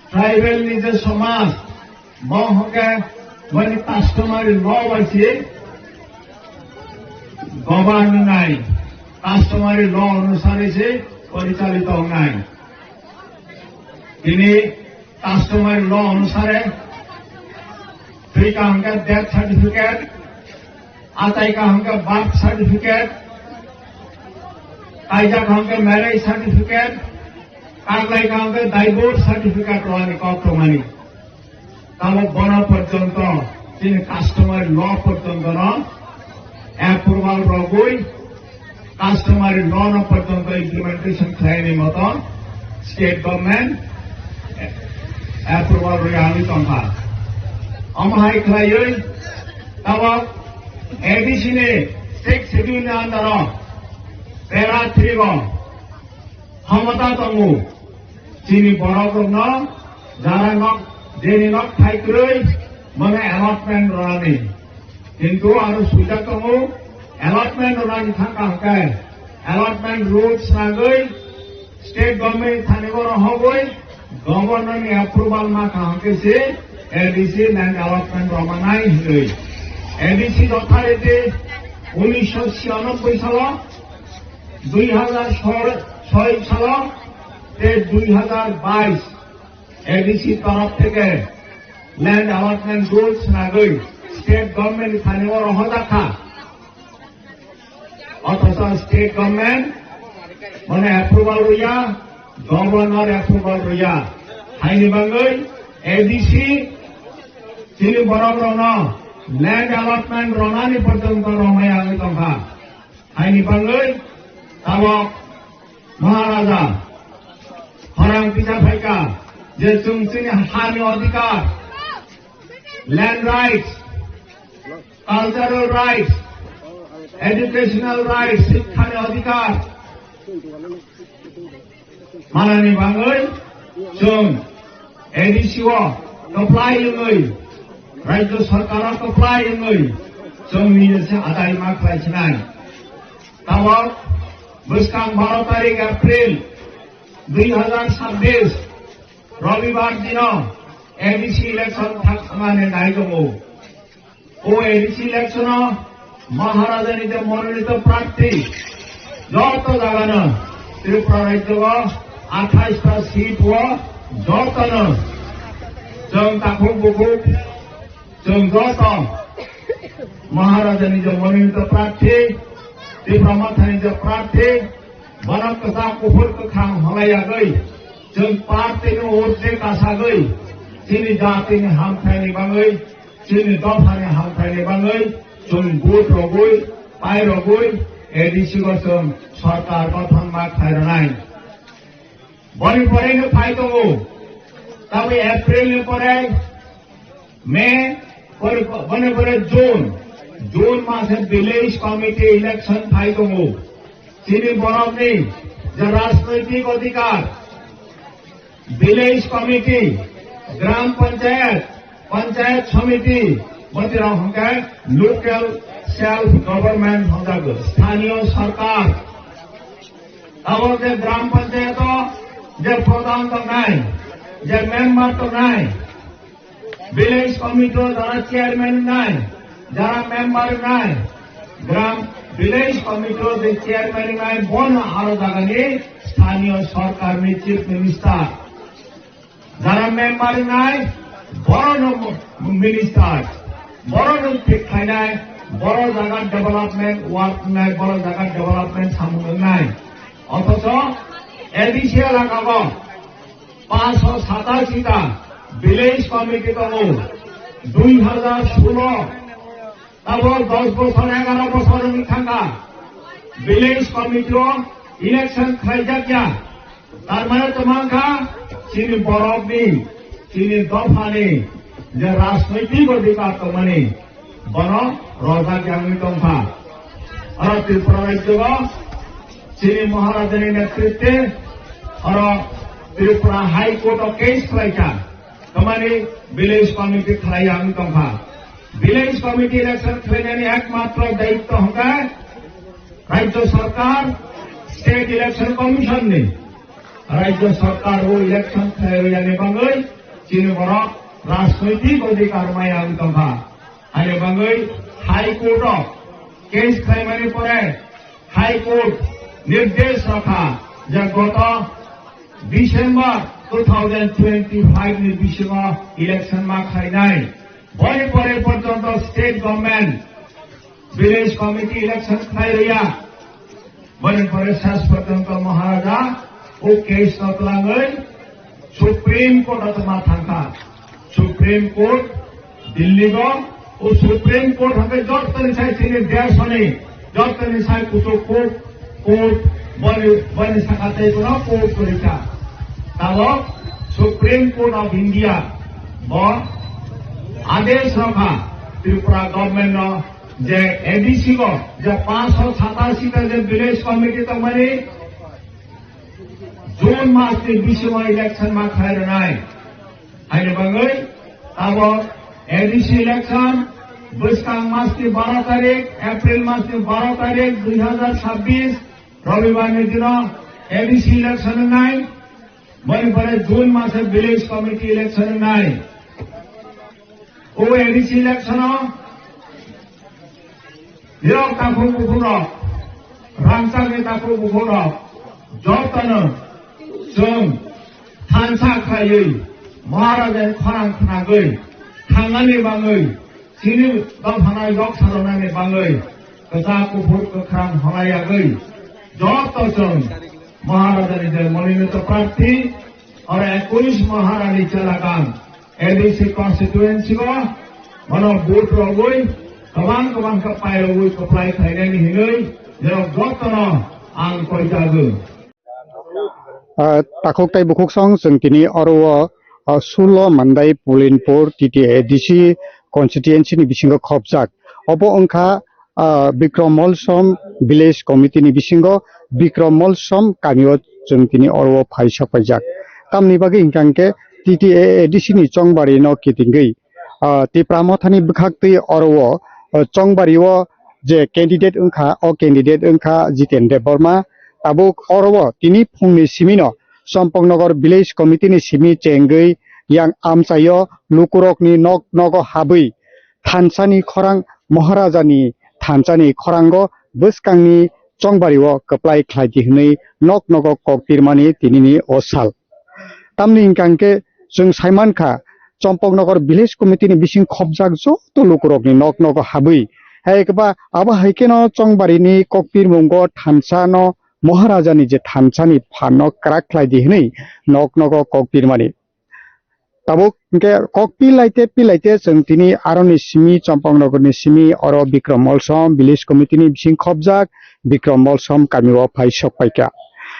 tribal ni je samaj, bo hwnkhe boni customary law bai se govern wngnai, customary law onusare se porichalito wngnai. Tini customary law onusare thwikha hwnkhe death certificate, achaikha hwnkhe birth certificate, kaijakha hwnkhe marriage certificate, kaklaikha hwnkhe divorce certificate rwani kok tongmani. Tamo bono porjonto chini customary law porjonto no approval rogwi customary law no porjonto implementation khlaini moto state government approval rwya wngwi tongkha. Omo hai khlaiwi tabok A D C ni Sixth Schedule ni under o para three o khomota tongo. Chini borok rokno jara nok, jeni nok thai kwrwi bono allotment rwnani. Kintu aro swijak tongo, allotment rwnani thangka hwnkhe allotment rules nagwi state government thani oro hogwi governor ni approval ma kaham khe se A D C land allotment rwmanai hinwi. A D C authority unisho chiyanobboi salo, dui hazar soi salo tei dui hazar bais A D C torop theke land allotment rules nagwi state government ni thani oro hojakha. Othocho state government mane approval rwya, governor approval rwya. Haini bagwi A D C chini borok rokno land allotment rwnani porjonto romai wngwi tongkha. Haini bagwi tabok Maharaja khorang tisa phaikha je chwng chini hani odhikar, land rights, cultural rights, educational rights, sikhani odhikar manani bagwi chwng A D C o kwplai wngwi, Rajya Sarkar o kwplai wngwi chwng nije se adai ma khlai sinai. Tabok bwskang baro tarik April dui hazar sabbish Robibar dino A D C election thangmani nai tongo. O A D C election o Maharaja ni je mononito prarthi joto jagano Tripura rajyo o athais ta seat o jotono chwng takhuk bukhuk chwng joto Maharaja ni je mononito prarthi, Tipra Motha ni je prarthi, bono kwchak kuphur kwkhwrang holai yagwi chwng party ni urje kasagwi chini jati ni hamthai ni bagwi chini dopha ni hamthai ni bagwi chwng vote rogwi, pai rogwi, A D C o chwng sarkar gothon ma khlai rwnai. Boni pore no phai tongo. Tabwi April ni pore May, pore, boni pore June. June mase village committee election phai tongo. Chini borok ni je rajnoitik odhikar, village committee, gram panchayat, panchayat samiti, bwtwi rok hwnkhe local self government hwnjago, sthaniyo sarkar. Abo je gram panchayat o je pradhan tongnai, je member tongnai, village committee o jara chairman wngnai, jara member wngnai, gram village committee o je chairman wngnai, bono aro jagani sthaniyo sarkar ni chief minister. Jara member wngnai, borokno minister, borokno thik khlainai, borok jaga development work wngnai, borok jaga development samung wngnai. Othocho A D C elaka o panchsho satashi ta village committee tongo, dui hazar solo Abo dos bosor, egaro bosor wngwi thangkha, village committee o election khlaijak ya. Tar mane tongmangkha chini borokni, chini dophani je rajnoitik odhikar tongmani, bono rojak ya wngwi tongkha. Oro Tripura rajyo o chini Maharajani netritwe oro Tripura High Court o case khlaikha. Tamani village committee khlai ya wng tongkha. Village committee election khlainani ekmatro daitto hwnkhe Rajya Sarkar, State Election Commission ni. Rajya Sarkar o election khlai rwya ni bagwi chini borok rajnoitik odhikar maya wng tongkha. Ani bagwi High Court o case khlaimani pore High Court nirdesh rakha je goto December two thousand twenty-five ni bisingo election ma khlainai. Boni pore porjonto state government village committee election khlai rwya. Boni pore ses porjonto Maharaja o case no twlangwi Supreme Court o tongma thangkha. Supreme Court Delhi go, o Supreme Court hwnkhe jotoni sai chini desoni jotoni sai kuchuk court, court boni, boni saka tei bono court kwrwi kha. Tabok Supreme Court of India bo adesh rokha Tripura government no Je A D C go je panch sho satasi ta je village committee tongmani June mas ni bisingo election ma khlai rwnai. Haini bagwi abo A D C election bwskang mas ni baro tarik, April mas ni baro tarik dui hazar sabbish Robibar ni dino A D C election wngnai. Boni pore June mase village committee election wngnai. O A D C election o Yok takhuk bukhuk rok, rangchak ni takhuk bukhuk rok, jotono chwng thansa khlaiwi Maharaja ni khorang khnagwi thangnani bagwi, chini dophanai yok salonani bagwi kwchak kuphur kwkhrang honai yagwi joto chwng Maharaja ni je mononito prarthi oro ekwis Maharani Chelagang A D C constituency o bono vote rogwi kwbang kwbang khe pairogwi kwplai khlainani hinwi norok jotono ang koijago. Ah, takhuk tei bukhuk song chwng tini oro o, ah, Sulo Mandai Pulinpur T T A D C constituency ni bisingo khopjak. Obo wngkha ah, Bikrom Molsom Village Committee ni bisingo Bikrom Molsom kamio chwng tini oro o phai sok paijak. Tamni bagwi hwnkha hwnkhe T T A A D C ni chongbari no kitingwi, ah, Tipra Mothani bwkhaktwi oro o, ah, chongbari o je candidate wngkha, o candidate wngkha Jiten Debbarma. Tabuk oro o tini phungni simi no Champaknagar Village Committee ni simi chengwi yang amchaio lukurokni nok nogo habwi thansani khorang, Maharajani thansani khorango bwskangni chongbari o kwplai khlai di hwnwi nok nogo kok pirmani tinini o sal. Tamni hwnkha hwnkhe chwng saimankha, Champaknagar Village Committee ni bising khopjak joto lukurokni nok nogo habwi, hai kwba abo hai kheno chongbarini kok pirmungo thansano Maharajani je thansani phanno kwrak khlai di hwnwi nok nogo kok pirmani. Tabuk hwnkhe kok pilaite pilaite chwng tini aroni simi Champaknagarni simi oro Bikrom Molsom Village Committee ni bising khopjak Bikrom Molsom kamio phai sok paikha.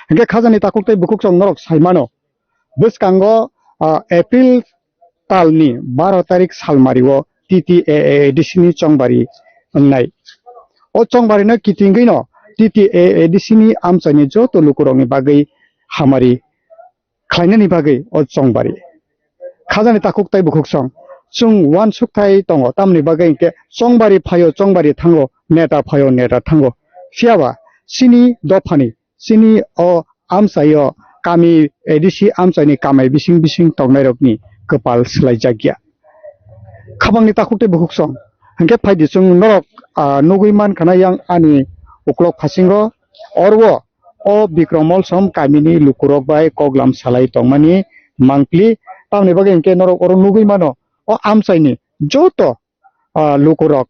Hwnkhe khajani takhuk tei bukhuk chwng norok saimano bwskango, ah, April talni baro tarik salmario T T A A D C ni chongbari wngnai. O chongbarino kitingwino T T A A D C ni amchaini joto lukurokni bagwi hamari khlainani bagwi o chongbari. Khajani takhuk tei bukhuk song chwng uansukthai tongo, tamni bagwi hinkhe chongbari phaio chongbari thango, neta phaio neta thango. Phiyaba chini dophani, chini o amchaio kami A D C amchaini kamai bising bising tongnairokni kwpal swlaijakya. Khabangni takhuk tei bukhuk song hinkhe phaidi chwng norok, ah, nugwi mankha na yang ani uklok phasingo oro o Bikrom Molsom kamini lukurok bai koklam salai tongmani mangpli. Tamni bagwi hinkhe norok oro nugwi mano, o amchaini joto, ah, lukurok,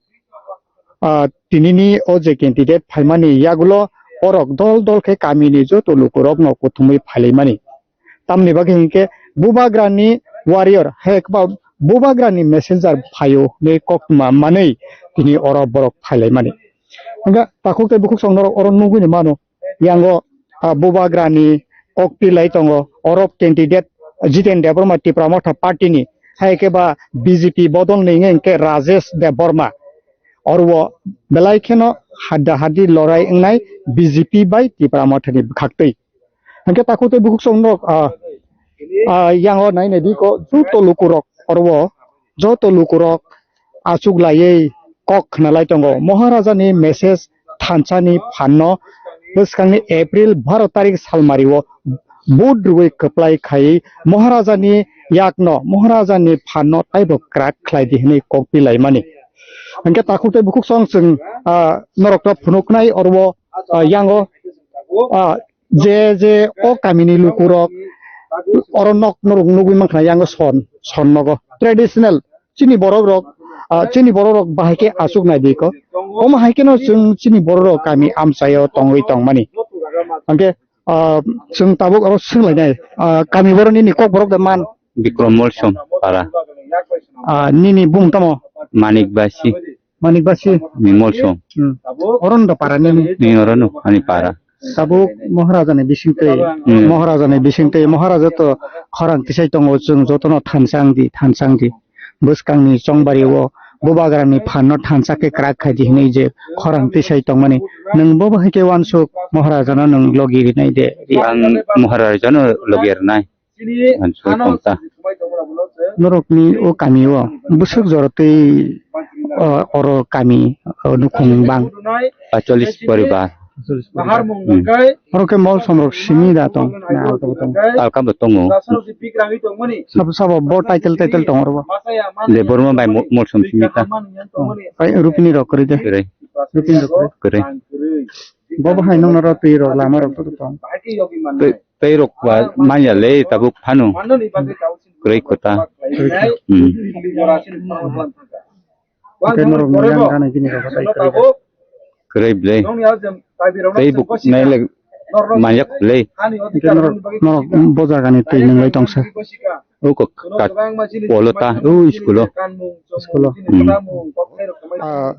ah, tinini o je candidate phaimani yagulo orok dol dol khe kamini joto lukurokno kuthumwi phailaimani. Tamni bagwi hinkhe Bubagrani warrior, hai kwba Bubagrani messenger phaio hinwi koktwma manwi tini oro borok phailaimani. Hwnkhe takhuk tei bukhuk song norok oro nugwini mano. Yango, ah, Bubagrani kok pilai tongo, oro candidate Jiten Debbarma Tipra Motha party ni, hai khe ba B J P bodol ni wngkha hwnkhe Rajesh Debbarma. Oro belai kheno hadda haddi lorai wngnai B J P bai Tipra Mothani bwkhaktwi. Hwnkhe takhuk tei bukhuk song norok, ah, ah, yango nai nai di ko joto lukurok oro joto lukurok achuk laiwi kok khnalai tongo. Maharajani message thansani phanno bwskangni April baro tarik salmario vote rwui kwplai khai Maharajani yakno, Maharajani phanno taibo kwrak khlai di hwnwi kok pilaimani. Hwnkhe takhuk tei bukhuk song chwng, ah, norokno phunuknai oro, ah, yango, ah, je je o kamini lukurok oro nok norok nugwi mankha yango son, son nogo traditional chini borok rok, ah, chini borok rok bahai khe achuk nai di ko. Omo hai kheno chwng chini borok rok kami amchaio tongwi tongmani. Hwnkhe, ah, chwng tabuk oro swnglainai, ah, kami borok nini kok borok de man? Bikrom Molsom para. Ah, nini bung tamo? Manik Basi. Manik Basi. Ni Molsom. Hmm. Oro no para nini? Ni oro no, ani para. Tabuk Maharajani bisingtwi, hmm, Maharajani bisingtwi, Maharaja to khorang tisai tongo, chwng jotono thansang di, thansang di. Bwskangni chongbari o bubagrani phanno thansa khe kwrak khai di hinwi je khorang tisai tongmani. Nwng bo bahai khe uansuk Maharajano nwng logi rinai de? Ang Maharajano logi rinai. Uansuk tong ta. Norokni o kami o bwswk jora twi, o, oro kami, o, nukhung bang? Pacholis poribar. Hmm. Oro khe Molsom rok simi da tong? Na, alka bo tong? Alka bo tongo. Sabo, sabo bo title, title tong oro bo? De Borma bai Mo-, Molsom simi ta. Oh, bai Rupini rok kwrwi de? Kwrwi. Rupini rok kwrwi? Kwrwi. Bo bo hai nokno ro twi rok lama rok to tong? Tei, tei rok ba manya le tabuk phano. Kwrwi kota. Hmm. Hwnkhe norokni yang gana gini rok tai kwrwi. Kwrwi ble. Tei buk nai le manjak ble. Hwnkhe norok, norok bo jagani twi nwnglai tongsa. O kok kat polo ta, o school o. School o. Hmm. Ah,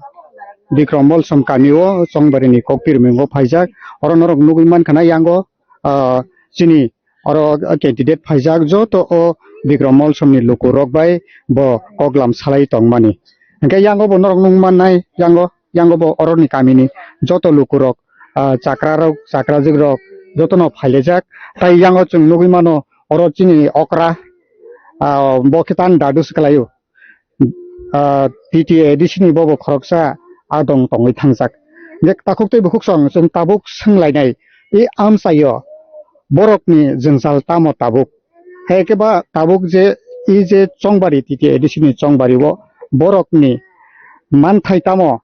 Bikram Molsom kami o Chongbarini Kokpir mingo phaijak. Oro norok nugwi mankha na yango, ah, chini oro candidate phaijak joto o Bikram Molsomni lukurok bai bo koklam salai tongmani. Hwnkhe yango bo norok nung mannai, yango, yango bo oroni kamini joto lukurok, ah, chakrarok, chakrajikrok jotono phailaijak. Tai yango chwng nugwi mano oro chini okra, ah, bo khe tan dadu swkalaio. Ah, T T A A D C ni bobo khoroksa adong tongwi thangjak. Je takhuk tei bukhuk song chwng tabuk swnglainai, i amchaio borokni jwngjal tamo tabuk? Hai khe ba tabuk je i je Chongbari, T T A A D C ni Chongbari o borokni manthai tamo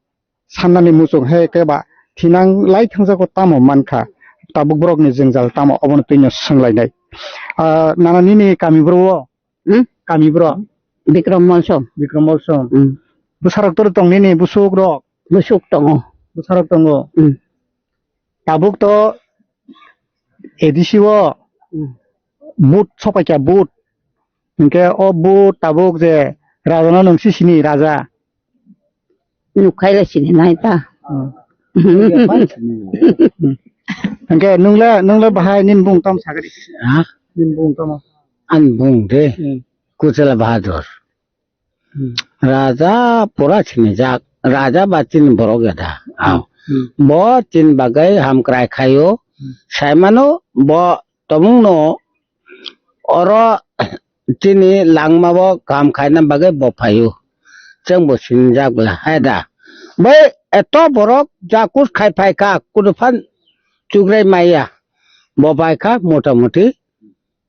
sannani muchung hai khe ba thinang lai thangjago tamo mankha, tabuk borokni jwngjal tamo obono twino swnglainai. Ah, nana nini kami bro o? Hmm? Kami bro? Bikram Molsom. Bikram Molsom. Hmm. Bwsarok tor tong nini bwswk rok? Bwswk tongo. Bwsarok tongo. Hmm. Tabuk to A D C o Hmm. Vote sopaikha, vote. Hinkhe o vote tabuk je raja no nwng si sini raja. Nukhai le sini nai ta. Hmm. Hinkhe nung le, nung le bahai nini bung tamo sakari? Ha? Nini bung tamo? Ani bung de. Hmm. Kuchela Bahadur. Hmm. Raja pura sinijak, raja ba chini borok ya da. Aw. Hmm. Bo chini bagwi hamkrai khaio. Hmm. Saimano bo tomungno oro chini langmao kaham khaina bagwi bo phaio. Chwngbo sinijak bwla, hai da. Bai eto borok jakus khai phaikha, kuduphan chugrai maya. Bo phaikha, mota moti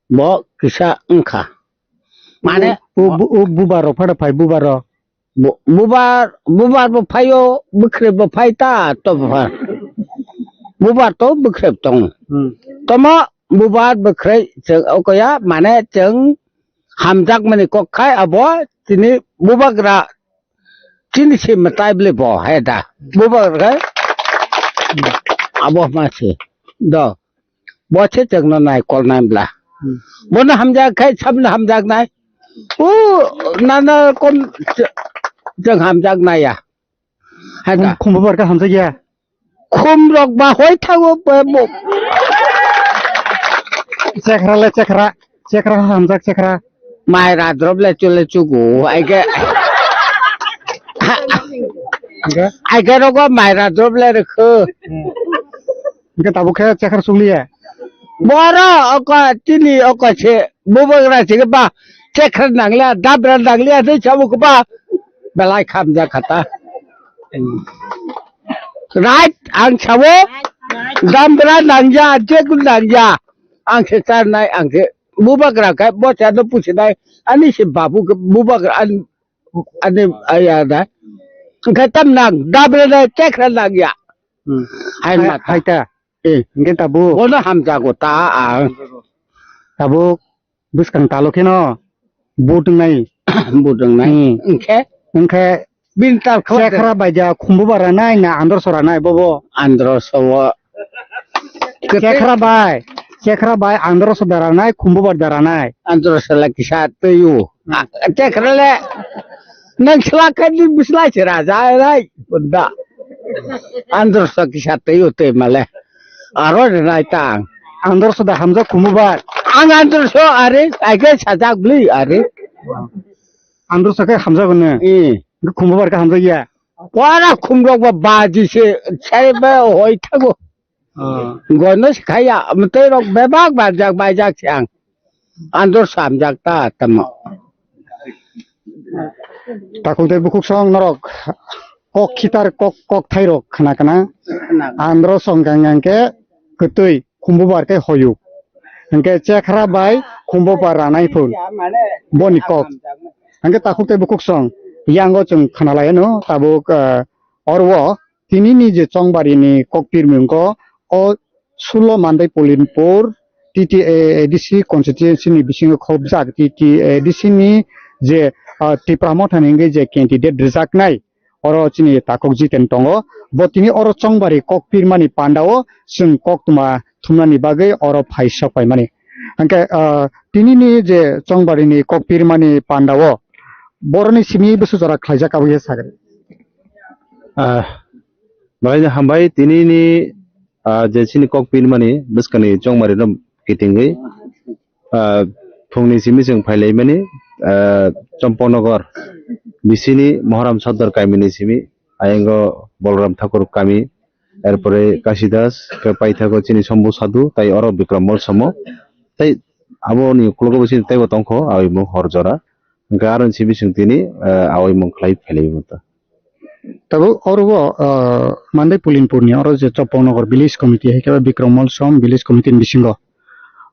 bo kisa wngkha. Mane o, o, o bubar rok phano phai, bubar rok. Bu-, bubar, bubar bo phaio, bwkhrwi bo phai ta, to bubar. Bubar to bwkhrwi tong. Hmm. Tomo bubar bwkhrwi chwng okoya, mane chwng hamjakmani kok khai abo chini bubagra chini se mwtai bwle bo hai da. Bubagra khai abo ma se. Do. Bo se chwngno nai kol nai bla. Hmm. Bono hamjak khai sabno hamjak nai. O nana kom ch-, chwng hamjak nai ya. Hai da. Khum, khum bubar khe hamjak ya. Khum rok ba hoi thago ba bo. Chekra le chekra. Chekra hamjak chekra. Mai ra drop le chule chugu. Ai ke. Hingke? Ai ke rogo mai ra drop le rikhu. Hmm. Hingke tabuk khe chekra chukliya. Boro oko tini oko se bubagra se ba chekra nanglia dabra nanglia se chabu ba belai khamjak khata. Hmm. Right, ang sabo, dambra nangya, jekun nangya, ang se charnai, ang se bubagra khe, bo charno pusinai, ani se babu khe bubagra, ani, ani, aya da. Ang khe tam nang, dambra nang, chekra nangya. Hmm. Hai Hai, mata. Hai ta. Eh. Hingke tabuk. Bono hamjago ta ang. Tabuk. Bwskang talo kheno vote wngnai. Vote wngnai. Hmm. Hwnkhe? Hwnkhe bini tal khwlai de. Chekra bai ja khumbubar ranai na androso ranai bobo? Androso o. Chekra bai, chekra bai androso da ranai, khumbubar da ranai. Androso la kisa twi o. Hmm. Chekra le. Nang sla kani bwsla se raja rai. Bunda. Androso kisa twi o twi male. Aro rinai tang. Androso da hamjak khumubar. Ang androso are, aike sajak bli are. Androso khe hamjak ne. Eh. Khumbubar ka hamjakya. Wara khumrok ba baji se, sai ba hoi thago. Ah. Gono se khaya, amtoi rok bebak bajak, bajak se ang. Andor samjak ta tamo. Takhuk tei bukhuk song norok kok khitar kok, kok thai rok khna khna. Andro song gang gang ke kwtwi. Khumbubar khe hoyuk. Hwnkhe chekhra bai khumbubar ranai phun. Boni kok. Hwnkhe takhuk tei bukhuk song. Yango chwng khnalai no tabuk, ah, oro o tinini je chongbarini kok pirmung kho o sulo Mandai Pulinpur T T A A D C constituency ni bisingo khobjak T T A A D C ni je, ah, Tipra Motha ni wngwi je candidate rwjaknai. Oro chini takhuk Jiten tongo. Bo tini oro chongbari kok pirmani pandao chwng koktwma thumnani bagwi oro phai sok paimani. Hwnkhe, ah, tinini je chongbarini kok pirmani pandao boroni simi bwswk jora khlaijak abo khe sakhe. Ah, belai no hambai tinini, ah, je chini kok pirmani bwskangni chongbarino kitingwi. Ah, phungni simi chwng phailaimani, ah, Chompoknogor bisini Mohoram Sodor kamini simi, ayango Bolram Thakur kami, erpore Kasidas, khe paithago chini Sombu Sadhu, tai oro Bikram Mol somo, tai aboni uklogo bo chini taibo tongkho, awi mung hor jora, hwnkhe aroni simi chwng tini, ah, awi mung khlai phailaimani. Tabuk oro o, ah, Mandai Pulinpur ni oro je Chopongnagar village committee hai khe Bikram Molsom village committee ni bisingo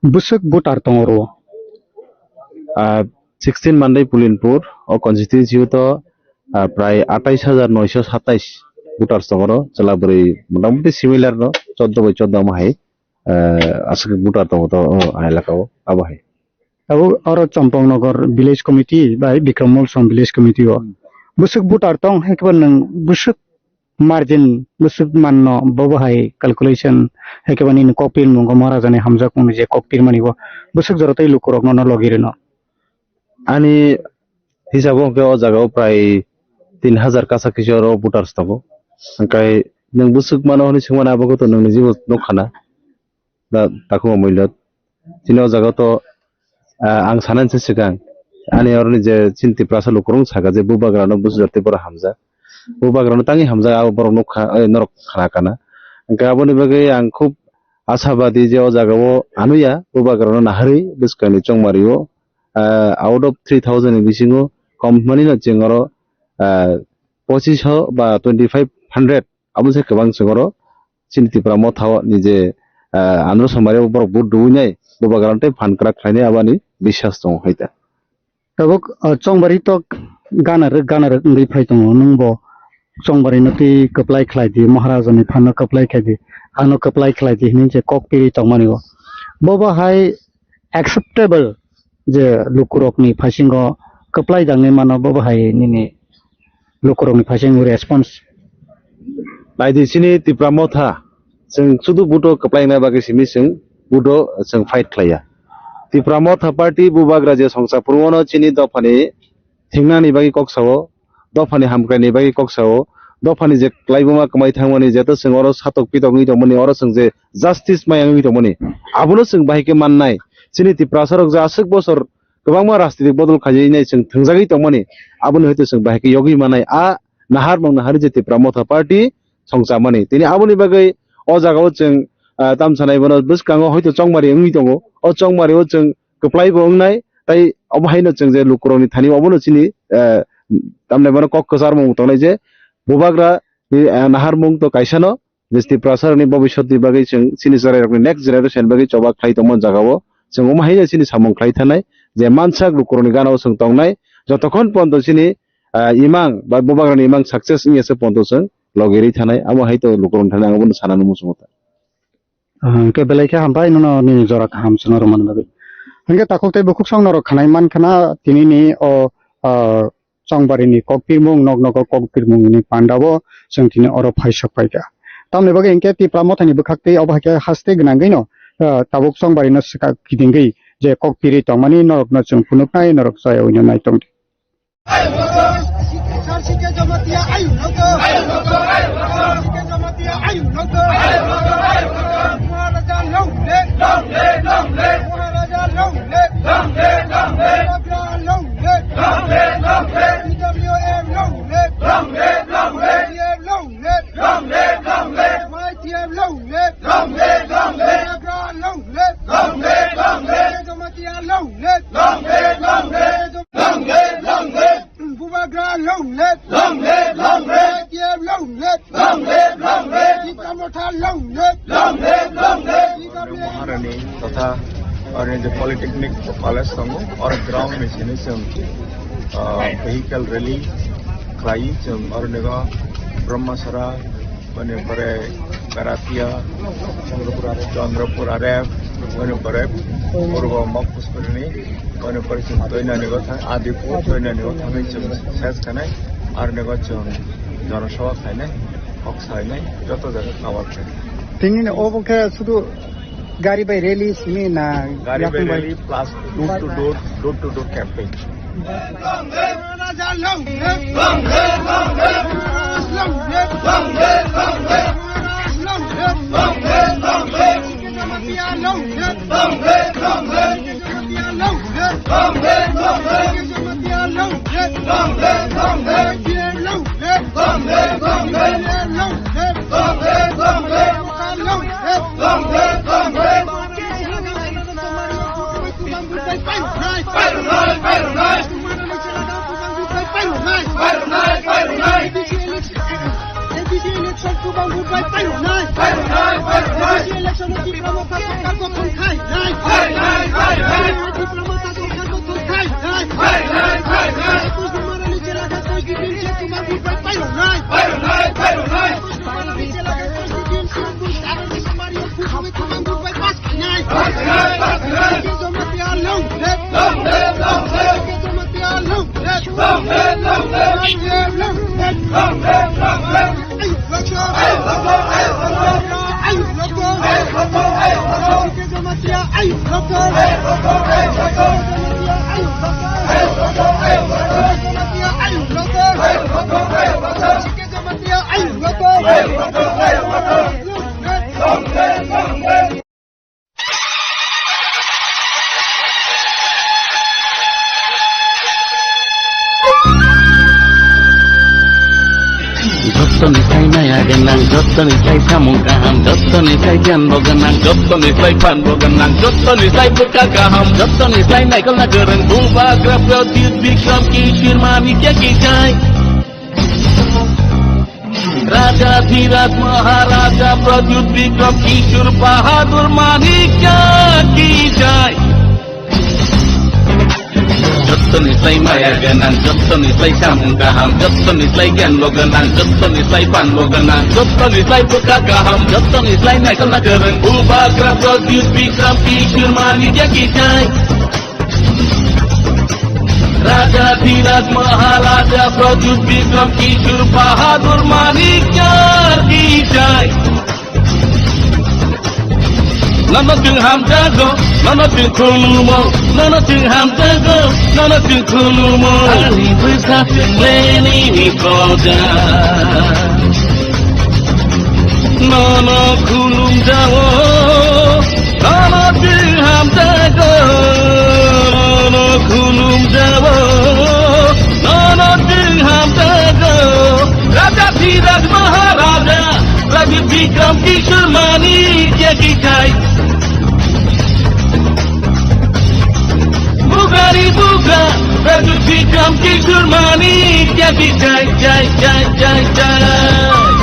bwswk voter tongo oro o? Ah, sixteen Mandai Pulinpur o constituency o to, ah, prai atais hajar noisho satais voters tongo oro, chwla bwrwi motamoti similar no choddo bai choddo omo hai, ah, aswk voter tongo to o elaka o abo hai. Abo oro Chompongnagar village committee bai Bikram Molsom village committee o. Hmm. Bwswk voter tong hai khe nwng bwswk margin bwswk manno bo bo hai calculation hai khe nini kok pirmung o Maharaja ni hamjakmung ni je kok pirmani bo bwswk jora tei lukurok no logi rwno. Ani hisabo hwnkhe o jaga o prai tin hajar kasa kisa oro voters tongo. Hwnkhe nwng bwswk mano hwnwi swngmani abo khe to nwng nijibo nukha na. Da takhuk Moilot. Chini o jaga to, ah, ang sanani se swkang. Ani oroni je chini Tiprasa lukurok saka je bubagra no bwswk jora tei borok hamjak. Bubagra no tangwi hamjak abo borok nukha, eh, norok khna kana. Hwnkhe aboni bagwi ang khub ashabadi je o jaga o anuya bubagra no naharwi bwskangni chongmari o, ah, out of three thousand ni bisingo kom hwnmani no chwng oro, ah, pochish ho ba twenty five hundred abo se kwbang chwng oro chini Tipra Motha o ni je, ah, Andhra Somari o borok vote rwui nai, bubagra no tei phan kwrak khlainai abani biswas tongo hai ta. Tabuk, ah, chongbari tok gana rwk, gana rwk wngwi phai tongo, nwng bo chongbari no twi kwplai khlai di, Maharaja ni phan no kwplai khlai di, ano kwplai khlai di hinwi je kok piri tongmani o. Bo bo hai acceptable je lukurokni phasingo kwplai dangni mano bo bo hai nini lukurokni phaising response. Naidi chini Tipra Motha, chwng sudu buto kwplaina bagwi simi chwng buto chwng fight khlaiya. Tipra Motha party bubagra je songsa phuru wano chini dophani thingnani bagwi kok sao, dophani hamkraini bagwi kok sao, dophani je klaibuma kwmai thangmani jeto chwng oro satok pitok wngwi tongmani, oro chwng je justice maya wngwi tongmani, abono chwng bahai khe mannai. Chini Tiprasa rok je aswk bosor kwbangma rajnitik bodol khaijak nai chwng thwngjagwi tongmani, aboni hwnkhe chwng bahai khe yogwi manai. A naharmung naharwi je Tipra Motha Party songchamani. Tini aboni bagwi o jagao chwng, ah, tamsanai bono bwskango hoito chongmari wngwi tongo. O chongmari o chwng kwplai bo wngnai, tai obo haino chwng je lukurokni thani obono chini, ah, tamni bono kok kwcharmung tongnai je bubagra ni, ah, naharmung to kaisano, je Tiprasarokni bobiswtni bagwi chwng chini chwrairokni next generation bagwi choba khlai tongma jagao chwng omo haino chini samung khlai thanai je mansak lukurokni ganao chwng tongnai jotokhon ponto chini, ah, imang ba bubagrani imang success wngya se ponto chwng logirwi thanai, amo hai to lukurokni thani ang abono sanani muchungo ta. Ah, hwnkhe belai khe hambai nono nini jora kaham chwngno rwmani bagwi. Hwnkhe takhuk tei bukhuk song norok khanai mankha na tinini o, ah, chongbarini kok pirmung, nok nogo kok pirmungni pandao chwng tini oro phai sok phaikha. Tamni bagwi hinkhe Tipra Mothani bwkhak tei obo hai khe haste gwnangwino, ah, tabuk chongbarino swkang kidingwi je kok piri tongmani norokno chwng phunuknai, norok chayawino naitongdi. Polytechnic College tongo, oro ground ni simi chwng, ah, vehicle rally khlai, chwng oro nego Brahmasara, mane pore Karatia, Chandrapur are, Chandrapur are, mane pore Purbo Mokpuspurni, mane pore chwng Toinani go thang, Adipur Toinani go thangwi chwng ses khanai, aro nego chwng Janasabha khainai, kok sainai, joto jaga cover khainai. Tini obo khe sudu Gari bai rally simi na Gari bai yakung bai? Rally plus door to door, door to door campaign. Jottoni sai maya gwnang, jottoni sai samung kaham, jottoni sai giyan bo gwnang, jottoni sai phan bo gwnang, jottoni sai bwkha kaham, jottoni sai naikolna kwrwng Bubagra Pradyut Bikram Kishore Manikya ki jai. Raja Dhiraj Maharaja Pradyut Bikram Kishore Bahadur Manikya ki jai. Jottoni sai maya gwnang, jottoni sai samung kaham, jottoni sai giyan bo gwnang, jottoni sai phan bo gwnang, jottoni sai bwkha kaham, jottoni sai naikolna kwrwng Bubagra Pradyut Bikram Kishore Manikya ki jai. Raja Dhiraj Maharaja Pradyut Bikram Kishore Bahadur Manikya ki jai. Nono chwng hamjago, nono chwng khulumo, nono chwng hamjago, nono chwng khulumo. Ani bwsa chwng leni ni koja. Nono khulumjao, nono chwng hamjago, nono khulumjao, nono chwng hamjago. Raja Dhiraj Maharaja, Raja Bikram Kishore Manikya ki jai. Bubagra, Bubagra, Pradyut Bikram Kishore Manikya ki jai, jai, jai, jai, jai.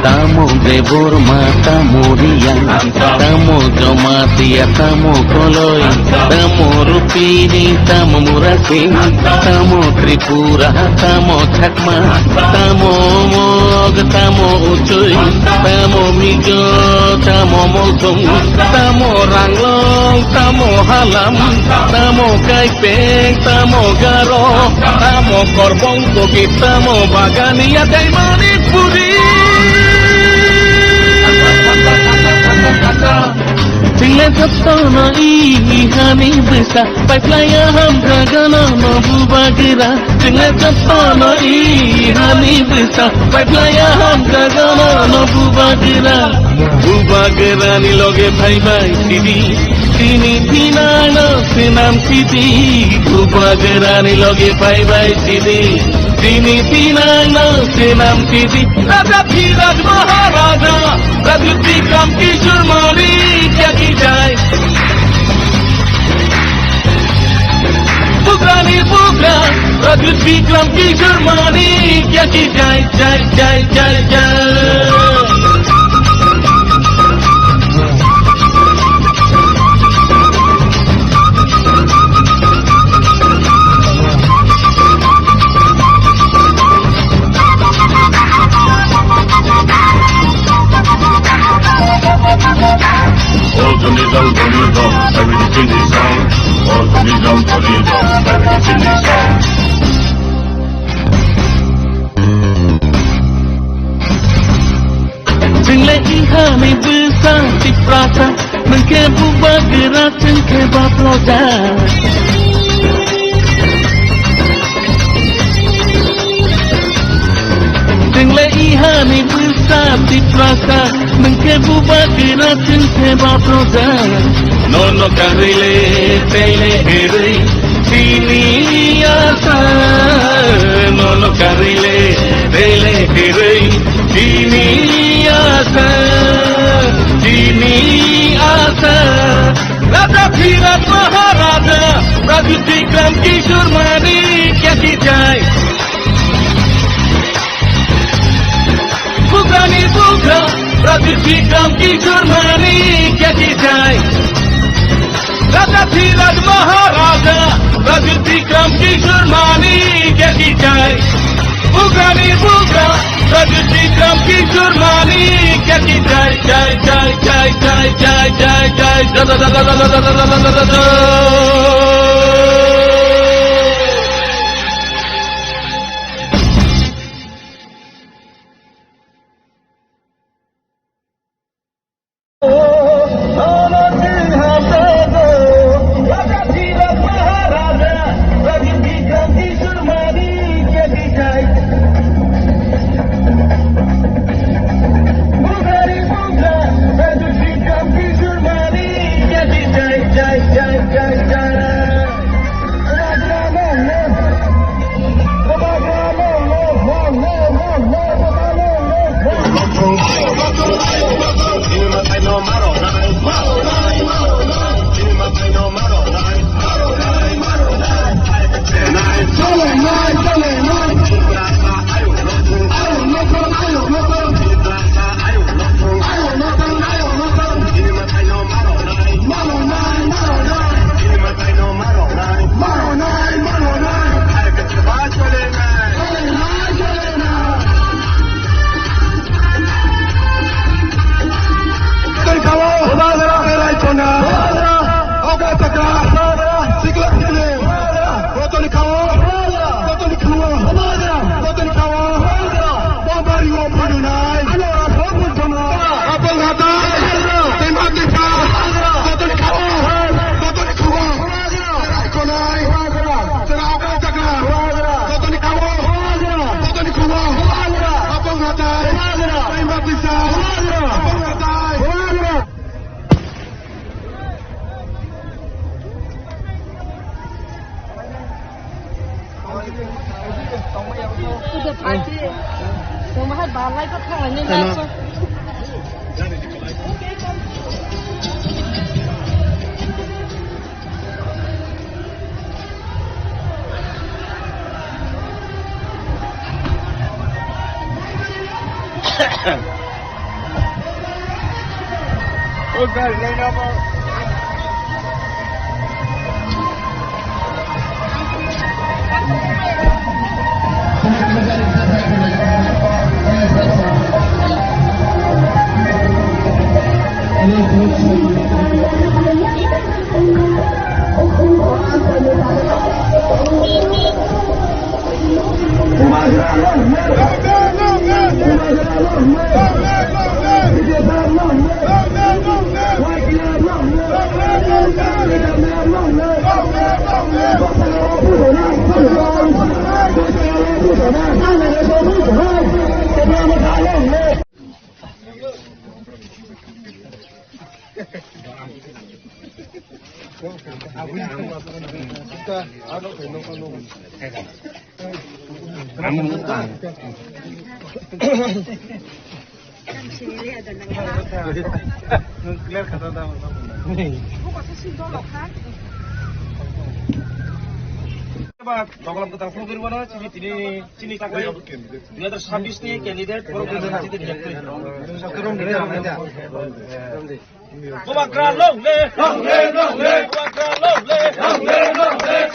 Tamo Debbarma, tamo Reang, tamo Jamatia, tamo Koloi, tamo Rupini, tamo Murasing, tamo Tripura, tamo Chakma, tamo Mog, tamo Uchoi, tamo Mizo, tamo Molsong, tamo Ranglong, tamo Halam, tamo Kaipeng, tamo Garo, tamo Korbong Kogi, tamo Bagania tei Manipuri. Chwngno jotono i hani bwsa, paiphlaiya hamjago nono Bubagra. Chwngno jotono i hani bwsa, paiphlaiya hamjago nono Bubagra. Bubagrani loge phaibai sidi, tini thinano swnam sidi. Bubagrani loge phaibai sidi, Tini pinang no senam tidi, Raja Dhiraj Maharaja, Raja Bikram Kishore Manikya ki jai. Bugrani bugra, Raja Bikram Kishore Manikya ki jai, jai, jai, jai, jai. Organism, organism, everything is sound. Organism, organism, everything is sound. Jingle ihani bwsa Tiprasa, nwng khe bubagra, chwng khe baproja. Jingle ihani bwsa Tiprasa, nwng khe bubagra, chwng khe baproja. Nono karwi le tei le herwi, chini asa, nono karwi le tei le herwi, chini asa, chini asa. Raja Dhiraj Maharaja, Raja Bikram Kishore Manikya ki jai. Bugrani bugra, Raja Bikram Kishore Manikya ki jai. Raja Dhiraj Maharaja, Raja Bikram Kishore Manikya ki jai. Bugrani bugra, Raja Bikram Kishore Manikya ki jai, jai, jai. Bobari o phununai. Ano rasa phununai. Apong hatai. Tema tipa. Jotoni khawa. Jotoni khawa. Chwrai konai. Chwrai apong chakra. Jotoni khawa. Jotoni khawa. Apong hatai. Tema tisa. Apong hatai. Udah pasti. Yang mahal balai kok kau ini langsung. Doglam kwtal phone kori mano, chini, chini, chini chakri dui hazar sabbish ni candidate, borok ni chakri tini yakri. Bubagra long live! Long live, long live! Bubagra long live! Long live, long live!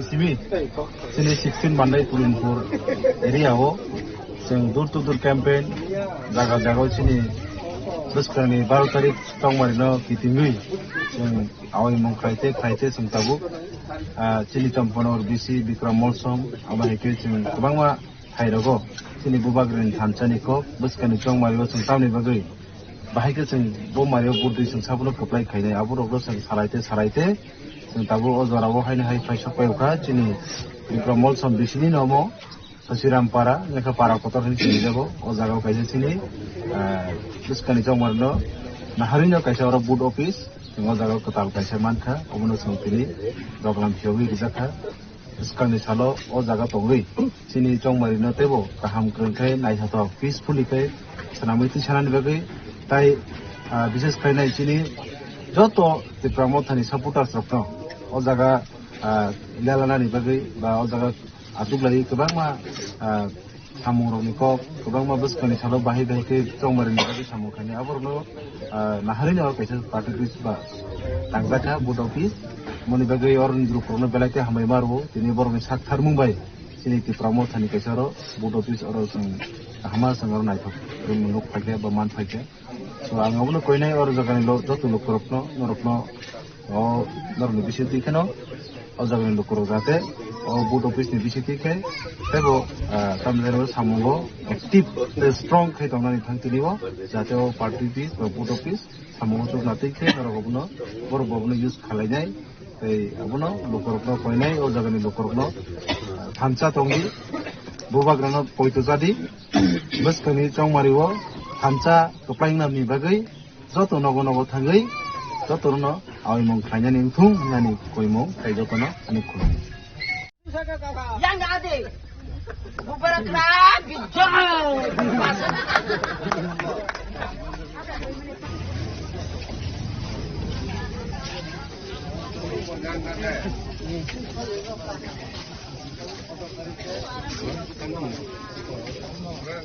Simi, sini sixteen Mandai Pulinpur area o, chwng door to door campaign, jaga jaga o chini bwskangni baro tarik chongmari no kitingwi chwng awi mung khlaite khlaite chwng tabuk, ah, chini Champana bisi Bikram Molsom, abo hai khe chwng kwbangma hai rogo chini Bubagrani thansa ni kok bwskangni chongmari o chwng tamni bagwi bahai khe chwng bo mario burdwi chwng sabono kwplai khainai, aborokno chwng salaite salaite chwng tabuk o jorao haino hai phai sok pai kha chini Bikram Molsom bisini nomo Sasiram para, lekha para kotor hinwi sinijago. O jaga o kaisa chini, ah, bwskangni chongmarno naharino kaisa oro booth office, chwng o jaga kwtal kaisa mankha, obono chwng tini doglam phiyogwi rijakha. Swkangni salo o jaga tongwi chini chongmarino teibo kaham kwrwng khe naithothok peacefully khe swnamwi twi sanani bagwi tai, ah, bises khlainai chini joto Tipra Mothani supporters rokno o jaga, ah, lelanani bagwi ba o jaga achuk lai kwbangma, ah, samung rokni kok kwbangma bwskangni salo bahai bahai khe chongmarino bagwi samung khainai aborokno, ah, naharino kaisa party office ba tangjakha booth office. Moni bagwi oroni borok rokno belai khe hambai ma rwo, tini borokni sak tharmung bai chini Tipra Mothani kaisa oro booth office oro chwng kahama chwng oro naithok rwmani nuk phaikha ba man phaikha. So ang abono koinai oro jagani lo-, joto lukurokno norokno o norokni bisingtwi kheno o jagani lukurok jate o booth office ni bisingtwi khe teibo, ah, tamni jani samungo active tei strong khe tongnani thang tini o jate o party office ba booth office samungo chukna twi khe norok obono borok bo obono use khalainai. Tei abono lukurokno koinai o jagani lukurokno, ah, thansa tongdi, bubagrano poito jadi, bwskangni chongmario thansa kwplai wngnani bagwi joto nogo nogo thangwi jotono awi mung khlainani wngthung hwnani koimung tei jotono ani khulumung. Yang ada. Bubagra bijak.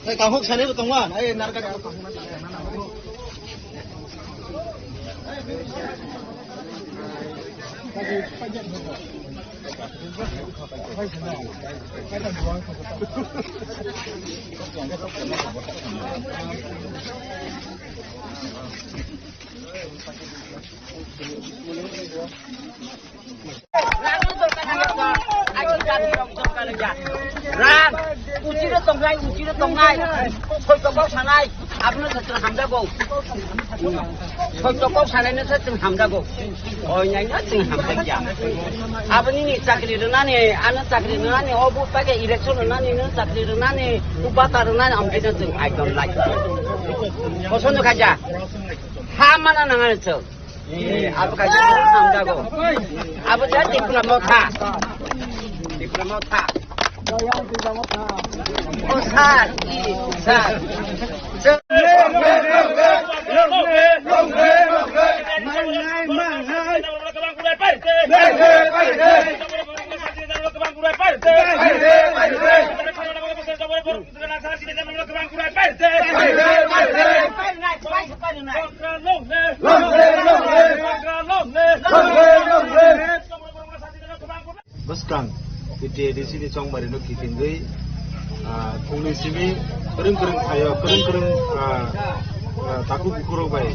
Hey, kahuk sana itu tungguan. Hey, narga. Rang, uchiro tongnai, uchiro tongnai, soito kok sanai, abono se chwng hamjago. Soito kok sanai no se chwng hamjago. Oi nai no chwng hamjakya. Aboni ni chakri rwnani, ano chakri rwnani, obo paikhe election rwnani, no chakri rwnani, o bata rwnani, amkhe no chwng I don't like. Kosono khaja. Ha mana nangani chwng. Eh, abo kaisa hamjago. Abo ja Tipra Motha. Tipra Motha. O sir, i, sir. Mangai, mangai. Bwskang T T A D C ni chongmari no kitingwi, ah, phungni simi kwrwng kwrwng phaio, kwrwng kwrwng, ah, ah, takhuk bukhurok bai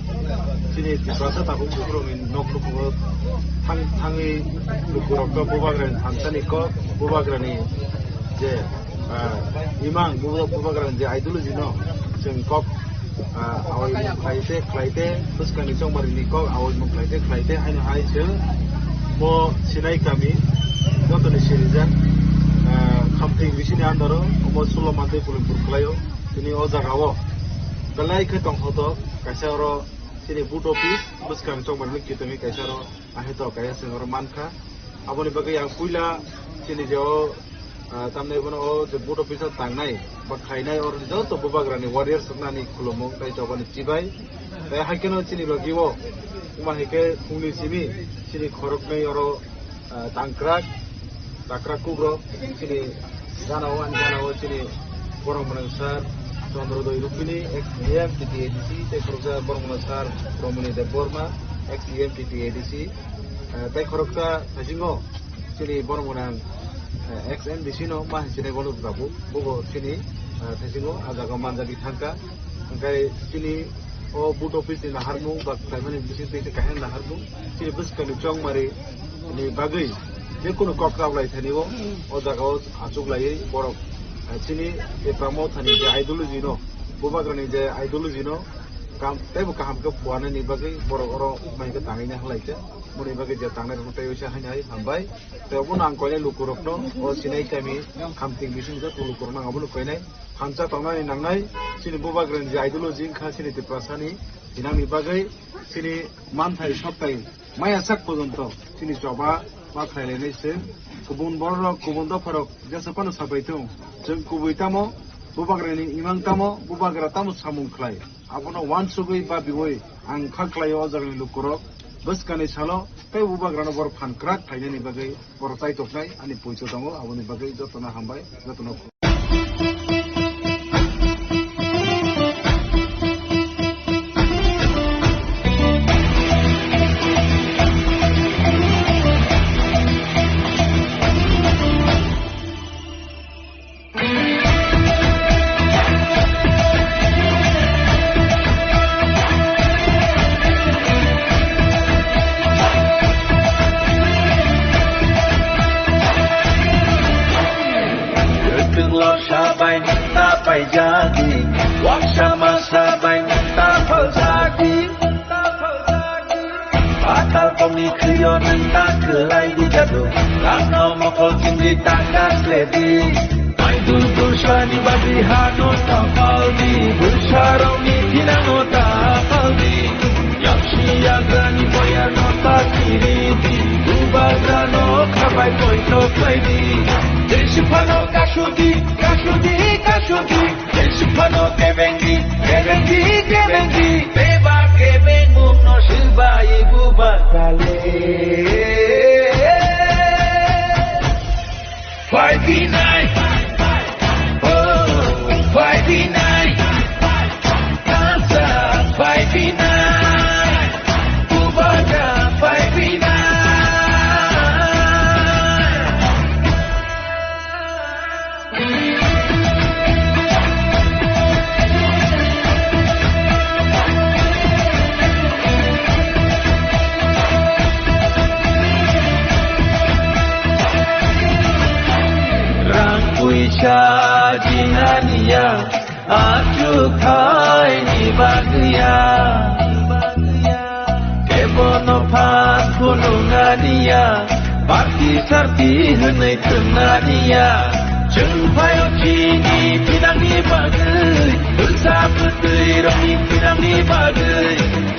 chini Tiprasa takhuk bukhurokni nok nukhungo thang-, thangwi lukurokno bubagrani thansani kok, bubagrani je, ah, imang, buba-, bubagrani je ideology no chwng kok Ah, awi mung khlai te, khlai te, bwskangni chongmari ni kok awi mung khlai te, khlai te, haino hai se mo sinai kami, jotoni sirijak, ah, Khamting bisini andaro, omo sulo mantwi Pulimpur khlaio, tini o jaga o. Belai khe tongthotok, kaisa oro chini boot office, bwskangni chongmari ni kitami kaisa oro. Aheto kaya se oro mankha. Aboni bagwi ang puila chini je o, ah, tamni bono o je boot office o tangnai ba khainai oro joto bubagrani warriors roknani khulumung tei jobani chibai. Tei haikhe no chini logi o wngma hai khe phungni simi chini khoroknwi oro, ah, tangkrak, takrak kugrok chini Gana o, ani gana o chini borok mwnang sir Chandrodoi Rupini, ex E M T T A D C, tei khoroksa borok mwnang sir Romoni Debbarma, ex E M T T A D C, eh, tei khoroksa thaisingo chini borok mwnang, eh, ex M D C no ma hinwi sinai bono jabu, bubo chini, eh, thaisingo ah jaga manjagwi thangkha. Hwnkhe chini o boot office ni naharmung ba khlaimani bising twi se kaisa naharmung chini bwskangni chongmari ni bagwi je kunu kok rok lai thani o, o jaga o achuk laiwi borok, eh, chini Tipra Mothani je ideology no, bubagrani je ideology no kam, teibo kaham khe phuarnani bagwi borok oro mai khe tangwi nai halai khe, boni bagwi je tangnai rok tei uisa haino hai hambai. Tei obono ang koinai lukurokno o sinai kami Khamting bising joto lukurokno ang abono koinai. Thansa tongnani nangnai, chini bubagrani je ideology wngkha chini Tiprasani, hinangni bagwi chini manthai soktai maya sak pojonto chini choba ma khlailainai se. Kubun bororok, kubun dopharok jesa phano sapai thung, chwng kubui tamo, bubagrani imang tamo, bubagra tamo samung khlai, abono uansugwi babiui ang kha khlaio o jagani lukurok. Bwskani salo tei bubagrano bor phan kwrak khlainani bagwi. Borok chaitoknai ani poicha tongo, aboni bagwi jotono hambai, jotono. Kwthwng lorsa bai nwng ta paijadi, waksa masa bai nwng ta phaljadi. Patal kokni khwio nwng ta kwlai di jadu, rangno mokol chingdi ta kasledi. Maidul bwsani bagwi hano ta paldi, bwsarokni thinango ta paldi. Yaksi yagrani boyarno ta kiridi, bubagrano khabai poito khlaidi. Jesiphano kasudi, kasudi, kasudi. Jesiphano kebengi, kebengi, kebengi. Beba kebengmungno swbai bubagrale. Phaiphinai, oh, phaiphinai, tasa phaiphinai, bubagra phaiphinai. Rang puisa jinaniya, achukhaini bagwiya. Kebono phan phunuknaniya, party sarti hwnwi thwngna niya. Chwng phaio chini thinangni bagwi, bwsa bwtwi rokni thinangni bagwi,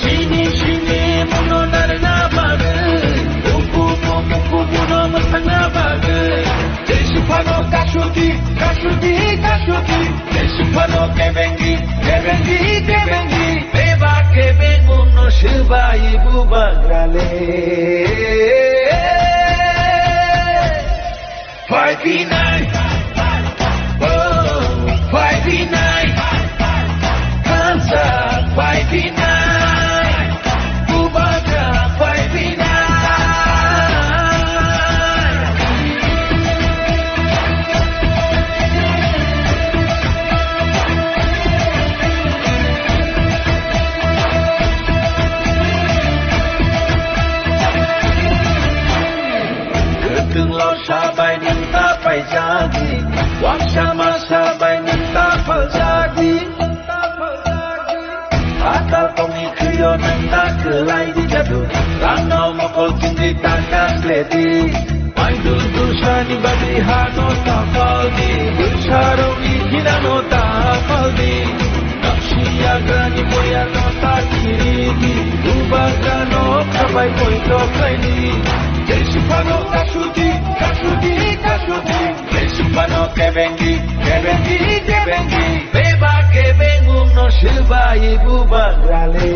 chini simi muno narwkna bagwi, ukumu mukumu no mwsakna bagwi. Jesiphano kasudi, kasudi, kasudi. Jesiphano kebengi, kebengi, kebengi. Beba kebengmungno swbai bubagrale. Phaiphinai, oh, phaiphinai, thansa phaiphinai, bubagra phaiphinai. Kwthwng lorsa bai nwng ta paijadi, waksa masa bai nwng ta phaljadi. Kwlai di jadu, rangno mokol chindi taka sledi. Maidul dusani badi hano tapal di, dusarokni hinano tapal di. Napsi yagrani boyano takiri di, bubagrano khabai poito khlai di. Jesiphano kasudi, kasudi, kasudi. Jesiphano kebengi, kebengi, kebengi. Beba kebengungno swbai bubagrale.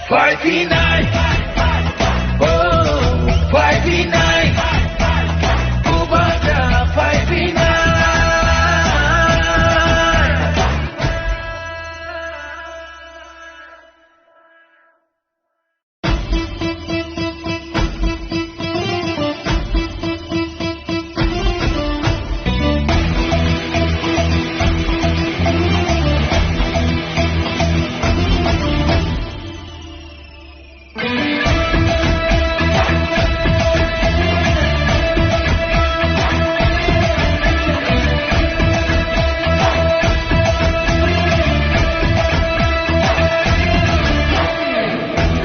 Phaiphinai, oh, phaiphinai. Bubagra phaiphinai.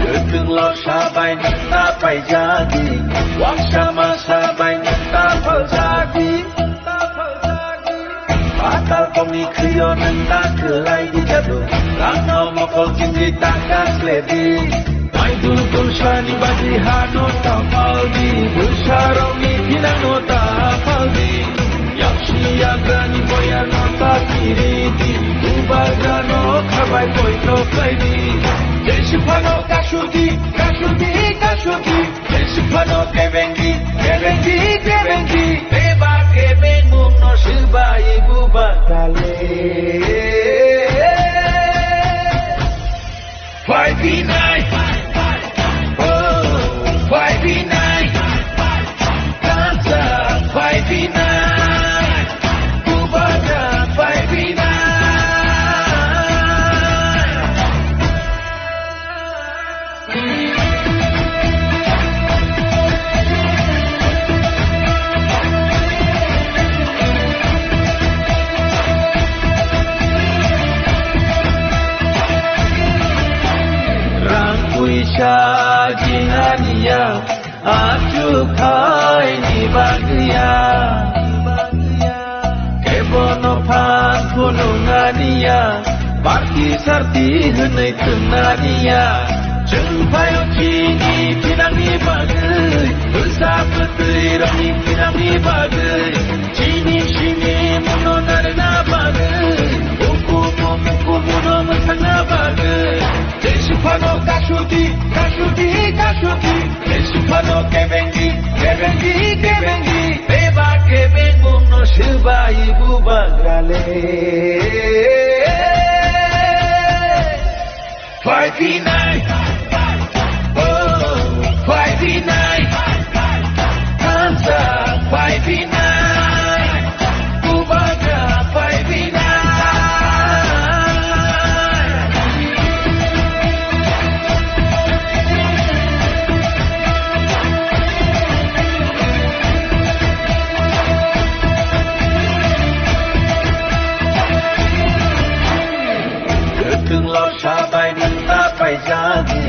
Kwthwng lorsa bai nwng ta paijadi, waksa masa bai nwng ta phaljadi. Patal tongni khwio nwng ta kwlai di jadu, rangno mokol chindi taka sledi. Maidul tulsani badi hano tapaldi, bwsarokni thinangno tapaldi. Yaksi yagrani boyano takiridi, bubagrano khabai poito khlaidi. Jesiphano kasudi, kasudi, kasudi. Jesiphano kebengi, kebengi, kebengi. Beba kebengungno swbai bubagrale. Phaiphinai, oh, phaiphinai, kansa phaiphinai, bubagra phaiphinai. Rang puisa jinganiya, achukhaini bagwiya. Kebono phan phunuknaniya, party sarti hwnwi thwngnaniya. Chwng phaio chini thinangni bagwi, bwsa bwtwirokni thinangni bagwi, chini simi muno narwkna bagwi, ukumu mukumuno mwthangna bagwi. Jesiphano kasudi, kasudi, kasudi. Jesiphano kebengi, kebengi, kebengi. Beba kebengungno swbai bubagrale. Phaiphinai, oh, phaiphinai. Kansa phaiphinai. Bubagra phaiphinai. Kwthwng lorsa bai nwng ta paijadi,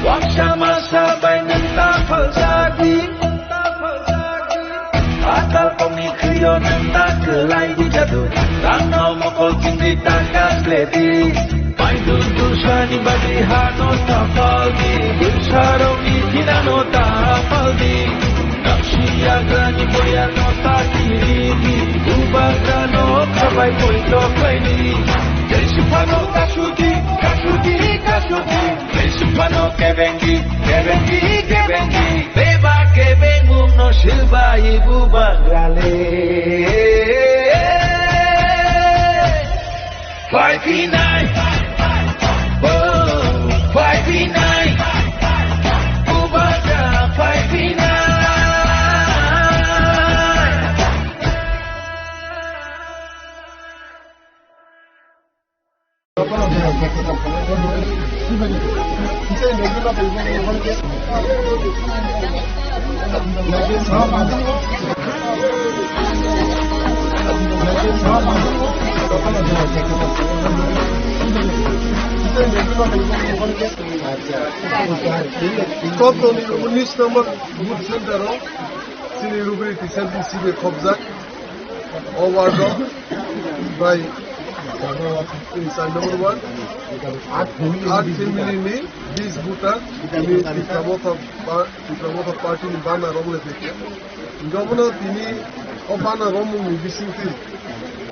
waksa masa bai nwng ta phaljadi. Patal tongni khwio nwng ta kwlai di jadu, rangno mokol chindi taka sledi. Maidul tulsani badi hano tapaldi, bwsarokni thinangno tapaldi. Napsi yagrani boyano takiridi, bubagrano khabai poito khlaidi. Jesiphano kasudi, kasudi, kasudi. Jesiphano kebengi, kebengi, kebengi. Beba kebengungno swbai bubagrale. Phaiphinai, oh, phaiphinai. Bubagra phaiphinai. Top ni unis number booth center o chini rubri tisar bisi de khobjak. O ward o bai sar number one. At family ni bis voter ni Tipra Motha pa-, Tipra Motha party ni banner rok le peke. Gabona tini o banner romung ni bisingtwi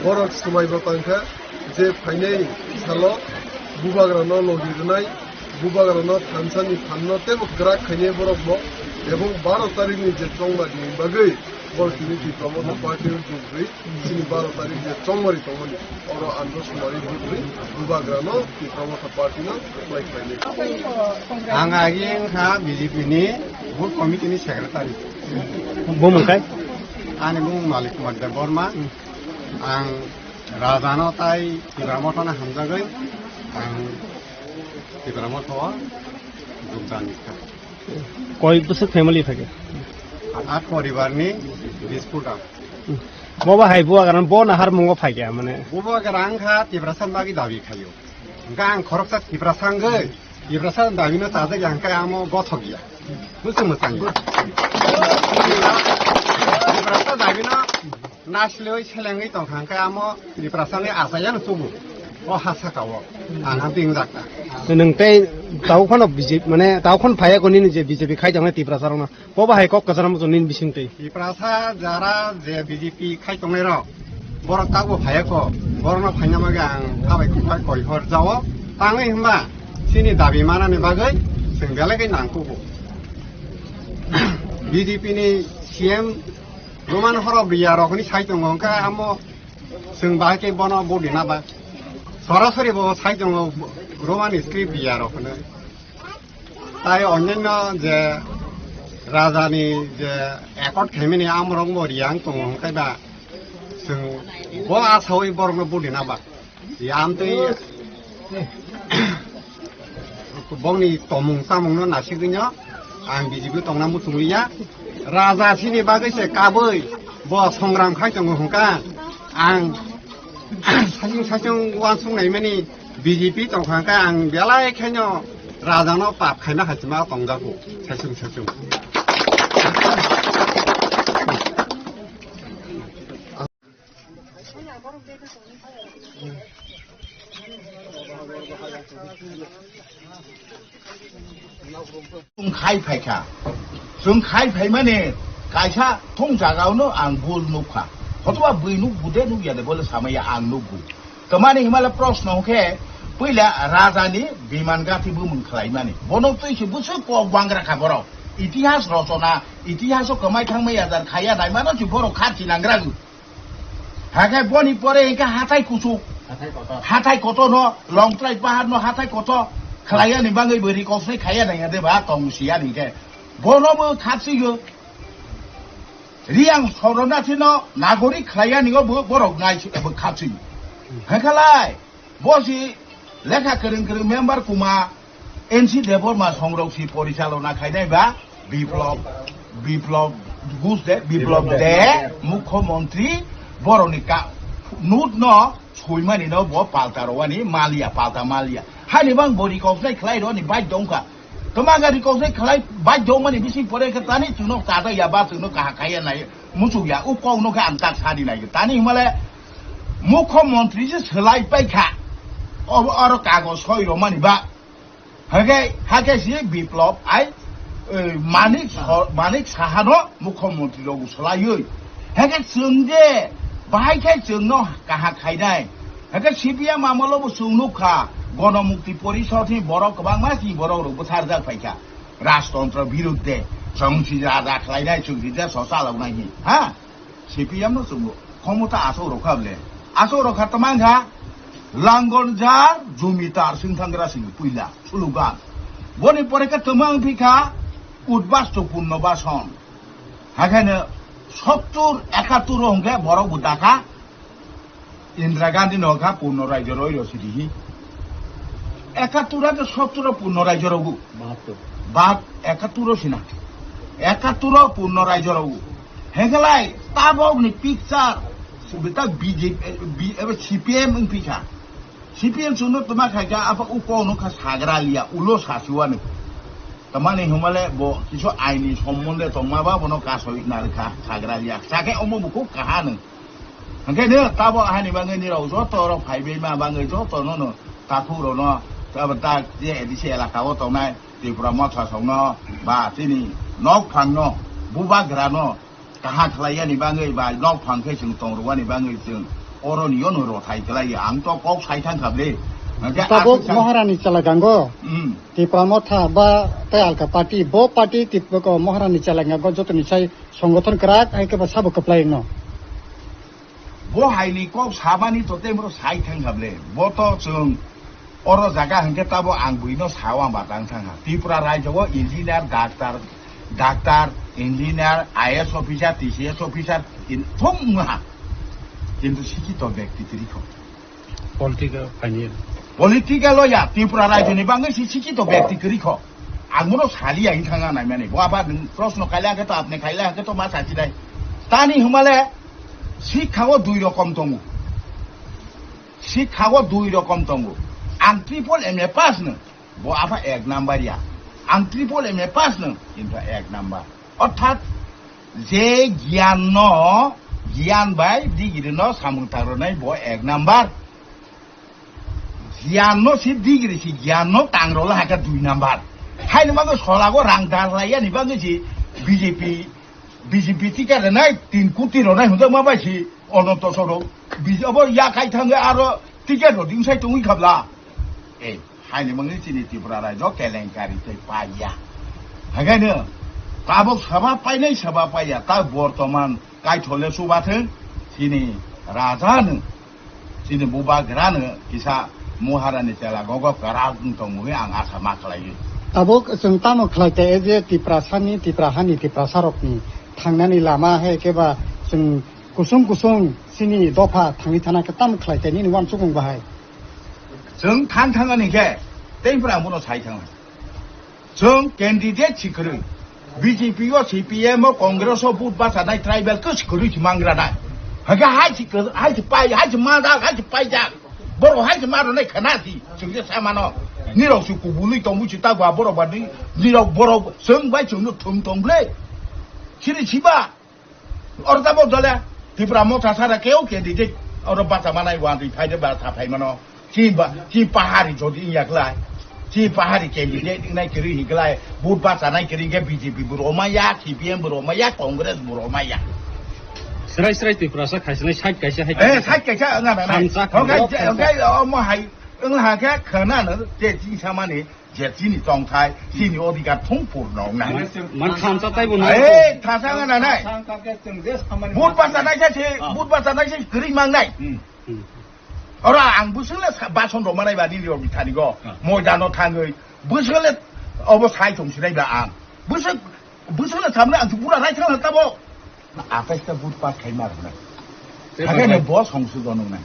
borok swmai bo tangkha. Je phainai salo bubagrano logi rwnai, bubagrano thansani phanno teibo kwrak khainai borokbo, ebong baro tarikni je chongmani bagwi borok tini Tipra Motha party-o jug rwi chini baro tarik je chongmani tongmani oro andro sumari jug rwi bubagrano Tipra Motha party-no apply khlainai. Ang agi wngkha B J P ni booth committee ni secretary. Bumung kai? Ani bumung Malik Kumar Debbarma. Ang Rajano tai Tipra Mothano hamjagwi ang Tipra Motho o jogdan kha. Koi bwswk family phai khe? At poribarni bish puta. Bo ba hai bubagrano bo nahar mungo phai khe mane. Bubagra wngkha Tiprasa bagwi dabi khaio. Hwnkhe ang khoroksa Tiprasa wngwi Tiprasa dabino chajak ya hwnkhe amo gothok ya. Bwswk mwchang ya. Tiprasa dabino Nasle oi selengwi tongkha hwnkhe amo Tiprasani achayano chubu. O ha saka o. Ang ha bingjakna. Nwng tei tau khano B J P, mane tau khon phaiya ko nini je B J P khai tongnai Tiprasa rokno. Bo bahai kok kwcharo muchung nini bising tei. Tiprasa jara je B J P khai tongnai rok. Borok tabo phaiya ko. Borokno phaina bagwi ang thabai kok koi hor jao. Tangwi hwnba chini dabi manani bagwi chwng belai khe nangkugo. B J P ni C M Roman horok riya rok ni sai tongo, hwnkhe amo chwng bahai khe bono budi na ba. Sorasori bo sai tongo Roman script riya rok hwnwi. Tai onyanno je raja ni je accord khaimani amorok bo riya wng tongo, hwnkhe ba chwng bo asaui borokno budi na ba. Yamtwi bongni tomung chamungno nasigwino ang B J P tongna muchungliya. Raja sini bagwi se kabwi bo songram khai tongo hwnkha. Ang saichung saichung uansuk naimani B J P tongkha hwnkha ang belai khaino rajano pap khaina hachima tongjago saichung saichung. Chwng khai phaikha. Chwng khai phaimani kaisa thung jagao no ang bul nukha. Hotoba bui nuk bude nuk ya de bole samaya ang nukgu. Tamani himala proshno hwnkhe puila raja ni biman gati bumung khlaimani. Bono twi se bwswk kok bangra kha borok. Itihas rochona, itihaso kwmai thangmai yajar khaya naimano se borok kha chinangra. Hakhe boni pore hwnkhe hathai kuchuk. Hathai kotor. Hathai kotor no, Longtrai pahar no hathai kotor. Khlaiya ni bagwi bo rikosnai khaiya naiya de ba tong siya ni khe. Bono bo khapsiyo. Riang Soronati no nagorik khlaiya ni bo borok nai si bo khapsiyo. Hwnkhe lai. Bo si lekha kwrwng kwrwng member kuma N C Debbarma songrok si porichalona khainai ba Biplab, Biplab Ghosh de, Biplab Biplab de, de. Mukhyamantri boroni ka, nut no soimani no bo palta rowani malia, palta malia. Hani bang bo rikoknai khlai roni bai dongkha. Toma ga rikoknai khlai bai dongmani bising pore khe tani chwngno chada ya ba chwngno kaha khaiya nai. Muchuk ya, u kok no khe ang tak sadi nai. Tani himale Mukhyamantri se swlai pai kha. Obo oro kagoj soi romani ba. Hake, hake si Biplab ai, eh, Manik Sa-, Manik Saha no Mukhyamantri rok swlaiwi. Hake chwng je bahai khe chwng no kaha khainai. Hake C P M amolo bo chwng nuk kha. Gonomukti Porishod ni borok kwbangma si borok rok bwtharjak pai kha. Rajtantro birudde, chwng si raja khlainai, chwng si je so chaloknai hi, ha? C P M no chwngno khomota asok rokha ble. Asok rokha tamang kha, Langonjar Jumitar sing thangra sing puila, slogan. Boni pore khe tamang phi kha, Udbasto Punno Bason. Hakheno sottur ekattur o hwnkhe borok bo dakha, Indira Gandhi no kha Purno Rajyo roi rw sidi hi. Ekattur age sottur o Purno Rajyo rogo. Bahattur. Bat ekattur o sina. Ekattur o Purno Rajyo rogo. Hegelai tabok ni picture subita B J P, B-, ebe C P M wng pisa. C P M chwngno twma khaikha, apa uko no kha sagra liya, ulo sasuwani. Tamani humale bo kisu aini sombonde tongma ba bono kasoi narikha sagra liya. Sakhe omo buku kahano. Hwnkhe no tabo ahani bagwi nirok joto rok phaibai ma bagwi joto no no takhuk rok no abo ta je A D C elaka o tongnai Tripura Motha song no ba chini nok phang no bubagra no kaham khlai yani bagwi ba nok phang khe chwng tong rwani bagwi chwng oro ni ono rothai khlai ang to kok sai thang kha ble. Hwnkhe Tabuk aswk sai Maharani chalagango. Hmm. Tripura Motha ba tei alka party, bo party Tip-, ko Maharani chalagango jotoni sai songothon kwrak hai khe ba sabo kwplai no. Bo hai ni kok sabani to tei bro sai thang kha ble. Bo to chwng oro jaga hwnkhe tabo ang buino sao ang batang thang ha. Tripura rajyo o engineer, doctor, doctor, engineer, I A S officer, T C S officer, in, thung wngha. Kintu sikhito byakti kwrwi kho. Political phaini. Political o ya, Tripura rajyo ni bagwi si sikhito byakti kwrwi kho. Ang bono saliya wng thang naimani. Bo apa nwng proshno khaila hwnkhe to apni khaila hwnkhe to ma sachi dai. Tani humale sikha o dui rokom tongo. Sikha o dui rokom tongo. Ang triple M A pass no. Bo apa ek number ya. Ang triple M A pass no. Kintu ek number. Orthat je giyan no, giyan bai degree no samung tangrwnai bo ek number. Giyan no si degree si giyan no tangrwla hakhe dui number. Haini bagwi solago rang dar laiyani bagwi si B J P, B J P ticket rwnai tin koti rwnai hwnjakma bai si Ananto Soro. Bi-, abo yakai thangwi aro ticket rw dingsai tongwi khabla. Eh, haini bagwi chini Tripura rajyo kelenkari tei paiya. Hakaino tabok saba painai saba paiya, ta bortoman kaithole subathwng chini raja no. Chini bubagrano kisa Maharani chela gogo kwrak wng tongmani ang asa ma khlaio. Tabuk chwng tamo khlai khe, e je Tiprasani, Tipra hani, Tiprasarokni thangnani lama hai khe ba chwng kusung kusung chini dopha thangwi thana khe tamo khlai khe nini uansukmung bahai? Chwng thang thangani khe tei phra ang bono sai thangna. Chwng candidate si kwrwi. B J P o, C P M o, Congress o vote bachanai tribal khe si kwrwi si mangranai. Hake hai si kwrwi, hai si pai, hai si manjak, hai si paijak. Borok hai si maronai khana si, chwng je sa mano. Nirok si kubului tongwi si ta gwa borok ba ni, nirok borok chwng bai chwngno thum tong ble. Sini siba. Oro tabok dole Tipra Motha sara keu candidate oro bacha manai wngtwi phaide ba sa phai mano. Chi ba, chi pahari jodi wngya khlai. Chi pahari candidate wngnai kwrwi hi khlai. Vote bachanai kwrwi khe B J P bo rwmaya, C P M bo rwmaya, Congress bo rwmaya. Srai srai Tiprasa khaisinai side kaisa hai. Eh, side kaisa wngya nanai. Thansa Okai, khaisinai. Okai, omo hai wngha khe khwnano je chi samani. Je chini tongthai, chini odhikar thung purno wngnai. Man, man thansa taibo na. Eh, thansa wngna nai. But basa nai se, but basa nai se kwrwi mang nai. Hmm. Hmm. Ora ang bwswk le sa-, bason rok manai ba nini rok bithani go. Ah. Moidano thangwi. Bwswk le obo sai thong sinai ba ang. Bwswk Bwswk le samle ang pura rai thang tabo. Atais ta but pass khai mar na. Tei Hake bai ne bai. Bo songsodon wngnai.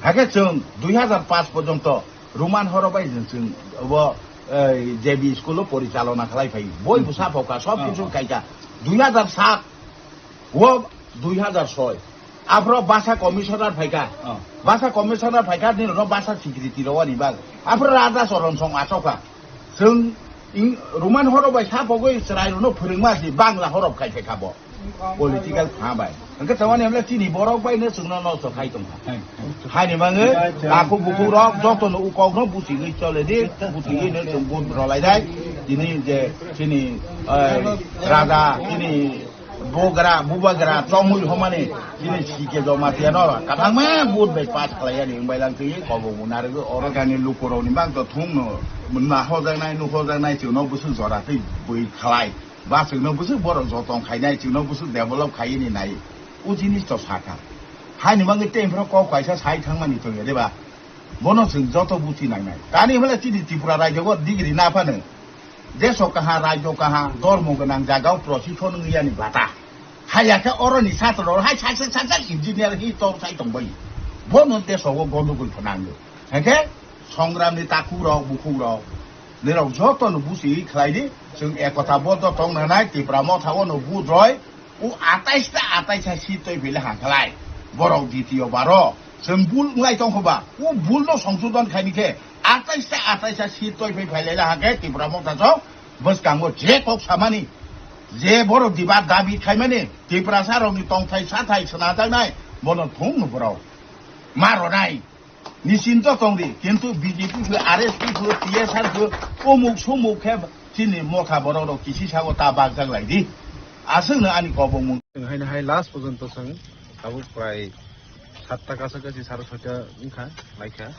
Hake chwng dui hazar paanch porjonto Roman horo bai chwng, chwng bo, eh, J B school o porichalona khlai phai. Boi Hmm. bwsa phoka, sob Ah, kichu ah. kaika. Dui hazar saat o dui hazar soi. Aphro basa commissioner phaikha. Oh. Basa commissioner phaikha, nini no basa secretary rwani bag. Aphro Raja Choron Song achokha. Chwng ing-, Roman horok bai sa pogwi chwrai rwno phwrwngma si Bangla horok khai phaikha bo. Political pha bai. Hwnkhe tawani hamle chini borok bai no chwngno nosto khai tongkha. Hai. Haini mangwi takhuk bukhuk rok joto no ukok no buchigwi chole di, buchigwi no chwng vote rwlai dai. Tini je chini, eh, raja, chini Bogra, bubagra, chongmui homani, chini sike joma tiano, kathangma vote bai pass khlaiya ni wngbai lang twi, kobo bo narwgwi oro gani lukurok ni bang to thung no, na hojaknai, nu hojaknai, chwngno bwswk jora twi bui khlai, ba chwngno bwswk borok jotong khainai, chwngno bwswk develop khaiwi ni nai, o jinis to sakha. Haini bagwi tei phro kok kaisa sai thangmani tongya de ba? Bono chwng joto buchi nangnai. Tani hwnle chini Tripura rajyo o degree na phano. Deso kaha, rajyo kaha, dormo gwnang jagao prosi phone wngya ni bata. Haya khe oro ni satro rok hai sak sak sak sak engineer hi tor sai tong bai. Bono deso o gondogol phanango. Hake songram ni takhuk rok, bukhuk rok. Nirok joto no buchi khlai di. Chwng ekota boddo tong nanai, Tipra Motha o no budroi. O atais ta atais ha si toi phile ha khlai. Borok ditiyo baro. Chwng bul wnglai tongkho ba, o bul no songsodon khaini khe, atais ta atais ta seat toi phai phai lai hakhe Tipra Motha chwng bwskango je kok samani, je borok diba dabi khaimani, Tiprasa rokni tongthai sathai swnajaknai, bono thung no borok ma ronai. Nisinto tongdi, kintu B J P khe, R S P khe, T S R khe, omuk somuk khe chini Motha borok rok kisi sago ta bakjak lai di. Aswkno ani kobongmung. Chwng haino hai last porjonto chwng tabuk prai satta kaisa kasi sare soita wngkha, laikha.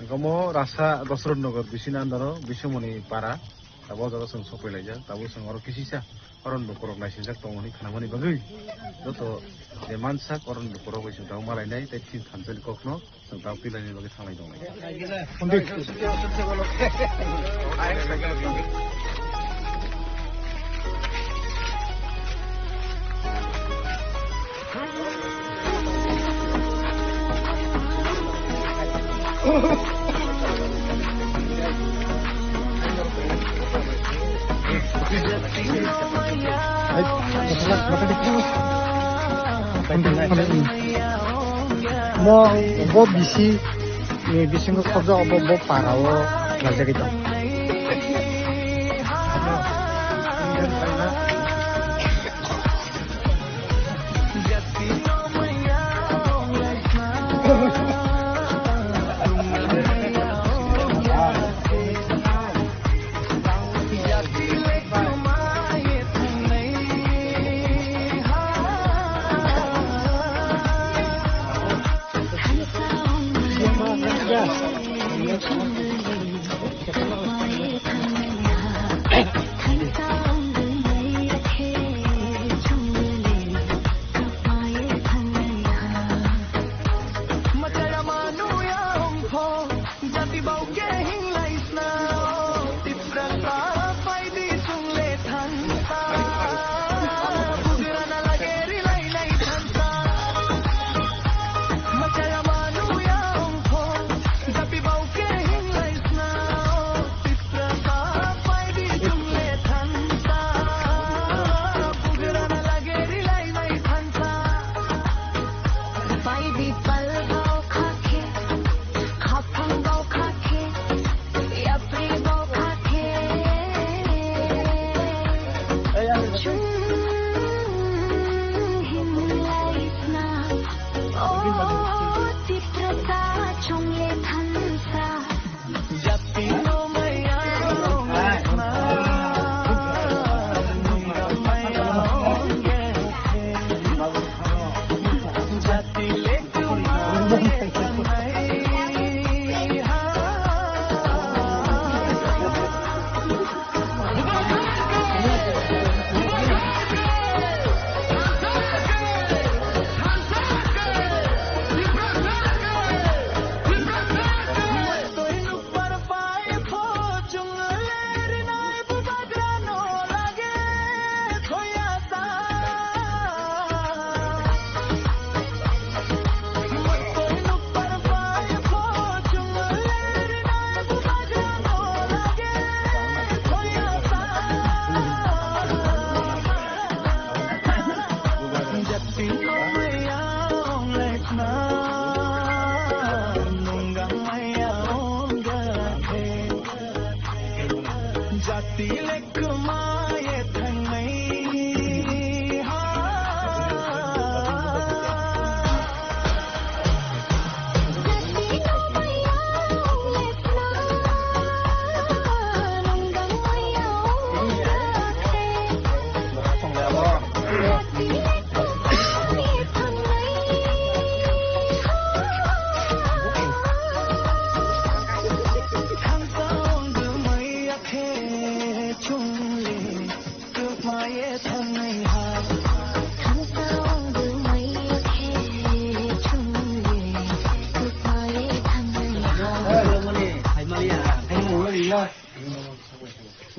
Omo rasa Dosrot Nagar bisini andaro Bisomoni para. Tabuk o jaga chwng sokpailaijak, tabuk chwng oro kisisa oron bukurok naisijak tongo hwnwi khnamani bagwi joto je mansak oron bukurok bai chwng tabuk malainai tei thik thansa ni kokno chwng tabuk tilaini bagwi thanglai tonglai. Mo bo bisi ni bisingo khobjak, obo bo para o laijagwi tong.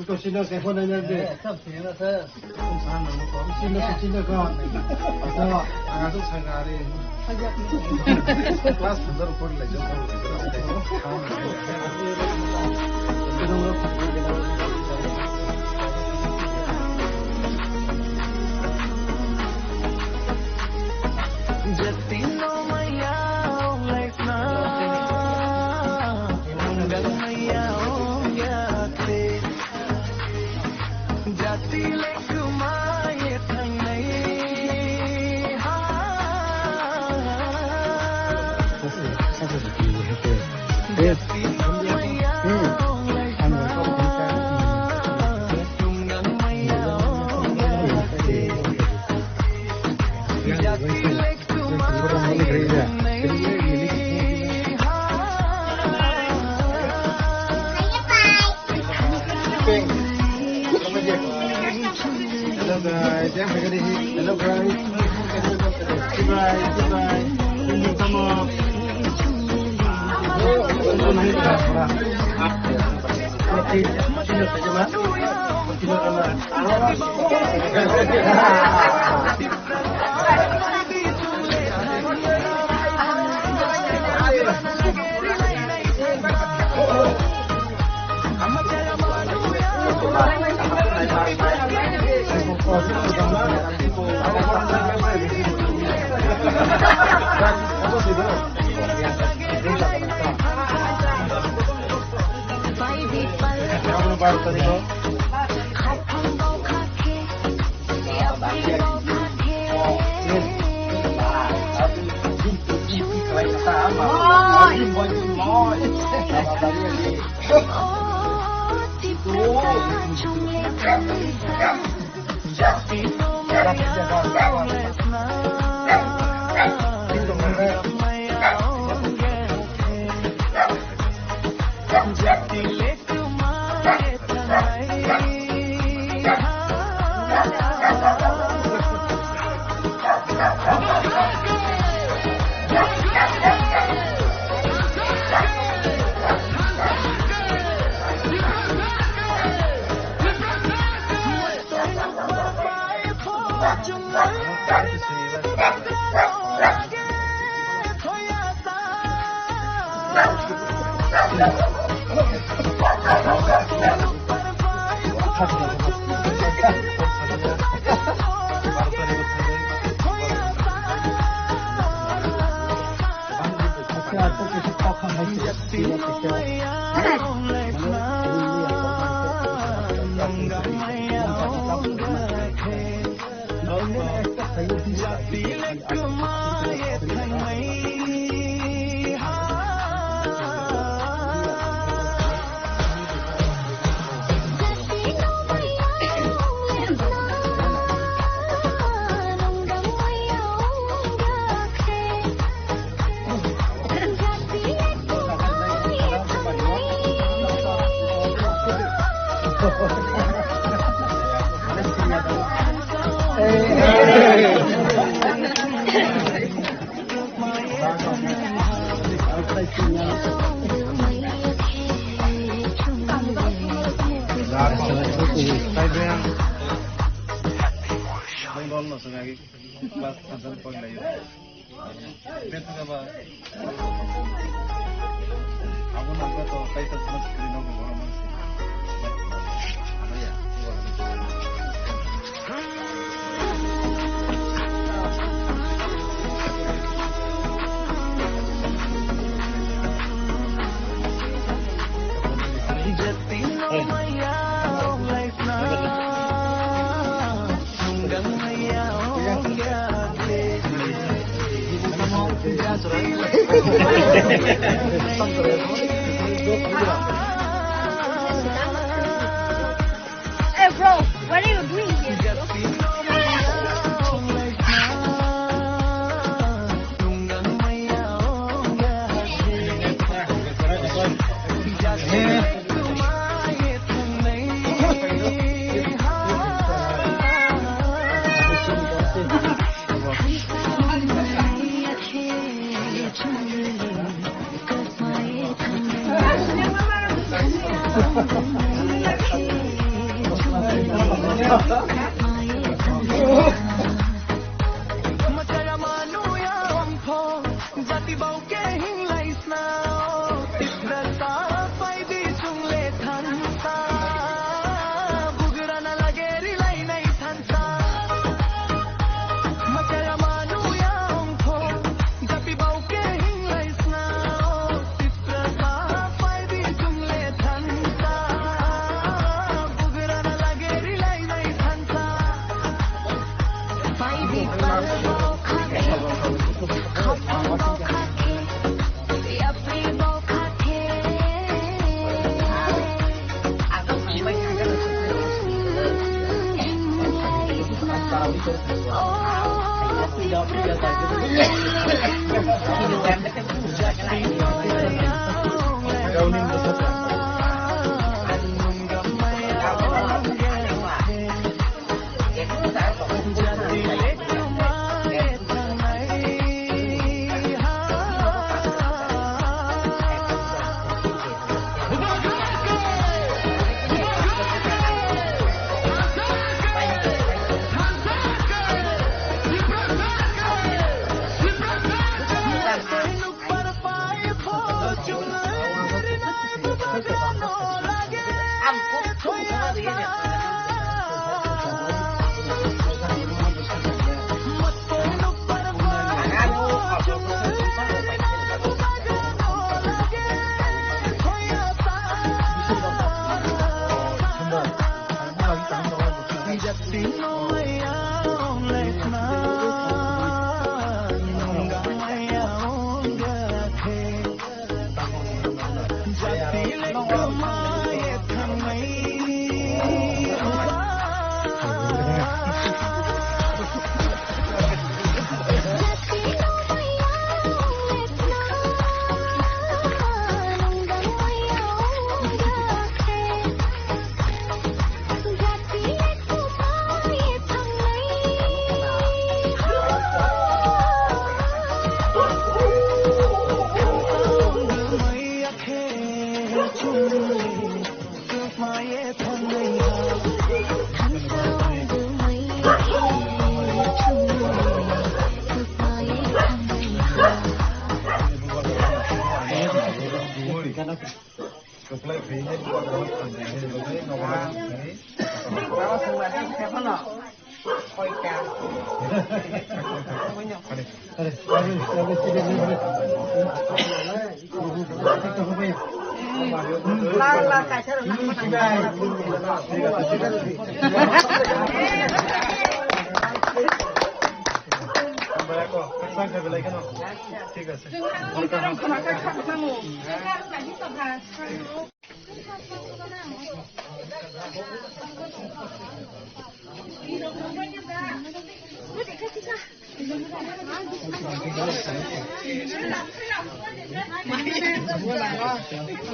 Ito sino se phone na de. Eh, sab sino se. Sino se sino ko. Ito, ang ato sa gari. Class hundred por le yo. Hello guys, hello guys. Goodbye, goodbye. Come on. Hey, bro, what are you doing here?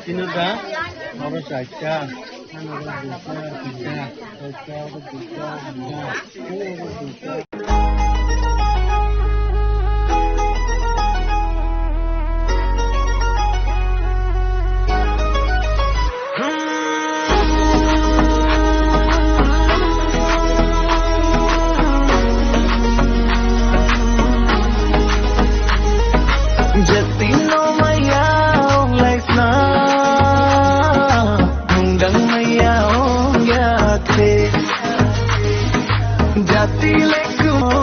Tinoda, oro chaita, ano oro duita, tinta, chaita, oro duita, tinta, oro duita. Jati no maya ong lai sna, mungdang maya ong ya the. Jati le kumo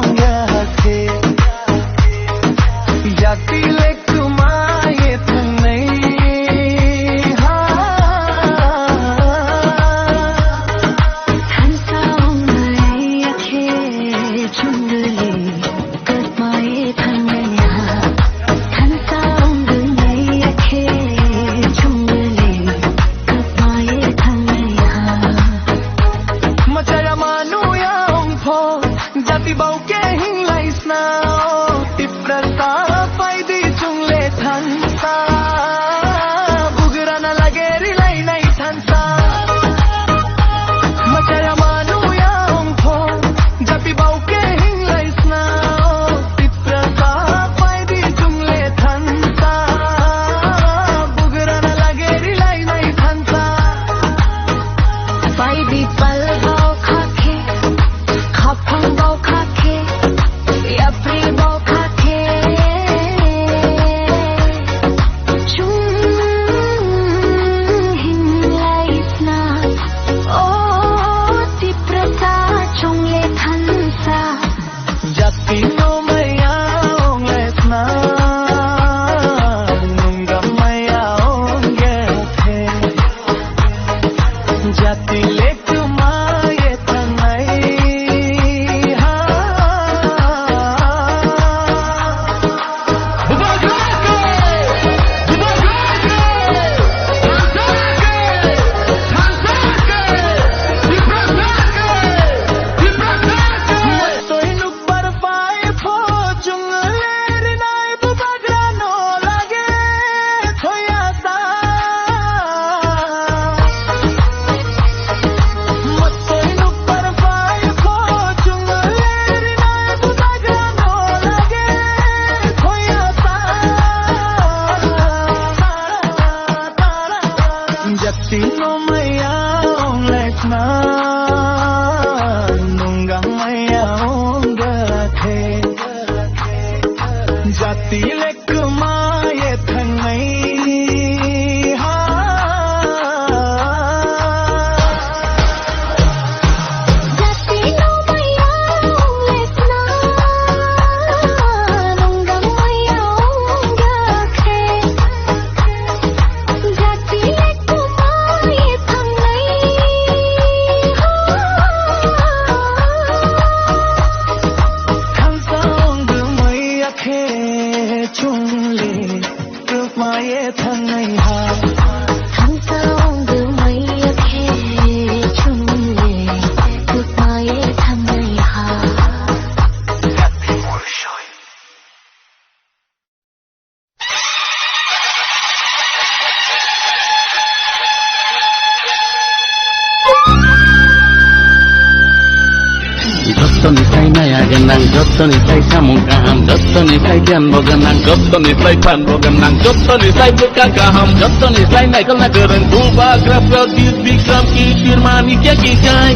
Jottoni sai maya gwnang, jottoni sai samung kaham, jottoni sai giyan bo gwnang, jottoni sai phan bo gwnang, jottoni sai bwkha kaham, jottoni sai naikolna kwrwng Bubagra Pradyut Bikram Kishore Manikya ki jai.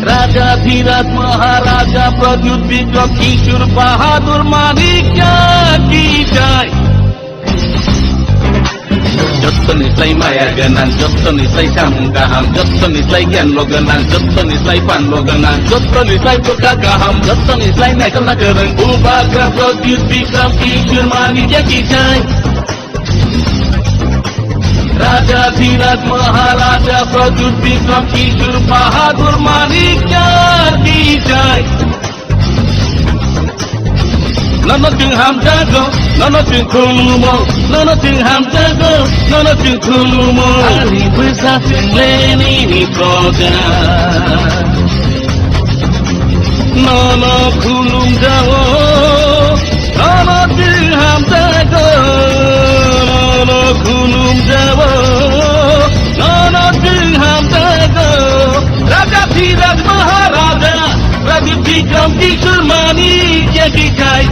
Raja Dhiraj Maharaja Pradyut Bikram Kishore Bahadur Manikya ki jai. Jottoni sai maya gwnang, jottoni sai samung kaham, jottoni sai giyan bo gwnang, jottoni sai phan bo gwnang, jottoni sai bwkha kaham, jottoni sai naikolna kwrwng Bubagra Pradyut Bikram Kishore Manikya ki jai. Raja Dhiraj Maharaja Pradyut Bikram Kishore Bahadur Manikya ki jai. Nono chwng hamjago, nono chwng khulumo, nono chwng hamjago, nono chwng khulumo. Ani bwsa chwng le nini proja. Nono khulumjago, nono chwng hamjago, nono khulumjago, nono chwng hamjago. Raja Dhiraj Maharaja, Raja Bikram Kishore Manikya ki jai.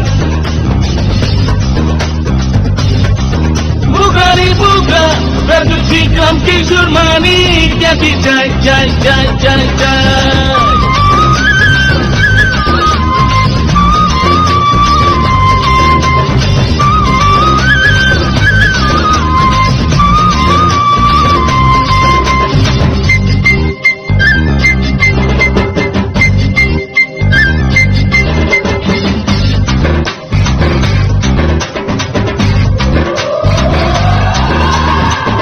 Bubagra ni Bubagra, Pradyut Bikram Kishore Manikya ki jai, jai, jai, jai, jai.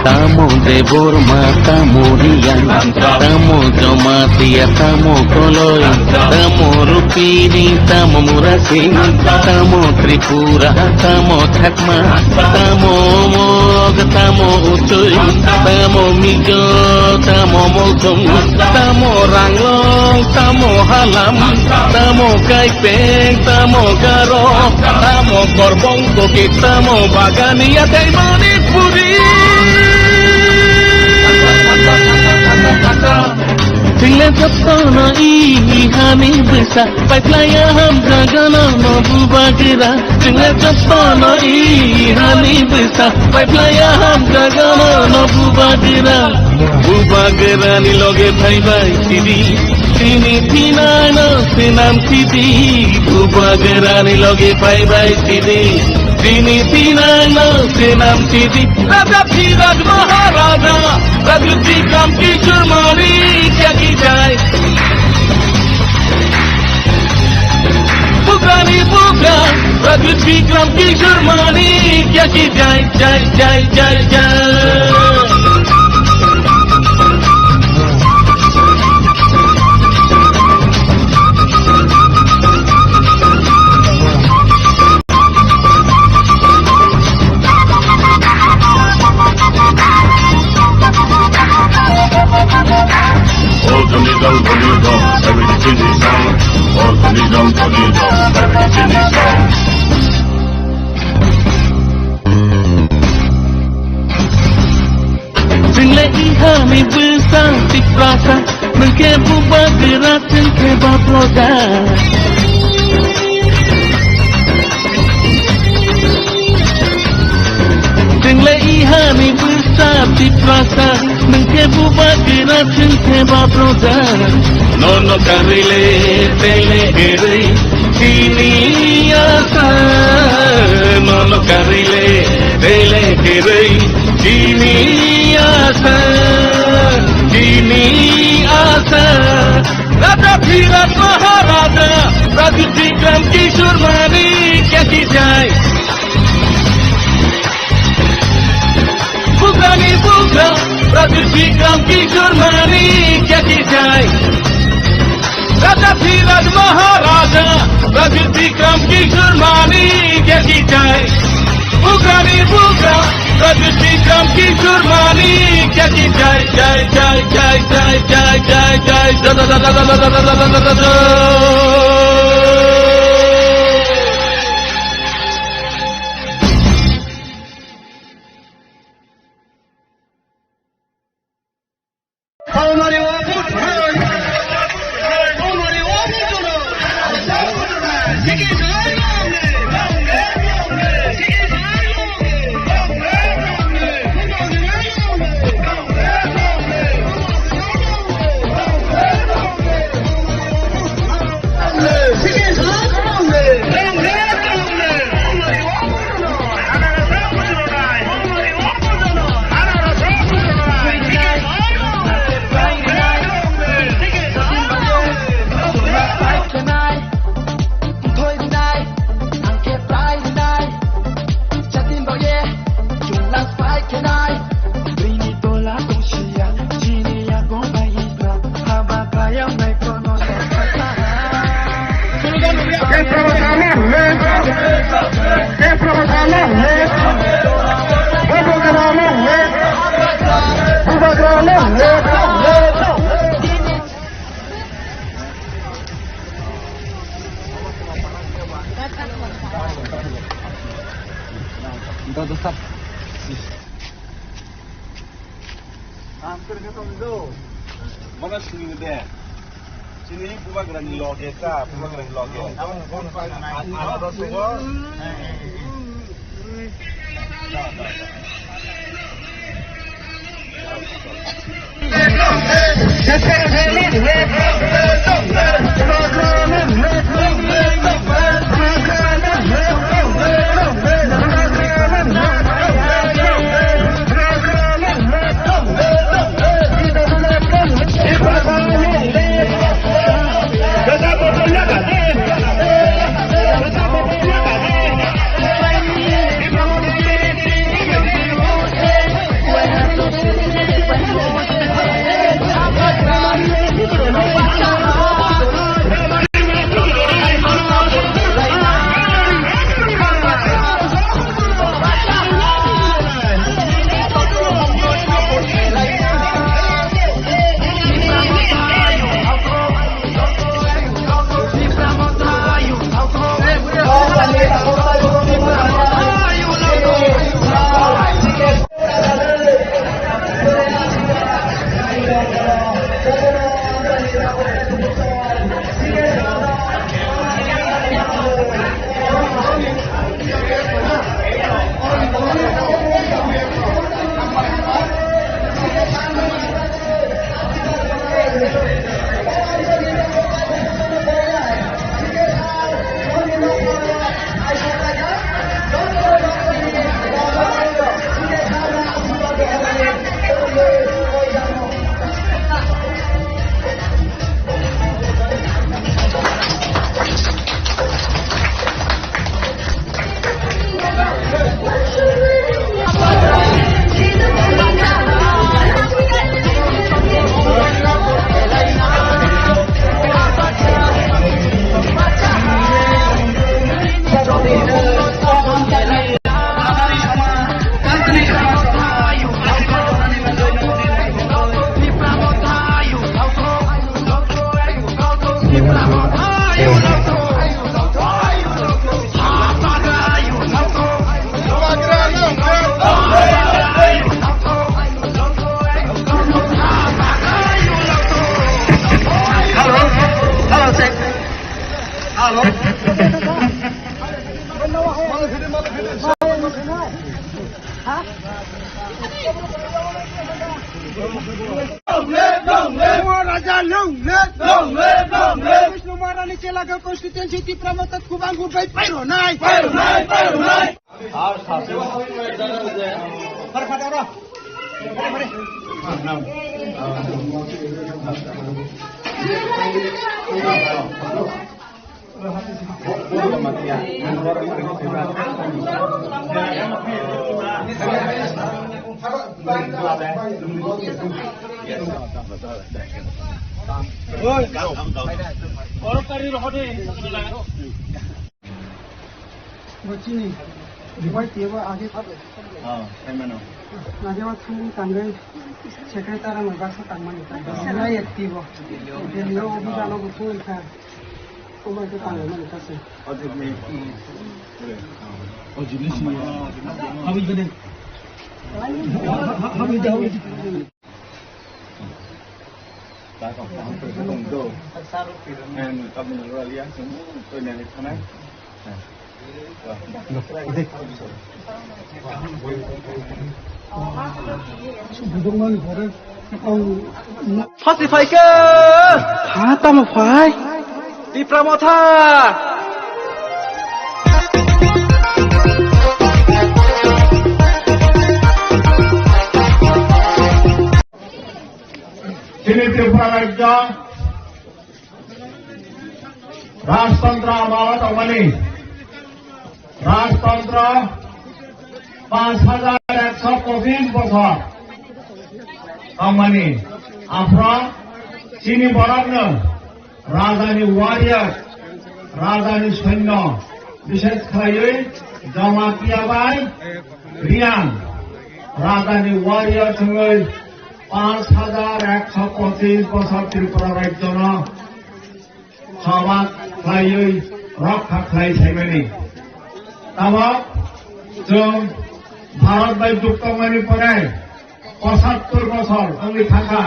Tamo Debbarma, tamo Reang, tamo Jamatia, tamo Koloi, tamo Rupini, tamo Murasing, tamo Tripura, tamo Chakma, tamo Mog, tamo Uchoi, tamo Mizo, tamo Molsong, tamo Ranglong, tamo Halam, tamo Kaipeng, tamo Garo, tamo Korbong, Kuki, tamo Bagania tei Manipuri. Chwng le jotono i hani bwsa, paiphlaiya hamjago nono Bubagra. Chwng le jotono i hani bwsa, paiphlaiya hamjago nono Bubagra. Bubagra ni loge phaibai sidi, tini thinangno swnam sidi. Bubagra ni loge phaibai sidi, tini thinangno swnam sidi. Raja Dhiraj Maharaja, Raja Bikram Kishore Manikya ki jai. Bubagra ni Bubagra, Raja Bikram Kishore Manikya ki jai, jai, jai, jai, jai. All the middle, the middle, everything is sound. All the middle, the middle, everything is sound. Chwng le i hani bwsa Tiprasa, nwng khe Bubagra, chwng khe ba proja. Chwng le i hani bwsa Tiprasa, nwng khe Bubagra, chwng khe ba proja. Nono karwi le tei le kwrwi chini asa, nono karwi le tei le kwrwi chini asa, chini asa. Raja Dhiraj Maharaja, Raja Bikram Kishore Manikya ki jai. Bubagra ni Bubagra, Raja Bikram Kishore Manikya ki jai. Raja Dhiraj Maharaja, Raja Bikram Kishore Manikya ki jai. Bubagra ni Bubagra, Raja Bikram Kishore Manikya ki jai, jai, jai. Dodo sab. Ang kiri kiri tong do. Mana sini de. Sini bubagrani loge ta, bubagrani loge. Ang, ang, ang, ang, Hello, hello, check. Hello. Raja long live! Long live! Long live! Vishnu Maharani Chelaga constituency Tipra Motha Khubang Gurbai Pairo Nai! Pairo Nai! Pairo Nai! Oi, oro kari rohode. Bo chini riboi tebo age. Oh, hai mano. Age wa thung tangwi secretary ang baksa tangmani. Nai active bo. Delhi o office ano bo thung kha. Omo khe tangmani kha se. Oh, Delhi. Oh, Delhi. Habis gede. Habis dah. Phasi phaikha! Ha, tamo phai? Tipra Motha! Chini Tripura rajyo rajtantro amalo tongmani, rajtantro panch hajar ekso pochis bosor tongmani, aphro chini borokno Rajani warrior, rajani soinyo, bishesh khlaiwi Jamatia bai Reang, rajani warrior chwngwi panch hajar ekso pochis bosor Tripura rajyono soba khlaiwi rokha khlai saimani. Tabok chwng Bharat bai jukto wngmani pore pochattor bosor wngwi thangkha.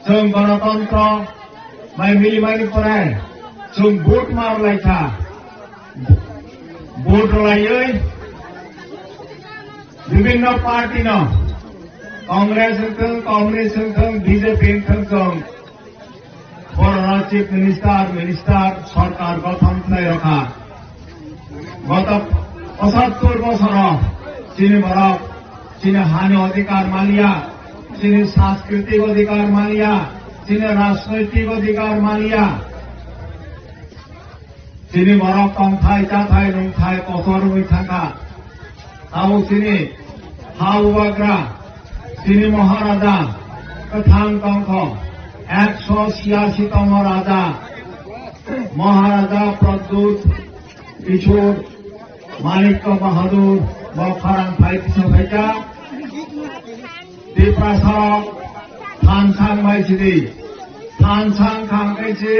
Chwng Ganatantro bai milimani pore chwng vote mar laikha. Vote rwlaiwi bibhinno party no, Congress wngthwng, Communist wngthwng, B J P wngthwng, chwng borok Chief Minister, Minister, sorkar gothon khlai rokha. Goto pochattor bosoro chini borok chini hani odhikar maliya, chini sanskriti odhikar maliya, chini rajnoitik odhikar maliya. Chini borok tongthai, chathai, nungthai kotor wngwi thangkha. Tabuk chini ha bubagra, chini Maharaja kwthang tongkho, ekso chiyasi tomo Raja, Maharaja Pradyut Kishore Manikya Bahadur bo khorang phai kisa phaikha. Tiprasarok thansang bai sidi. Thansang khang khe si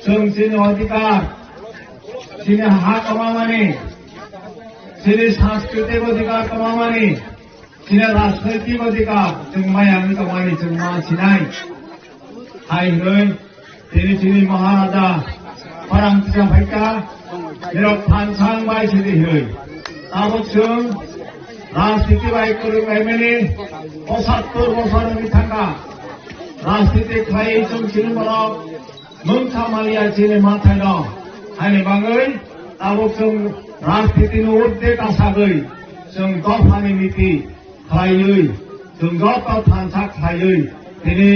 chwng chini odhikar, chini ha kwmamani, chini sanskriti odhikar kwmamani, chini rajnoitik odhikar chwng maya wngwi tongmani chwng ma sinai. Hai hwnwi Tini chini Maharaja khorang kisa phaikha, nirok thansang bai sidi hwnwi. Tabuk chwng rajniti bai kwrwng laimani pochattor bosor wngwi thangkha. Rajniti khlaiwi chwng chini borok mungsa maliya chini mathaino. Haini bagwi tabuk chwng rajnitini urdhwe kasagwi chwng dophani niti khlaiwi, chwng joto thansa khlaiwi, tini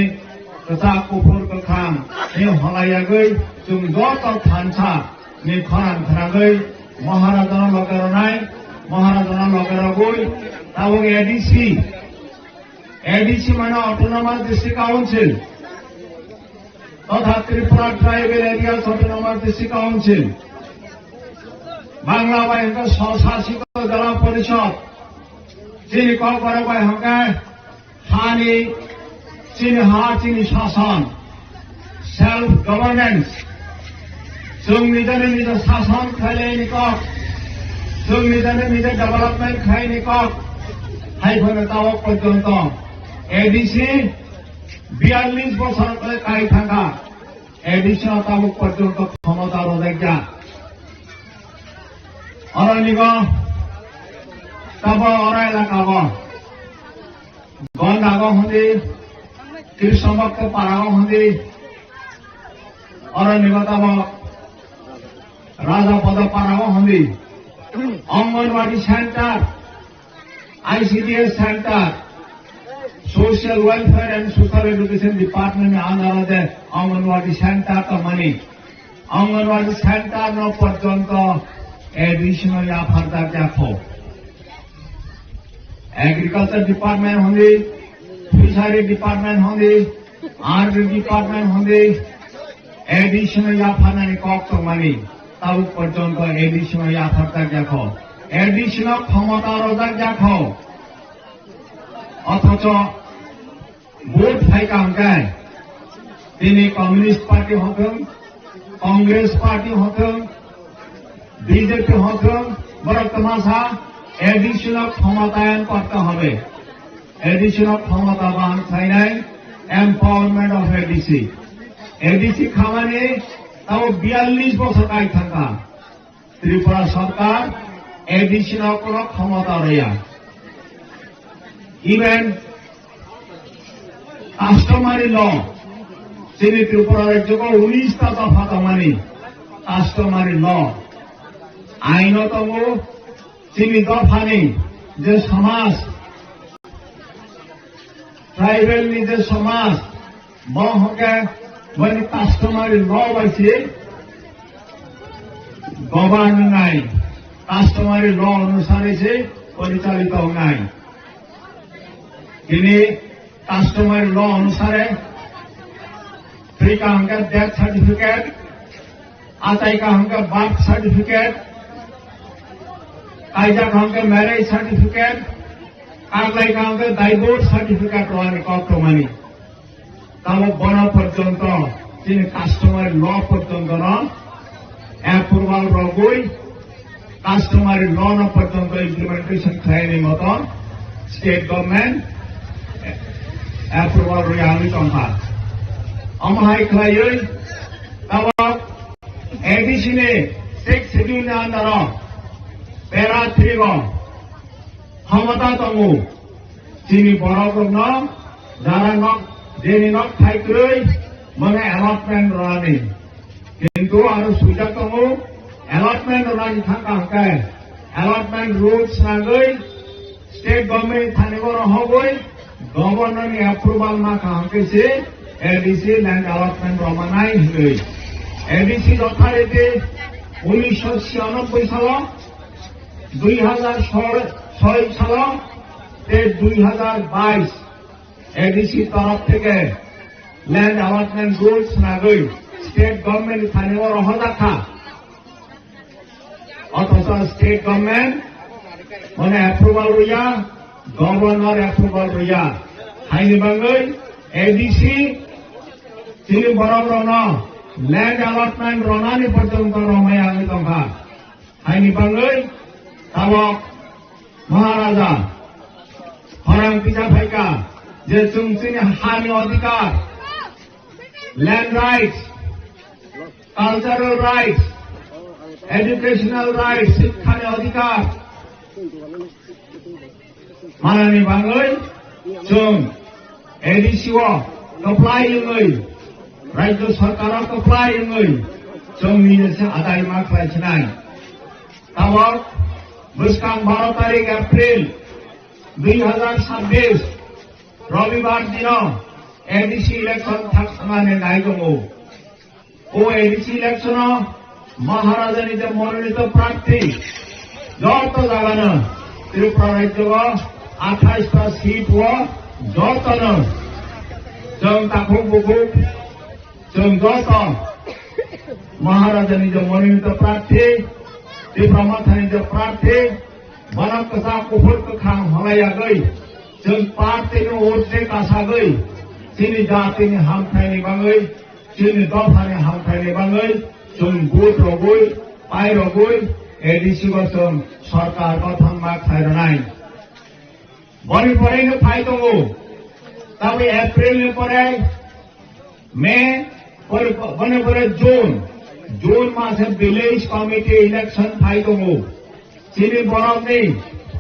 kwchak, kuphur, kwkhwrang ni holayagwi, chwng joto thansa ni khorang khragwi, Maharajano loge rwnai, Maharajano loge rwgwi, tabuk A D C, A D C mane Autonomous District Council, totha Tripura Tribal Areas Autonomous District Council, Bangla bai hwnkhe Swshasit Jila Porishod, chini Kokborok bai hwnkhe hani, chini ha, chini sason, self governance, chwng nijani nija sason khlaini kok, chwng nijani nija development khlaini kok, hai phano tabuk porjonto A D C biyallis bosor khlai kai thangkha. A D C no tabuk porjonto khomota rwjakya. Oro nigo tabo oro elaka o Gonda go hwndi, Krishnabhakta para go hwndi, oro nigo tabo Raja Pada para go hwndi, Anganwadi center, I C D S center, Social Welfare and Social Education Department ni under o je Anganwadi center tongmani, Anganwadi center no porjonto A D C no yapharjak yakho. Agriculture Department hwndi, Fishery Department hwndi, Army Department hwndi, A D C no yapharnani kok tongmani, tabuk porjonto A D C no yapharjak yakho. A D C no khomota rwjak yakho. Othocho vote phaikha hwnkhe, tini Communist Party hwnkhe, Congress Party hwnkhe, B J P hwnkhe, borok twmasa A D C no khomotayang korte hobe. A D C no khomota bahan khlainai, empowerment of A D C. A D C khamani tabo biyallis bosor kai thangkha. Tripura sorkar A D C no kono khomota rwya. Even customary law, chini Tripura rajyo ko unis ta dopha tongmani customary law, aino tongo, chini dophani je samaj, tribal ni je samaj, bo hwnkhe boni customary law bai se govern wngnai, customary law onusare se porichalito wngnai. Tini customary law onusare thwikha hwnkhe death certificate, achaikha hwnkhe birth certificate, kaijak hwnkhe marriage certificate, kaklaikha hwnkhe divorce certificate rwani kok tongmani. Tamo bono porjonto chini customary law porjonto no approval rogwi customary law no porjonto implementation khlaini moto state government approval rwya wngwi tongkha. Omo hai khlaiwi tabok A D C ni sixth schedule ni under o para three o khomota tongo. Chini borok rokno jara nok, jeni nok thai kwrwi bono allotment rwnani. Kintu aro swijak tongo, allotment rwnani thangkha hwnkhe allotment rules nangwi state government thani oro hogwi governor ni approval ma kha hwnkhe se A D C land allotment rwmanai hwnwi. A D C authority unisho chhiyanobbai salo, dui hazar soi salo tei dui hazar bais A D C torof theke land allotment rules nangwi state government ni thani oro hojak kha. Othocho state government mane approval rwya, governor approval rwya. Haini bagwi A D C chini borok rokno land allotment rwnani porjonto romaya wngwi tongkha. Haini bagwi tabok Maharaja khorang pija phaikha je chwng chini hani odhikar, land rights, cultural rights, educational rights, sikhani odhikar manani bagwi chwng A D C o kwplai wngwi, Rajya Sarkar o kwplai wngwi chwng nini se adai ma khlai sinai. Tabok bwskang baro tarik April dui hazar sabbish Robibar dino A D C election thaksanani nai tongo. O A D C election o Maharajani je mononito prarthi joto jagano Tripura rajyo o athais ta seat o jotono chwng takhuk bukhuk chwng joto Maharajani je mononito prarthi, Tipra Mothani je prarthi, bono kwchak kuphur kwkhwrang holai yagwi, chwng party ni urdhwe kasagwi, chini jatini hamthai ni bagwi, chini dophani hamthai ni bagwi, chwng vote rogwi, pai rogwi, A D C o chwng sarkar gothon ma khlai rwnai. Boni pore no phai tongo. Tabwi April ni pore May, pore, boni pore June. June mase village committee election phai tongo. Chini borokni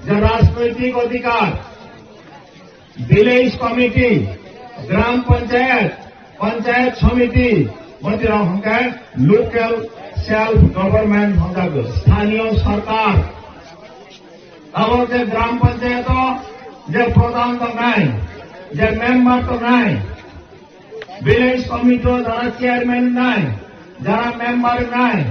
je rajnoitik odhikar, village committee, gram panchayat, panchayat samiti, boti rok hwnkhe local self government hwnjago, sthaniyo sarkar. Abo je gram panchayat o je pradhan tongnai, je member tongnai, village committee o jara chairman nai, jara member nai,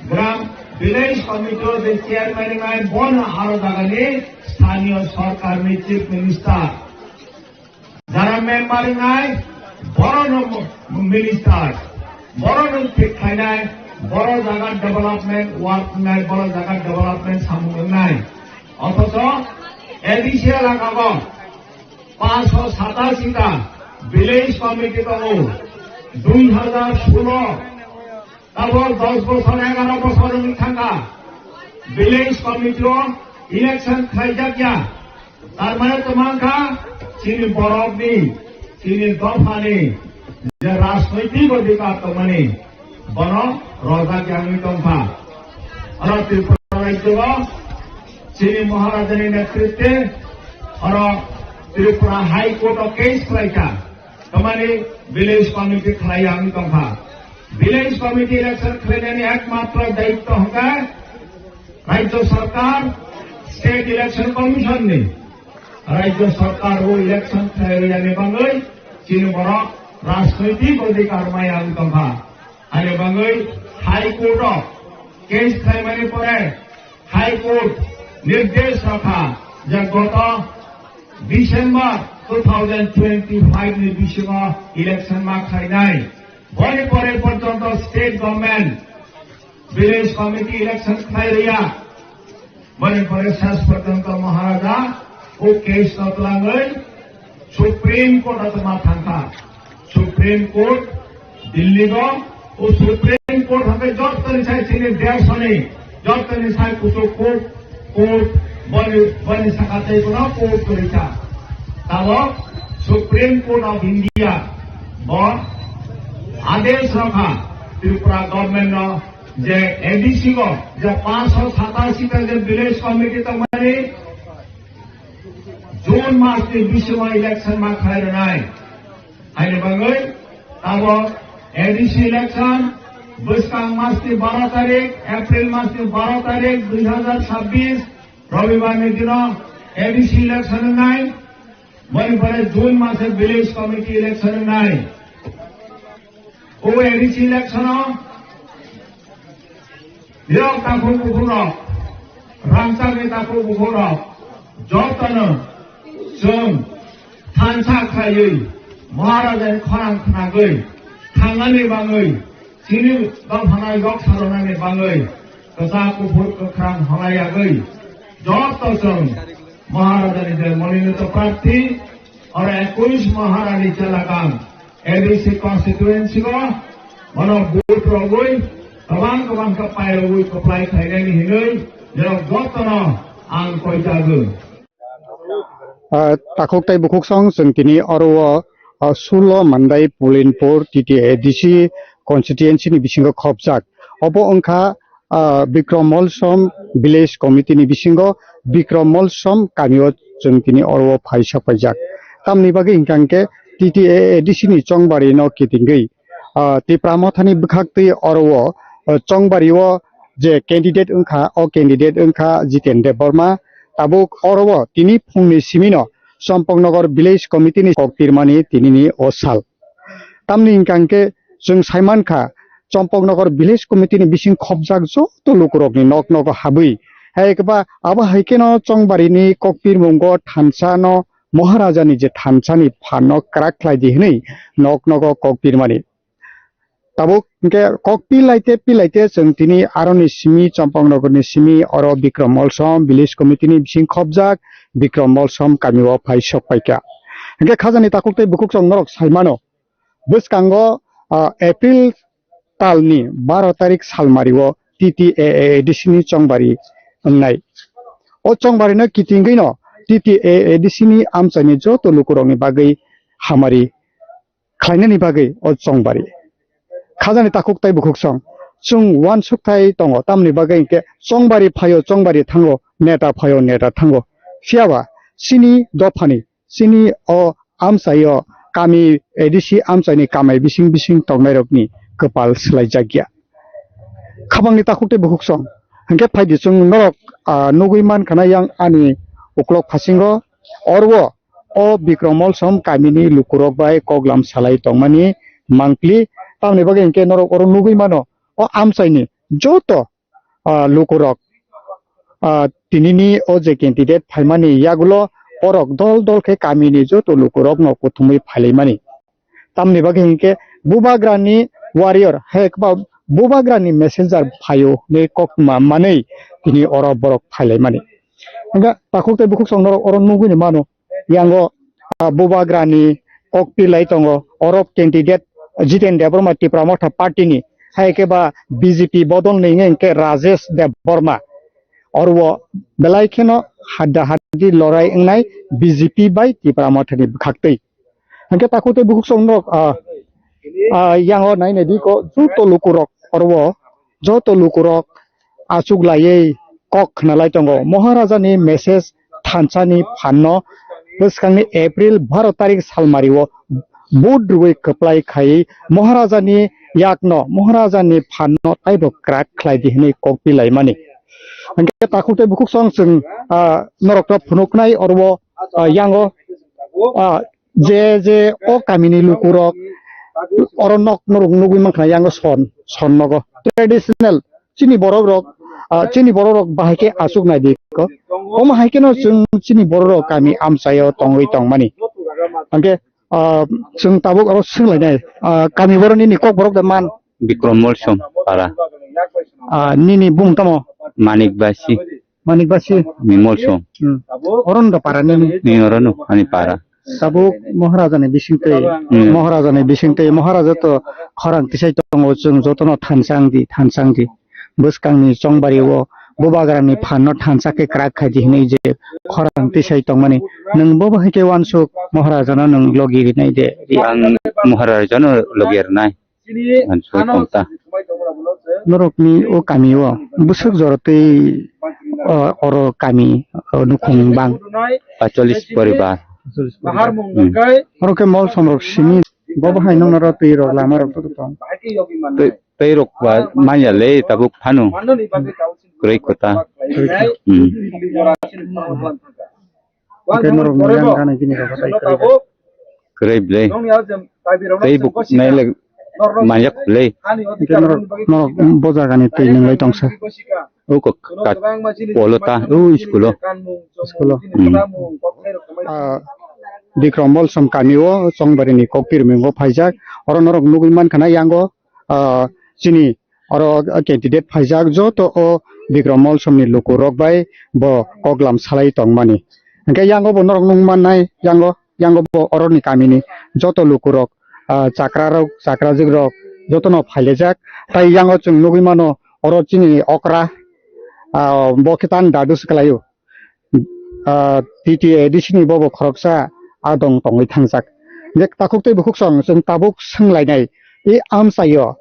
gram village committee o je chairman nai, bono aro jagani sthaniyo sarkar ni chief minister. Jara member wngnai, borokno minister, borokno thik khlainai, borok jaga development work wngnai, borok jaga development samung wngnai. Othocho A D C elaka o panchsho satashi ta village committee tongo, dui hazar solo Tabok dos bosor, egaro bosor wngwi thangkha, village committee o election khlaijak ya. Tar mane to mankha, chini borokni, chini dophani je rajnoitik odhikar tongmani, bono rojak ya wngwi tongkha. Oro Tripura rajyo o chini Maharajani netritwe oro Tripura High Court o case khlaikha. Tamani village committee khlai ang tongkha. Village committee election khlainani ekmatro daitto hwnkhe Rajya Sarkar, State Election Commission ni. Rajya Sarkar o election khlai rwya ni bagwi chini borok rajnoitik odhikar maya wng tongkha. Ani bagwi High Court o case khlaimani pore High Court nirdesh rakha je goto December two thousand twenty-five ni bisingo election ma khlainai. Boni pore porjonto state government village committee election khlai rwya. Boni pore ses porjonto Maharaja o case no twlangwi Supreme Court o tongma thangkha. Supreme Court Delhi go, o Supreme Court hwnkhe jotoni sai chini deshoni Jotoni sai kuchuk court, court, boni, boni saka tei bono court kwrwi kha. Tabok Supreme Court of India bo adesh rokha Tripura government no je A D C go je panchsho satasi ta je village committee tongmani June mas ni bisingo election ma khlai rwnai. Haini bagwi tabok A D C election bwskang mas ni baro tarik, April mas ni baro tarik dui hazar sabbish Robibar ni dino A D C election wngnai. Boni pore June mase village committee election wngnai. O A D C election o Yok takhuk bukhuk rok, rangchakni takhuk bukhuk rok, jotono chwng thansa khlaiwi Maharajani khorang khnagwi thangnani bagwi chini dophano yok salonani bagwi kwchak kuphur kwkhrang honai yagwi joto chwng Maharajani je mononito prarthi oro ekush Maharani chelakang A D C constituency o bono vote rogwi kwbang kwbang khe pairogwi kwplai khlainani hinwi norok jotono ang koijago. Ah, takhuk tei bukhuk song chwng tini oro o, ah, sulo Mandai Pulinpur T T A D C constituency ni bisingo khopjak. Obo wngkha ah, Bikrom Molsom Village Committee ni bisingo Bikrom Molsom kamio chwng tini oro o phai sok paijak. Tamni bagwi hwnkha hwnkhe T T A A D C ni chongbari no kitingwi, ah, Tipra Mothani bwkhaktwi oro o, ah, chongbari o je candidate wngkha, o candidate wngkha Jiten Debbarma. Tabuk oro o tini phungni simi no Champaknagar Village Committee ni kok pirmani tinini o sal. Tamni hwnkha hwnkhe chwng saimankha, Champaknagar Village Committee ni bising khopjak joto lukurokni nok nogo habwi, hai khe ba abo hai kheno chongbari ni kokpirmungo thansa no Maharaja ni je thansa ni phan no kwrak khlai di hwnwi nok nogo kokpirmani. Tabuk hwnkhe kok pilaite pilaite chwng tini aroni simi Champaknagar ni simi oro Bikrom Molsom Village Committee ni bising khopjak Bikrom Molsom kamio phai sok paikha. Hwnkhe khajani takhuk tei bukhuk chwng norok saimano. Bwskango, ah, April talni baro tarik salmario T T A A D C ni chongbari wngnai. O chongbarino kitingwino T T A A D C ni amchaini joto lukurokni bagwi hamari khlainani bagwi o chongbari. Khajani takhuk tei bukhuk song chwng uansukthai tongo, tamni bagwi hinkhe chongbari phaio, chongbari thango, neta phaio, neta thango. Phiyaba chini dophani chini o amchaio kami A D C amchaini kamai bising bising tongnairokni kwpal swlaijakya. Khabangni takhuk tei bukhuk song hinkhe phaidi chwng norok, ah, nugwi mankha na yang ani uklok phasingo oro o Bikrom Molsom kamini lukurok bai koklam salai tongmani mangpli. Tamni bagwi hinkhe norok oro nugwi mano o amchaini joto ah, lukurok, ah, tinini o je candidate phaimani yagulo borok dol dol khe kamini joto lukurokno kuthumwi phailaimani. Tamni bagwi hinkhe Bubagrani warrior, hai khe ba Bubagrani messenger phaio hinwi koktma manwi tini oro borok phailaimani. Hwnkhe takhuk tei bukhuk song norok oro nugwini mano. Yango, ah, Bubagrani kokpilai tongo, oro candidate Jiten Debbarma Tipra Motha party ni, hai khe ba B J P bodol ni wngkha hwnkhe Rajesh Debbarma. Oro belai kheno hadda haddi lorai wngnai B J P bai Tipra Motha ni bwkhaktwi. Hwnkhe takhuk tei bukhuk song norok, ah, ah, yango nai nai di ko joto lukurok oro joto lukurok achuk laiwi kok khna lai tongo. Maharaja ni message thansa ni phan no bwskang ni April baro tarik salmari o vote rwui kwplai khai Maharaja ni yak no, Maharaja ni phan no taibo kwrak khlai di hinwi kok pi lai mani. Hwnkhe takhuk tei bukhuk song chwng, ah, norok no phunuk nai oro, ah, yango, ah, je je o kamini lukurok oro nok norok nugwi mankha yango son, son nogo traditional chini borok rok, ah, chini borok rok bahai khe achuk nai di ko. Omo hai kheno chwng chini borok rok kami amchaio tongwi tongmani. Hwnkhe, ah, chwng tabuk oro swnglainai, ah, kami borok nini kok borok de man? Bikrom Molsom para. Ah, nini bung tamo? Manik Basi. Manik Basi. Ni Molsom. Hmm. Oro no para nini? Ni oro no, ani para. Tabuk Maharaja ni bising tei, hmm, Maharaja ni bising tei, Maharaja to khorang tisai tongo, chwng jotono thansa wng di, thansa wng di. bwskangni chongbari o bubagrani phanno thansa khe kwrak khai di hwnwi je khorang tisai tongmani, nwng bo bahai khe uansuk Maharajano nwng logi rinai de? Ang Maharajano logi rinai. Ang soi tong ta. Norokni o kami o bwswk jora twi, o, oro kami, o, nukhung bang? Pacholis poribar. Hmm. Oro khe mol somrok simi, bo bahai noknaro twi rok lama rok to tong. Twi, twi rok ba manya le tabuk phanu. Kwrwi kota. Hmm. Hwnkhe norok ni yang gana gini rok hatai kwrwi. Kwrwi ble. Tei buk nai le manjak ble. Hwnkhe norok, norok bo jaga ni twi nung lai tongsa. O kok kat polo ta, o school o. School o. Hmm. Ah, Bikram Molsom kami o Chongbari ni kok tirming o phaijak. Oro norok nugwi mankha na yango, ah, chini oro candidate phaijak joto o Bikram Molsom ni luku rok bai bo koklam salai tongmani. Hwnkhe yango bo norok nung mannai, yango, yango bo oroni kamini joto luku rok, ah, chakra rok, chakrajwk rok jotono phailejak. Tai yango chwng nugwi mano oro chini okra, ah, bo khe tang dadu se kwlaio. Ah, T T A D C ni bobo khoroksa adong tongwi thangjak. Je takhuk tei bukhuk song chwng tabuk swnglainai, i amchaio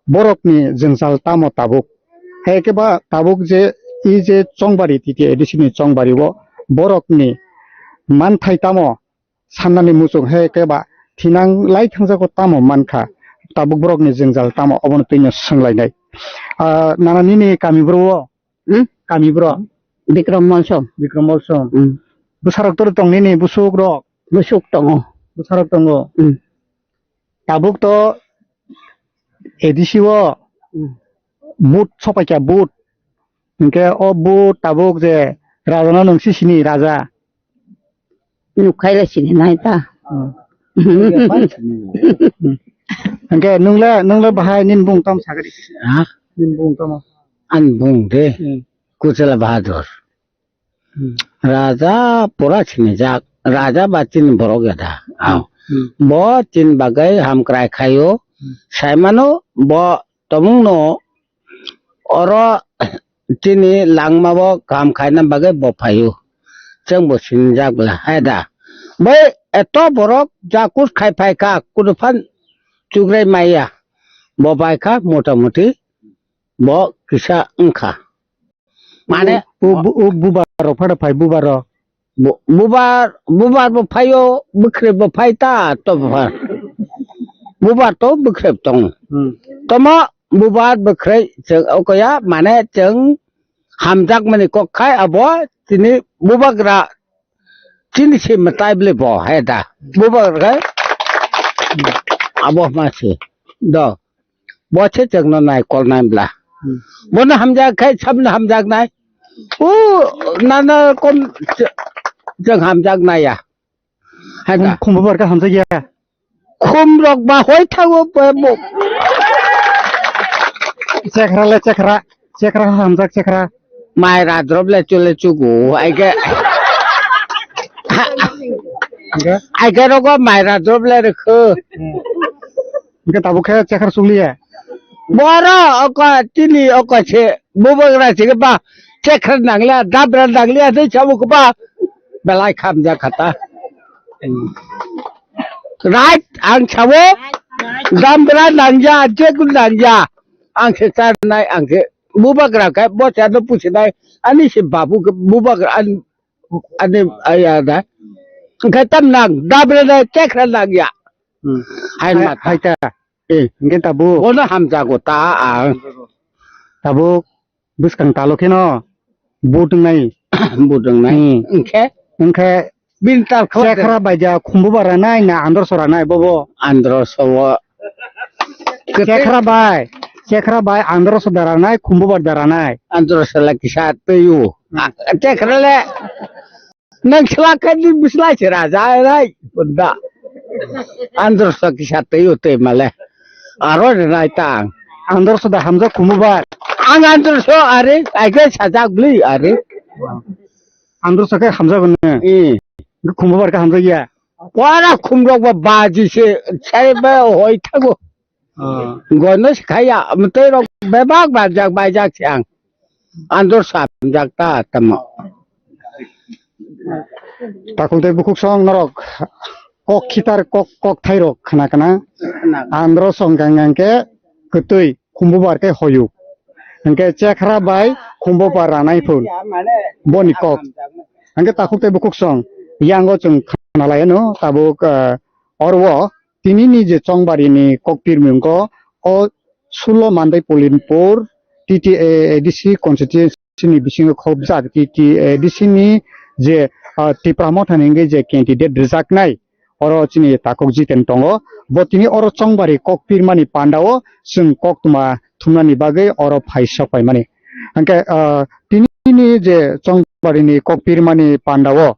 borokni jwngjal tamo tabuk? Hai khe ba tabuk je i je Chongbari, T T A D C ni Chongbari o borokni manthai tamo sannani muchung hai khe ba thinang lai thangjago tamo mankha, tabuk borokni jwngjal tamo obono twino swnglainai. Ah, nana nini kami bro o? Hmm? Kami bro? Bikram Molsom. Bikram Molsom. Hmm. Bwsarok tor tong nini busuk rok? Busuk tongo. Bwsarok tongo. Hmm. Tabuk to A D C o Hmm. Vote sopaikha, vote. Hwnkhe o vote tabuk je raja no nwng si sini raja? Nukhaile sini nai ta. Hmm. Hwnkhe nwngle, nwngle bahai nini bung tamo sagadi? Ha? Nini bung tamo? Ani bung de Hmm. Kuchela Bahadur. Hmm. Raja pura sinijak, raja ba chini borok ya da. Ang. Hmm. Bo chini bagwi hamkrai khaio. Hmm. Saimano bo tomungno oro chini langma bo kaham khaina bagwi bo phaio. Chwng bo sinijak bwla, hai da. Bai eto borok jakus khai phai kha, kudu phan chugrai maya. Bo bai kha, mota moti bo kisa wngkha. Mane o, o, o bubar rok phada phai, bubar rok. Bu-, bubar, bubar bo phaio, bwkhrep bo phai ta, to bubar. Bubar to bwkhrep tong. Hmm. Tomo bubar bwkhrep chwng okoya, mane chwng hamjakmani kok khai abo chini bubagra chini se mwtai bwle bo hai da. Bubagra khai abo ma se. Do. Bo se chwngno nai kol nai bla. Hmm. Bono hamjak khai sabno hamjak nai. O nana kom ch-, chwng hamjak nai ya. Hai da. Khum, khum bubar ka hamjak ya. Khum rok ba hoi thago ba bo. Chekra le chekra. Chekra hamjak chekra. Mai radrop le chule chugu. Aige. Hwnkhe? Aige rogo mai radrop le rikhu. Hmm. Hwnkhe tabuk khe chekra chukliya? Boro oko tini oko se bubagra se ba chekra nangla, dabra nangla, dei sabu ba belai khamjak khata. Right, ang sawo, dambra nangya, jekun nangya. Ang se char nai, ang se bubagra khe, bo char no pusi nai. Ani se babu khe bubagra, an-, ani aya da. Khe tam nang, dambra nai, chekra nangya. Hmm. Hai Hai, mata. Hai ta. Eh. Hingke tabuk. Bono hamjago ta ang. Tabuk. Bwskang talo kheno vote wngnai. Vote wngnai. Hmm. Wngkhe? Wngkhe bini tal khwlai de. Chekhra bai ja khumbu ba ranai na androso ranai bobo? Androso o. Chekhra bai. Chekhra bai androso da ranai, khumbu ba da ranai. Androso la kisa twi o. Hmm. A, chekhra le. Nang selak khe ni bislai se raja rai bunda. Androso kisa tei o tei male. Aro rinai tang. Androso da hamjak khumbu bar. Ang androso are, aige sajak bli are. Androso khe hamjak ne. Eh. Khumbu bar khe hamjak ya. Wara khumrok ba baji se, sai ba hoi thago. Ah. Gono se khaya, mtei rok bebak bajak, baijak se ang. Andor samjak ta tamo. Takhuk tei bukhuk song norok kok khitar kok, kok thairok khna khna. Andro song gang gang khe kwtwi khumbubar khe hoyuk. Hwnkhe chekhra bai khumbubar ranai phun. Boni kok. Hwnkhe takhuk tei bukhuk song yango chwng khna lai no tabuk, ah, orwo tinini je chongbarini kok pirmung ko o sulo Mandai Pulinpur T T A A D C constituency ni bisingo khobjak T T A A D C ni je, ah, Tipra Motha ni wngwi je candidate rwjaknai, oro chini takhuk Jiten tongo. Bo tini oro chongbari kok pirmani pandao chwng koktwma thumnani bagwi oro phai sok paimani. Hwnkhe, ah, tini ni je chongbari ni kok pirmani pandao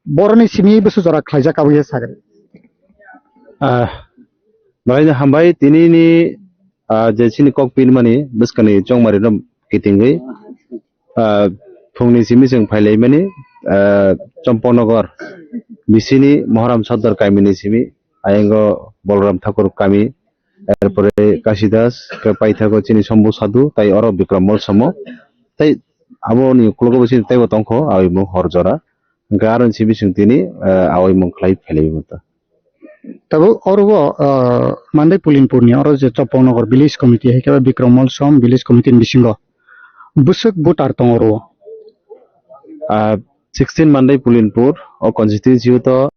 boroni simi bwswk jora khlaijak aboni sagri. Ah, belai no hambai tini ni, ah, je chini kok pirmani bwskangni chongmari no kitingwi, ah, phungni simi chwng phailaimani, ah, Chompoknogor bisini Mohoram Sodor kamini simi, ayango Bolram Thakur kami, erpore Kasidas, khe paithago chini Sombu Sadhu, tai oro Bikram Molsomo, tai aboni uklogo bo chini teibo tongkho, aboni mung hor jora. Hwnkhe aro ni simi chwng tini, ah, aboni mung khlai phailaimani ta. Tabuk oro o, ah, Mandai Pulinpur ni oro je Chompoknogor village committee hai khe Bikram Molsom village committee ni bisingo bwswk voter tongo oro o? Ah, sixteen Mandai Pulinpur o constituency o to,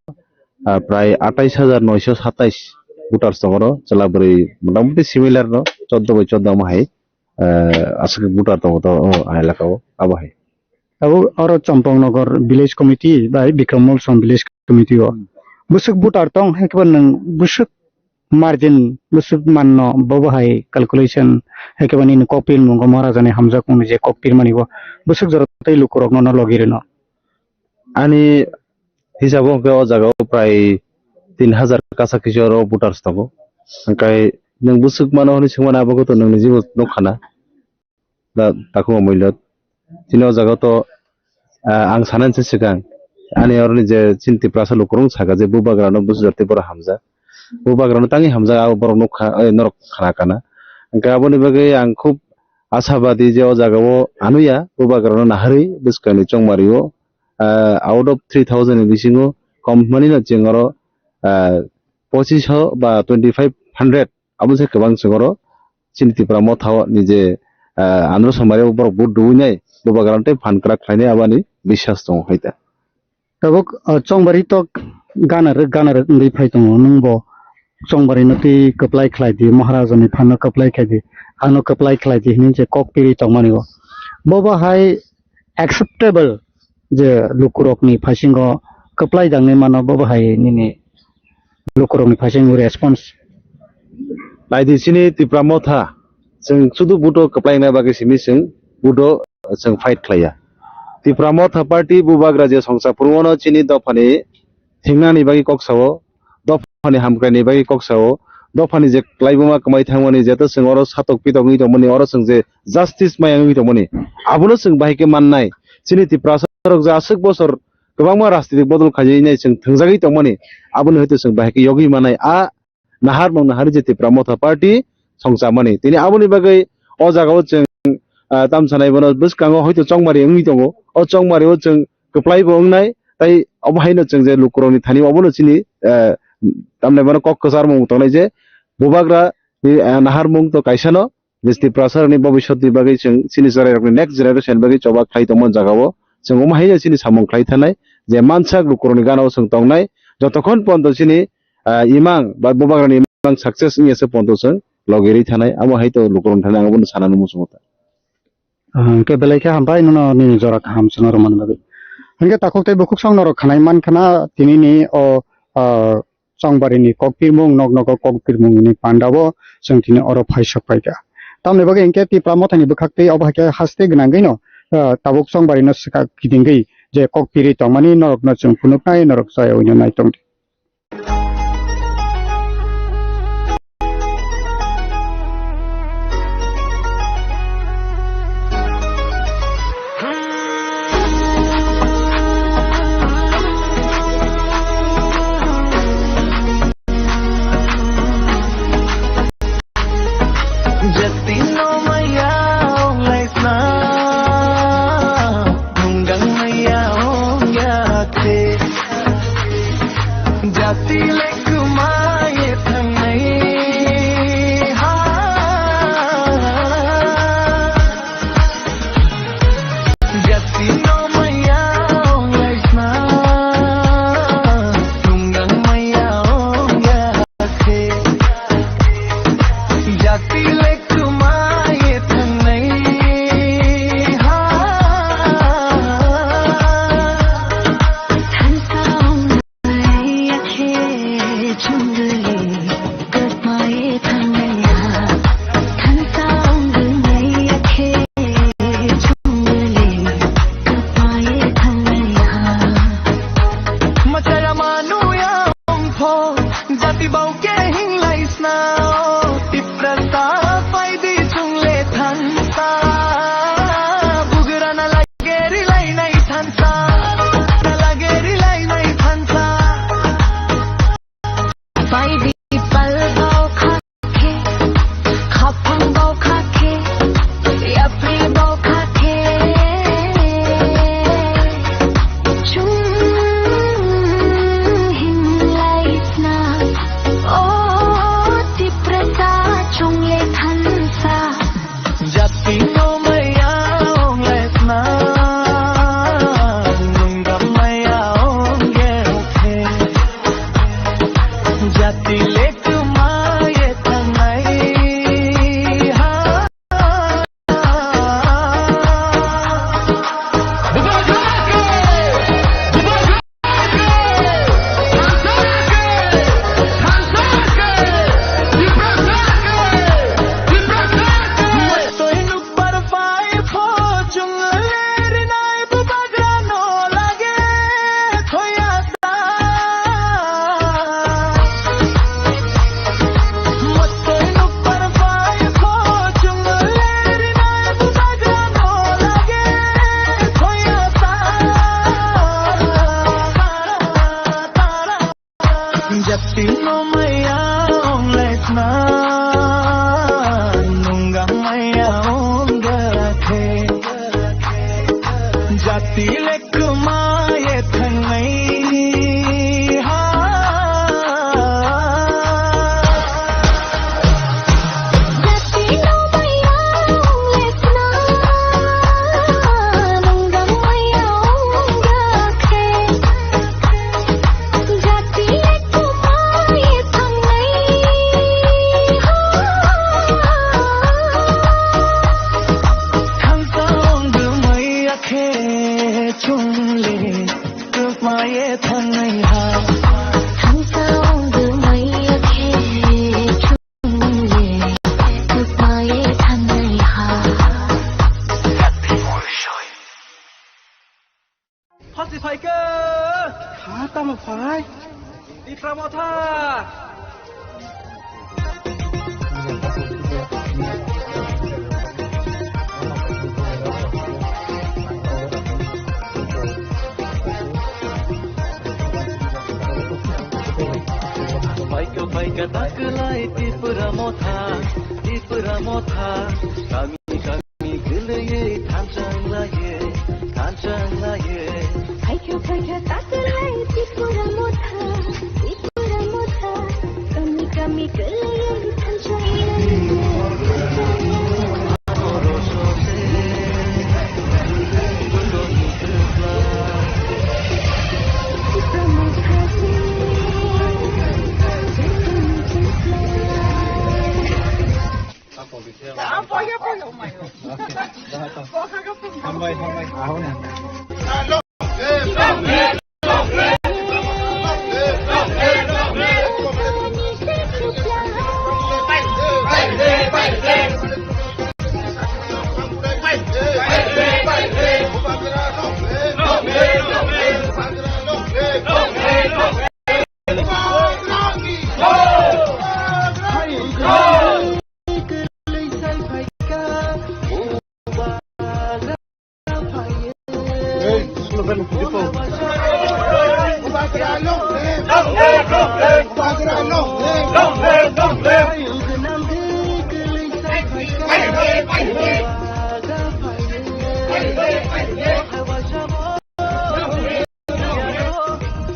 ah, prai atais hajar noisho satais voters tongo oro, chwla bwrwi motamuti similar no choddo bai choddo omo hai, ah, aswk voter tongo to o elaka o abo hai. Abo oro Chompoknogor village committee bai Bikram Molsom village committee o bwswk voter tong hai khe nwng bwswk margin bwswk manno bobo hai calculation hai khe nini kok pirmungo Maharajani hamjakmungni je kok pirmani bo bwswk jora tei lukurokno no logi rwno? Ani hisabo hwnkhe o jagao prai tin hajar kasa kisa oro voters tongo. Hwnkhe nwng bwswk mano hwnwi swngmani abo khe to nwng nijibo nukha na. Da, takhuk Amoilot. Chini o jaga to, ah, ang sanani se swkang. Ani oroni je chini Tiprasa lukurok saka je bubagrano bwsajak tei borok hamjak. Bubagrano tangwi hamjak abo borok nukha, eh, norok khna kana. Hwnkhe aboni bagwi ang khub ashabadi je o jaga o anuya bubagrano naharwi bwskangni chongmari o, ah, out of three thousand ni bisingo kom hwnmani no chwng oro, ah, pochish ba twenty five hundred abo se kwbang se oro chini Tipra Motha o ni je, ah, andro samari o borok vote rwinai bubagrano tei phan kwrak khlainai aboni biswas tongo hai ta. Tabuk, ah, chongbari tok gana rwk, gana rwk wngwi phai tongo, nwng bo chongbari no twi kwplai khlai di, Maharajani phan no kwplai khlai di, ano kwplai khlai di hinwi je kok piri tongmani o. Bo bo hai acceptable je lukurokni phaisingo kwplai dangwi mano, bo bo hai nini lukurokni phaisingo response? Naidi chini Tipra Motha, chwng sudu buto kwplai wngna bagwi simi chwng buto chwng fight khlaiya. Tipra Motha Party bubagra je songcha phuru ono chini dophani thingnani bagwi kok sao, dophani hamkraini bagwi kok sao, dophani je klaibuma kwmai thangmani jeto chwng oro satok pitok wngwi tongmani, oro chwng je justice maya wngwi tongmani, abono chwng bahai khe mannai. Chini Tiprasa rok je aswk bosor kwbangma rajnitik bodol khainai chwng thwngjagwi tongmani, aboni hwito chwng bahai khe yogwi mannai. A naharmung naharwi je Tipra Motha Party songchamani. Tini aboni bagwi o jagao chwng, ah, tamsanai bono bwskango hoito chongmari wngwi tongo. O chongmario chwng kwplaibo wngnai, tai obo haino chwng je lukurokni thani obono chini, ah, tamni bono kok kwcharmung tongnai je bubagra ni, ah, naharmung to kaisano, je Tiprasarokni bobiswtni bagwi chwng chini chwrairokni next generation bagwi choba khlai tongma jagao chwng omo haino chini samung khlai thanai je mansak lukurokni ganao chwng tongnai jotokhon ponto chini ah, imang ba bubagrani imang success wngya se ponto chwng logi rwi thanai, abo hai to lukurokni thani ang abono sanani muchungo ta. Ah, hwnkhe belai khe hambai nono nini jora kaham chwngno rwmani bagwi. Hwnkhe takhuk tei bukhuk song norok khanai mankha na tinini o, ah, chongbarini kok pirmung, nok nogo kok pirmungni pandao chwng tini oro phai sok phaikha. Tamni bagwi hwnkhe Tipra Mothani bwkhak tei obo hai khe haste gwnangwino, ah, tabuk chongbarino swkak kidingwi je kok pirwi tongmani norokno chwng phunuknai, norok chaya wino nai tongdi. Tino maya ong lekna, nunggang maya ong gakhe. Jati lekma ye thangnai ha. Hasi phaikha. Kha tamo phai? Tipra Motha. Phaikha, phaikha, taklai Tipra Motha, Tipra Motha, kami, kami. Kwlwiwi thanchang laiwi, thanchang laiwi. Phaikha, phaikha, takwlai Tripura Motha, Tripura Motha. Kami, kami kwlwiwi thanchang laiwi, thanchang laiwi. Tripura Motha, Tripura Motha. Hambai, hambai. Ahona.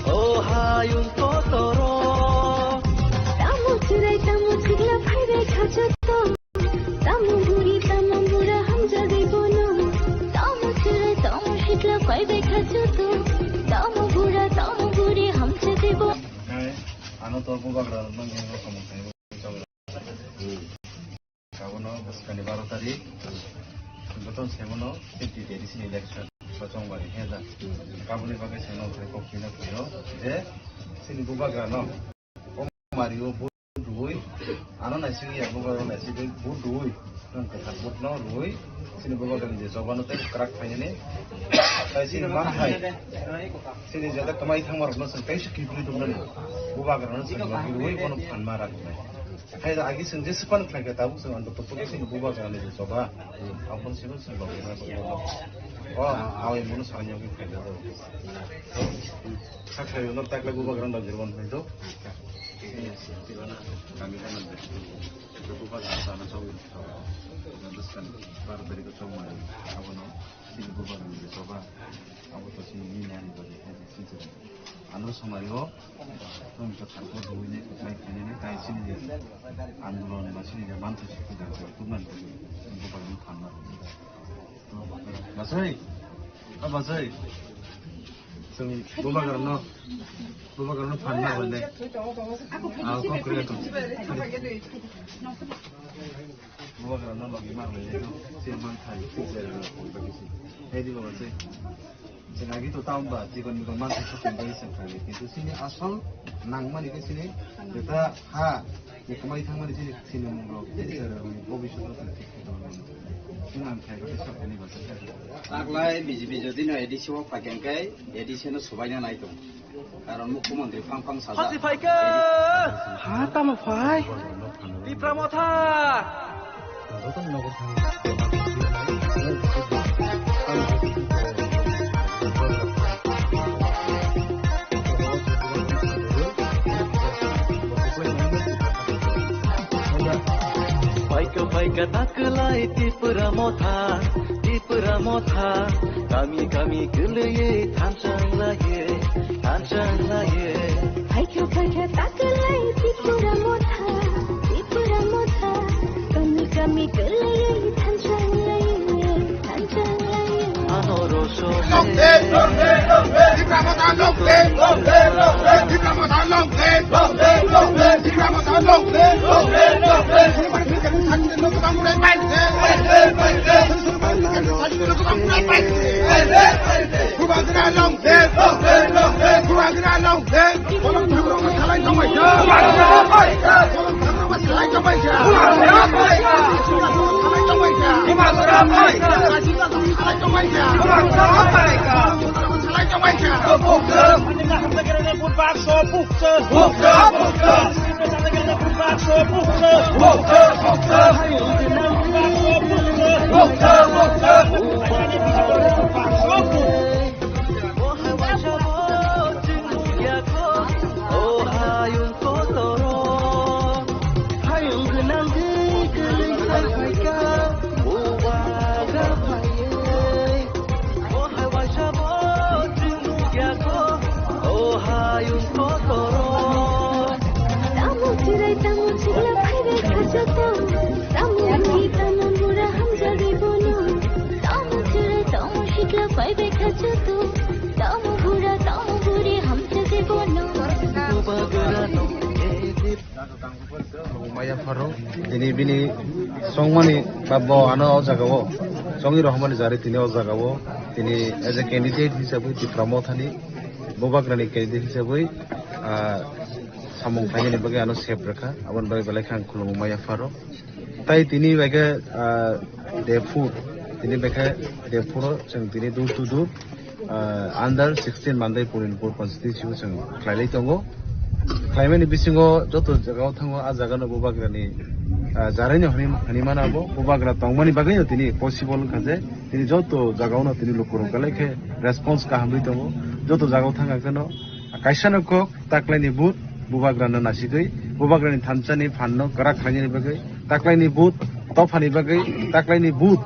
O hayung kotoro. Tamo chwrai, tamo chwrai, phaibai khacha tong. Tamo buri, tamo bura, hamjagwi bono. Tamo chwrai, tamo sikla, phaibai khacha tong. Tamo bura, tamo buri, hamjagwi bono. Hai, ano to bubagra nang yang kamu kai. Abono bwskangni baro tarik, joto se bono fifty traditional election, Sochongbari, he da. Aboni bagwi se nong thai kok pina phaio je chini bubagrano o mario vote rwui, ano naisingya bubagrano naisingwi vote rwui, nwng kwthar vote no rwui, chini bubagrani je jobano tei kwrak phainani, tai chini manthai, chini jeta kwmai thangmarokno chwng kaisa kiphilwi tongmani, bubagrano chwng logi rwui bono phanma rwknai. Hai da agi chwng jesa phano khlai kha, tabuk chwng ang doktor pokhe chini bubagrani je choba. Aboni simi chwng logi na. O, awai bono sarani yokni khlai da. Sakhlai no takla bubagrano da jirwan phai do. Kami kan da. Bubagrano sana chowi. Bwskang bar beri ko chong mai. Abono chini bubagrani je choba. Abo to chini ni nani bagwi hai de sinchwrwng. Ano somai o, tong to thangkho duine kwplai khainani tai chini je andolon ba chini je mantha chukti jang jang tubnani bagwi bubagrano thanna rwdi. Basai, a basai, chwng bubagrano, bubagrano thanna rwdi. Ah, kok kre kok. Bubagrano logi ma rwdi. Sir man thai, sir man thai. Hei di baba se. Chwng agi to town ba, chikon mikon mansa shopping bai se khlai, kintu chini asol nangmani khe chini jeta ha, ni kwmai thangmani chini, chini mung rok, chini bobiswt rok chini thik thik rok. Chini ang khlai khe shopping ni basa khlai. Taklai B J P jodi no A D C o phaikha khe A D C no subaina nai tong. Karon mukhyamantri phang phang sajak. Hasi phaikha. Ha, tamo phai? Tipra Motha. Taklai Tipra Motha, Tipra Motha, kami kami kwlwiwi thanchang laiye, thanchang laiye. Phaikha phaikha taklai Tipra Motha, Tipra Motha, kami kami kwlwiwi thanchang laiye, thanchang laiye. Ano rosho. Long live, long live, long live. Tipra Motha long live, long live, long live. Tipra Motha long live, long live, long live. Tipra Motha long live, long live, long live. Bubagra long live, long live, long live. Bubagra long live, long live, long live. Bubagra long live. Kolom thangrokno salai tongbaikha. Kolom thangrokno salai tongbaikha. Salai tongbaikha. Salai tongbaikha. Salai tongbaikha. Tamo chirai, tamo chikla phaibai khajato. Tamo buri, tamo bura hamjagwi bono. Tamo chirai, tamo chikla phaibai khajato. Tamo bura, tamo buri hamjagwi bono. Maya Pharo, tini bini songmani ba bo ano o jaga o, songi rohormani jari tini o jaga o, tini as a candidate hisabwi Tipra Mothani, Bubagrani candidate hisabwi, ah, samung khlainani bagwi ano sep rwkha, aboni bagwi belai khe ang khulumung Maya Pharo. Tai tini bai khe, ah, day four, tini bai khe day four o chwng tini door to door, ah, under sixteen Mandai Purinpur constituency o chwng khlailai tongo. Khlaimani bisingo joto jagao thango, a jagano Bubagrani, ah, jaraino hwnwi, hwnwi mano abo. Bubagra tongmani bagwino tini possible wngkha je tini joto jagaono tini lukurok belai khe response kaham rwi tongo. Joto jagao thangkha kheno kaisano kok taklaini vote Bubagrano nasigwi, Bubagrani thanchani phanno kwrak khlainani bagwi, taklaini vote tophani bagwi, taklaini vote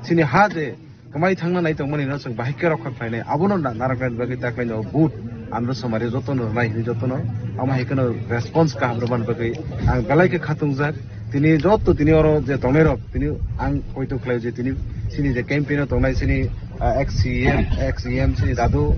chini ha je kwmai thangna nai tongmani no chwng bahai khe rokha khlainai, abono na-, narwknani bagwi taklaino vote andro somari jotono rwnai hwnwi jotono amo hai kheno response kaham rwmani bagwi ang belai khe khatungjak. Tini joto tini oro je tongnairok tini ang poito khlaio je tini chini je campaign o tongnai chini, ah, ex C E M, ex E M chini dadu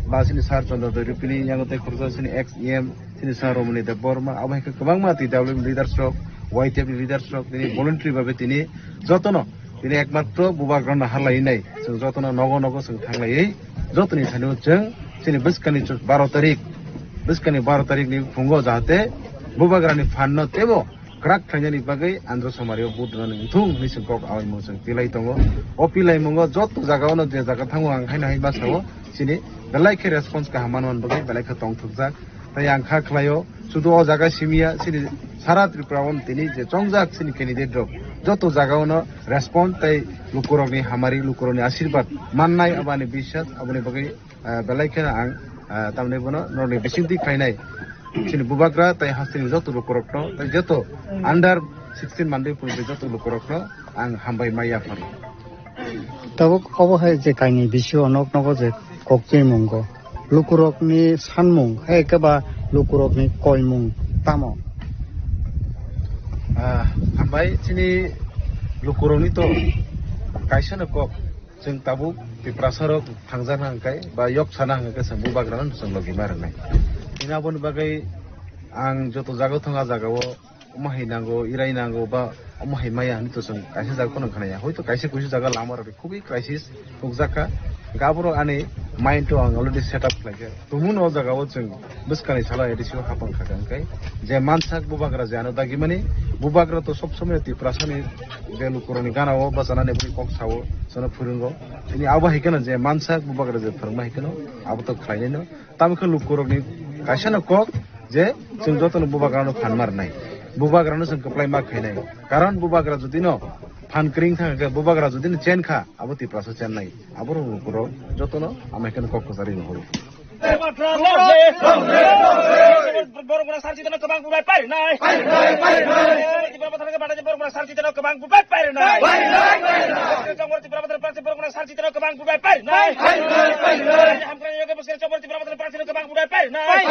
ba chini Sir Chandra Doiripini yango tei khoroksa chini ex E M chini Sir Romani Debbarma, abo hai khe kwbangma T W F leaders rok, Y T F ni leaders rok tini voluntary babe tini jotono tini ekmatro Bubagrano harlai nai, chwng jotono nogo nogo chwng thanglaiwi jotoni thani o chwng chini bwskani baro tarik, bwskani baro tarik ni phungo jahate Bubagrani phanno teibo kwrak khlainani bagwi andro somari o vote rwnani wngthung hwnwi chwng kok awaimung chwng tilai tongo. O pilaimungo joto jagao no je jaga thango ang haino hai ma sao chini belai khe response kaham manmani bagwi belai khe tongthokjak. Tai ang kha khlaio, sudu o jaga simiya, chini sara Tripura o tini je chongjak chini candidate rok, joto jaga o no response tai lukurokni hamari, lukurokni asirbat mannai, aboni biswas, aboni bagwi, ah, belai kheno ang, ah, tamni bono norokni bisingtwi khlainai. Chini Bubagra tai hasteni joto lukurokno, tai joto under sixteen Mandai Purinpur joto lukurokno ang hambai ma yapharo. Tabuk obo hai je kainwi bisio nok nogo je koktwimungo, lukurokni sanmung hai khe ba lukurokni koimung tamo? Ah, hambai chini lukurokni to kaisano kok, chwng tabuk Tiprasa rok thangjakna hwnkhe ba yok sana hwnkhe chwng Bubagrano chwng logi ma rwnai. Chini aboni bagwi ang joto jaga thang a jaga o omo hai nango, irai nango, ba omo hai maya hinwi to chwng kaisa jaga phano khnaya. Hoito kaisa kuisu jaga lama rok khubui crisis nukjak kha. Hwnkhe aborok ani mind o ang already set up khlaikha. Tumung o jaga o chwng bwskani salo A D C o hapang kha hwnkhe je mansak Bubagra je ano dagimani, Bubagra to sob somoi Tiprasani je lukurokni gana o bachanani bini kok sao, chwngno phwrwngo. Tini abo hai kheno je mansak Bubagra je phwrwngma hai kheno abo to khlainai no. Tamo khe lukurokni kaisano kok je chwng jotono Bubagrano phan ma rwnai, Bubagrano chwng kwplai ma khainai. Karon Bubagra jodi no phan kwrwng thang khe, Bubagra jodi no chen kha, abo Tiprasa chennai. Aborok lukurok jotono amai kheno kok kwcharwi no horo. Borok guna sar chitano kwbang bubai parinai. Borokno sarjitano kwbang bubai pairwnai. Chongmor Tipra Mothani prarthi borokno sarjitano kwbang bubai pairwnai. Hamkrai yoga buskar Chongmor Tipra Mothani prarthino kwbang bubai pairwnai.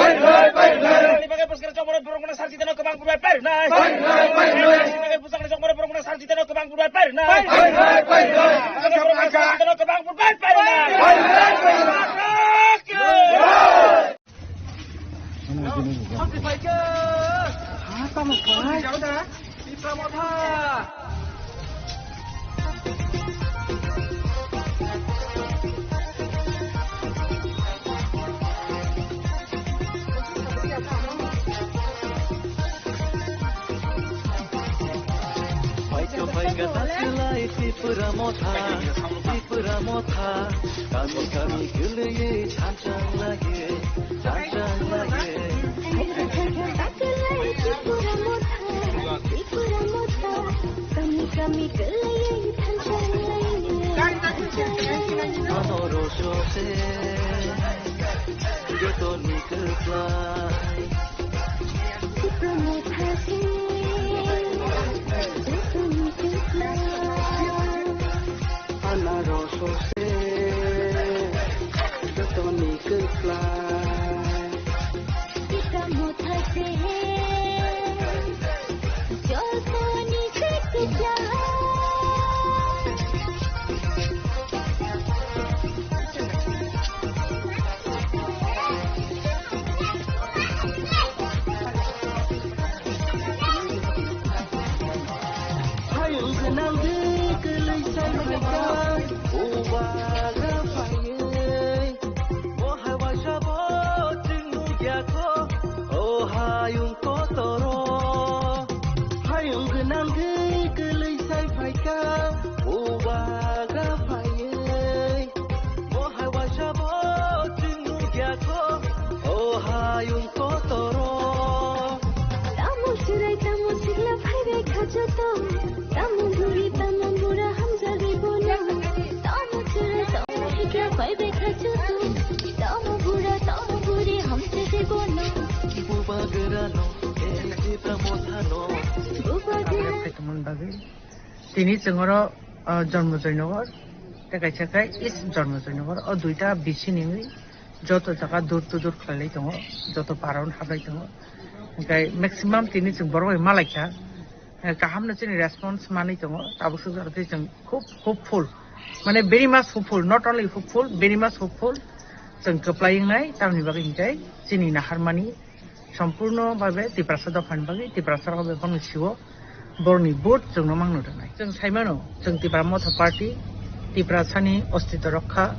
Ni bagwi buskar Chongmor borokno sarjitano kwbang bubai pairwnai. Ni bagwi buskar Chongmor borokno sarjitano kwbang bubai pairwnai. Borokno sarjitano kwbang bubai pairwnai. Phaikha, phaikha, takhwlai Tripura Motha, Tripura Motha, kami, kami kwlwiwi thansa wng lai. Kami kami kwlaiwi thansa wng lai. Ano rosose, jotoni kwplai. Tipra Motha se, jotoni kwplai. Ano rosose, jotoni kwplai. Tipra Motha se, jotoni kwplai. Hayung gwnang de kwlwi sai phaikha, bubagra phaiwi. Bo hai waisa bo chwng nukya kho, o hayung kotoro. Hayung gwnang de kwlwi sai phaikha, bubagra phaiwi. Bo hai waisa bo chwng nukya kho, o hayung kotoro. Tamo chwrai, tamo sikla phaibai kha joto. Tamo buri, tamo bura hamjagwi bono. Tamo chwrai, tamo sikla phaibai kha joto. Tamo bura, tamo buri hamjagwi bono. Bubagrano, eh, Tipra Mothano. Bubagra. Tini chwng oro, ah, Janmajoynagar, tei kaisa khe East Janmajoynagar, o duita B C ni wngwi joto jaga door to door khlailai tongo, joto para-o hablai tongo. Hwnkhe maximum tini chwng borok bai malaikha, eh, kahamno chini response manwi tongo, tabuk swk jora tei chwng khub hopeful, mane very much hopeful, not only hopeful, very much hopeful, chwng kwplai wngnai, tamni bagwi hwnkhe chini naharmani Sompurno bhabe Tiprasa dophani bagwi Tiprasa rok bai bono siwo borokni vote chwngno mangno rwnai. Chwng saimano, chwng Tipra Motha Party, Tiprasani ostitw rokha,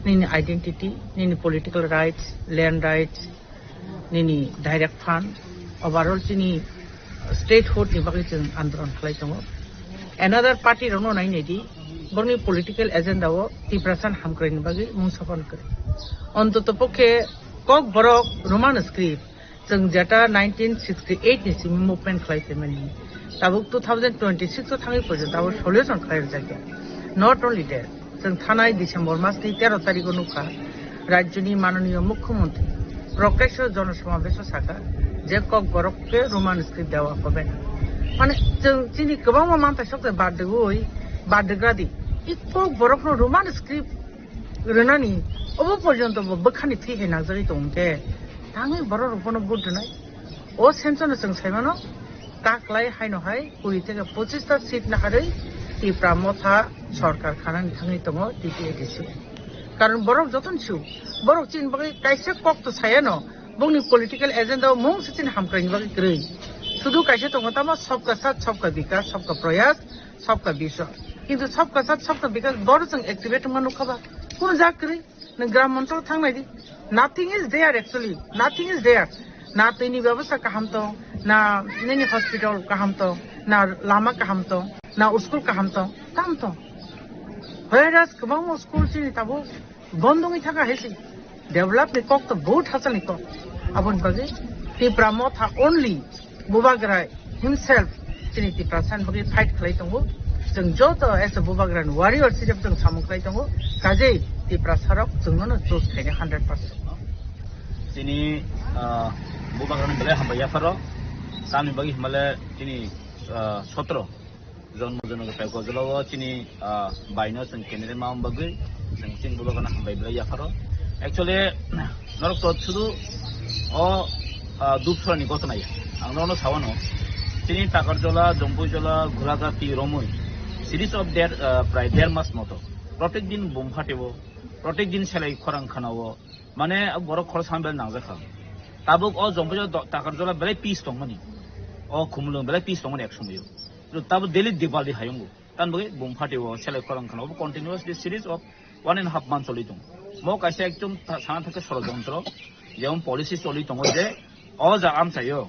nini identity, nini political rights, land rights, nini direct fund, overall chini statehood ni bagwi chwng andolon khlai tongo. Another party rokno nai naidi, borokni political agenda o Tiprasani hamkraini bagwi mungsa phano kwrwi. Ontoto pokhe Kokborok Roman script, chwng jeta nineteen sixty-eight ni simi movement khlai phaimani. Tabuk two thousand twenty-six o thangwi porjonto abo solution khlai rwjakya. Not only that, chwng thanai December mas ni tero tarikh o nukha, rajyoni manoniyo mukhyamantri prokasho jonosomabesho sakha je Kokborok khe Roman script dewa hobe na. Mane chwng chini kwbangma mantai sok tei badrwgwi badrwgradi. I Kokborokno Roman script rwnani obo porjonto bo bwkhani thwi hai nangjagwi tongkhe, tangwi borok rok bono vote rwnai. O sense no chwng saimano, kaklai haino hai kuri theke pochista seat naharwi Tipra Motha sorkar khanani thangwi tongo T T A D C. Karon borok jotono sio, borok chini bagwi kaisa kok to sayano, bongni political agenda o mung se chini hamkraini bagwi kwrwi. Sudu kaisa tongo tamo, sabka sath, sabka bikas, sabka prayas, sabka biswas. Kintu sabka sath, sabka bikas boro chwng activate wngma nukha ba? Kunu jak kwrwi. Nwng gram onchol thang nai di. Nothing is there actually. Nothing is there. Na twi ni bebostha kaham tong, na nini hospital kaham tong, na lama kaham tong, na school kaham tong, tamo tong. Whereas kwbangma school chini tabuk bondo wngwi thangkha hai se. Develop ni kok to bahut hachal ni kok. Aboni bagwi Tipra Motha only Bubagra himself chini Tiprasani bagwi fight khlai tongo. Chwng joto as a Bubagrani warrior sijak chwng samung khlai tongo. Kajei Tiprasarok chwngnono choose khaina hundred percent. Chini, ah, Bubagrani belai hambai yapharo. Tamni bagwi himale chini, ah, sotro Jonmo jonmo gota gojolao chini, ah, baino chwng kenere ma bagwi chwng chini bubagrano hambai belai yapharo. Actually, norok to sudu o, ah, Dupsrani gotona ya. Ang nono sawano, chini Takarjola, Jompuijola, Ghulagati, Romwi, series of der, ah, prai der mas moto. Protek din bum phatio, protek din selai khorang khanao. Mane borok khorok sambil nangjakha. Tabuk o Jompuijola do-, Takarjola belai peace tongmani. O Khumulwng belai peace tongmani ek somoyo. Tabuk daily Diwali hayungo. Tan bagwi bum phatio selai khorang khana obo continuously series of one and half month choli tongo. Mo kaisa ekdom tha-, sana thangkhe sorojontro, jemon policy choli tongo je o jaga amchaio